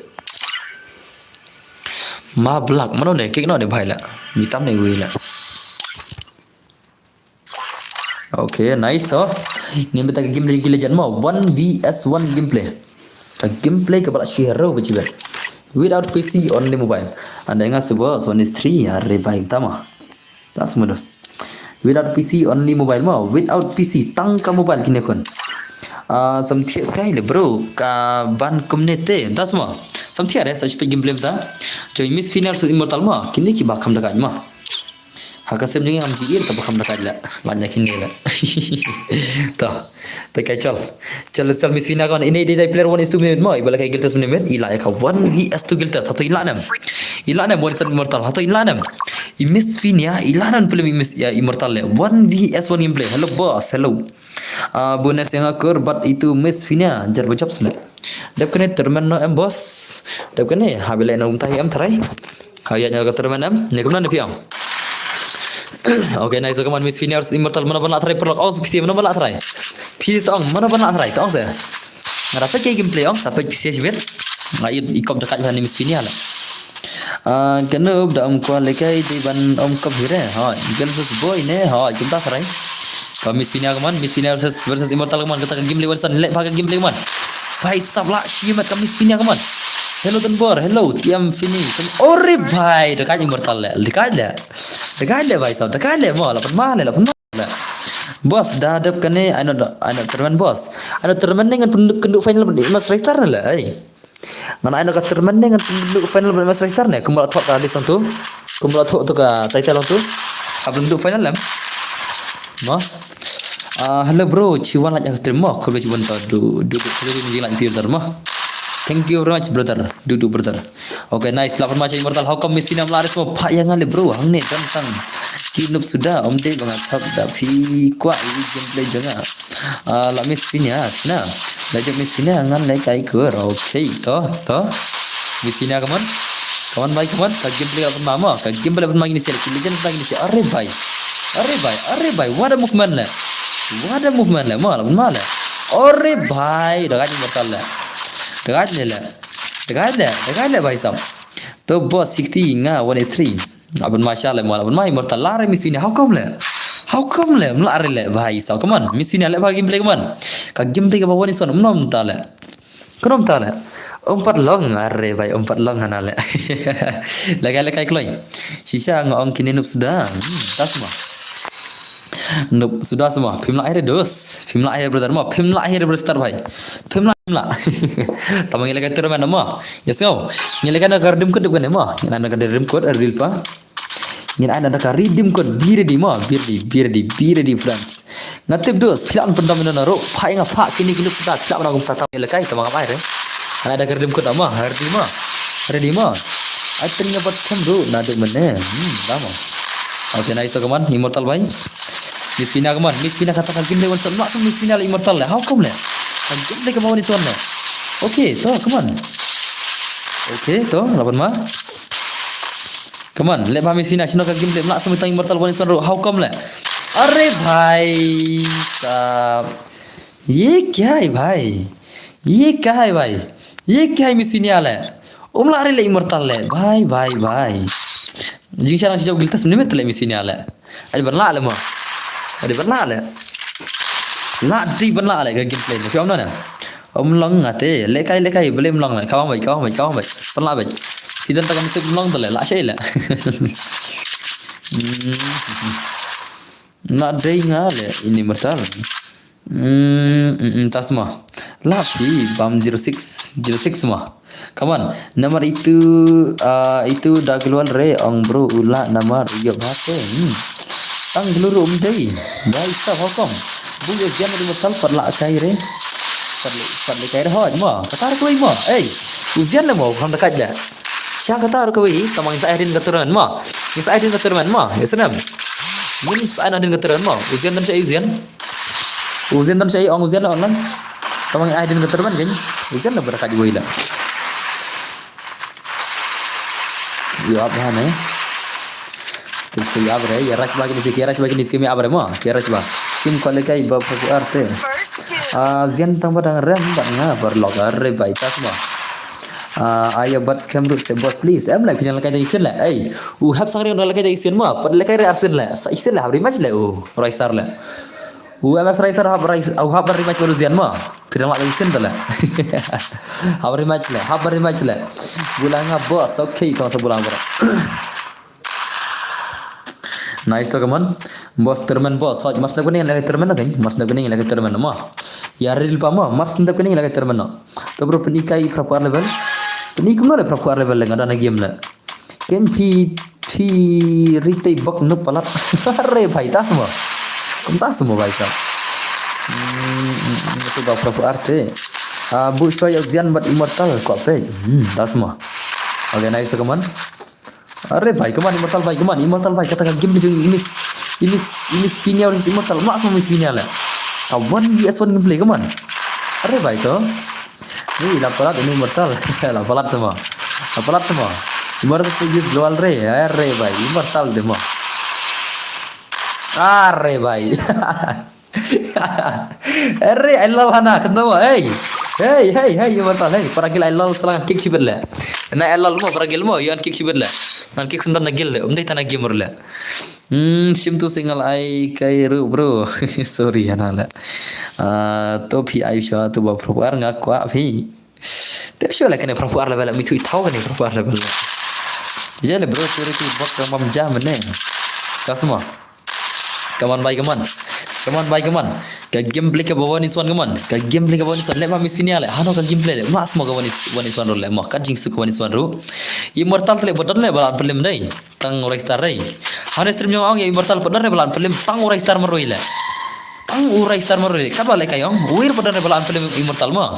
Ma black mano ne kick no ne bhai la. Mitam ne wi la. Okay, nice to. Ngin beta ka gameplay ki legend mo. One v one gameplay. Ka gameplay kaba la shu hero ba chibat. Without P C, only mobile. Anda nga suba one is three ya rebai tama. Ta semua dos. Without P C, only mobile mo. Without P C, tang ka mobile kine khun. Ah, samthia kai le bro ka ban kumne te. Ta semua. Samthia re sa speed gameplay ta. Join Miss Finia versus Immortal mo. Kine ki ba kam da kai mo. Ha ka sem jong ngi ngam ki ir ta ba kham da ka la la nya kine la. Ta ta kai chal. Chal chal Miss Finia kon ini dei dei player one is two minute mo iba la kai Guilters minute i la ya ka one v two Guilters hato i la nem. I la nem one shot Immortal hato i la nem. I Miss Finia i la nem pele Miss ya Immortal le one v one gameplay. Hello boss hello. Ah, bonus yang akur bat itu Miss Finia jar bajap sene. Dep kene termen no em boss. Dep kene habile no umtai em tharai. Ha ya nyal ka tournament em. Ni kumna ni phi ong. Okay, nice. Come on, Miss Finia versus Immortal. Mana ban la try perlok ong P C mana ban la try. P C tong mana ban la try tong se. Ngara pek ke gameplay ong sa pek P C shibit. Ngai i kop dekat ban Miss Finia la. Ah, kenu da om kwa lekai di ban om kop hire. Ha, girl versus boy ne. Ha, kumta try. Ka Miss Finia kaman, Miss Finia versus, versus Immortal kaman, kata ka gameplay versus lek pa ka gameplay kaman. Bhai sab la shi mat ka Miss Finia kaman. Hello Don Bor, hello T M Fini. Ore bhai, dekat Immortal le, dekat le. Dekat le bhai sab, dekat le mo, lapan ma le, lapan ma le. Boss, da dep kane, ano, ano tournament boss. Ano tournament ne ngan penduk kenduk final bad Max Raystar ne le. Ngan ai na ka tournament ne ngan pynduh final ban Max Raystar ne. Kumba la thoh ka list tu. Kumba la thoh tu ka title tu. Hap pynduh final lem. Mo. Ah, hello bro, chiwan lak yak stream mo. Khublei chiwan ta du du du khublei ni jing lak pi brother mo. Thank you very much brother. Du du brother. Okay, nice. Lak pynma cha Immortal. How come Miss Fina mla res mo? Pha ya nga le bro. Hangne dam tang. Ki nup suda om de banga thap da phi kwa i gameplay jong nga. Ah, la Miss Fina na. La jong Miss Fina ngan le kai kur. Okay, to, to. Miss Fina, come on. Come on, bhai, come on. Ka gameplay ka pynma mo. Ka gameplay pynma kini sel. Ki legend pynma kini sel. Are bhai. Are bhai. Are bhai. What a movement le. What a movement le, ma la, ma le. Ore bhai, da gaj Immortal le. Da gaj le le. Da gaj le, da gaj le bhai sahab. To boss sixty nga one eight three. Aban ma sha le, ma la ban ma Immortal la re Miss Vina. How come le? How come le? Mla re le bhai sahab. Come on, Miss Vina le bha gameplay, come on. Ka gameplay kaba one eight one, mla mta le. Kano mta le? Umpat long, are bhai, umpat long hana le. Lekai lekai kloi. Shisha nga ong kine noob suda. Hmm, ta sma. Noob suda sma. Phim lah air dos. Phim lah air brother ma. Phim lah air brother bhai. Phim lah, phim lah. Tama ngi lekai tournament ma. Yes, ngau. Ngi lekai na ka redeem code kan ma. Ngi na ka redeem code, real pa. Ngin ai na da ka redeem code, be ready ma, be ready, be ready, be ready friends. Nga tip dus, phi lah ban pyndam ïa na ruh, pha ïa nga pha kine kine phi lah ban kum tata ïa lekai, tama ngam ai re. Nga ai da ka redeem code ma, ready ma. Ready ma. Ai teng ïa bad scam ruh, na duk mene. Hmm, da ma. Okay, nice to, come on, Immortal bhai. Miss Vina, come on, Miss Vina kata ka game le wan son, ma Miss Vina le Immortal le. How come le? Ka game le ka ma wan son le. Okay, to, come on. Okay, to, laban ma. Come on, leh bha Miss Vina, shano ka game leh, mla sum tang Immortal one eight one ruh, how come leh? अरे भाई साहब, ये क्या है भाई? ये क्या है भाई? ये क्या है Miss Vina leh? Um lah re leh Immortal leh, bhai, bhai, bhai. Jingshisha nang shisha u guild test mynne mynta leh Miss Vina leh. Adi ban lah leh mo. Adi ban lah leh. Lah di ban lah leh ka gameplay mo. Phi ong na ne. Ym long nga te, lehkai lehkai, balei ym long leh, ka bang beit, ka bang beit, ka bang beit, pynlah beit. Phi don ta ka mynsiem ym long te leh, lah shai leh. Hmm. Nga dei nga leh ini Immortal. Hmm, hmm, hmm, ta sma. Lah phi bam zero six, zero six sma. Come on. Namar itu, ah, itu da global re ong bro u lah namar ïoh bha te. Hmm. Tang gluru um dei. Bhai sahab hukum. Bu ïoh jian di Immortal pat lah kai re. Pat lah, pat lah kai re hoj mo. Kata re kawei mo. Ei. U jian le mo, kham da kai le. Sha kata re kawei, tama ngin sa ai rin ka tournament mo. Ngin sa ai rin ka tournament mo. Ïa snem. Ngin sa ai rin ka tournament mo. U jian dan sha u jian. U jian dan sha ong u jian online. Tama ngin ai rin ka tournament kan. U jian le bra kai wei la. Ïa ap ha ne. Kim skim ïa ap re, ïa rush ba kini, ïa rush ba kini, skim ïa ap re mo, ïa rush ba. Kim kwale kai ba phaku arte. Ah, jian tang ba dang rem ba nga bar log are bai tas mo. Ah, aya bat scam ruh se boss please. Em lai phi dang lehkai da isen leh. Ei, u hap sang re dang lehkai da isen mo. Pat lehkai re arsen leh. Sa isen leh hap rematch leh u. Roystar leh. U M S Racer hap rai, u hap rematch baru jian mo. Phi dang lah isen te leh. Hap rematch leh, hap rematch leh. Bula nga boss, okay, tong sa bula nga. Nice to, come on. Boss tournament boss. Hoj, mar snem kane ngi lehkai tournament na kan. Mar snem kane ngi lehkai tournament mo. Ïa real pa mo. Mar snem kane ngi lehkai tournament no. To bro, pyni kai phra phuh ar level. Pyni kumno leh phra phuh ar level leh nga don ha game leh. Ken phi, phi ritei bok nuk palat. Are bhai, tas mo. Kum tas mo bhai sahab. Hmm, hmm, hmm, itu bak phra phuh ar te. Ah, bu soi yak jian bat Immortal ko pe. Hmm, tas mo. Okay, nice, come on. Are bhai, come on, Immortal bhai, come on, Immortal bhai, kata ka game ni jong Miss, Miss, Miss Vina versus Immortal, ma Miss Vina leh. Ka one V S one gameplay, come on. Are bhai to. Ni la palat ini Immortal, la palat semua. La palat semua. Immortal tu use global re, are bhai, Immortal de mo. Are bhai. Are, I lol hana, kena mo, hey. Hey, hey, hey, Immortal, hey. Paragil I lol selang kick sibet leh. Na I lol mo, paragil mo, yon kick sibet leh. Nan kick sendon na gil leh, um dei tana gamer leh. Hmm, shim tu single ai kai ru, bro. Sorry, hana leh. Ah, to phi ai sha tu ba phra phuh ar nga kwah phi. Tep sha leh kane phra phuh ar level leh, mi tu i thau kane phra phuh ar level leh. Je leh bro, tu ri tu bok ka mam jam ne. Ka semua. Come on, bhai, come on. Come on, bhai, come on. Ka gameplay kaba one is one, come on. Ka gameplay kaba one is one. Leh ma Miss Vina leh. Hano ka gameplay leh. Ma semua ka one is, one is one ruh leh. Ma ka jingsuk ka one is one ruh. Immortal leh, ba don leh, ba la pynlem dei. Tang u Raystar dei. Hano stream jong ong ïa Immortal, ba don leh, ba la pynlem. Tang u Raystar marwei leh. Tang u Raystar marwei leh. Kaba leh ka ong. Uwei ruh ba don leh, ba la pynlem Immortal ma.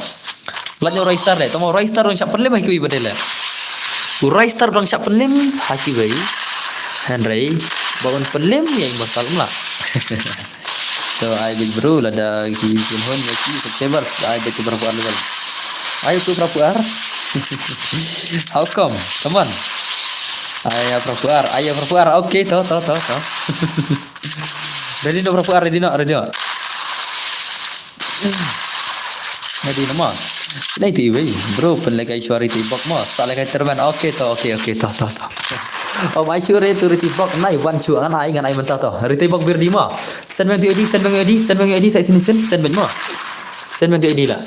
Lait ïa u Raystar leh, tang u Raystar u dang shah pynlem ha kiwei pat de leh. U Raystar u dang shah pynlem ha kiwei. Hynrei ba un pynlem ïa Immortal um lah. To ai beit bro, lada ki kynhun ïa ki subscribers, ai beit tu phra phuh ar level. Ai tu phra phuh ar. How come? Come on. Ai phra phuh ar, ai phra phuh ar. Okay, to, to, to, to. Ready no, phra phuh ar, ready no, ready no. Nga di nama. Nai ti wei. Bro, pynlehkai shuwa Riti Bok mo. Sa lehkai termen. Okay to, okay, okay to, to, to. Om ai shuwa re tu Riti Bok. Nai wan shuwa ngan ai, ngan ai mynta to. Riti Bok bir di mo. Send biang tu I D, send biang tu I D, send biang tu I D, sa isin isin, send biang mo. Send biang tu I D la.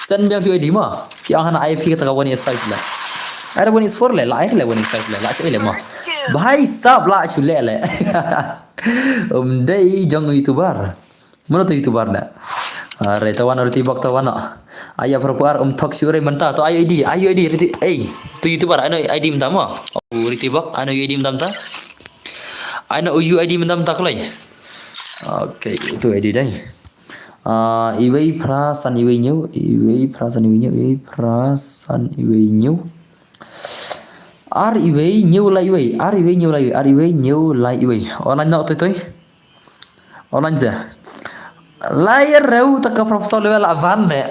Send biang tu I D mo. Ki ong hana I P kata ka one is five la. Ai da one is four le, la ai le one is five le, la che le mo. Bhai sab la shu le le. Um dei jong YouTuber. Mano tu YouTuber da? Are tawan Riti Bok tawan. Aya proper um thok shu re mynta to I D, I D Riti. Ei, tu YouTuber ano I D mynta mo. Oh, Riti Bok ano I D mynta mynta. Ano U I D mynta mynta klai. Okay, tu I D dai. Ah, iwei phra san iwei hynñiew, iwei phra san iwei hynñiew, iwei phra san iwei hynñiew. Ar iwei hynñiew lai iwei, ar iwei hynñiew lai iwei, ar iwei hynñiew lai iwei. Online noh toi toi. Online sa. Lai reu ta ka professor level avan ne.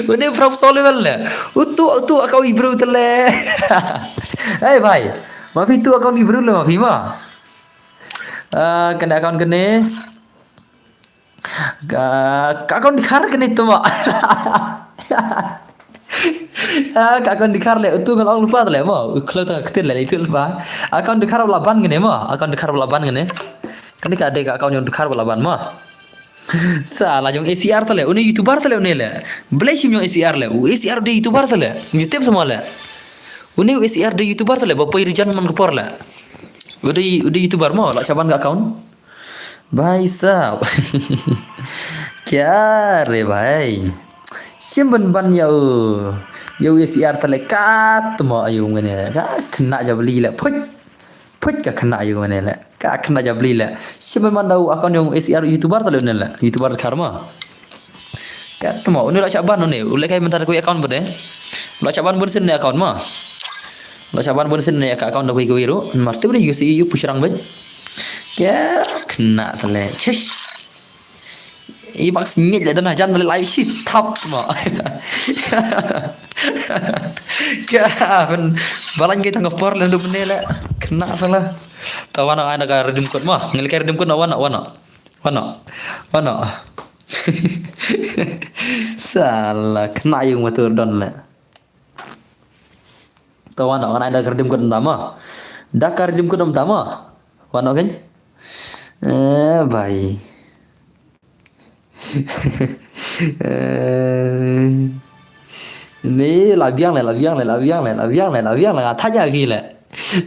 Une professor level ne. Utu utu aka u Hebrew tele. Hey bhai. Ma phi tu aka u Hebrew le ma phi ma. Ah, kane account kane. Ka, ka account Dkhar kane to ma. Ah, ka account Dkhar le, utu ngan ong lypa le mo. U khlem ta ktir le, itu lypa. Account Dkhar wala ban kane mo. Account Dkhar wala ban kane. Kane ka dei ka account jong Dkhar wala ban mo. Sa la jong A C R tale, une YouTuber tale une le. Blei shim jong A C R le. U A C R dei YouTuber tale. Ngi tip sama le. Une u A C R dei YouTuber tale, ba poi rijan man ka por le. U dei, u dei YouTuber mo, la shaban ka account. Bhai sahab. Kya re bhai? Shim ban ban ya u. Ya u A C R tale kat mo ayu ngene. Ka kena jabli le. Phuit. Phuit ka kena ayu ngene le. Ka kena jabli le. Shim ban ban da u account ya u A C R YouTuber tale ne le. YouTuber Dkhar mo. Ka tmo, uni la shaban uni, u lehkai mynta da ka account bode. La shaban bun sin ne account ma. La shaban bun sin ne ka account da ka wiru. Mar te bri yusi yu pushrang bej. Ka kena tale. Chesh. I bak sngit le dan hajan le lai si tap ma. Ka ban balan kita ngapor le ndu bene le. Kena tala. Tawana ana ka redeem code ma. Ngelkai redeem code na wana wana. Wano? Wano? Sala kena yung matur don le. To wano, kan ada kerdim kot entama. Da kerdim kot entama. Wano kan? Eh, bai. Eh, ni labiang le, labiang le, labiang le, labiang le, labiang le. Tanya agi le.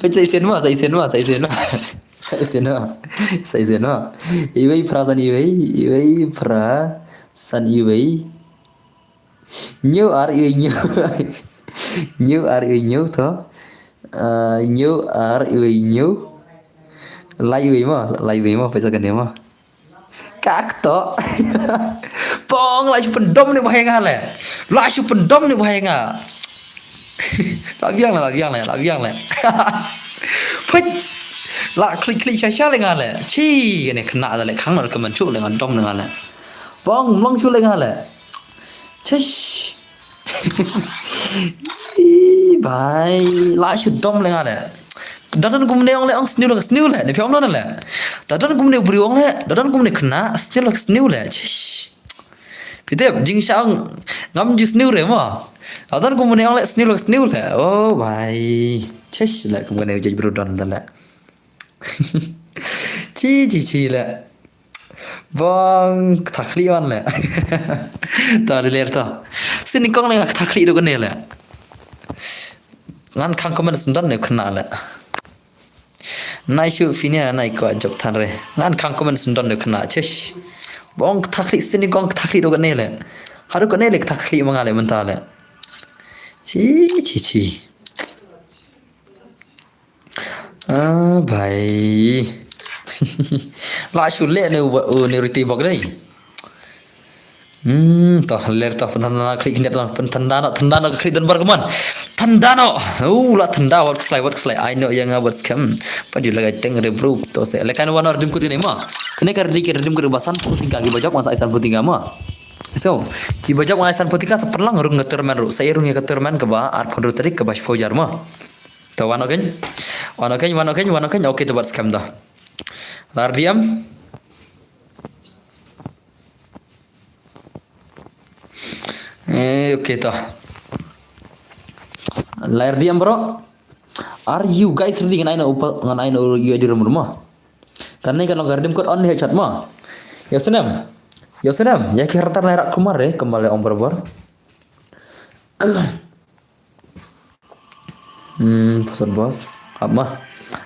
Pecah isin ma, sa isin ma, sa isin ma. Sa isin ma. Sa isin ma. Iwei phra san iwei, iwei phra san iwei. Hynñiew ar iwei hynñiew. Hynñiew ar iwei hynñiew to. Ah, hynñiew ar iwei hynñiew. Lai iwei ma, lai iwei ma, pisa kane ma. Kak to. Pong la shu pyndom ne bahai nga le. La shu pyndom ne bahai nga. La biang le, la biang le, la biang le. Phuit. La klik klik sha sha le nga le. Chi kane kena da le khang na ka man chu le nga dom le nga le. Pong mlong chu le nga le. Chish. Ih, bai, la shu dom le nga le. Da don kumne ong le ong sniew le sniew le. Ne phi ong no le. Da don kumne u briew ong le. Da don kumne kena sniew le sniew le. Chish. Phi tip jingshang ngam ju sniew re mo. Da don kumne ong le sniew le sniew le. Oh bai. Chish le kumne u jai bru don da le. Chi chi chi le. Bong kthakli wan le. Ta le ler ta. Sini kong le nga kthakli do kane le. Ngan khang comment sendon ne khna le. Nai shu finia nai ko jok than re. Ngan khang comment sendon ne khna chesh. Bong kthakli sini kong kthakli do kane le. Haru kane le kthakli manga le menta le. Chi chi chi. Ah, bai. La shu le ne u ne riti bok dai. Hmm, to ler to pynthanda khli khnep to pynthanda no thanda no khli don bar kman. Thanda no. U la thanda wat kslai wat kslai ai no yang wat skhem. Pa ju lagai teng re bro to se le kan wan redim kut ne ma. Kene ka redim kut ba san puting ka ki ba jok ma sa san puting ka ma. So ki ba jok ma san puting ka sa pynlang rung ka termen ru sa rung ka termen ka ba ar pun ru tarik ka ba shpau jar ma. To wano keny. Wano keny, wano keny, wano keny. Okay, to bat skhem da. Lar diam. Eh, okay to. Lai ready em bro. Are you guys ready? Ngan ai na upa, ngan ai na U I D room mo. Kane ka long ka redeem code only headshot mo. Ïa snem. Ïa snem. Ïa ki rata na rak kumar re, kembali ong barabor. Hmm, password boss. Ap ma.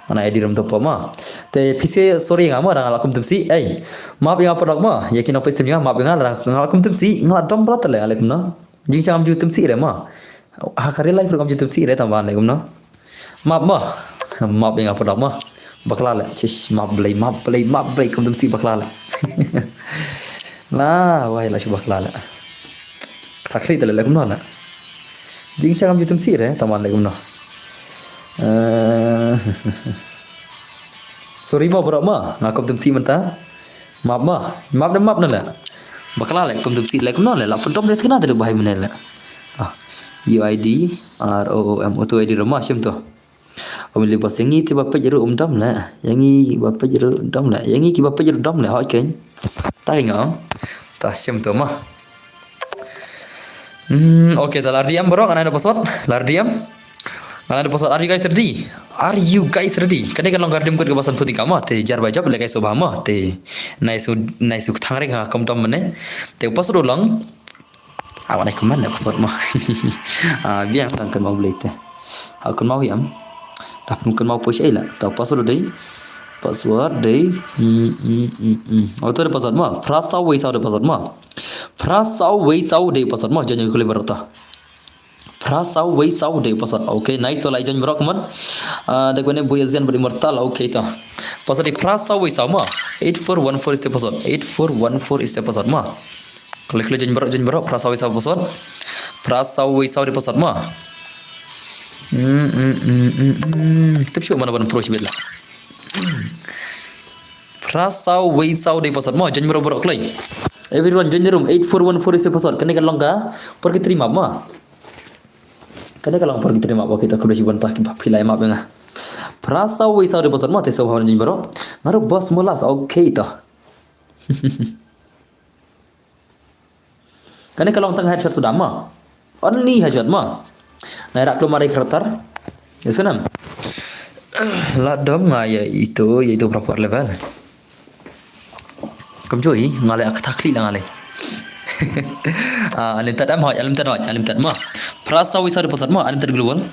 Ngan ai I D room to pop ma. Te phi sa sorry nga ma, nga la kum tymsi. Ei. Map ïa nga paralok ma. Ïa ki nongpeit stream ïa nga, map ïa nga, nga la kum tymsi, nga la dom palat le, ale kumno. Jingshang kam ju tymsi re ma. Ha ka real life ruh kam ju tymsi re, tang ban le kumno. Map ma. Map ïa nga paralok ma. Bakla le. Chish, map Blei, map Blei, map Blei, kum tymsi bakla le. La, wai la shu bakla le. Ka khlieh te le, le kumno le. Jingshang kam ju tymsi re, tang ban le kumno. Eh, sorry ma bro ma, nga kum tymsi mynta. Map ma, map ne map ne le. Bakla le, kum tymsi le kumno le, la pyndom te kena te bah mynne le. Ah, U I D, R O O M, auto I D room ma, shim to. Ym lei boss, ïa ngi te ba peit ruh ym dom le. Ïa ngi ba peit ruh dom le. Ïa ngi ki ba peit ruh dom le, hoi keiñ. Ta keiñ nga ong. Ta shim to ma. Hmm, okay, ta la ready em bro, ngan ai da password. La ready em. Ngan ai da password, are you guys ready? Are you guys ready? Kane ka long ka redeem code kaba san phew tyngka ma, te jar ba jop le guys, sngewbha ma, te nai sngew, nai sngew kthang re nga kum dom mynne. Te password u long. Ah, wan ai kynmaw ne password mo. Ah, biang dang kynmaw blei te. Ah, kynmaw ïa em. Dah pun kynmaw poi shaei la. Tau password dei. Password dei. Hmm, hmm, hmm, hmm. Oh, tu dei password mo. Phra saw wei saw dei password mo. Phra saw wei saw dei password mo. Join ïa kuli baroh ta. Phra saw wei saw dei password. Okay, nice, to la join baroh, come on. Ah, da kone boy Azian bad Immortal. Okay, to. Password dei phra saw wei saw mo. Eight four one four is the password. Eight four one four is the password mo. Klik, klik, join baroh, join baroh, phra saw wei saw password. Phra saw wei saw dei password mo. Hmm, hmm, hmm, hmm, hmm. Tip shuh mano ban pro shibit la. Phra saw wei saw dei password mo, join baroh baroh kloi. Everyone join the room, eight four one four is the password. Kane ka long ka purgatory map mo. Kane ka long purgatory map, okay, to khublei shibun ta ki ba phi la ai map ïa nga. Phra saw wei saw dei password mo, te sngewbha join baroh. Nga ruh boss molas, okay to. Kane ka long tang headshot suda mo. Only headshot mo. Nai rak klumar ïa ki rata. Ïa snem. La dom nga ïa itu, ïa itu proper level. Kumjuh hi, nga leh ak thakli la nga leh. Ah, unlimited em hoi, unlimited hoi, unlimited mo. Phra saw wei saw dei password mo, unlimited global.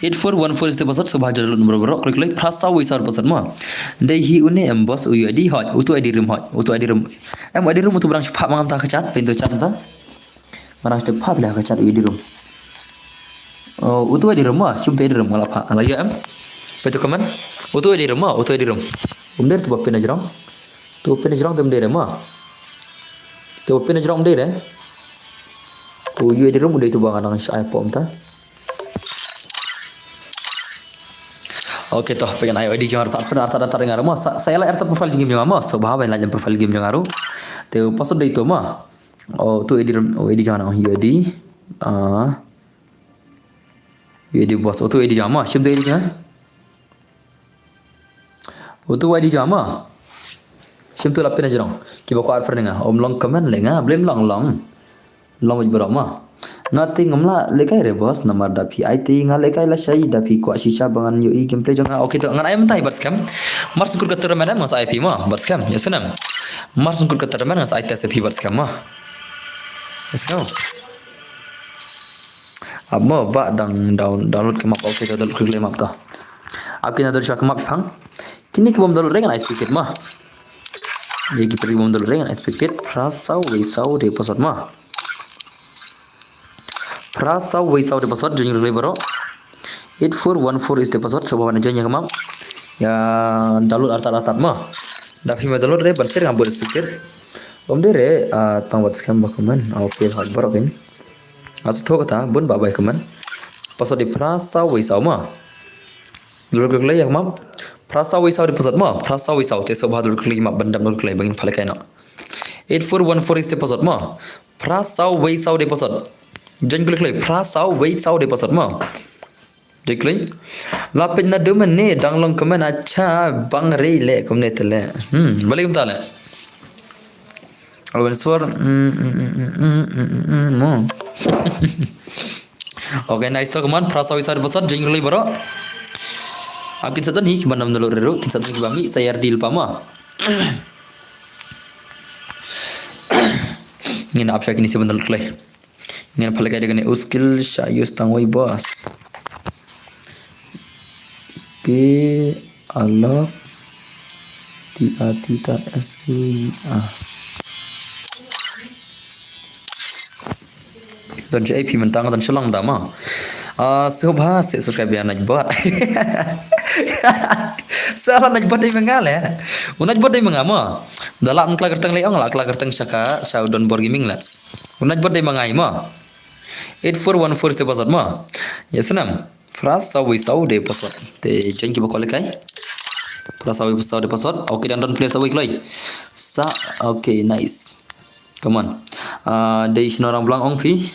Eight four one four is the password, sngewbha download number baroh, klik, klik, phra saw wei saw password mo. Dei hi une em boss, u I D hoi, utu I D room hoi, utu I D room. Em I D room utu barang shipha mangam ta ka chat, pynto chat ta. Barang shipha la ka chat u I D room. Oh, utu I D room mo, shim tu I D room, ngala pha, ngala ya em. Pynto comment, utu I D room mo, utu I D room. Um der tu ba pynajrong. Tu pynajrong tu um der mo. Tu pynajrong um der. Tu U I D room u dei tu ba ngan nang shai pom ta. Okay, to, pyngan ai U I D jong nga ruh sa artat artat artat nga ruh mo. Sa, sa ïa la artat profile game jong nga mo. Sngewbha ban lait profile game jong nga ruh. Te u password dei to mo. Oh, tu U I D, U I D jong nga, U I D. Ah. U I D boss, oh, tu U I D jong nga mo. Shim tu U I D jong nga. Utu U I D jong nga mo. Shim tu la pynajrong. Kiba kwah refer nga. Ym long comment leh nga. Blem long long. Long wit baroh mo. Nga te ngam lah lehkai re boss. Namar da phi ai te nga lehkai lashai da phi kwah shisha ba ngan ïohi gameplay jong nga. Okay to ngan ai mynta hi bad skhem. Mar sngkut ka tournament ngan sa ai phi mo. Bad skhem. Ïa snem. Mar sngkut ka tournament ngan sa ai test phi bad skhem mo. Let's go. Ap mo ba dang down, download ka map, okay, download quick map to. Ap kine download ka map phang. Kine ki bym download re ngan ai speed kit mo. Ye ki pri bym download re ngan ai speed kit. Phra saw wei saw dei password mo. Phra saw wei saw dei password, join quick baroh. Eight four one four is the password, sngewbha ban join ïa ka map. Ïa download artat artat mo. Da phi ma download re ban share ngam bud speed kit. Ym dei re, ah, tang wat skhem ba comment. Ah, okay, hot baroh kin. Nga sngewthuh kata, bun ba bai comment. Password dei phra saw wei saw mo. Dul klik lei ïa ka map. Phra saw wei saw dei password mo. Phra saw wei saw te sngewbha dul klik map ban dam dul klik ba ngin pha lehkai noh. Eight four one four is the password mo. Phra saw wei saw dei password. Join klik lei phra saw wei saw dei password mo. Dei klik. La peit naduh mynne dang long comment, acha bang rei leh kumne te leh. Hmm, balei kumta leh? Owen Sword. Mm, mm, mm, mm, mm, mm, mm, mm, mo. Okay, nice to, come on. Phra saw wi saw dei ba sot, jeng lei baroh. Ap kin sa don hi ki ban dam dalo re ru, kin sa don ki ba mih sa yar deal pa ma. Ngin ap sha kine shi ban dalo klei. Ngin phalkai da kane u skill sha use tang wei boss. Ke alok ti a ti ta s u a. Don jai phi mentang don shalong da ma. Ah, subha se subscribe ya nai bot. Sa la nai bot dei menga le. U nai bot dei menga ma. Da la mkla kerteng le ong la kla kerteng sha ka sha u Don Bor Gaming la. U nai bot dei menga ma. Eight four one four is the password ma. Ya snam. Phra saw wi saw dei password. Te jeng ki ba kwalikai. Phra saw wi saw dei password. Okay, dan don player saw wi kloi. Sa, okay, nice. Come on. Ah, dei shino Rangblang ong phi.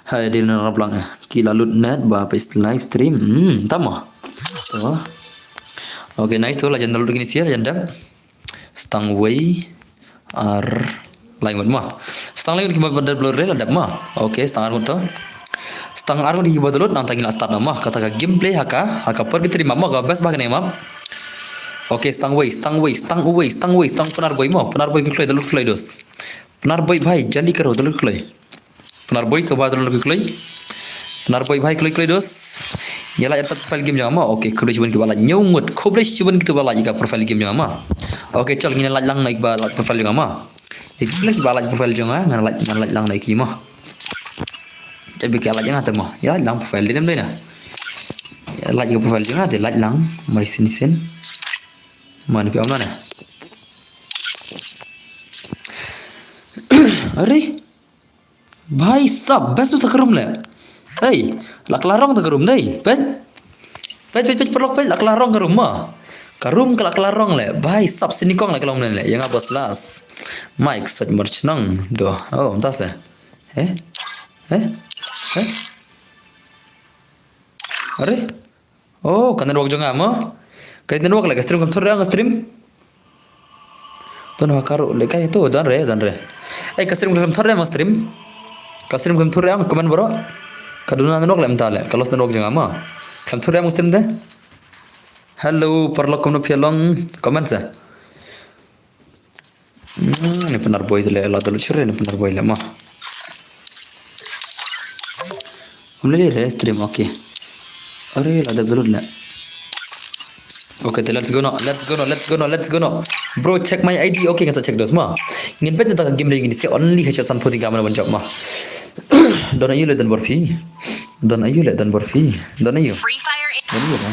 Hai, dei shino Rangblang eh. Ki la lut net ba pes live stream. Hmm, tama. To. Okay, nice to, la jan download kini sia, la jan dep. Stang wei ar lai ngut ma. Stang lai ngut ki ma ba dep lo re la dep ma. Okay, stang ar ngut to. Stang ar ngut ki ba download nang tangi la start ma. Kata ka gameplay ha ka, ha ka purgatory map ma, ka best ba kane map. Okay, stang wei, stang wei, stang wei, stang wei, stang Pnar Boi ma. Pnar Boi ki kloi download kloi dos. Pnar Boi bhai, jali karo download kloi. Pnar Boi, soba download kloi. Pnar Boi bhai kloi kloi dos. Ya la ya profile game jong ma. Okay, khublei shibun ki ba la nyew ngut. Khublei shibun ki tu ba la ka profile game jong ma. Okay, chal ngin la lang na ba la profile jong ma. Ki la ki ba la profile jong nga, ngan la ngan la lang na ki ma. Tapi ki la jong nga te ma. Ya lang profile dei na. Ya la ka profile jong nga te la lang mari sin sin. Mana pi amna ne. Are. Bhai sab, best tu ta ka room le. Hey, la klarong ta ka room dei. Pet. Pet pet pet paralok pet, la klarong ka room ma. Ka room ka la klarong le. Bhai sab sini kong la klong le. Yang abos las. Mike sot merchnang do. Oh, entah se. Eh? Eh? Eh? Are? Oh, ka network jong nga mo. Ka network le ka stream kam thur re nga stream. Don ha karu le kai tu don re don re. Eh, ka stream kam thur re mo stream. Ka stream kam thur re comment bro. Ka duna network le mta le. Ka los network jong nga mo. Kam thur re mo stream de. Hello, paralok kumno phi long comment sa. Hmm, ni Pnar Boi le la download sure ni Pnar Boi le ma. Am le re stream okay. Are la download le. Okay, te let's go no, let's go no, let's go no, let's go no. Bro, check my I D. Okay, ngan sa check dos ma. Ngin bet na ta game le ngin se only ha san phuti ka mana ban jop ma. Don ayu le don bor phi. Don ayu le don bor phi. Don ayu. Free Fire. Don ayu ma.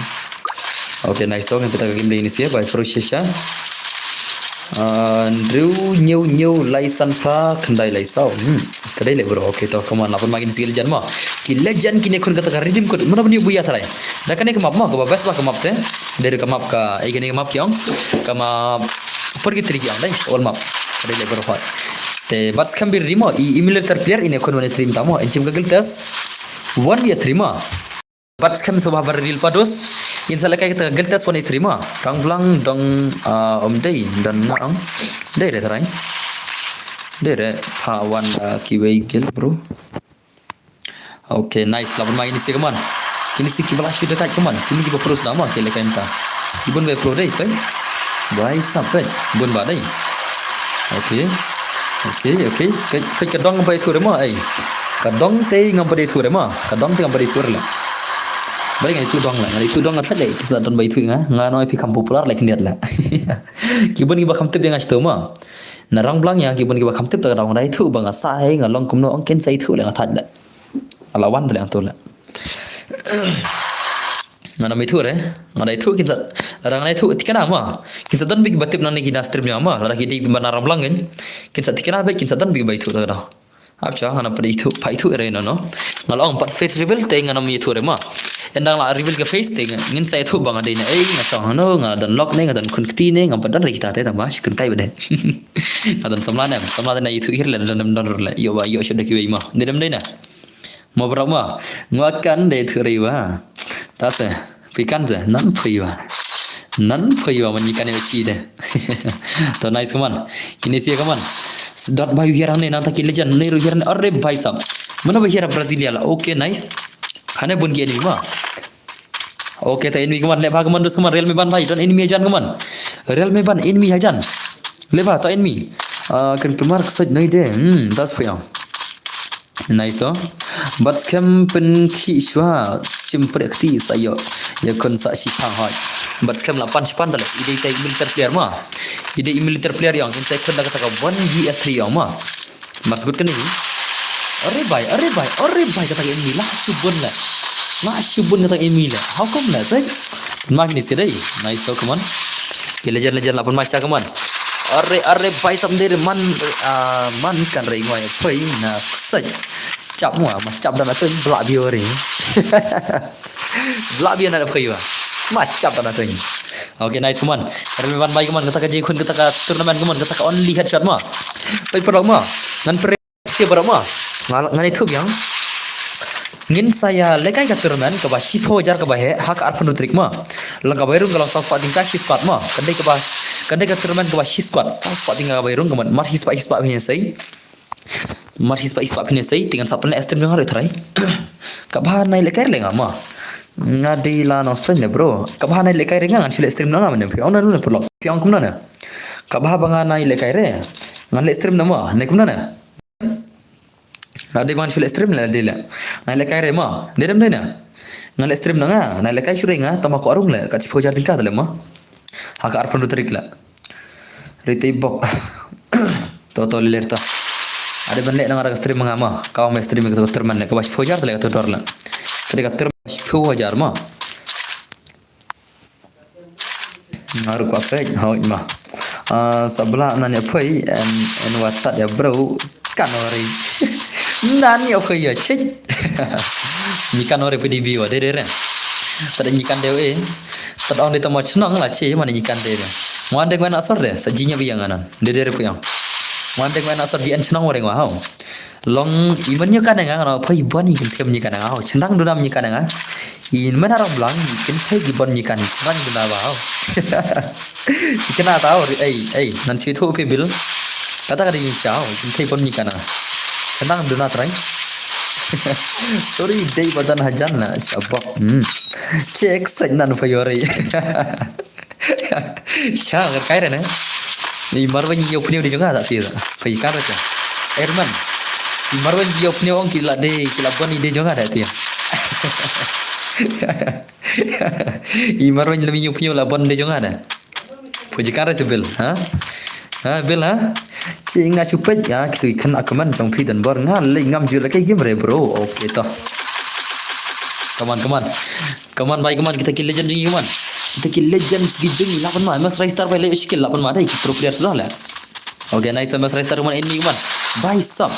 Okay, nice to, ngan peta ka game le ini sia by Pro Shisha. Ah, Andrew new new lai san pha khyndai lai saw. Hmm, ka dei le bro. Okay to, come on, lapan ma kini sia legend ma. Ki legend kini khun kata ka redeem code. Mano bani buya tharai. Da kane ka map ma, ka ba best ba ka map te. Dari ka map ka, eh, kane ka map ki ong. Ka map purgatory ki ong dei, all map. Ka dei le bro hot. Te bat skam bir rimo, i emulator player ini khun wan stream tamo. Enchim ka guild test. Wan bi stream ma. Bat skhem sa ba bar ril pados. In sa lekai kita guild test pon stream ma. Rangblang dong, ah, om dei dan na ang. Dei re tharai. Dei re pha wan, ah, kiwei guild bro. Okay, nice. Laban mai ini si kaman. Kini si ki ba la shi dekat kaman. Kini ki ba pro sna ma ki lekai mta. Ibun bai pro dei pai. Bai sa pai. Bun ba dei. Okay. Okay, okay. Ka, ka, ka dong ngam pat ïathuh re ma, ai. Ka dong te ngam pat ïathuh re ma. Ka dong te ngam pat ïathuh re la. Bad ngan ïathuh dong la. Ngan ïathuh dong nga thad le. Kita don ba ïathuh nga. Nga noi phi kham popular le khyndiat la. Ki bun ki ba kham tip ïa nga shto ma. Na Rangblang ïa ki bun ki ba kham tip ta ka dong da ïathuh ba nga sa hei nga long kumno ong kin sa ïathuh le nga thad le. Ala wan te le nga tu le. Nga na mi thu re, nga dei thu kin sa, lada nga dei thu tikana ma. Kin sa don bik ba tip nang ni ki na stream ïa ma, lada ki dei ba na Rangblang kin. Kin sa tikana bik kin sa don bik ba ithu ta da. Ap cha nga na padi ithu, pa ithu re no no. Nga long pat face reveal te nga na mi thu re ma. Endang la reveal ka face te ngin sa ithu ba nga dei na ei nga tong no nga don lok ne nga don khun kti ne nga pat don re kita te ta ma shi kun kai ba dei. Nga don samla ne, samla te na ithu hir le don don le yo ba yo shu da ki wei ma. Dei dem dei na. Mo bro ma, ngwa kan de thuri wa. Ta se, phi kan se, nan phi wa. Nan phi wa man kan ne chi de. To nice kaman. Kini sia kaman. Dot bhai u hiar hangne nangta ki legend ne ruh hiar hangne. Are bhai sahab. Mano ba hiar Brasilia la. Okay, nice. Hangne bun ki enemy ma. Okay, ta enemy kaman leh bha kaman dus kaman Real me ban bhai don enemy hajan kaman. Real me ban enemy hajan. Leh bha ta enemy. Ah, kan kemar ksoj noi de. Hmm, das phi ïa. Nice to. Bad skhem pynkhih shuwa shim prek kti sa ïoh. Ïa khun sa shiphang hoi. Bad skhem la pan shipan ta leh. I dei ta military player ma. I dei military player ïong. In ta khun da kata ka one V S three ïong ma. Mar sgut kane. Are bhai, are bhai, are bhai kata ka enemy la shu bun leh. La shu bun kata ka enemy leh. How come leh? Teng. Ma kini si dei. Nice to, kaman. Ki legend, legend la pun ma sha kaman. Are, are bhai sahab de man, ah, man kan rei ngoi poi na ksej. Chap ma, ma chap da na teng bla bio re. Bla bio na poi wa. Ma chap da na teng. Okay, nice kaman. Are me ban bhai kaman kata ka jingkhun kata ka tournament kaman kata ka only headshot ma. Poi paralok ma. Ngan pre se paralok ma. Nga, ngan ïathuh biang. Ngin sa ïa lehkai ka tournament kaba shiphew hajar kaba heh ha ka arphew hynriew tarik ma. Long kaba ïarung ka long saw spah tyngka shi squad ma. Kan dei kaba, kan dei ka tournament kaba shi squad. Saw spah tyngka kaba ïarung kaman mar shi spah shi spah phin ïa sei. Mar shi spah shi spah phin ïa sei. Te ngan sa pynleh stream jong nga ruh trai. Kaba nai lehkai re nga ma. Nga dei la nong stream ne bro. Kaba nai lehkai re nga ngan shu leh stream na nga mane. Phi ong na ne paralok. Phi ong kumno ne. Kaba ba nga nai lehkai re. Ngan leh stream na ma. Ne kumno ne. Nga dei ban shu leh stream leh dei leh. Nai lehkai re ma. Dei dem dei na. Ngan leh stream na nga. Nai lehkai shu re nga. Tama ko arung leh. Kat shiphew hajar tyngka ta leh ma. Ha ka arphew hynriew tarik leh. Rite bok. To to ler to. Are ban leh na nga ra ka stream nga ma. Ka ong me stream ka tournament leh. Kaba shiphew hajar ta leh ka tournament leh. Ka dei ka tournament shiphew hajar ma. Nga ruh kwah peit, hoi ma. Ah, sa bla nan ïa poi, en, en wa tad ïa bro, kan wa ri. Nan ïa poi ïa chit. Ngi kan wa ri phi di bi wa, de de re. Tad ngi kan de we. Tad ong de tama chnong la chi, man ngi kan de re. Wan de ngwan asor de, sa ji nya bi yang anan. De de re phi yang. Wan de ngwan asor ji en chnong wa ri ngwa hau. Long i man ïa kan nga, nga poi ban i kan them ïa kan nga hau. Chnang du nam ïa kan nga. I man arong blang, i kynthei ki ban ngi kan, ngan guna ba. I kena tau, ei, ei, nan shu thu phi bil. Kata ka dei sha, i kynthei ban ngi kan. Kena duna trai. Sorry, dei badan hajan na, shabak. Hmm. Check sait nan fa yore. Sha ngar kai re ne. I marwen yo pneu de jonga da ti. Fa i kan re. Erman. I marwen yo pneu ong ki la de, ki la ban i de jonga da ti. I marwen lem yo pneu la ban de jonga da. Puji kan re bil, ha? Ha, bil, ha? Chi nga chupet ya kitu ikan akaman jong phi dan bor nga le ngam ju le kai game re bro. Okay to. Come on, come on. Come on, bhai, come on. Kita ki legend jong ngi, come on. Kita ki legend ki jong ngi, lapan ma. Mas Raistar, bhai, leh skill lapan ma dei ki pro player sudah lah. Okay, nice, Mas Raistar, come on, enemy, come on. Bhai sahab.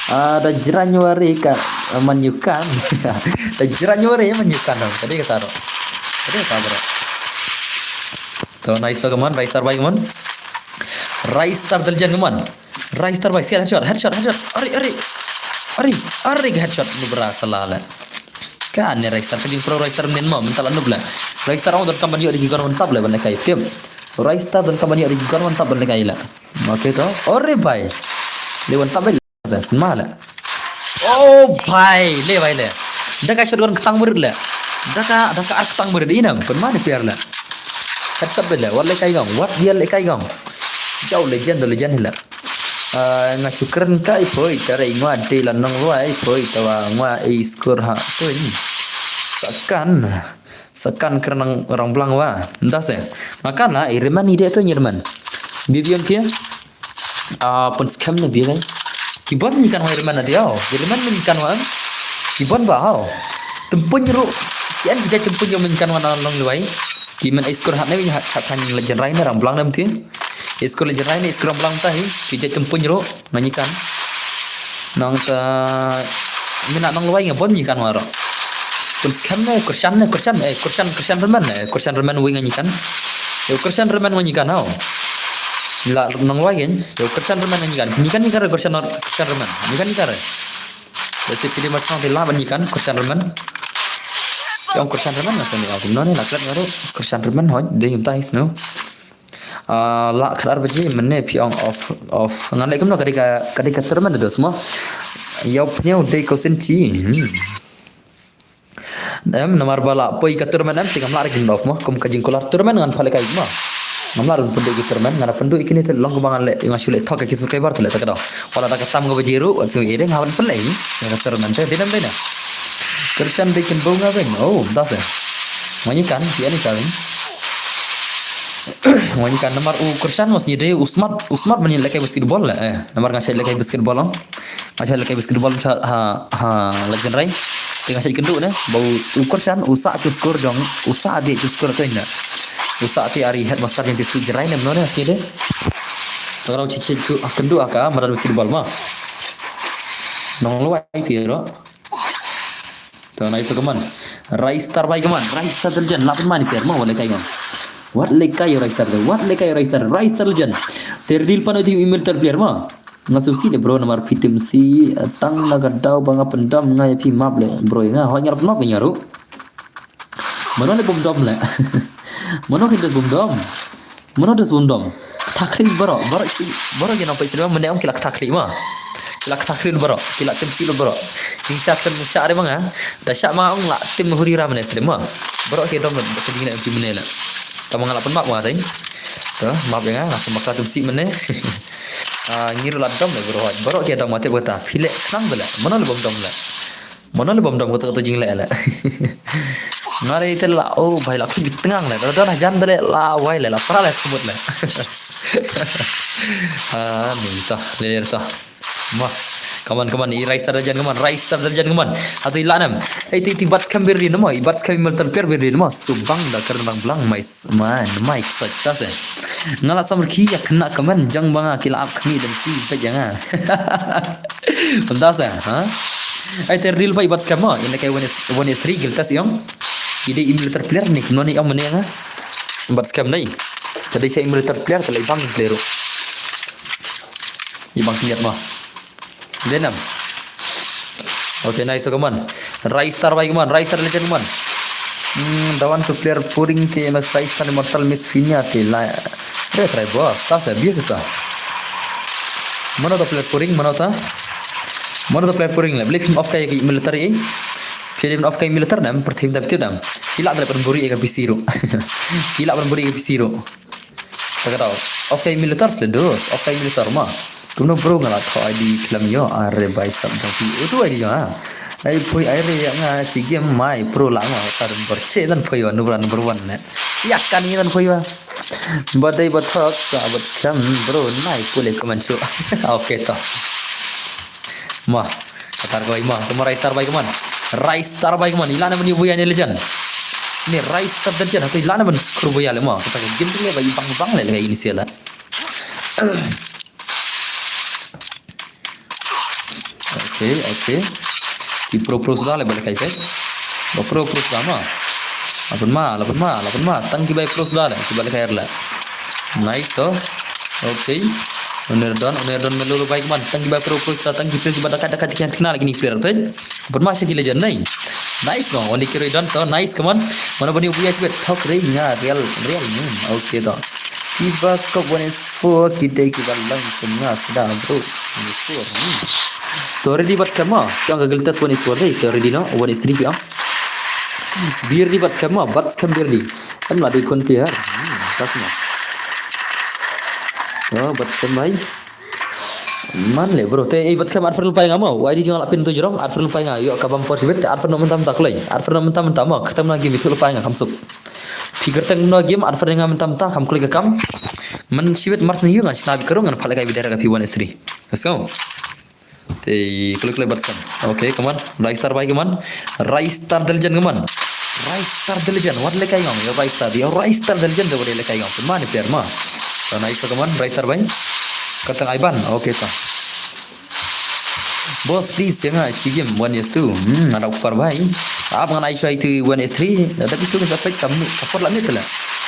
Ah, da jrang wari ka, ah, man ïa kan. Da jrang wari man ïa kan. Tadi kata ro. Tadi kata bro. To, nice, come on, Raistar, bhai, come on. Raistar da legend, come on. Raistar, bhai, sial headshot, headshot, headshot. Ari, ari. Ari, ari headshot, nubra sala le. Kan ne Raistar, ka jingpro Raistar nen ma, mynta la nub le. Raistar ong donkam ban ïoh da ki gun one tap le ban lehkai. Tip. Raistar donkam ban ïoh da ki gun one tap ban lehkai le. Okay to. Ore bhai. Le one tap le. Ma le. Oh bhai, le bhai le. Da ka shotgun ktang murid le. Da ka, da ka ar ktang murid inam, pun ma ne piar le. Headshot bele, wat lehkai gong, wat dia lehkai gong. Jauh legend tu legend hila. Ah, nga chukren ka i poi, tara i ngwa de la nong wa i poi, tawa ngwa i skur ha tu ni. Sakan, sakan kren nang orang blang wa. Nda se, makan la, i reman i de tu ni reman. Bibion kia, ah, pun skhem na bibion. Ki bon ni kan wa i reman na dia, i reman ni kan wa. Ki bon ba hau. Tempun ru, ki an ki jai tempun yo men kan wa na long lewai. Ki men ai skur hat ne, hat, hat han le jen rai ne rang blang ne mti. Ai skur le jen rai ne, ai skur rang blang ta hi. Ki jai tempun ro, nga nyi kan. Nang ta, mina nang lewai nga bon nyi kan waro. Pun skhem ne, kursan ne, kursan, eh, kursan, kursan remen ne, kursan remen wing nga nyi kan. Yo, kursan remen nga nyi kan, hau. La, nang lewai kan, yo, kursan remen nga nyi kan. Nyi kan, nyi kan re, kursan, kursan remen. Nyi kan, nyi kan re. Besi pili masang di lah ban nyi kan, kursan remen. Yang kursan remen, nasa ni, aku nani, la klat ngaru, kursan remen, hoi, ding tai, snu. Ah, la khatar baje mynne phi ong off, off. Ngan leh kumno ka dei ka, ka dei ka tournament da dos mo. Ïa u pynïaw dei ko sen chi. Hmm. Em, namar ba la poi ka tournament em, te ngam lah ruh ban off mo. Kum ka jingkular tournament ngan pat leh kai mo. Ngam lah ruh ban pynduh ki tournament, ngan pynduh ïa kine te long kumba ngan leh, nga shu leh thok ïa ki subscriber te leh ta ka daw. Wat la da ka tam ka baje ruh, wat shu ïa dei nga ban pynleh ïa ka tournament te, dei nam dei na. Kyrshan dei kynbew nga beiñ. Oh, da se. Ngam ïa kan, ki ani kan. Ngam ïa kan namar u Kyrshan mas ngi dei u smart, u smart ban ïa lehkai basketball leh. Eh, namar nga shait lehkai basketball ong. Nga shait lehkai basketball sha ha, ha, la jynrai. Te nga shait kynduh ne, ba u, u Kyrshan, u sah chu score jong, u sah dei chu score to ne. U sah te ari headmaster jong te sku jynrai ne, mano ne, sni dei. Te nga shait, shait chu, ah, kynduh ha ka, madan basketball ma. Nong lo ai ti ro. To nai to kaman. Rai star bai kaman. Rai star da ljan. Lapan mani per ma, wat lehkai ngam. Wat lehkai ïa u Rai star da. Wat lehkai ïa u Rai star. Rai star da ljan. Te ready pan u tim email tar player ma. Nga sngewsih leh bro namar phi tim si, eh, tang na ka daw ba nga pyndom nga ïa phi map leh bro ïa nga. Hoi nga la pynmap ïa nga ruh. Mano leh bym dom leh. Mano ki dos bym dom. Mano dos bym dom. Kata khlieh baroh, baroh, baroh ki nongpeit cinema mynne ong ki la kata khlieh ma. Ki la kata khlieh baroh, ki la tim si baroh. Jingshah tim shah re ma nga. Da shah ma ong la tim huri ra mynne stream ma. Baroh ki dom ka jingleh mynne leh. Tang ma nga la pynmap ma teng. To, map ïa nga, nga pynmap ka tim si mynne. Ah, ngi ruh la dom leh baroh. Baroh ki dom ma te kata. Phi leh khnang da leh. Mano leh bym dom leh. Mano leh bym dom kato, kato jingleh leh. Nga dei te la, oh, bai la khlieh tngang leh. Da don hajan da leh la wai leh, la pra leh khmut leh. Ah, ni to, leh leh to. Ma, kaman, kaman, i Rai star da ljan kaman, Rai star da ljan kaman. Hato i la nam. Ei, ti, ti bat skhem bir di nama, i bat skhem milter per bir di nama. Subang da kern bang blang, mai, mai, mai, sa, ta se. Nga la samar ki, ïa kena kaman, jang banga, ki la ap khmi dan ki, peit ïa nga. Fantas eh, ha? Ai te real bai bat skhem mo, in kai one is, one is three giltas ïong. Ide emulator player ni, kumno ni ïong mane nga. Bat skhem nai. Tadi sa emulator player, tadi bang player. I bang kinyat mo. Denam. Okay, nice, come on. Rai star bai, come on. Rai star legend, come on. Hmm, the one to player pouring ke mas Rai star immortal miss finya te la. Re try boss, ta sa biasa ta. Mano ta player pouring, mano ta? Mano ta player pouring la. Beli phim off kai ki military eh. Phim off kai military nam, perthim ta bitu nam. Kila ta pynburi ka P C ro. Kila pynburi ka P C ro. Ta ka dau. Off kai military le dos, off kai military ma. Kumno bro nga la kho I D khlem ïoh, are bai sap jong phi. Utu I D jong ha. Ai phui ai re ïa nga chi game mai pro la nga ta number che dan phui wa number, number one ne. Ïa kan ïa dan phui wa. Ba dei ba thok sa bat skhem bro nai pule comment shu. Okay to. Ma, katar kawai ma, kumno Rai star bai kaman. Rai star bai kaman, ila na mani buya ni legend. Ni Rai star dan jan, tu ila na man skur buya le ma. Kata ka game tu le bai bang bang le le ini sila. Okay, okay. Ki pro pro suda le balik kai pe. Ba pro pro suda ma. Lapan ma, lapan ma, lapan ma. Tang ki bai pro suda le, ki balik kai le. Nice to. Okay. Uner don, uner don melu bai man. Tang ki bai pro pro suda, tang ki player ki ba dekat dekat ki kena lagi ni player pe. Lapan ma sha ki legend nai. Nice no, only kiri don to. Nice, come on. Mana bani buya ki bet thok re nga real, real ni. Okay to. Kiba kop one is four, ki dei kiba lang tengah suda bro. One is four. Hmm. To ready bat skhem ma. Yang gagal test one is four dei. To ready no, one is three yang. Bir di bat skhem ma, bat skhem bir di. Em la dei kon pi har. Hmm, tas ma. Oh, bat skhem bai. Man le bro, te ei bat skhem arfer lupai nga mo. Wai di jong la pin tu jrong, arfer lupai nga. Yo kabam por sibit, arfer no mentam tak lei. Arfer no mentam mentam mo. Ketam na game itu lupai nga kamsuk. Pikir teng no game, arfer nga mentam ta kam klik kam. Men sibit mars ni yu nga snap kerung ngan phalai kai bidara ka P one S three. Let's go. Te klik klik bat skhem. Okay, come on. Rai star bai, come on. Rai star da legend, come on. Rai star da legend. Wat le kai ngam. Yo Rai star. Yo Rai star da legend da wat le kai ngam. Pun ma ni player ma. So nice, come on. Rai star bai. Katang Ivan. Okay ta. Boss, please, ïa nga shi game one S two. Hmm, nga dau kupar bai. Ap ngan ai shuai tu one S three. Da tu sa pek kam ka por la mit la.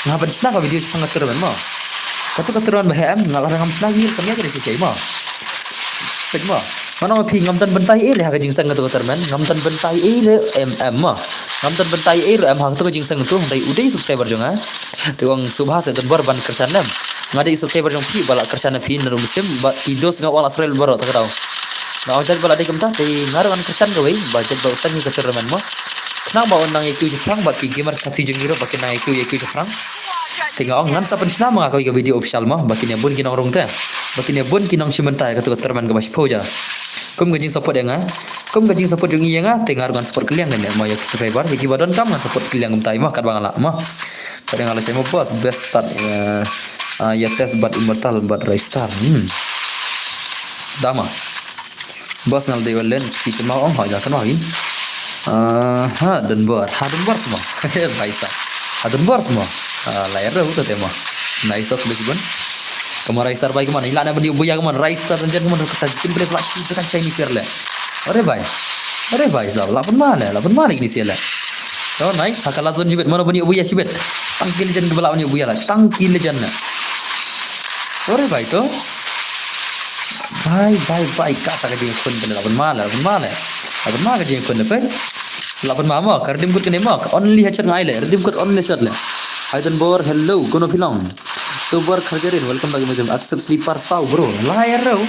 Nga ban shna ka video shpang ka tournament ma. Ka tu ka tournament ba hem nga la ngam shna ngir kam ya ka dei shi ma. Pek ma. Mana ma phi ngam tan bentai eh le ha ka jingsang ka tu ka tournament. Ngam tan bentai eh le em em ma. Ngam tan bentai eh le em ha ka tu ka jingsang tu. Dai udai subscriber jong nga. Tu ong subha se tan bor ban kersan lem. Nga dei subscriber jong phi ba la kyrshan ïa phi na ruh mynsiem, bad i dos nga wan la srel baroh ta ka daw. Nga ong jait ba la dei kumta, te nga ruh ngan kyrshan kawei ba jait ba u sdang ïa ka tournament mo. Khnang ba un nang ïa kiew shaphrang bad ki gamer Khasi jong ngi ruh ba kin nang ïa kiew ïa kiew shaphrang. Te nga ong ngan sa pynshna ma nga kawei ka video official mo ba kin ïa bun ki nongrung te, ba kin ïa bun ki nongshim bynta ïa katu ka tournament kaba shiphew ja. Kum ka jingsupport ïa nga, kum ka jingsupport jong i ïa nga, te nga ruh ngan support kylliang kane mo ïa ki subscriber, ïa kiba donkam ngan support kylliang kumta i mo katba nga lah mo. Katba nga lah shai mo boss, best start, eh, ah, ïa test bad immortal bad rai star. Hmm. Da ma. Boss ngal dei walen speed ma ong ha ja kan win. Ah, ha Dunbar, ha Dunbar semua. Bhai sahab. Ha Dunbar semua. Ah, layar dah udah tema. Nice shot bes bun. Kaman rai star bai kaman. Ila na bani buya kaman. Rai star dan jan kaman. Kata jin beli pelak kita kan shai ni per le. Ore bai. Ore bai sahab. Lapan mana? Lapan mana ini sih le? Oh nice. Hakala zone jibet. Mana bani buya jibet. Tangki legend ke belak bani buya lah. Tangki legend na. Ore bai to. Bai bai bai kata ka jingkhun kane laban ma la, laban ma la. Laban ma ka jingkhun ne pe. Laban ma mo, ka redeem code kane mo, ka only headshot ngai le, redeem code only headshot le. Hai Dunbar, hello, kono phi long. Tobar Kharjarin, welcome back to my channel. Accept sleeper saw bro. Layar ro.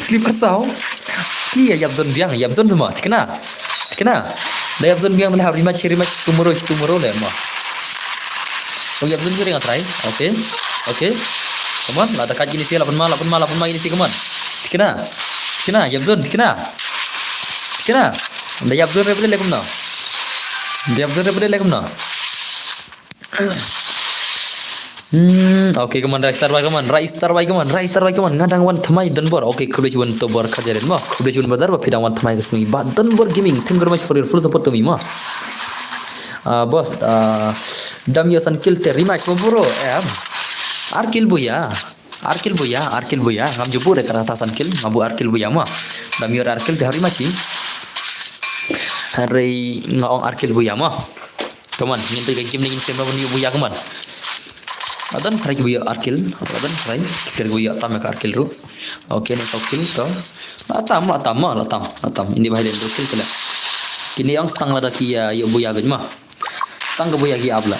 Sleeper saw. Ki ya yap zone biang, yap zone semua. Kena. Kena. Da yap zone biang tadi hari match, hari match tomorrow, tomorrow le mo. Oh yap zone sering try. Okay. Okay. Come on, la dekat gini sih, lapan ma, lapan ma, lapan ma gini sih, come on. Kena. Kena, yap zone, kena. Kena. Da yap zone reply le kumno. Da yap zone reply le kumno. Hmm, okay, kaman rai star bai kaman, rai star bai kaman, rai star bai kaman, ngadang wan thamai Dunbar. Okay, khublei shibun Tobar Kharjarin mo, khublei shibun brother, ba phi dang wan thamai ka sngi ba Dunbar Gaming. Thank you very much for your full support to me mo. Ah, boss, ah, dam yo san kill te rematch mo bro, em. Ar kill buya, ar kill buya, ar kill buya, ngam jubu re kata san kill, ngam bu ar kill buya mo. Dam yo ar kill te hari machi. Hari nga ong ar kill buya mo. Come on, ngin peit ka game ne ngin shem ba bani buya come on. Adan try ki buya ar kill, adan try. Kir buya tam ka ar kill ru. Okay, ne saw kill to. La tam, la tam ma, la tam, la tam. Ini bahai len kill kala. Kini ang stang lada ki ya yo buya gaj ma. Stang ka buya ki abla.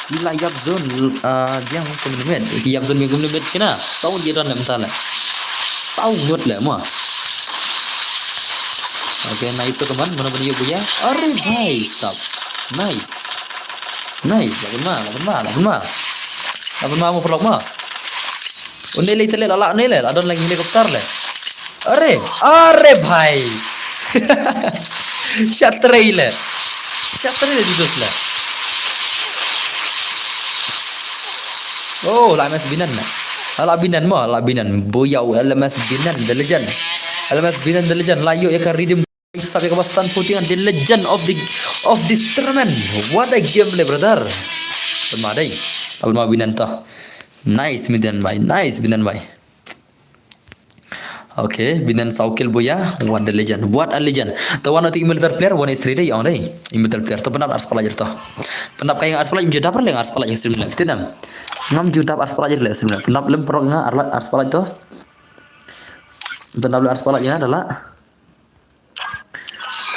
Ila yap zone, ah, diang kum ni met. Ki yap zone kum ni met kina. Saw dia dan mentala. Saw ngut le ma. Okay, nice to kaman, mana bani buya. Are bhai sab. Nice. Nice, laban ma, laban ma, laban ma. Laban ma mo perlok ma. Une le tele la, une le la don lagi helikopter le. Are, are bhai. Shatri le. Shatri le didus le. Oh, la M S Binan na. La Binan mo, la Binan. Buya L M S Binan, the legend. L M S Binan, the legend. La yo ya ka redeem. Sab ya ka ba san footing, the legend of the, of this tournament. What a gameplay, brother. Pynma dei. Pynma Binan to. Nice Binan bai. Nice Binan bai. Okay, Binan saw kill buya. What a legend. What a legend. To wan ati immortal player, one is three dei, ong dei. Immortal player. To pynap ar spalaj to. Pynap kai ar spalaj, judap le ar spalaj stream le. Tinam. Ngam judap ar spalaj le stream le. Pynap lem perok nga ar spalaj to. Pynap le ar spalaj ya, dala.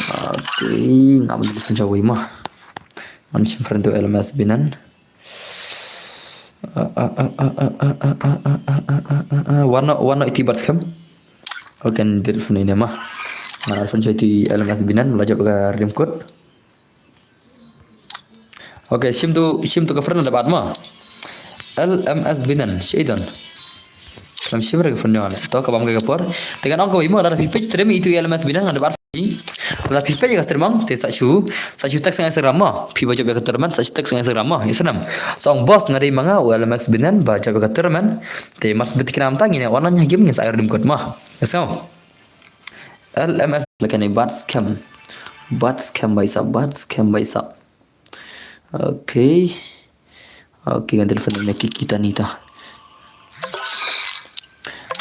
Okay, ngam judap jawi ma. Man shim friend to L M S Binan. Warna, warna iti bat skhem. Okay, dir phone ini ma. Ngan ar phone iti L M S Binan, belajar pakai redeem code. Okay, shim tu, shim tu ka friend ada bat ma. L M S Binan, shaidan. Lam shim re ka phone jong ale. To ka bam ka por. Te kan ong ka wei ma, lada phi page stream itu L M S Binan, ada bat. Lada phi page ka stream ong, te sa shu, sa shu text nga Instagram ma. Phi ba jop ya ka tournament, sa shu text nga Instagram ma. Isnam. Song boss nga dei ma nga, L M S Binan, ba jop ya ka tournament. Te mas bit kina am ta ngin online ha game ngin sa air dim kot ma. Isnam. L M S laka ni bat scam. Bat scam bai sab, bat scam bai sab. Okay. Okay, ngan telefon ni ki kita ni ta.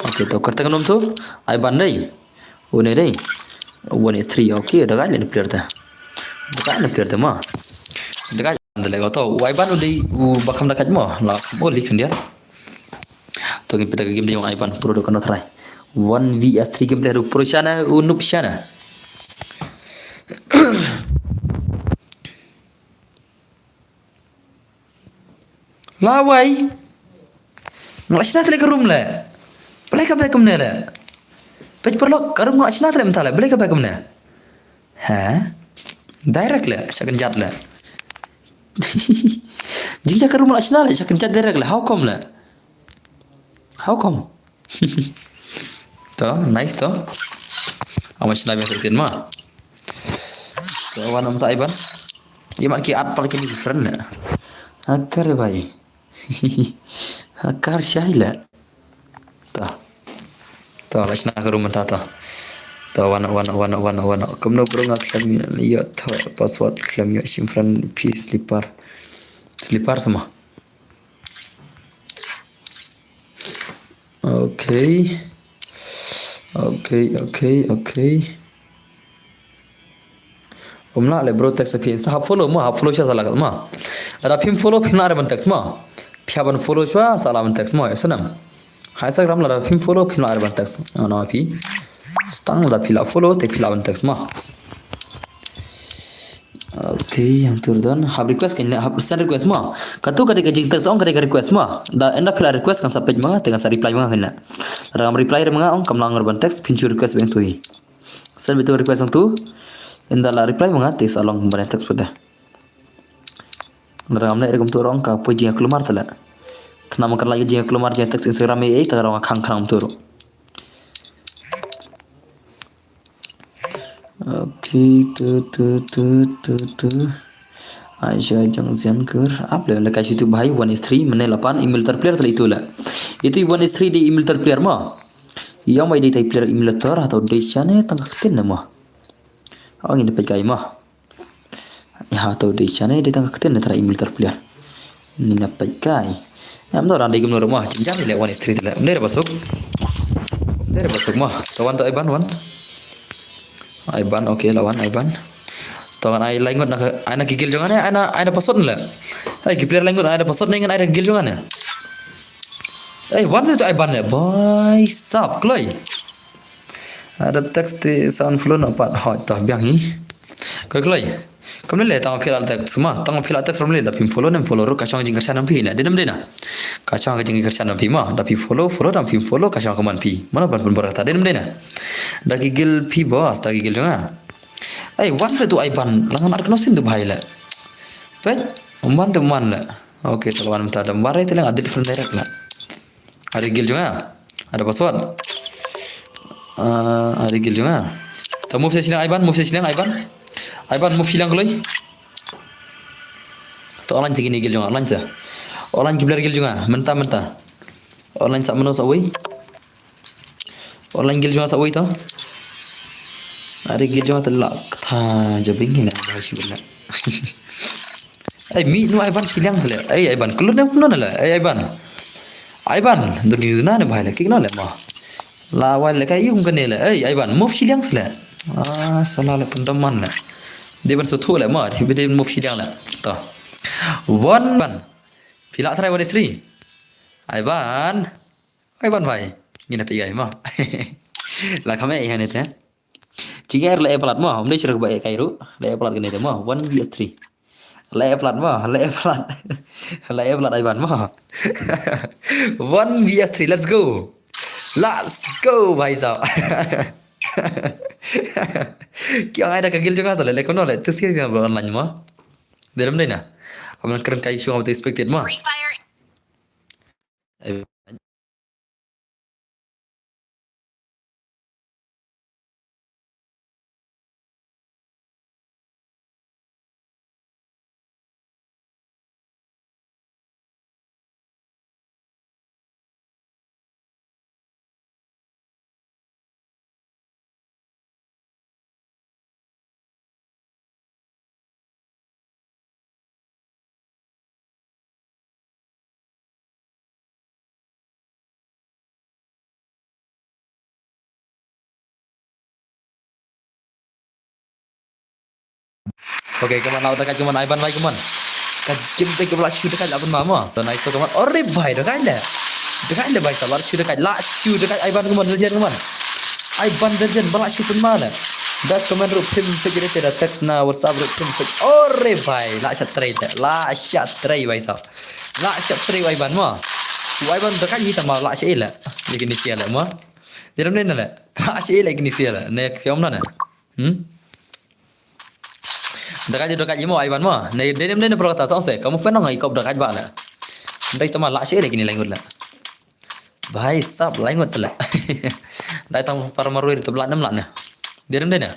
Okay, to kata kan tu. Ai ban dei. Une dei. One is three. Okay, da kan ni player ta. Da kan ni player ta ma. Da kan ni lego to. Ai ban u dei u bakam da kan mo. La mo li kan dia. To game peta game dei ai ban pro do kan try. One V S three game player u pro shana u noob shana. Lawai. Nga la shna te leh ka room leh. Balei ka beh kumne leh? Peit paralok, ka room nga la shna te leh mynta leh. Balei ka beh kumne? Ha? Direct leh, sha kynjat leh. Jingshah ka room la shna leh, sha kynjat direct leh. How come leh? How come? To, nice to. Ama shna biang sa sien ma. To, wan mynta Ivan. Ïa mat ki at pal kine ki friend leh. Hakar bhai. Hakar shai leh. To. To, la shna ka room mynta to. To, wan, wan, wan, wan, wan. Kumno bro nga khlem ïoh to password, khlem ïoh shim friend phi slipper. Slipper sa ma. Okay. Okay, okay, okay. Um lah leh bro, text phi Insta, hap follow ma, hap follow shuwa sa lah ma. Lada phim follow phim lah re ban text ma. Phi hap ban follow shuwa sa lah ban text ma, ïa snem. Ha Instagram lada phim follow phim lah re ban text. Ano phi. Stang lada phi lah follow te phi lah ban text ma. Okay, hangto don. Hap request kein leh, hap send request ma. Kato ka dei ka jingtext ong ka dei ka request ma. Da ynda phi lah request kan sa peit ma nga te kan sa reply ma nga kein leh. Lada ngam reply re ma nga ong kam lah ong re ban text, phin shu request biang to hi. Send beit to request hangto. Ynda la reply ma nga te sa long ban text pat de. Lada ngam leh re kumto ruh ong ka poi jingïaklumar te leh. Khnang ma kan lah jingïaklumar jingïatext Instagram ei ei te ka ruh nga khang khang kumto ruh. Okay, tu, tu, tu, tu, tu. Aisha Jangzian Ker. Ap leh, leh ka situ bhai, one is three, mynne la pan, emulator player te leh itu leh. Itu one is three dei emulator player ma. Ïa ong bai dei tai player emulator, hato dei shane tang ka ktien ne ma. Ong ngin peit kai ma. Ïa, hato dei shane dei tang ka ktien ne tara emulator player. Ngin peit kai. Ïa, mynta dang dei kumno ruh ma. Jynjar leh one is three te leh. Ym dei re ba suk. Ym dei re ba suk ma. To wan to Ivan wan. Ivan, okay, la wan Ivan. To ngan ai lai ngut na ka, ai na ki guild jong nga ne, ai na, ai na password leh. Ai ki player lai ngut ai na password ne ngan ai na guild jong nga ne. Ei, wan to Ivan leh. Bhai sab, kloi. Ada text te sa unfollow noh pat, hooid, to biang hi. Kloi kloi. Kumne leh tang phi lah text ma, tang phi lah text ram leh da phim follow ne em follow ruh ka shong jingkyrshan na phi leh, dei ne em dei na. Ka shong ka jingkyrshan na phi ma, da phi follow, follow da phim follow ka shong ka man phi. Mano ban pynbor kata, dei ne em dei na. Da ki guild phi boss, da ki guild jong nga. Ei, wan te tu Ivan, la ngan ar kano sien tu bhai leh. Peit, wan te wan leh. Okay, to wan mynta da wan re te leh nga delete friend direct leh. Ada guild jong nga. Ada password. Ah, ada guild jong nga. To move sa shiliang Ivan, move sa shiliang Ivan. Ivan move shiliang kloi. To online sa kine guild jong nga, online sa. Online ki player guild jong nga, mynta mynta. Online sa mano sa wei. Online guild jong nga sa wei to. Ada guild jong nga te la kata jabing hi na ba shi benda. Ei, mi nu Ivan shiliang sa leh. Ei, Ivan, kloi ne kumno ne leh. Ei, Ivan. Ivan, duni duna ne bhai leh, kik no leh ma. La wai leh kai yung kane leh. Ei, Ivan, move shiliang sa leh. Ah, sala leh pyndoman leh. Dei ban suthu leh ma, dei ban move shiliang leh. To. One, one. Phi lah try one is three. Ivan. Ivan bhai. Ngin peit kai ma. La kham eh ïa ne te. Jingeh ruh la eh palat mo, ym dei shuh ba eh kai ruh, la eh palat kane te mo, one versus three. La eh palat mo, la eh palat. La eh palat Ivan mo. One versus three, let's go. Let's go, bhai sahab. Ki ong ai da ka guild jong nga to le, le kumno le, tu sien ka ba online mo. Dei ram dei na. Am nang kren kai shuh ba expected mo. Free Fire. Okay, come on, lau da kai, come on, Ivan bhai, come on. Ka game te ka ba la shu da kai la pynma mo. To nice to, come on. Ore bhai, da kai le. Da kai le bhai sahab, la shu da kai, la shu da kai, Ivan, come on, legend, come on. Ivan legend, ba la shu pynma le. Da comment ruh phim peit re te, da text na WhatsApp ruh phim peit. Ore bhai, la shat trei te, la shat trei bhai sahab. La shat trei Ivan mo. Wai ban da kai hi tama la shi le. Ni kini sia le ma. Dei dam dei na le. La shi le kini sia le. Ne kiom na ne. Hmm? Da kai da kai mo ai ban ma. Ne dei dam dei na pro ta tong se. Kamu pen ngai kop da kai ba le. Dei tama la shi le kini lai ngut le. Bhai sab lai ngut le. Dei tang par marwir tu bla nam la ne. Dei dam dei na.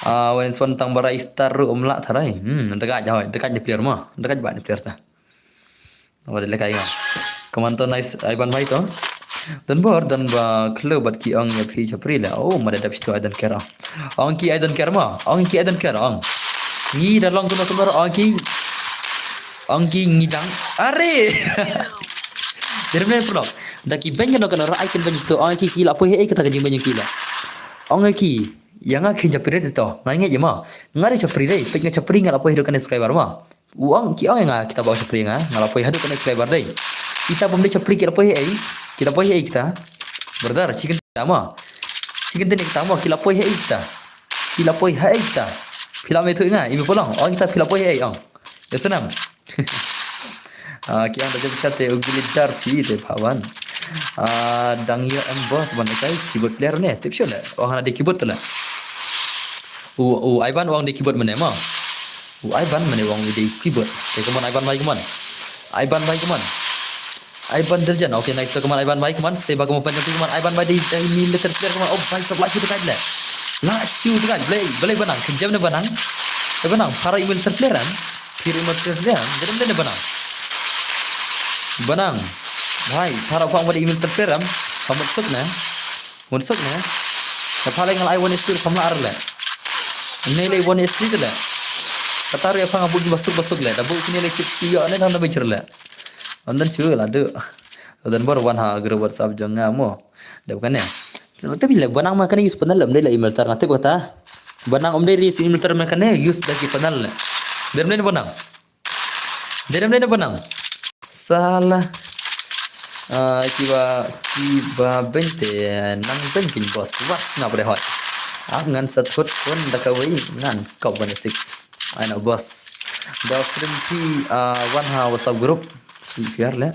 Ah, wen swan tang barai star ru um la tharai. Hmm, da kai hoi, da kai ni player ma. Da kai ba ni player ta. Wa de le kai nga. Kaman to nice ai ban bai to. Don bor don ba khlem bat ki ong ya phi chapri le. Oh, ma da dap sto I don't care. Ong ki I don't care ma. Ong ki I don't care ong. Ngi da long kuno kuno ong ki. Ong ki ngi dang. Are. Dei dam dei pro. Da ki ben no kuno ai kin ben sto ong ki ki la poi he kata ka jing ben ki la. Ong ki. Yang nga kin chapri to. Ngai ngai ma. Nga de chapri de. Pek nga chapri nga la poi he do kan subscriber ma. Ong ki ong nga kita ba chapri nga, nga la poi haduh kane subscriber dei. Kita bom dei chapri ki la poi hei, ki la poi hei kita. Brother, chicken kita ma. Chicken kita ma, ki la poi hei kita. Ki la poi hei kita. Phi la me tu nga, imi polong. Ong kita phi la poi hei ong. Ya sanam. Ah, ki ong da jab chate u gili dar phi de pawan. Ah, dang ya em boss ban kai keyboard player ne. Tip shu le. Ong hana de keyboard tu le. U, u, ai ban ong de keyboard mane ma. U ai ban mane wang ide keyboard. Te kaman ai ban bai kaman. Ai ban bai kaman. Ai ban derjan. Okay, nice to kaman ai ban bai kaman. Seba kaman pan kaman ai ban bai de de mi letter player kaman. Oh, bai sab la shu tekai le. La shu tekai. Blei, blei banang. Kejam ne banang. Te banang. Para email letter player am. Pir email letter player am. Gedem de banang. Banang. Bhai, para pang bai email letter player am. Kamu suk ne. Won sok ne. Ka pha le ngal ai won S three pham la ar le. Ne le won S three le. Kata re pha nga bu ki basuk basuk le. Da bu kini le kit ki yo ne dang da bejir le. Andan chu la du. Dan bor wan ha group WhatsApp jong nga mo. Da bukan ne. Tapi le banang ma kane use panel le email tar ngate kata. Banang om dei use email tar ma kane use da ki panel le. Dem ne banang. Dei dam dei na banang. Sala. Ah, kiba kiba bente nang ben kin boss. Wah, ngap dei hoi. Ap ngan sa thut pun da ka wei ngan kop ban six. Ai na boss. Boss trim pi ah wan ha WhatsApp group. Si fiar le.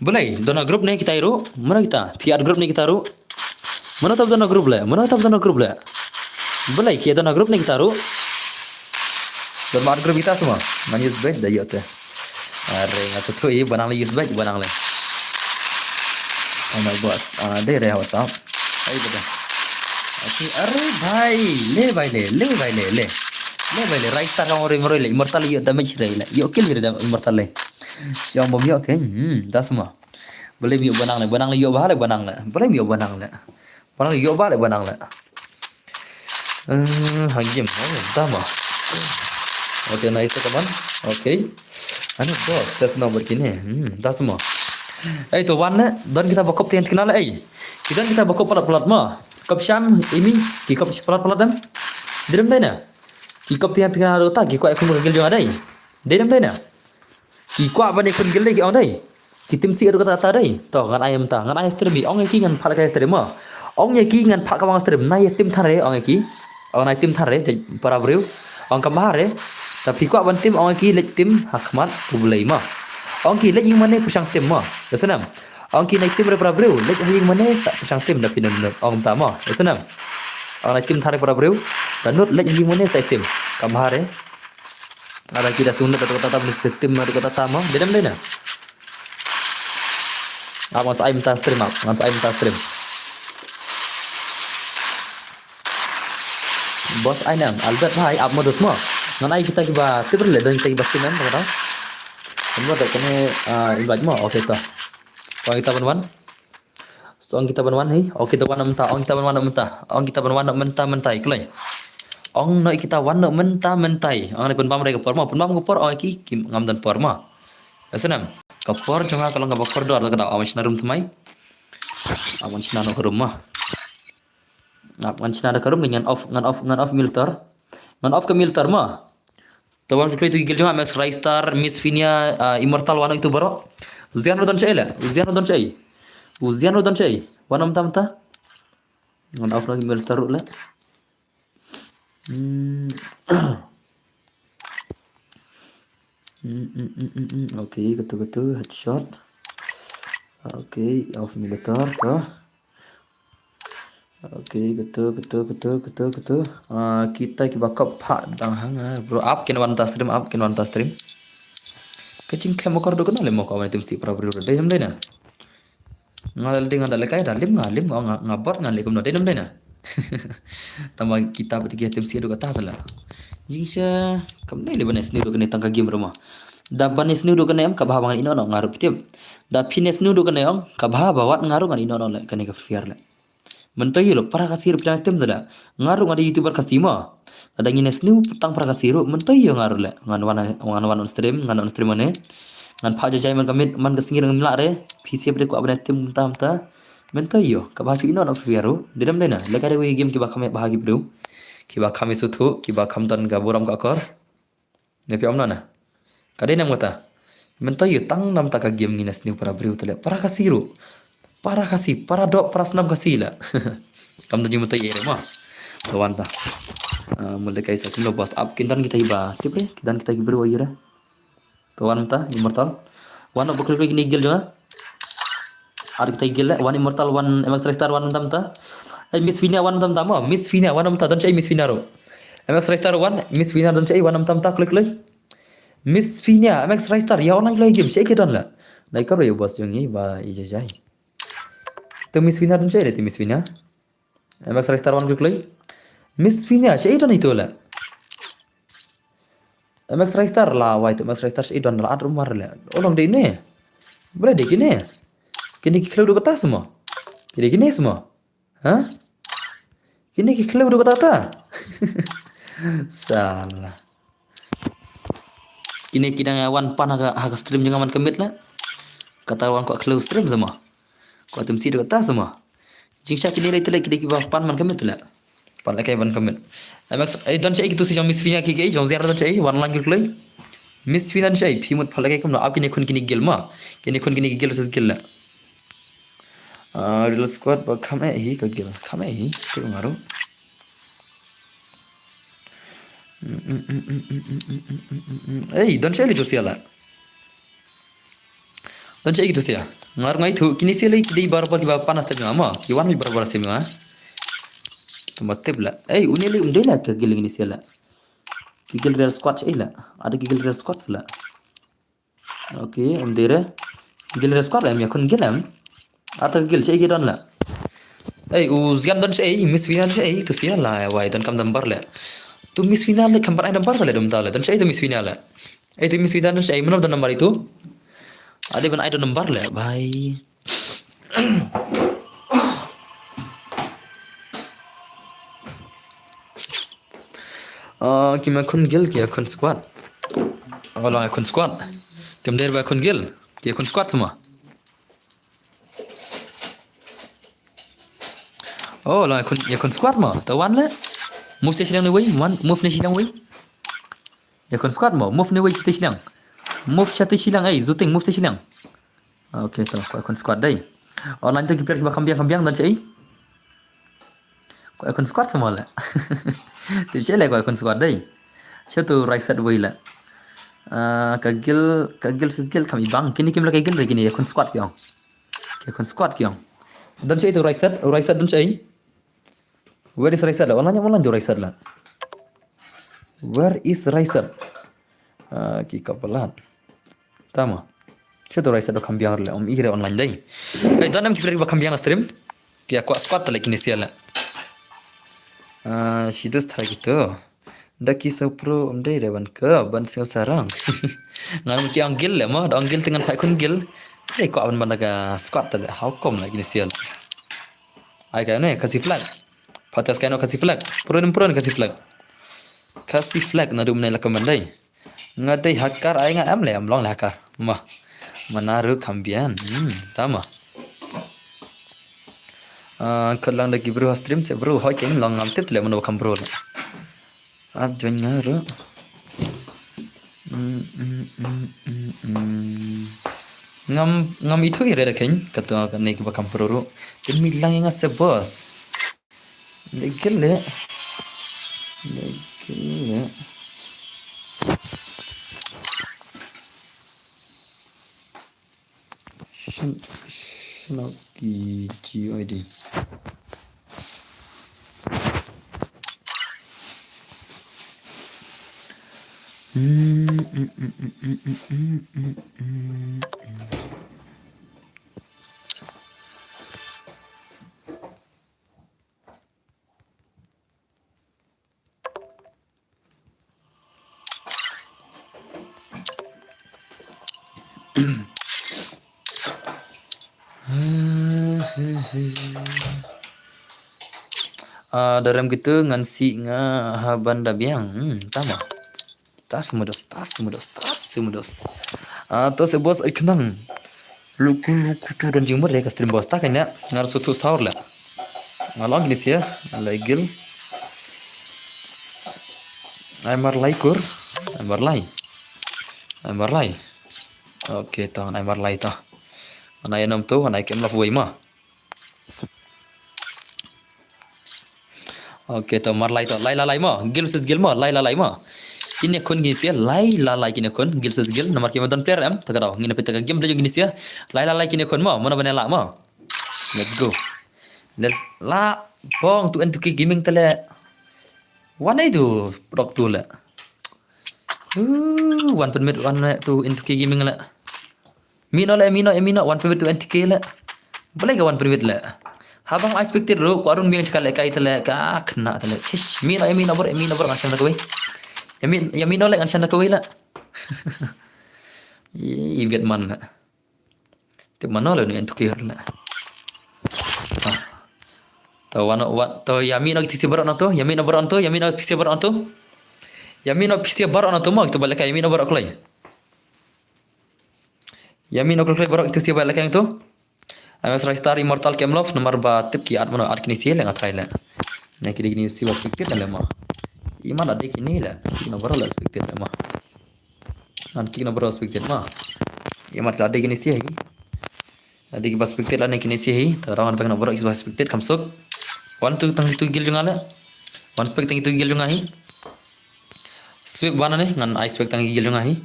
Belai, dona group ne kita ru. Mana kita? Piat group ne kita ru. Mano tab dona group le? Mano tab dona group le? Belai ki dona group ne kita ru. Don mar group kita semua. Ngan use bait da yote. Are nga satu i banang le use bait banang le. Ana boss. Ah, dei re WhatsApp. Ai bada. Oke, are bhai, le bhai le, le bhai le, le. Le bhai le, right star ka ore moro le, immortal yo damage re le. Yo kill re da immortal le. Siang bom yo ke. Hmm, das ma. Boleh mi banang le, banang le yo ba le banang le. Boleh mi banang le. Banang le yo ba le banang le. Eh, hagim. Oh, dama. Okay, nice teman. Okay. Anu boss, test number kini. Hmm, das ma. Eh, to wan ne, don kita bakop tian kenal eh. Kita kita bakop pelat-pelat ma. Kop sham, imi, ki kop pelat-pelat dem. Direm dai na. Ki kop tian kenal ta, ki kwa ekun gil jong adai. Direm dai na. Ki kwah ban ïakhun gilli ki ong dei. Ki tim sih ïa kata kata dei. To ngan ai mynta ngan ai stream ïa ong ïa ki ngan phah ka stream mo. Ong ïa ki ngan phah ka bang stream na ïa tim thare ong ïa ki. Ong na ïa tim thare para briew. Ong ka mahare. Ta phi kwah ban tim ong ïa ki leit tim ha khmat U Blei mo. Ong ki leit ïing mane pyrshang tim mo. Ïa snam. Ong ki na ïa tim re para briew leit ha ïing mane sa pyrshang tim da phi nud nud ong mynta mo. Ïa snam. Ong na ïa tim thare para briew. Da nud leit ha ïing mane sa tim. Ka mahare. Ada ki da sung da kata kata ni system da kata tama. Dei dam dei na. Ap ngan sa ai mynta stream ap. Ngan sa ai mynta stream. Boss ai nang Albert bhai ap modus mo. Ngan ai kita kiba tip le don kita kiba stream em kata. Mo da kane invite mo. Okay to. Wan kita ban wan. So ong kita ban wan hi. Ong kita ban wan mynta. Ong kita ban wan mynta. Ong kita ban wan mynta mynta i kloi. Ong no kita wan mynta mynta i. Ong ni pynbam re ka por mo. Pynbam ka por ong ki ngam don por mo. Snam. Ka por jong nga ka long kaba kordor da ka da ong shna room tmai. Ong shna no room mo. Ngan shna da ka room ngan off ngan off ngan off milter. Ngan off ka milter mo. Tawal ki kloi tu ki gil jong nga Max Raystar, Miss Finia, ah, Immortal wan itu baro. Uzian ro don shai la. Uzian ro don shai. Uzian ro don shai. Wan am tam ta. Ngan off lagi mel taruh la. Hmm. Hmm, hmm, hmm, hmm, hmm. Okay, katu katu headshot. Okay, off monitor to. Okay, katu, katu, katu, katu, katu. Ah, kita kiba kop pha dang hang, ah, bro. Ap kin wan ta stream, ap kin wan ta stream. Ka jingkhlem akor do kana le mo ka wan tim sti para bru dei nam dei na. Nga la dei nga da lekai da lim nga lim nga nga bot nga le kumno dei nam dei na. Tama kita ba dige tim sti do kata tala. Jingsha kam dei le ba ne sniw do kane tang ka game ruma. Da ba ne sniw do kane em ka ba ba ngan ino no nga rup tim. Da phi ne sniw do kane em ka ba ba wat nga ru ngan ino no le kane ka Free Fire le. Mynta ïa lo para Khasi ruh phi dang tem da la. Nga ruh nga da YouTuber Khasi ma. Lada ngi ne sniw tang para Khasi ruh mynta ïa nga ruh le. Ngan wan ngan wan on stream, ngan on stream ne. Ngan pha jajai man ka mit man ka sngi ngan mla re. Phi siap de ko abne tem mynta mynta. Mynta ïa ka ba chu ino na Free Fire ruh. Dei dam dei na. Leka de wei game kiba kham ba ha ki bru. Kiba kham suthu, kiba kham don ka burom ka akor. Ne phi ong na na. Ka dei nam kata. Mynta ïa tang nam ta ka game ngi na sniw para briew tele. Para Khasi ruh. Para Khasi, para dok, para snam Khasi la. Kam ta jing mynta ïa re ma. Ka wan ta. Ah, mula kai sa kin lo bos ap kin don kita iba. Sip re, kin don kita ki briew ïa re. Ka wan ta Immortal. Wan ba klik klik ni gel jong nga. Ar kita gel le, wan Immortal, wan M X Ristar, wan tam ta. Ai Miss Fina wan tam ta ma, Miss Fina wan tam ta, don chai Miss Fina ro. M X Ristar wan, Miss Fina don chai wan tam ta, klik klik. Miss Fina, M X Ristar, ïa online lagi game, chai ke don la. Nai kar ïa bos jong ngi ba ïa jai. Tu Miss Fina don chai le tu Miss Fina. M X Ristar wan klik klik. Miss Fina, chai don itu la. M X Ristar la wai tu M X Ristar si don la at rumar le. Olong de ne. Boleh de kine. Kine ki khlew do kata semua. Kine kine semua. Ha? Kine ki khlew do kata kata. Salah. Kine ki dang wan pan ha ka, ha ka stream jong nga man ka mit la. Kata wan ko khlew stream semua. Ko tem si do kata semua. Jingsha kine le tele kine ki ba pan man ka mit la. Pan la kai ban ka mit. M X, eh, don chai kitu si jong Miss Fina ki ki jong ziar don chai wan lang ki kloi. Miss Fina don chai phi mut pha la kai kumno ap kine khun kine gel ma. Kine khun kine gel sus gel la. Ah, Real Squad ba kham eh hi ka gel. Kham eh hi. Ki ngaru. Ei, don chai li tu sia la. Don chai li tu sia. Ngar ngai tu kini sia li ki dei bar bar ki ba panas ta ma. Ki wan li bar bar sia ma. Tama tip la. Ei, uni li um dei la ka gel kini sia la. Ki gel Real Squad chai la. Ada ki gel Real Squad la. Okay, um dei re. Gel Real Squad em ya kun gel em. Ata gel chai ki don la. Ei, u zian don chai, Miss Fina don chai, tu sia la wai don kam don bar le. Tu Miss Fina le kam ban ai don bar le dum ta le. Don chai tu Miss Fina le. Ei, tu Miss Fina don chai, mana don number itu? Ada ban ai don number le, bye. Ah, ki ma khun gil ki khun squad. Oh, la khun squad. Kim der ba khun gil. Ki khun squad semua. Oh, la khun, ya khun squad ma. Tawan le. Move station ni wei, man, move ni station wei. Ya khun squad ma, move ni wei station. Move station ai, zuting move station. Okay, to, ko khun squad dei. Online to ki player kiba kham biang kham biang don chai. Ko khun squad semua la. Tu chai le ko khun squad dei. Sha tu right side wei la. Ah, ka gil, ka gil sis gil kam ibang. Kini kim la ka gil re kini ya khun squad ki ong. Ki khun squad ki ong. Don chai tu right side, right side don chai. Where is Raisad? Online, online tu Raisad la. Where is Raisad? Ah, ki kapalat. Tama. Sha tu Raisad kham biang le om i re online dei. Kai don em ki ba kham biang stream. Ki akwa squad le kini sia la. Ah, shi dus thara gitu. Da ki so pro om dei re ban ke ban sing sarang. Ngan ki anggil le ma, da anggil tingan phai kun gil. Re ko aban ban da ka squad le. How come la kini sia la. Ai ka ne Khasi flag. Patas kaino Khasi flag. Purun purun Khasi flag. Khasi flag na dum ne la ka mandai. Nga dei hakar ai nga am le am long le hakar. Ma. Mana ru kambian. Hmm, tama. Ah, khat lang da ki bru ha stream se bru hoi ken long ngam tip le mano kam bru. Ar join nga ru. Mm, mm, mm, mm, mm. Ngam, ngam itu ire da ken katu ne ki ba kam bru ru. Tin mi lang nga se boss. Legele. Legele. Shin, Lucky G I D. Ah, da rem kito ngan sih nga ha ban da biang. Hmm, tama. Tas mudos, tas mudos, tas mudos. Ah, to se bos ai khnang. Luku luku tu don jingmut re ka stream bos ta kanya. Ngar su tu star le. Nga long kini sia, nga la gil. Ai mar lai kur, ai mar lai. Ai mar lai. Okay, to, ai mar lai to. Ana ya nom tu, ana kem la vui ma. Okay, to, mar lai to, lai la lai ma. Gil sis gil ma, lai la lai ma. Kine khun kini sia, lai la lai kine khun, gil sis gil, namar ki ma don player em, ta ka daw. Ngin pita ka game de kini sia. Lai la lai kine khun ma, mana bane la ma. Let's go. Let's la bong tu N two K gaming tele. Wan ai tu prok tu le. Uh, wan permit wan le tu N two K gaming le. Mino le, mino, mino, wan permit tu N two K le. Balai ka wan permit le. Habang I expected ro, ko arun biang chakal le kai tele, ka khna tele. Chish, mino, mino bor, mino bor ngan shan kawai. Ya mino le ngan shan kawai le. Ih, biat man le. Te mano le ni N two K la. Ah. To wano wat to ya mino kiti si barok na to, ya mino barok na to, ya mino kiti si barok na to. Ya mino kiti si barok na to mo kito balik ya mino barok klai. Ya mino klai barok kiti si balik yang to. Ang Star Immortal Kemlov nomor ba tip ki at mano at kini si le nga try le. Ne kini kini si was pikir le mo. Iman ade kini le. Kini barok le pikir le mo. Ngan kick na bro expected ma. Ye mat la dei kini si hi. La dei ki ba expected la ne kini si hi. Ta rong an bek na bro ki ba expected kam suk. One two tang tu gil jong nga le. One spec tang tu gil jong nga hi. Sweep one ne ngan I spec tang gil jong nga hi.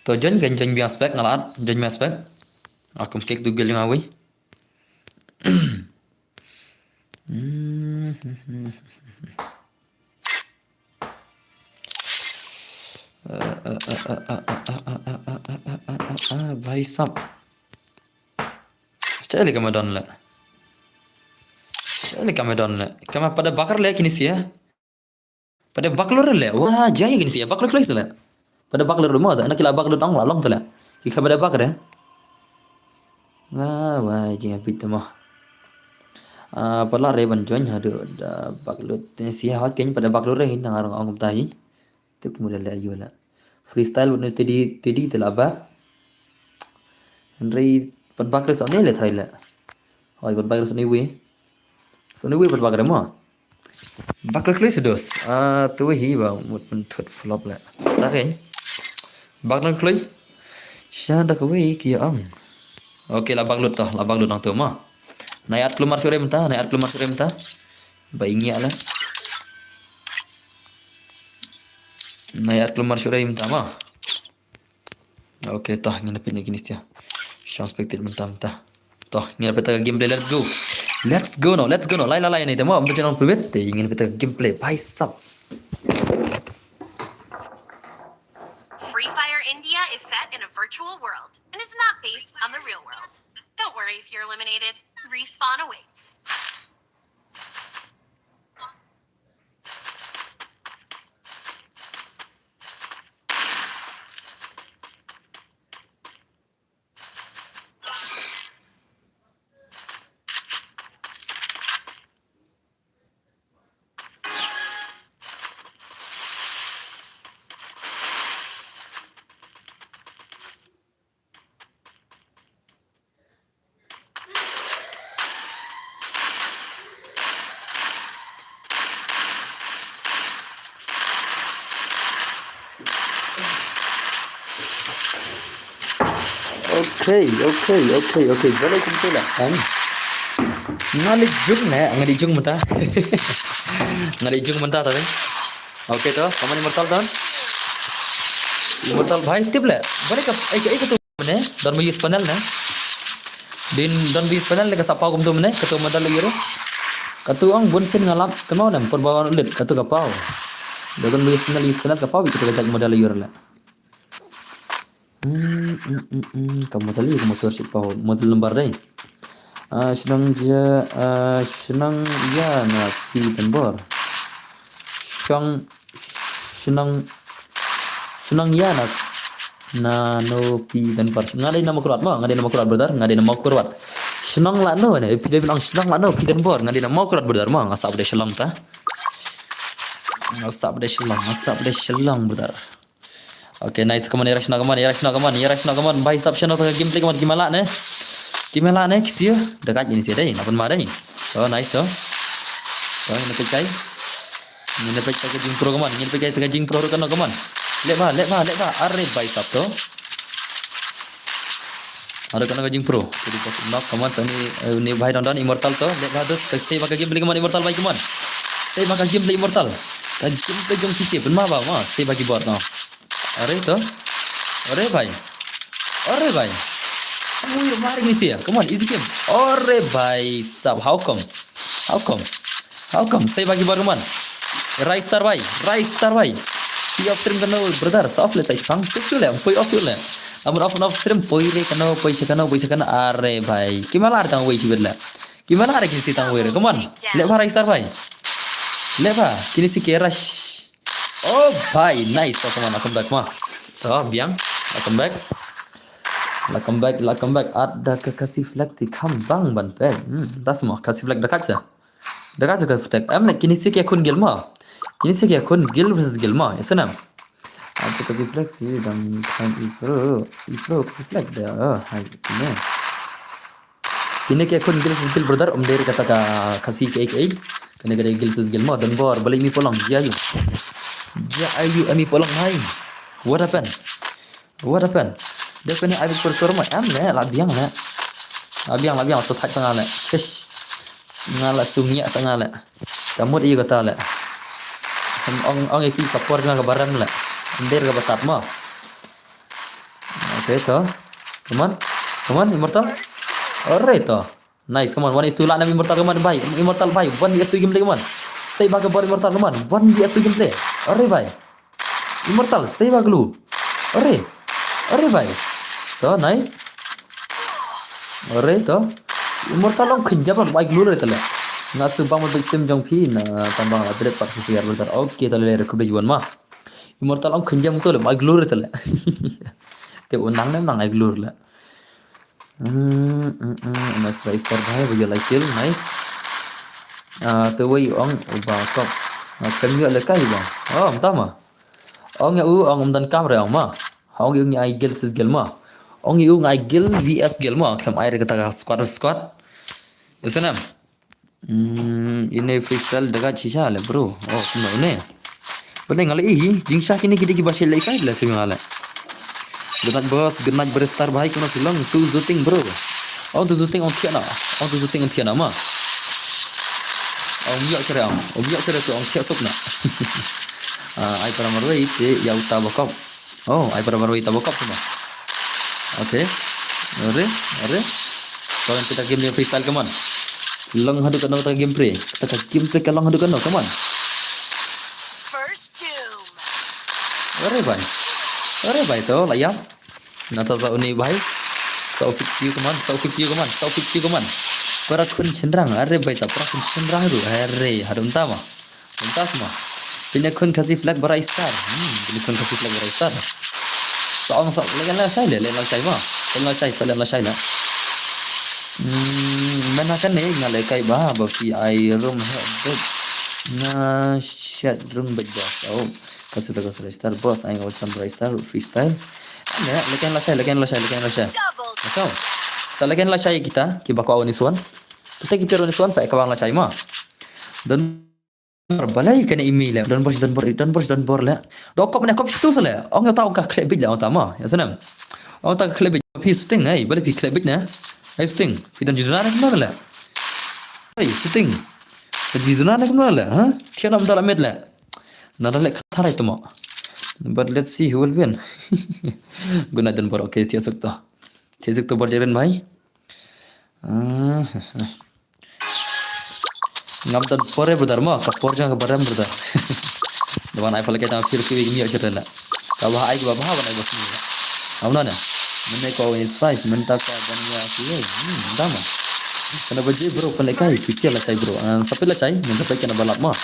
To join kan join biang spec nga la at join biang spec. Akum kick tu gil jong nga wi. Bhai sab. Chale ka madon le. Chale ka madon le. Kama pada bakar le kini sia. Pada baklur le. Wah, jai kini sia. Baklur kali le. Pada baklur mo ta. Anak kila baklur ong la long ta le. Ki ka pada bakar. Nga wai jing a bit mo. Ah, pala re ban join hadu da baklur. Te si ha ken pada baklur re hin tang arong ong tai. Te kumudale ayu la. Freestyle ne tedi tedi te la ba. Henry pat baklur sa ne le thai la. Hoi pat baklur sa ne we. Sa ne we pat baklur mo. Bakla kloi sedos. Ah, tu hi ba mut pun thut flop le. Tarin. Bakla kloi. Sha da kawei ki ang. Okay, la baklut to, la baklut nang tu ma. Nayat klumar sure menta, nayat klumar sure menta. Ba ingi ala. Nayat klumar sure menta ma. Okay, to ngin pynïa kini sia. Shang spectate mynta mynta. To ngin pynta ka gameplay, let's go. Let's go no, let's go no. Lai la lai ni tamo mynta channel private. Te ngin pynta ka gameplay. Bhai sab. Free Fire India is set in a virtual world and is not based on the real world. Don't worry if you're eliminated. Respawn awaits. Okay, okay, okay, okay. Jale kumtu la. Kan. Nga leit jung ne, nga leit jung mynta. Nga leit jung mynta ta. Okay to, kaman Immortal don. Immortal bhai tip le. Balik ka, eh, eh, ka tu ne. Don mo use panel ne. Din don bi spinal le ka sa paw kumtu mynne, katu model ïa re. Katu ong bun sien nga lap, kynmaw ne, por ba wan lit, katu ka paw. Da don bi spinal, bi spinal ka paw, katu ka jait model ïa re le. Hmm, hmm, hmm, hmm, ka model ïa, ka model shi paw, model number dei. Ah, shnong ja, ah, shnong ïa na phi Donbor. Shnong, shnong, shnong ïa na, na no phi Donbor. Nga dei na Mawkyrwat mo, nga dei na Mawkyrwat brother, nga dei na Mawkyrwat. Shnong la no ne, phi dei ban ong shnong la no phi Donbor, nga dei na Mawkyrwat brother mo, nga sah ba dei Shillong ta. Nga sah ba dei Shillong, nga sah ba dei Shillong brother. Okay, nice, come on, ïa rush noh, come on, ïa rush noh, come on, ïa rush noh, come on. Bhai sahab, shano ta ka gameplay, come on, ki mala ne. Ki mala ne, ki siew. Dekat ini siew dei, napan ma dei. Oh, nice to. To, ngin peit kai. Ngin peit kai ka jingpro, come on, ngin peit kai ka jingpro ruh kano, come on. Leh ba, leh ba, leh ba. Are bhai sahab to. Are kano ka jingpro. Jadi pas knock, come on, sa ni, eh, ni bhai don don Immortal to. Leh ba dus, ka save ba ka gameplay, come on, Immortal bhai, come on. Save ba ka gameplay, Immortal. Ka gameplay jong ki save, pynma ba, ma. Save ba ki bot, no. Are to. Are bhai. Are bhai. Ui, mar ni sia. Come on, easy game. Are bhai sahab, how come? How come? How come? Save ba ki bot, come on. Rise star bhai. Rise star bhai. Phi off stream kano brother. Sa off le sa ispang. Tik tu le. Poi off le. Amun off, off stream. Poi re kano. Poi sha kano. Poi sha kano. Are bhai. Ki mala re tang wei shibit le. Ki mala re kini si tang wei re. Come on. Leh ba rise star bhai. Leh ba. Kini si ki rush. Oh bhai, nice. To, come on, la come back ma. To, biang. La come back. La come back, la come back. At da ka Khasi flag ti kham bang ban pek. Hmm, das mo, Khasi flag da kat sa. Da kat sa ka flag. Em le, kini si ki khun guild ma. Kini si ki khun guild versus guild ma. Ïa sana. At da ka Khasi flag si dang kham i pro. I pro Khasi flag da. Oh, hai, kini. Kine ki khun guild versus guild brother, um dei kata ka Khasi ka A K A. Kane ka dei guild versus guild mo, Donbor, balei mi polong, jia yu. Jia ayu ami polong hai. What happened? What happened? Dei kane ai por sur mo, em le, la biang le. La biang, la biang, so thak sa nga le. Chish. Nga la sung ïa sa nga le. Ka mut ïa kata le. Ong, ong, ong ïa ki ka por jong nga ka barem le. Em dei ka batat mo. Okay, to. Come on. Come on, Immortal. Alright, to. Nice, come on. One is two, la nam Immortal, come on, bhai. Immortal, bhai. One is two gameplay, come on. Save ba ka bot Immortal, come on. One is two gameplay. Alright, bhai. Immortal, save ba glue. Alright. Alright, bhai. To, nice. Alright, to. Immortal ong kynjam ba glue re tale. Nga su bang mo victim jong phi na tambang la dret pat phi yar brother. Okay, tale re khubej wan ma. Immortal ong kynjam to le, ba glue re tale. Te u nang ne nang ai glue le. Hmm, hmm, hmm, nice try star bhai, ba ïa lai kill, nice. Ah, te wei ong, u ba kop. Ah, kem ïa le kai ba. Oh, mynta ma. Ong ïa u, ong um don kam re ong ma. Ong ïa u ngi ai guild versus guild ma. Ong ïa u ngi ai guild V S guild ma. Kem ai re kata ka squad versus squad. Ïa sana. Hmm, ine freestyle daga shisha le, bro. Oh, kumno ne? Bane nga le i, jingshisha kine ki dei kiba shet le kai le sim nga le. Good night, boss, good night, brother star bhai, kumno phi long, tu shooting, bro. Ong tu shooting, ong thiah na. Ong tu shooting, ong thiah na ma. Ong ïoh chere ong. Ong ïoh chere tu ong thiah suk na. Ah, ai para marwei te ïa uta bakop. Oh, ai para marwei ta bakop semua. Okay. Are, are. Kau nanti tak game dia freestyle, come on. Long haduh kano tak game play. Tak game play ka long haduh kano, come on. First doom. Are bhai. Are bhai to la ïap. Na ta sa uni bhai. So fix you, come on. So fix you, come on. So fix you, come on. Para khun shynrang. Are bhai sa para khun shynrang tu. Are haduh tama. Mynta ma. Pynïaid khun Khasi flag barai star. Hmm, pynïaid khun Khasi flag barai star. Sa ong sa leh lashai le, leh lashai ma. Leh lashai, sa leh lashai le. Hmm, mynta kane nga leh kai ba, ba phi ai rum he bit. Nga shet rum bit ba. Sa ong. Khasi flag barai star, boss, ai nga wan barai star, freestyle. Ane, leh lashai, leh lashai, leh lashai. So, sa leh lashai kita, ki ba ko ni suan. Kita ki pero ni suan, sa ka bang lashai ma. Don Balei kane imi le, Donbor, Donbor, Donbor, Donbor le. Do kop ne kop situ sele. Ong ïa ta ong ka khleh bit le ong ta ma. Ïa snem. Ong ta ka khleh bit phi shooting ai, balei phi khleh bit ne? Ai shooting. Phi don jiduna ne kumno le. Ai shooting. Don jiduna ne kumno le, ha? Thiah nam da la met le. Na da le kharai tamo. But let's see who will win. Good night Donbor. Okay, thiah suk to. Thiah suk to Bor Jaren bhai. Ah, ngam don por re brother mo, ka por jong ka barem brother. Da wan ai pala ka tang pir ki wi ki miok sha la. Ka ba ai ki ba ba ban ai ba sini. Am na na. Mene ko is five, menta ka ban ya ki. Hmm, dama. Kana ba je bro, pale kai ki la chai bro. Ah, sape la chai, menta pe kana ba lap mo.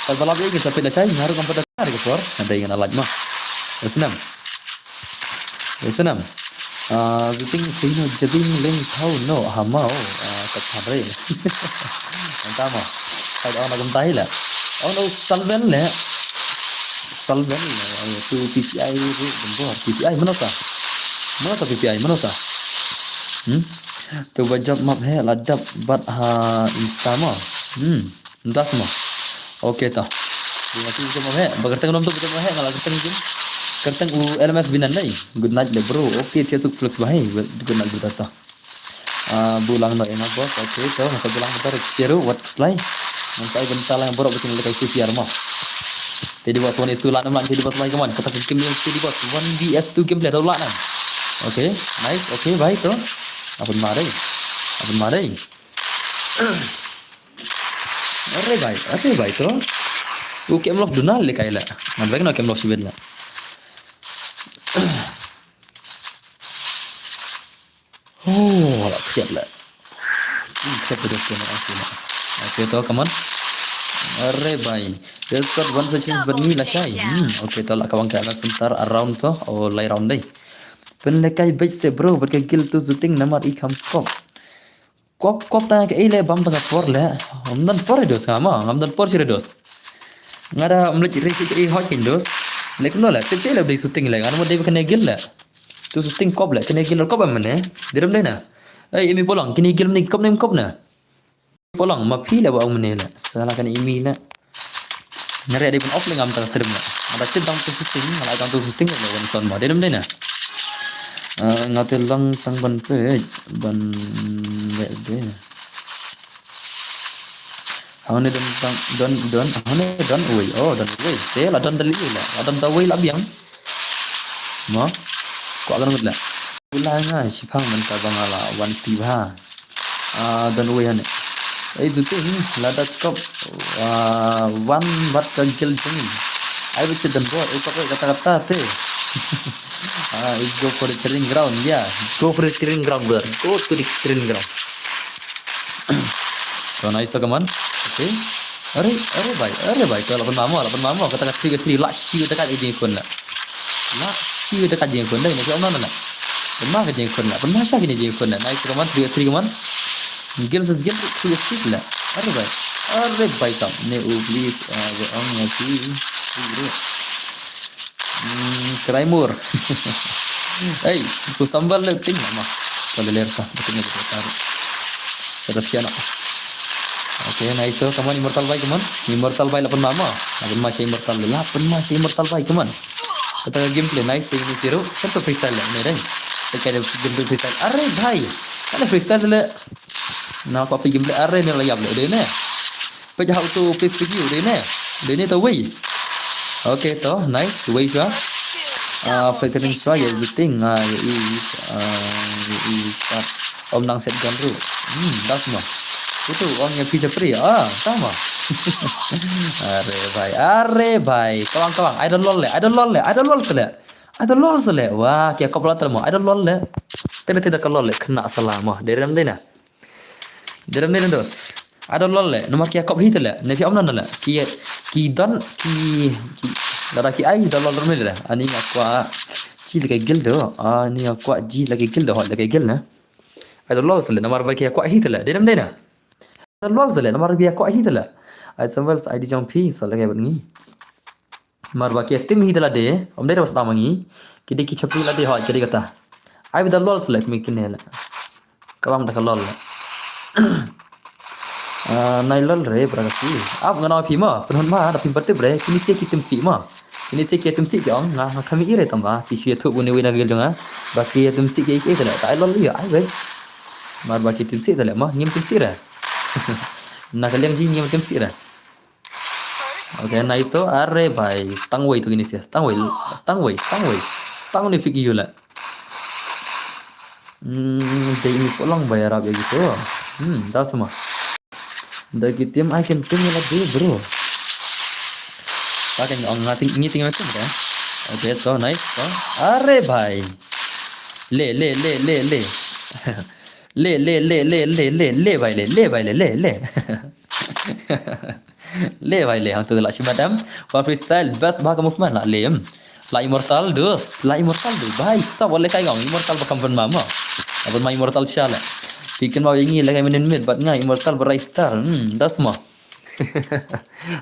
Ka ba lap ye ki sape la chai, ngaru kam pada ka por. Ada yang na lap mo. Snam. Snam. Ah, zuting sino jading leng thau no hamau, ah, ka thare. Entama. Ai on agam tahi la. Oh no, Salven le. Salven le. Tu P P I ru dembor. P P I mano ta? Mano ta P P I? Mano ta? Hmm? Tu ba jop map he la dap bat ha Insta mo. Hmm. Ndas mo. Okay ta. Di mati jom he. Ba kerteng nom tu jom he, ngala kerteng jom. Kerteng u L M S binan nai. Good night le bro. Okay, thiasuk flex ba hai. Good night bro ta. Ah, bulang no enga boss. Okay, to masa bulang bentar seru wat slay. Nanti bentar lang borok bikin lekai C C R mo. Teddy boss one is two lan enam lan Teddy boss lai keman. Kata kim Teddy boss one V S two gameplay tau lan. Okay, nice. Okay, bye to. Apun marai. Apun marai. Are bai, are bai to. U kem lok duna le kai la. Ngan bek no kem lok sibet la. Oh, la siap la. Hmm, siap tu dah siap, siap. Okay to, come on. Are bai. Just got one second but ni la shai. Hmm, okay to la kawang ka la sentar around to. Oh, lai round dai. Pen le kai bej se bro, but ka gil tu shooting namar i kam kop. Kop, kop tang ka ei le bam tang por le. Ngam don por dos ngam, ngam don por sire dos. Ngada mlek re si ei hot kin dos. Le kuno le, tip le dei shooting le, ngada mo dei kane gil le. Tu shooting kop le, kane gil kop am ne. Direm dei na. Ei, imi polong, kini gil ni kop nem kop na. Polong, ma phi le ba ong ne le. Sala kane imi le. Ngare dei ban off le ngam tang stream le. Ada tin tang tu shooting, ala tang tu shooting le wan son ma. Direm dei na. Eh, nga te lang tang ban pej, ban le de. Haune don tang, don, don, haune don uwei. Oh, don uwei. Te la don dali la. La don ta uwei la biang. Mo? Ko akan ngut la. Ula nga shipang menta bang ala wan ti bha. Ah, don uwei hane. Ei, zuting, lada kop, ah, wan bat ka gil jeng. Ai, bet se don bor, ei, kop, ei, kata, kata, te. Ah, it's go for the training ground, yeah. Go for the training ground, brother. Go to the training ground. So, nice to, come on. Okay. Are, are bai, are bai. Ko la pun mamo, la pun mamo. Kata ka three, three, la shi, kata ka jing kun la. La shi, kata ka jing kun la. Ini ke om na la. Pun ma ka jing kun la. Pun ma sha kini jing kun la. Nice, come on, three, three, come on. Game sus game, three, three la. Are bai. Are bai sam. Ne u please, uh, ong ya ki. Hmm, Kraimur. Hey, ku sambal le ting ma. Ko le ler ta, betul ni kita taruh. Sada tiana. Okay, nice to. Come on, Immortal Bai, come on. Immortal Bai la pun mama. La pun ma sha Immortal, la pun ma sha Immortal Bai, come on. Kata gameplay nice ting ni siru. Satu freestyle le ni dai. Kata gameplay freestyle. Are bhai. Kata freestyle le. Na ko pi gameplay are ni la yap le dei ne. Peit ha uto page review dei ne. Dei ne to wei. Okay to, nice, wei sha. Ah, flickering sha ya zuting, ah, ya i, ah, ya i, ah, om nang set gun ru. Hmm, das ma. Uto ong ya phi japri. Ah, tama. Are bai, are bai. Kawang, kawang. Idol lol le, idol lol le, idol lol sele. Idol lol sele. Wah, kia kop la termo. Idol lol le. Tede, tede ka lol le. Kena salah mo. Derem dei na. Derem dei na dos. Idol lol le, namar ki kop hi te le, ne phi om nan le. Ki, ki don, ki, ki, lada ki ai, idol lol le. Ani nga kwah ji lake gil do, ani nga kwah ji lake gil do, hot lake gil na. Idol lol le, namar ba ki kwah hi te le, dei nam dei na. Idol lol le, namar ba ki kwah hi te le. Ai sambal sa I D jong phi, sa lake bat ngi. Mar ba ki tim hi da lade, om dei da bas da mangi. Ki dei ki chapri lade hoi, ki dei kata. Ai bida lol selek mi kine le. Ka bang da ka lol le. Ah, nai lol re, bra ka si. Ap nga na phi ma, pynhun ma, da phi patip re, kini se ki tim si ma. Kini se ki tim si ki ong, nga, nga kami ire tam ba, ki shi tu buni wina gil jonga. Ba ki tim si ki ai ai tale, ta ai lol ya, ai be. Mar ba ki tim si tale ma, ngim tim si re. Na ka liang ji ngim tim si re. Okay, nice to. Are bai, stang wei to kini sia, stang wei, stang wei, stang wei. Stang ni fiki yula. Hmm, dei i pulang ba ïarap ïa kito. Hmm, da sma. Da ki team ai kin team la dei, bro. Ba kan ong nga ting, ngi ting team da. Okay, to nice to. Are bhai. Le, le, le, le, le. Le, le, le, le, le, le, le bhai le, le bhai le, le, le. Le bhai le, hangto la shi madam. Wa freestyle, best bha ka movement la le. La Immortal dus, la Immortal dus. Bhai sab, wat lehkai ngong, Immortal ba kam pynma mo. La pynma Immortal sha le. Phi kynmaw ïa ngi lehkai mynnin mid bad nga Immortal ba Rai Star. Hmm, da sma.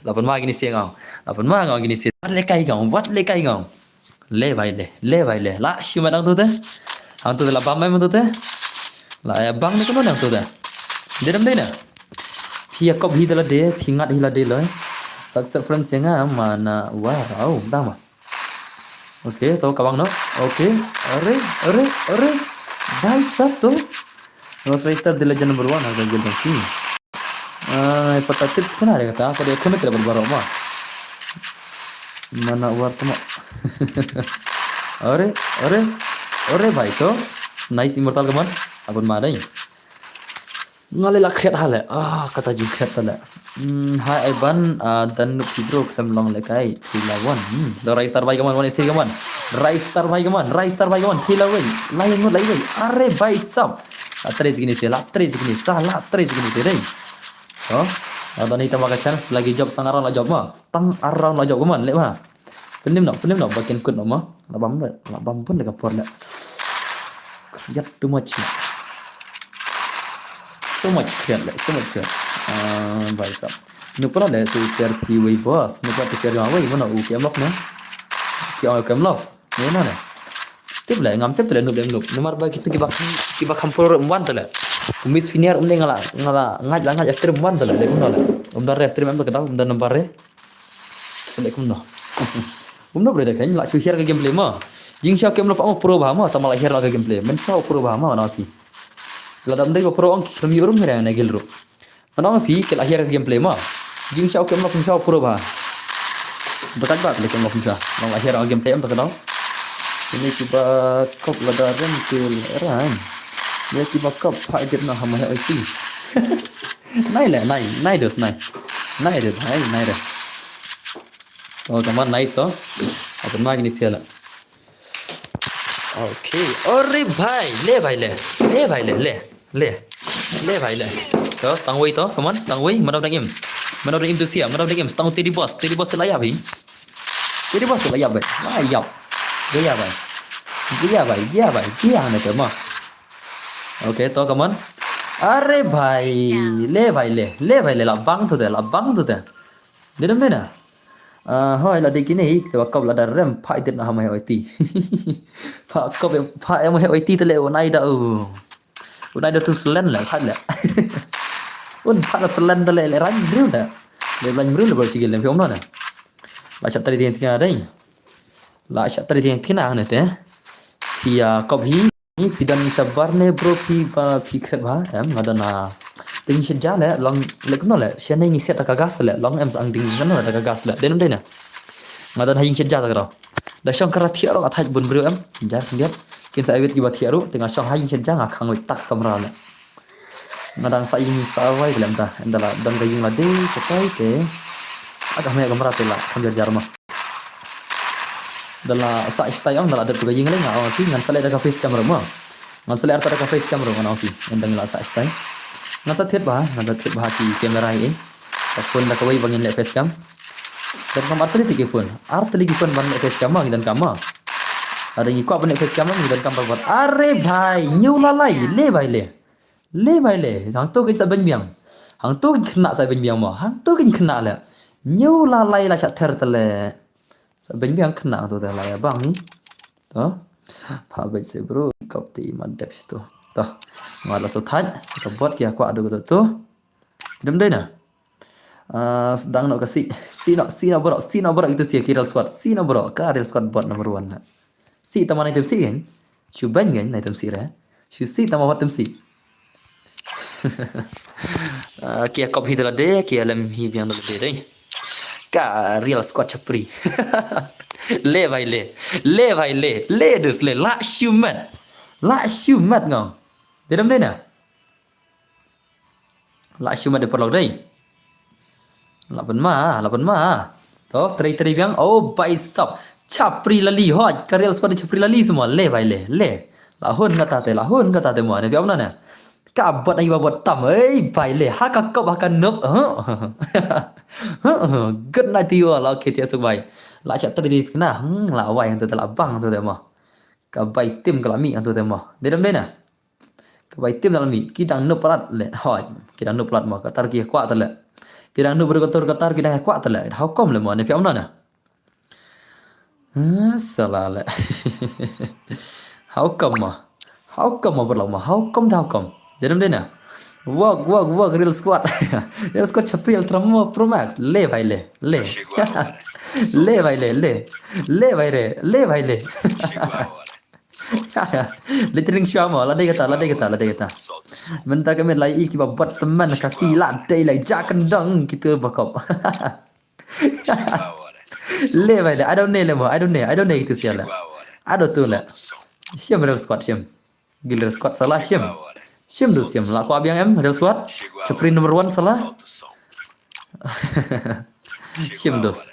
La pynma kine sia ngong. La pynma ngong kine sia. Wat lehkai ngong, wat lehkai ngong. Le bhai le, le bhai le. La shi mat hangto te. Hangto te la bam em hangto te. La ïa bang ne kumno hangto te. Dei dam dei na. Phi ïa kop hi te la dei, phi ngat hi la dei loi. Success friends ïa nga mana war. Au, da ma. Okay, to ka bang noh. Okay. Are, are, are. Bhai sab to. Nga Rai Star the legend number one ha ka guild dong ki. Ai, pata tip kena re kata, ka dei khun kena barbar ma. Mana war tama. Are, are, are bhai to. Nice Immortal ka man. Abon ma dai. Nga le la khriat ha le. Ah, kata jingkhriat ta le. Hmm, hai ai ban, ah, dan nuk ki bro khlem long lehkai. Three la one. Hmm, da Rai Star bhai ka man, one eighty ka man. Rai Star bhai ka man, Rai Star bhai ka man. Three la wei. Lai ngut lai wei. Are bhai sab. La trei sikini se, la trei sikini sa, la trei sikini se dei. Oh, la dani tama ka chance lagi job stang around la job ma. Stang around la job ka man, leh ma. Pynim noh, pynim noh, ba kin kut noh ma. La bam, la bam pun la ka por le. Khriat too much. So much khriat le, so much khriat. Ah, bhai sab. Nu pura le tu ter phi wei boss. Nu pura tu ter jong wei, mano u kem love ne. Ki ong kem love. Ne na ne. Tip le, ngam tip le, nup le, nup. Namar ba kitu kiba, kiba kham pur um wan tu le. Miss Finiar um ne ngala, ngala, ngaj la ngaj stream um wan tu le, le kumno le. Um da re stream em tu kedau, um da nambar re. Select kumno. Kumno bre da kan la shu hiar ka gameplay ma. Jing sha kem love ong pro bha ma, tama la hiar la ka gameplay. Men sha pro bha ma na phi. La dam dei ba pro ong ki khlem ïuh rum hiar na gil ru. Mana phi ke la hiar ka gameplay ma. Jing sha kem love sha pro bha. Ba kat ba le kem love sha. Nong la hiar ka gameplay em ta ka dau. Ini kiba kop la da rem kil ran. Ini kiba kop pha edit na hama ya oi. Nai le, nai, nai dus, nai. Nai de, nai, nai de. Oh, come on, nice to. Apa ma kini sia la. Okay. Ore bhai, le bhai le. Le bhai le, le. Le. Le bhai le. To, stang wei to, come on, stang wei, mano dang im. Mano dang im tu sia, mano dang im, stang Teddy Boss, Teddy Boss tu la ya bhai. Teddy Boss tu la ya bhai. La ya. Gaya bhai. Gaya bhai, gaya bhai, gaya ne te ma. Okay, to, come on. Are bhai, le bhai le, le bhai le, la bang tu de, la bang tu de. Dei dam dei na. Ah, hoi la dei kine hi, te ba kop la da rem, pha edit na hama hoi ti. Pha kop, pha em hoi ti te le, unai da u. Unai da tu selen le, pha le. Un pha la selen te le, le ran driu da. Le ran driu le ba sigil le, phi om no na. La sha tari ding tina dei. La sha tari ding tina ne te. Phi, ah, kop hi. Ni phi don shabar ne bro phi ba phi khet ba em nga don ha. Ding shet ja le long le kumno le shane ngi set da ka gas le long em sang ding kumno da ka gas le. Dei nam dei na. Nga don ha ing shet ja ta ka ro. Da shong kara thiah ro athaj bun bru em. Jar khyndiat. Kin sa ewit ki ba thiah ru te nga shong ha ing shet ja nga khang wit tak kamra le. Nga dang sa ing sa wai lem ta. Em da la don ka ing la dei sa tai te. Aga me kamra te la kham jar jar ma. Da la sa stai ong da la dep ka ing le nga ong ti ngan sa le da ka face cam ro ma. Ngan sa le arta da ka face cam ro ngan ong ti. Ngan dang la sa stai. Ngan sa thiat ba, ngan sa thiat ba ki camera i. Ka phone da ka wei ba ngin le face cam. Dan kam arta le ti ki phone. Arta le ki phone ban le face cam ma ngi dan kam ma. Ada ngi kwah ban le face cam ma ngi dan kam ba. Are bhai, nyu la lai, le bhai le. Le bhai le, hangto kin sa beng biang. Hangto kin kena sa beng biang ma. Hangto kin kena le. Nyu la lai la sha ther te le. Sa beng biang kena tu te la ya bang ni. To. Pha bait se bro, kop ti ma dep situ. To. Ma la so thaj, sa ka bot ki akwa do to. Dem dei na. Ah, sedang no ka si, si no, si no bro, si no bro itu si ki real squad, si no bro, ka real squad bot number one na. Si tama na item si kan? Shu ban kan na item si re. Shu si tama wat item si. Ah, ki akop hi dala de, ki alem hi biang dala de dei. Ka real squad chapri. Le bhai le. Le bhai le. Le dus le. La shu mat. La shu mat ngong. Dei dam dei na. La shu mat de paralok dei. La ban ma, la ban ma. To, trei trei biang. Oh, bai sap. Chapri lali hot. Ka real squad chapri lali semua. Le bai le, le. La hun kata te, la hun kata te mo. Ne biang na ne. Ka bot ai ba bot tam. Ei, bai le. Ha ka kop, ha ka nup. Huh? Huh? Good night to you all. Okay, tiak suk bai. La chak trei di kena. Hmm, la wai tu te la bang tu te mo. Ka bai tim ka la mi tu te mo. Dei dam dei na. Ka bai tim dal mi, ki dang nup palat le. Hoi, ki dang nup palat mo, ka tar ki kwah ta le. Ki dang nup bru ka tur ka tar, ki dang kwah ta le. How come le mo, ne pia mo na. Ah, sala le. How come mo? How come mo, bro mo? How come da how come? Dei dam dei na. Work, work, work, real squad. Real squad chapri ultra mo pro max. Le bai le, le. Le bai le, le. Le bai re, le bai le. Littering shwa mo, la dei kata, la dei kata, la dei kata. Mynta ka miet la i kiba bot temen ka si la dei la ja kendang kitu ba kop. Le bai le, I don't know le mo, I don't know, I don't know kitu sia le. I don't know le. Shim real squad shim. Gil real squad sala shim. Shim du shim, la kwah biang em real squad. Chapri number one sala. Shim dus.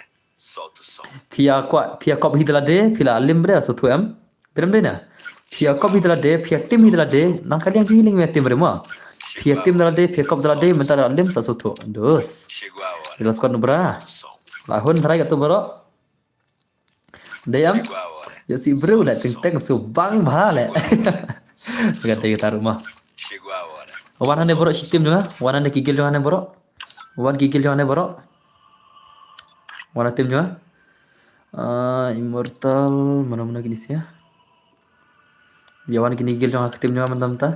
Pia kwah, pia kop hi da la de, pia la lim bre, so tu em. Dei dam dei na. Pia kop hi da la de, pia tim hi da la de, nang ka liang hi ling me tim bre mo. Pia tim da la de, pia kop da la de, mynta da la lim sa so tu. Dus. Real squad nu bra. La hun tharai ka tu bro. Dei em. Yo si bro le ting teng su bang bha le. Ka dei ta ru mo. Wan hane bro shi tim jong nga, wan hane ki gil jong nga ne bro. Wan ki gil jong nga ne bro. Wan tim jong nga. Ah, Immortal, mana mana kini sia. Ya wan kini gil jong nga tim jong nga mynta mynta.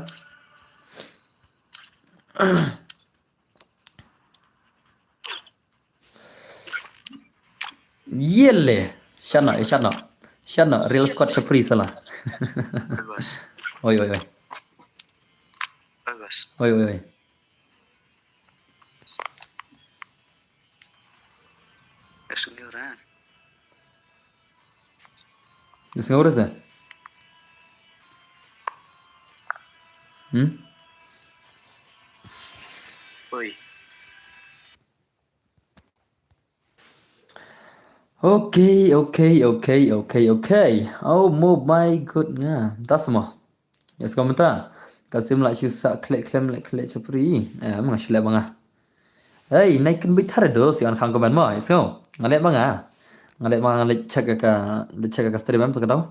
Yele. Shana, shana. Shana, real squad chapri sala. Oi, oi, oi. Oi, oi, oi. Ngi sngew re se? Hmm? Oi. Okay, okay, okay, okay, okay. Oh, mo my god nga. Das mo. Yes, komentar. Kasim la shu sa khlek khlem lek khlek chapri. Eh, nga shu lek ba nga. Hey, nai kin bit thar do si an khang comment mo. Yes, nga lek ba nga. Nga lek ba nga lek check ka, lek check ka stream em tu ka dau.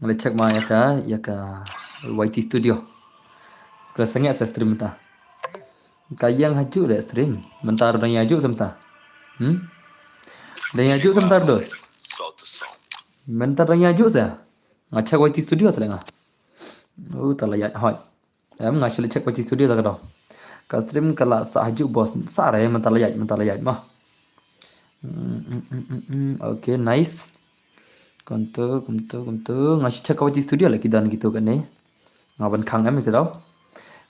Nga lek check ma ya ka, ya ka Y T Studio. Kala sangya sa stream ta. Ka yang haju le stream. Mentar dang yang haju semta. Hmm? Dang yang haju semta dos. Mentar dang yang haju sa. Nga check Y T Studio ta le nga. Oh, ta la ya hoi. Em nga shu lek check Y T Studio ta ka dau. Ka stream ka la sa haju bos. Sa re mentar la ya, mentar la ya ma. Hmm, hmm, hmm, hmm, hmm. Okay, nice. Kumtu, kumtu, kumtu. Nga shu check ka Y T Studio la ki don kitu kane. Nga ban khang em ki dau.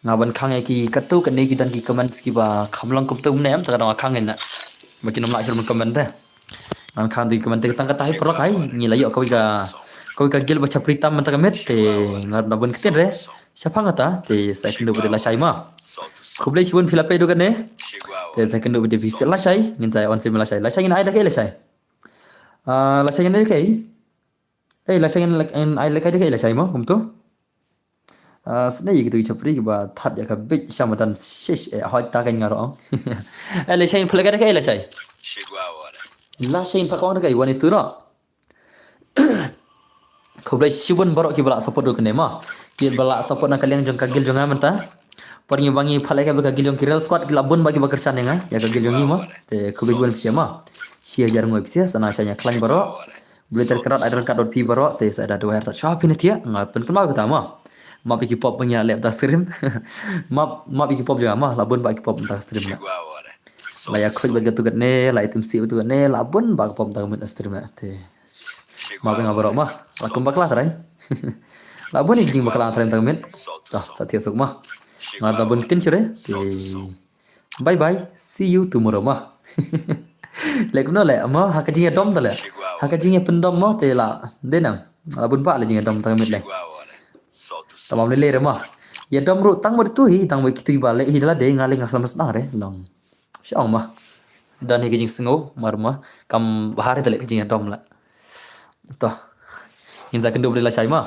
Nga ban khang ïa ki katu kane ki don ki comments kiba kham long kumtu ne em ta ka dau nga khang ïa na. Ba kin ym lah shuh ban comment te. Ngan khang di comment te tang kata hi paralok hai ngi la ïoh kawei ka, kawei ka guild ba chapri tam mynta ka miet te nga da bun ktien re. Shaphang kata te sa ïakynduh ba dei lashai ma. Khublei shibun phi la peit ïa kane. Te sa ïakynduh ba dei phi lashai ngin sa ïa on sim lashai. Lashai ngin ai da kaei lashai. Ah, lashai ngin ai da kaei. Ei, lashai ngin ai da kaei da kaei lashai mo kumtu. Ah, sngewbha ïa kitu ki chapri kiba thad ïa ka bit sha madan shish eh hoi ta ka nga rong. Eh, lashai ngin pynleh da kaei lashai. Lashai ngin pynleh da kaei one is two no. Khublei shibun baroh kiba la support ruh kane mo. Kiba la support na ka liang jong ka guild jong nga mynta. Por ngi ba ngi pynleh ka guild jong ki Real Squad ki la bun ba kiba kyrshan ïa nga ïa ka guild jong ngi mo. Te khublei shibun phi mo. Shi hajar ngoi phi sa na sha ïa khlaiñ baroh. Blue ter karat iron kat dot phi baroh te sa da dua her ta sha phi na thiah nga pynpynlong kata mo. Map ïa ki pop ba ngi la leh ta stream. Map map ïa ki pop jong nga mo la bun ba ki pop ta stream na. La ïa khuid bad katu katne la ïa tim sih bad katu katne la bun ba ka pop ta ka miet stream na te. Ma ba nga baroh ma la kum bakla trai. La bun ïa ki jing bakla trai ta ka miet. Ta sa thiah suk ma. Nga da bun ktien shuh re. Te bye bye. See you tomorrow ma. Leh kumno leh ma ha ka jingïadom ta leh. Ha ka jingïapyndom ma te la dei nang. La bun ba la jingïadom ta ka miet leh. Tamam lei lei re ma. Ïa dom ruh tang ma tu hi, tang ma kitu ba leh hi da lade, nga leh nga khlem sdang re long. Shong ma. Don hi ka jingsngew mar ma, kam bha re da leh ka jingïadom la. To. Ngin sa kynduh bad la shai ma.